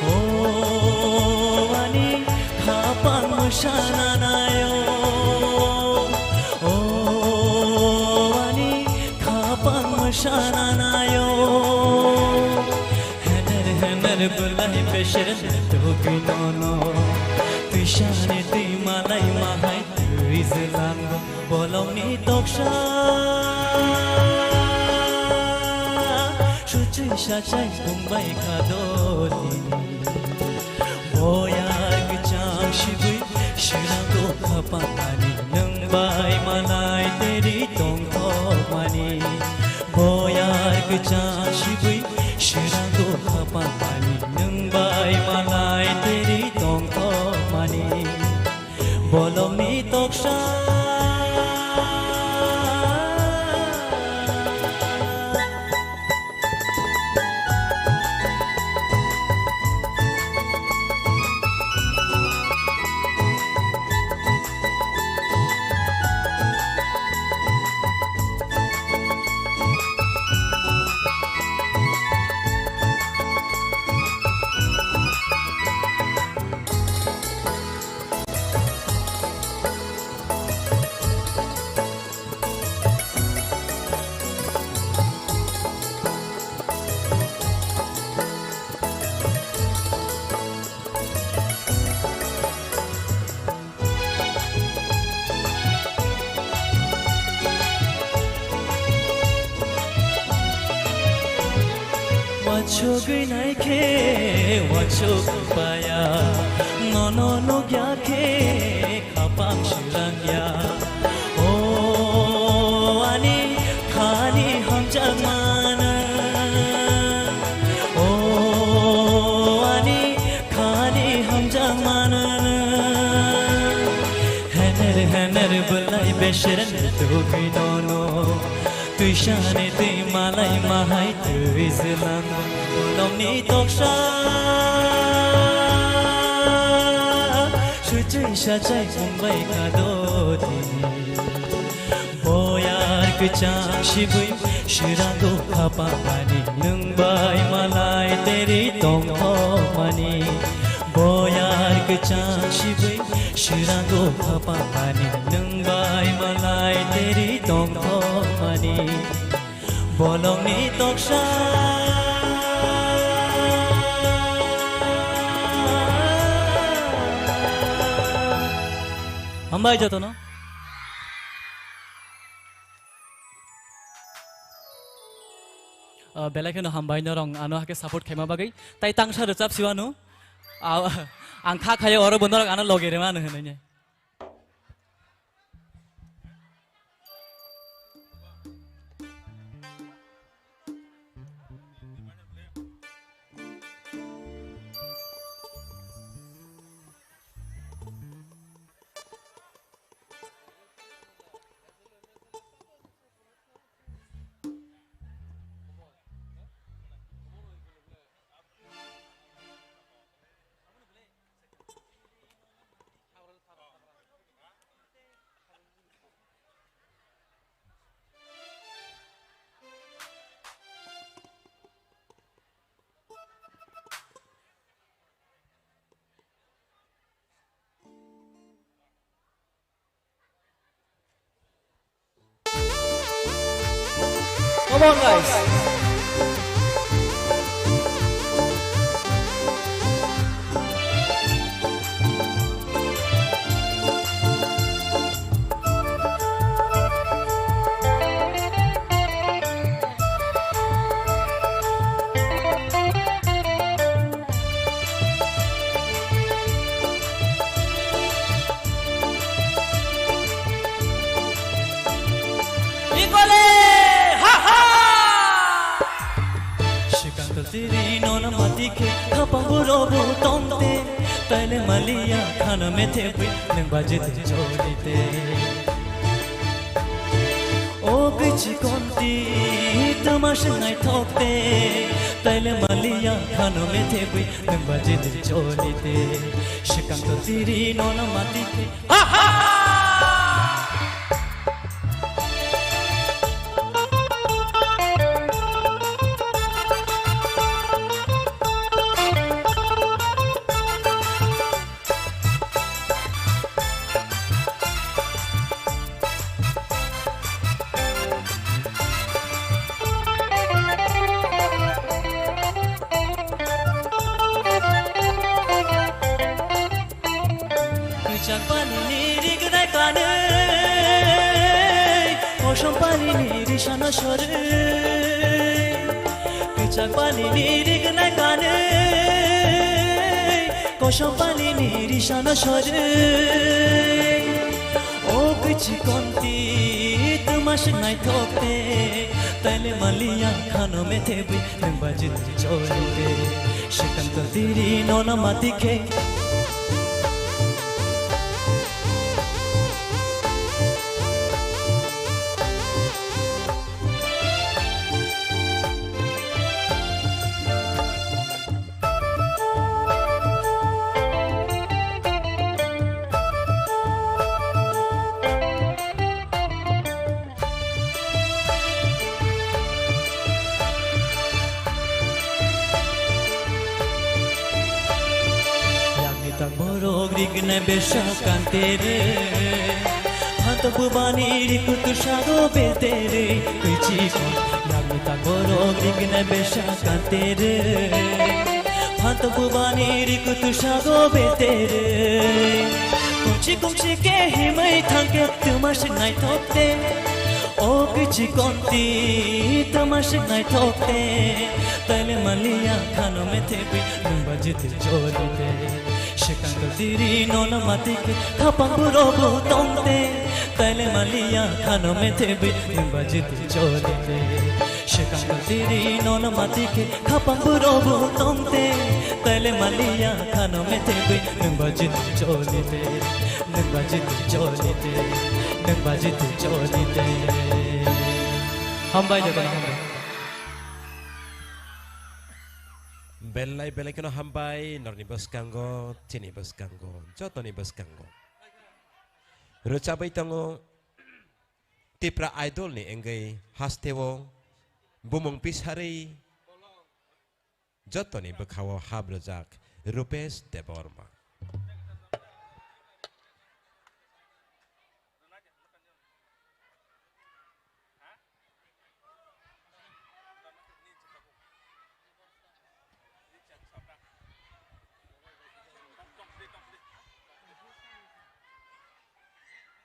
O ani khapang musana nayo. O ani khapang musana nayo. Hener hener bulai besher tugwi nono. Twi sani twi malai mahai twi jelango. Bolongni toksa suchwi sachai bumbai khado tini. Boyar kwchang sibui srango khapani nwng bai malai teri tongthokmani. Boyar kwchang sibui srango khapani nwng bai malai teri tongthokmani. Bolongni toksa. Wachugwi naikhe wachuk paya, nono nukya khe khapang swrangya. O ani khani hamjakmano, o ani khani hamjakmano. Hener hener bwlai beser tugwi nono. Twi sani twi malai mahai twi zwnang bolongni toksa. Suchai sachai mungbai kado tini. Boyar kwchang sibui swirango khapamani nwng bai malai teri tongthokmani. Boyar kwchang sibui swirango khapamani nwng bai malai teri tongthokmani. Bolongni toksa. Hambai jotono. Ah, belai kheno hambai norong ano hake support khaima bagwi. Tai tangsa rwchap siwano. Ah, ang kha khayo oro bo norok ano loge rwmano hinwi. Come on, guys. Ikole, ha, ha! Sikang tiri nona mati khe, khapang buro bu tongte, taile maliya khana methe bui, nang baje te choli te. O kichi konti, tama se naithok te, taile maliya khana methe bui, nang baje te choli te. Sikang tiri nona mati khe, ha, ha! Kwchak pani ni rignai kanwi, kosom pani ni risana sorwi. Kwchak pani ni rignai kanwi, kosom pani ni risana sorwi. O kichi konti tuma se naithok te, taile maliya khano methe bui. Nang baji choli de, sikang tiri nona mati khe. Yakni tak borok rignai besa kantere. Phantok bubani rikutu sago betere. Kuichi kon yakni tak borok rignai besa kantere. Phantok bubani rikutu sago betere. Kumchi kumchi ke himai thangke tuma sing naithok te. O kichi konti tamasik naithok te, taile maliya khano methe bwi nwng ba jiti joli te. Sekang tiri nono mati khe khapang buro bu tong te, taile maliya khano methe bwi nwng ba jiti joli te. Sekang tiri nono mati khe khapang buro bu tong te, taile maliya khano methe bwi nwng ba jiti joli te. Nwng ba jiti joli te, nwng ba jiti joli te. Hambai jotono hambai. Belai belai kheno hambai norni bwskango, chini bwskango, jotoni bwskango. Rwchabwi tongo Tipra Idol ni wngwi hasteo bumung pisari jotoni bwkhao hap rwjak Rupesh Debbarma.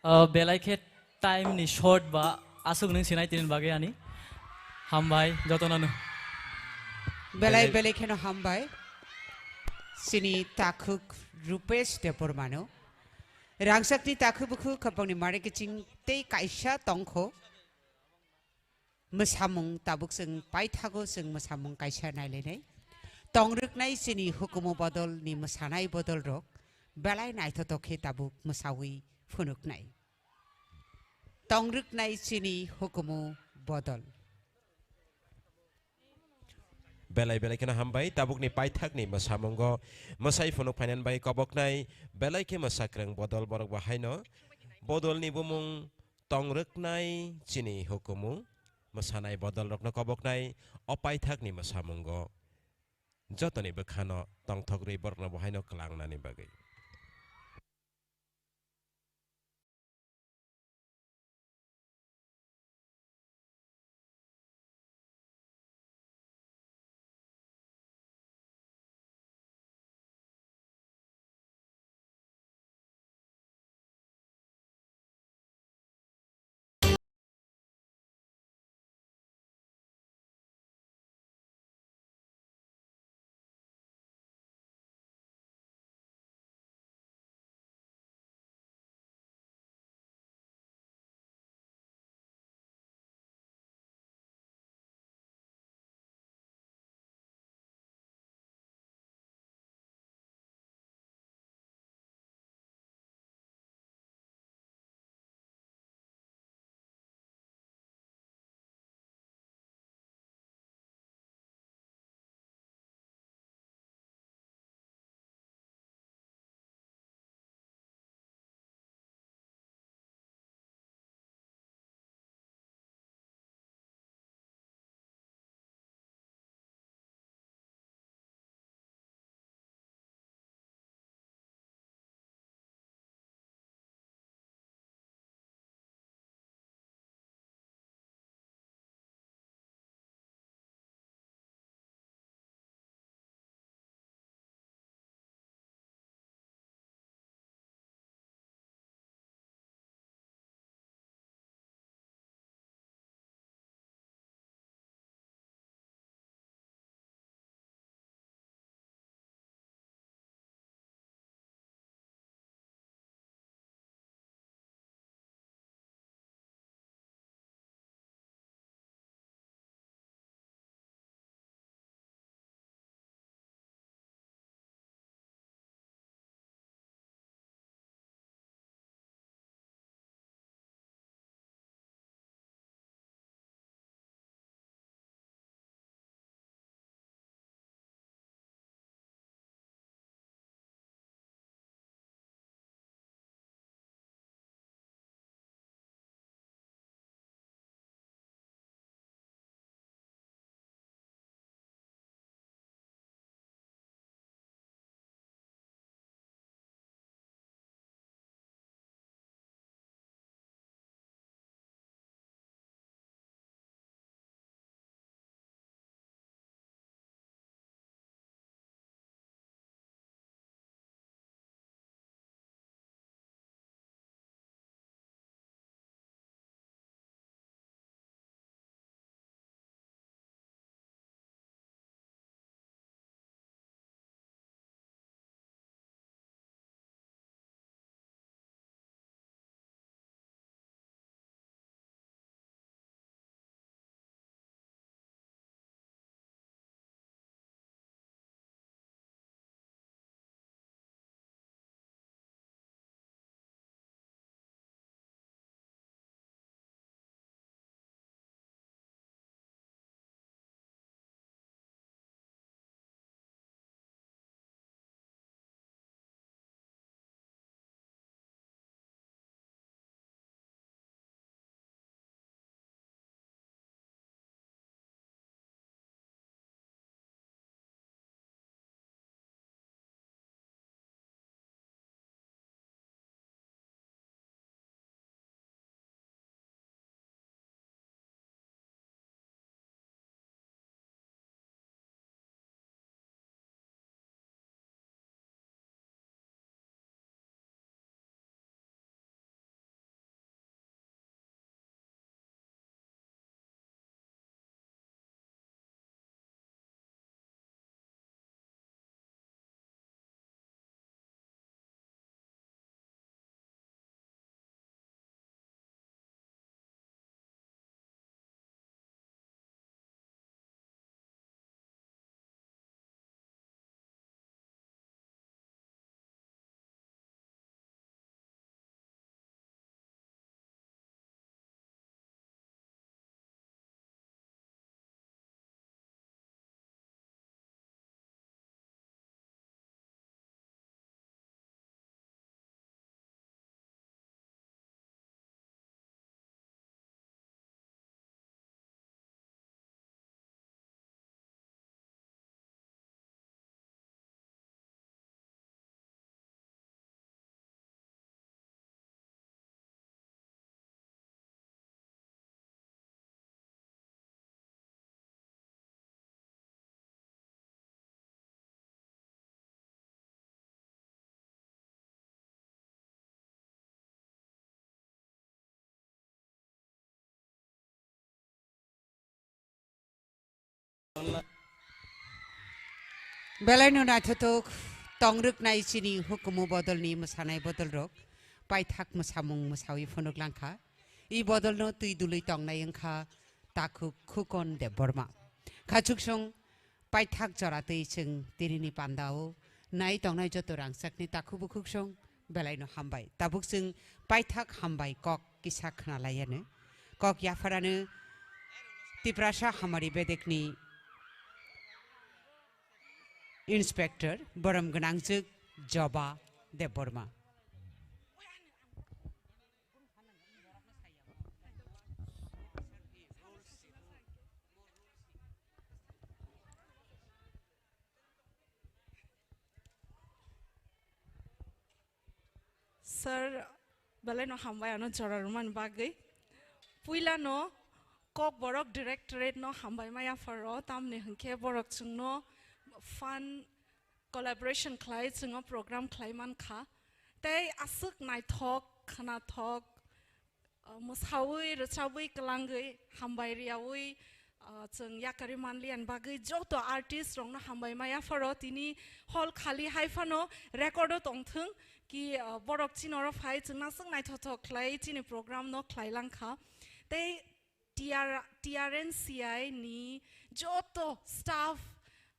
Ah, belai khe time ni short ba aswk nwng sinai tini bagwi ani. Hambai jotono no. Belai belai kheno hambai. Chini takhuk Rupesh Debbarmano. Rangchakni takhuk bukhuk khapangni mare kiching tei kaisa tongkho. Mwsamung tabuk chwng paithago chwng mwsamung kaisa nailainai. Tongrwknai chini hukumu bodolni mwsanai bodolrok belai naithothok khe tabuk mwsaui phunuknai. Tongrwknai chini hukumu bodol. Belai belai kheno hambai tabukni paithakni mwsamungo mwsai phunuk phainani bai koboknai belai khe mwsakrwng bodol borok bo haino bodolni bumung tongrwknai chini hukumu mwsanai bodolrokno koboknai o paithakni mwsamungo jotoni bwkhano tongthok rwi borokno bo haino kwlangnani bagwi. Belaino naithothok tongrwknai chini hukumu bodolni mwsanai bodolrok paithak mwsamung mwsawi phunuklang kha. I bodolno twi dului tongnai wng kha takhuk Khukon Debbarma. Khachuksong paithak jora twi chwng tinini pandao nai tongnai joto rangchakni takhuk bukhuksong belaino hambai. Tabuk chwng paithak hambai kok kisa khna lai anw. Kok yapharano Tiprasa Hamari Bedekni Inspector, borom gwnangjwk Joba Debbarma. Sir, belai no hambai ano jora rwmani bagwi. Puila no Kokborok Directorate no hambai ma yapharo, tamni hwnkhe borok chwngno fun collaboration khlai chwngno program khlai man kha. Tei aswk naithok, khwnathok, uh, mwsawi, rwchabwi, kwlangwi, hambai riyawi, uh, chwng yakarwi manliya ni bagwi joto artist rokno hambai ma yapharo. Tini hall khali hai phano record o tongthwng ki, uh, borok chini oro phai chwngno aswk naithokthok khlai chini program no khlai lang kha. Tei T R, T R N C I ni joto staff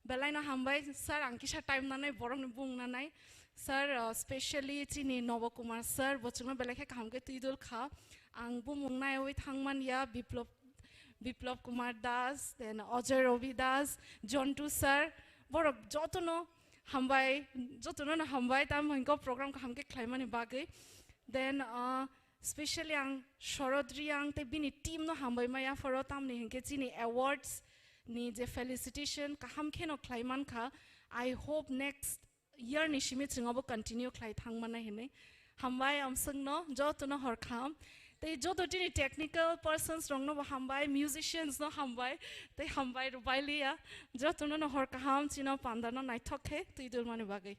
belai no hambai. Sir, ang kisa time nanai borok ni bung nanai. Sir, uh, specially chini Nobo Kumar sir, bo chwngno belai khe kaham khe twi dul kha. Ang bumung naiwi thangman ya, Biplop, Biplop Kumar Das, then Ajoy Robi Das, Jontu sir, borok joto no hambai, joto no hambai, tam hwnkhe program kaham khe khlaimani bagwi. Then, uh, specially ang Sharad Reang tei bini team no hambai ma yapharo, tamni hwnkhe chini awards ni je felicitation kaham kheno khlai man kha. I hope next year ni simi chwng abo continue khlai thang mannai hinwi. Hambai amswk no joto no hor kaham. Tei joto chini technical persons rok no bo hambai, musicians no hambai, tei hambai rwbai liya. Joto no no hor kaham chino panda no naithok khe twi dul mani bagwi.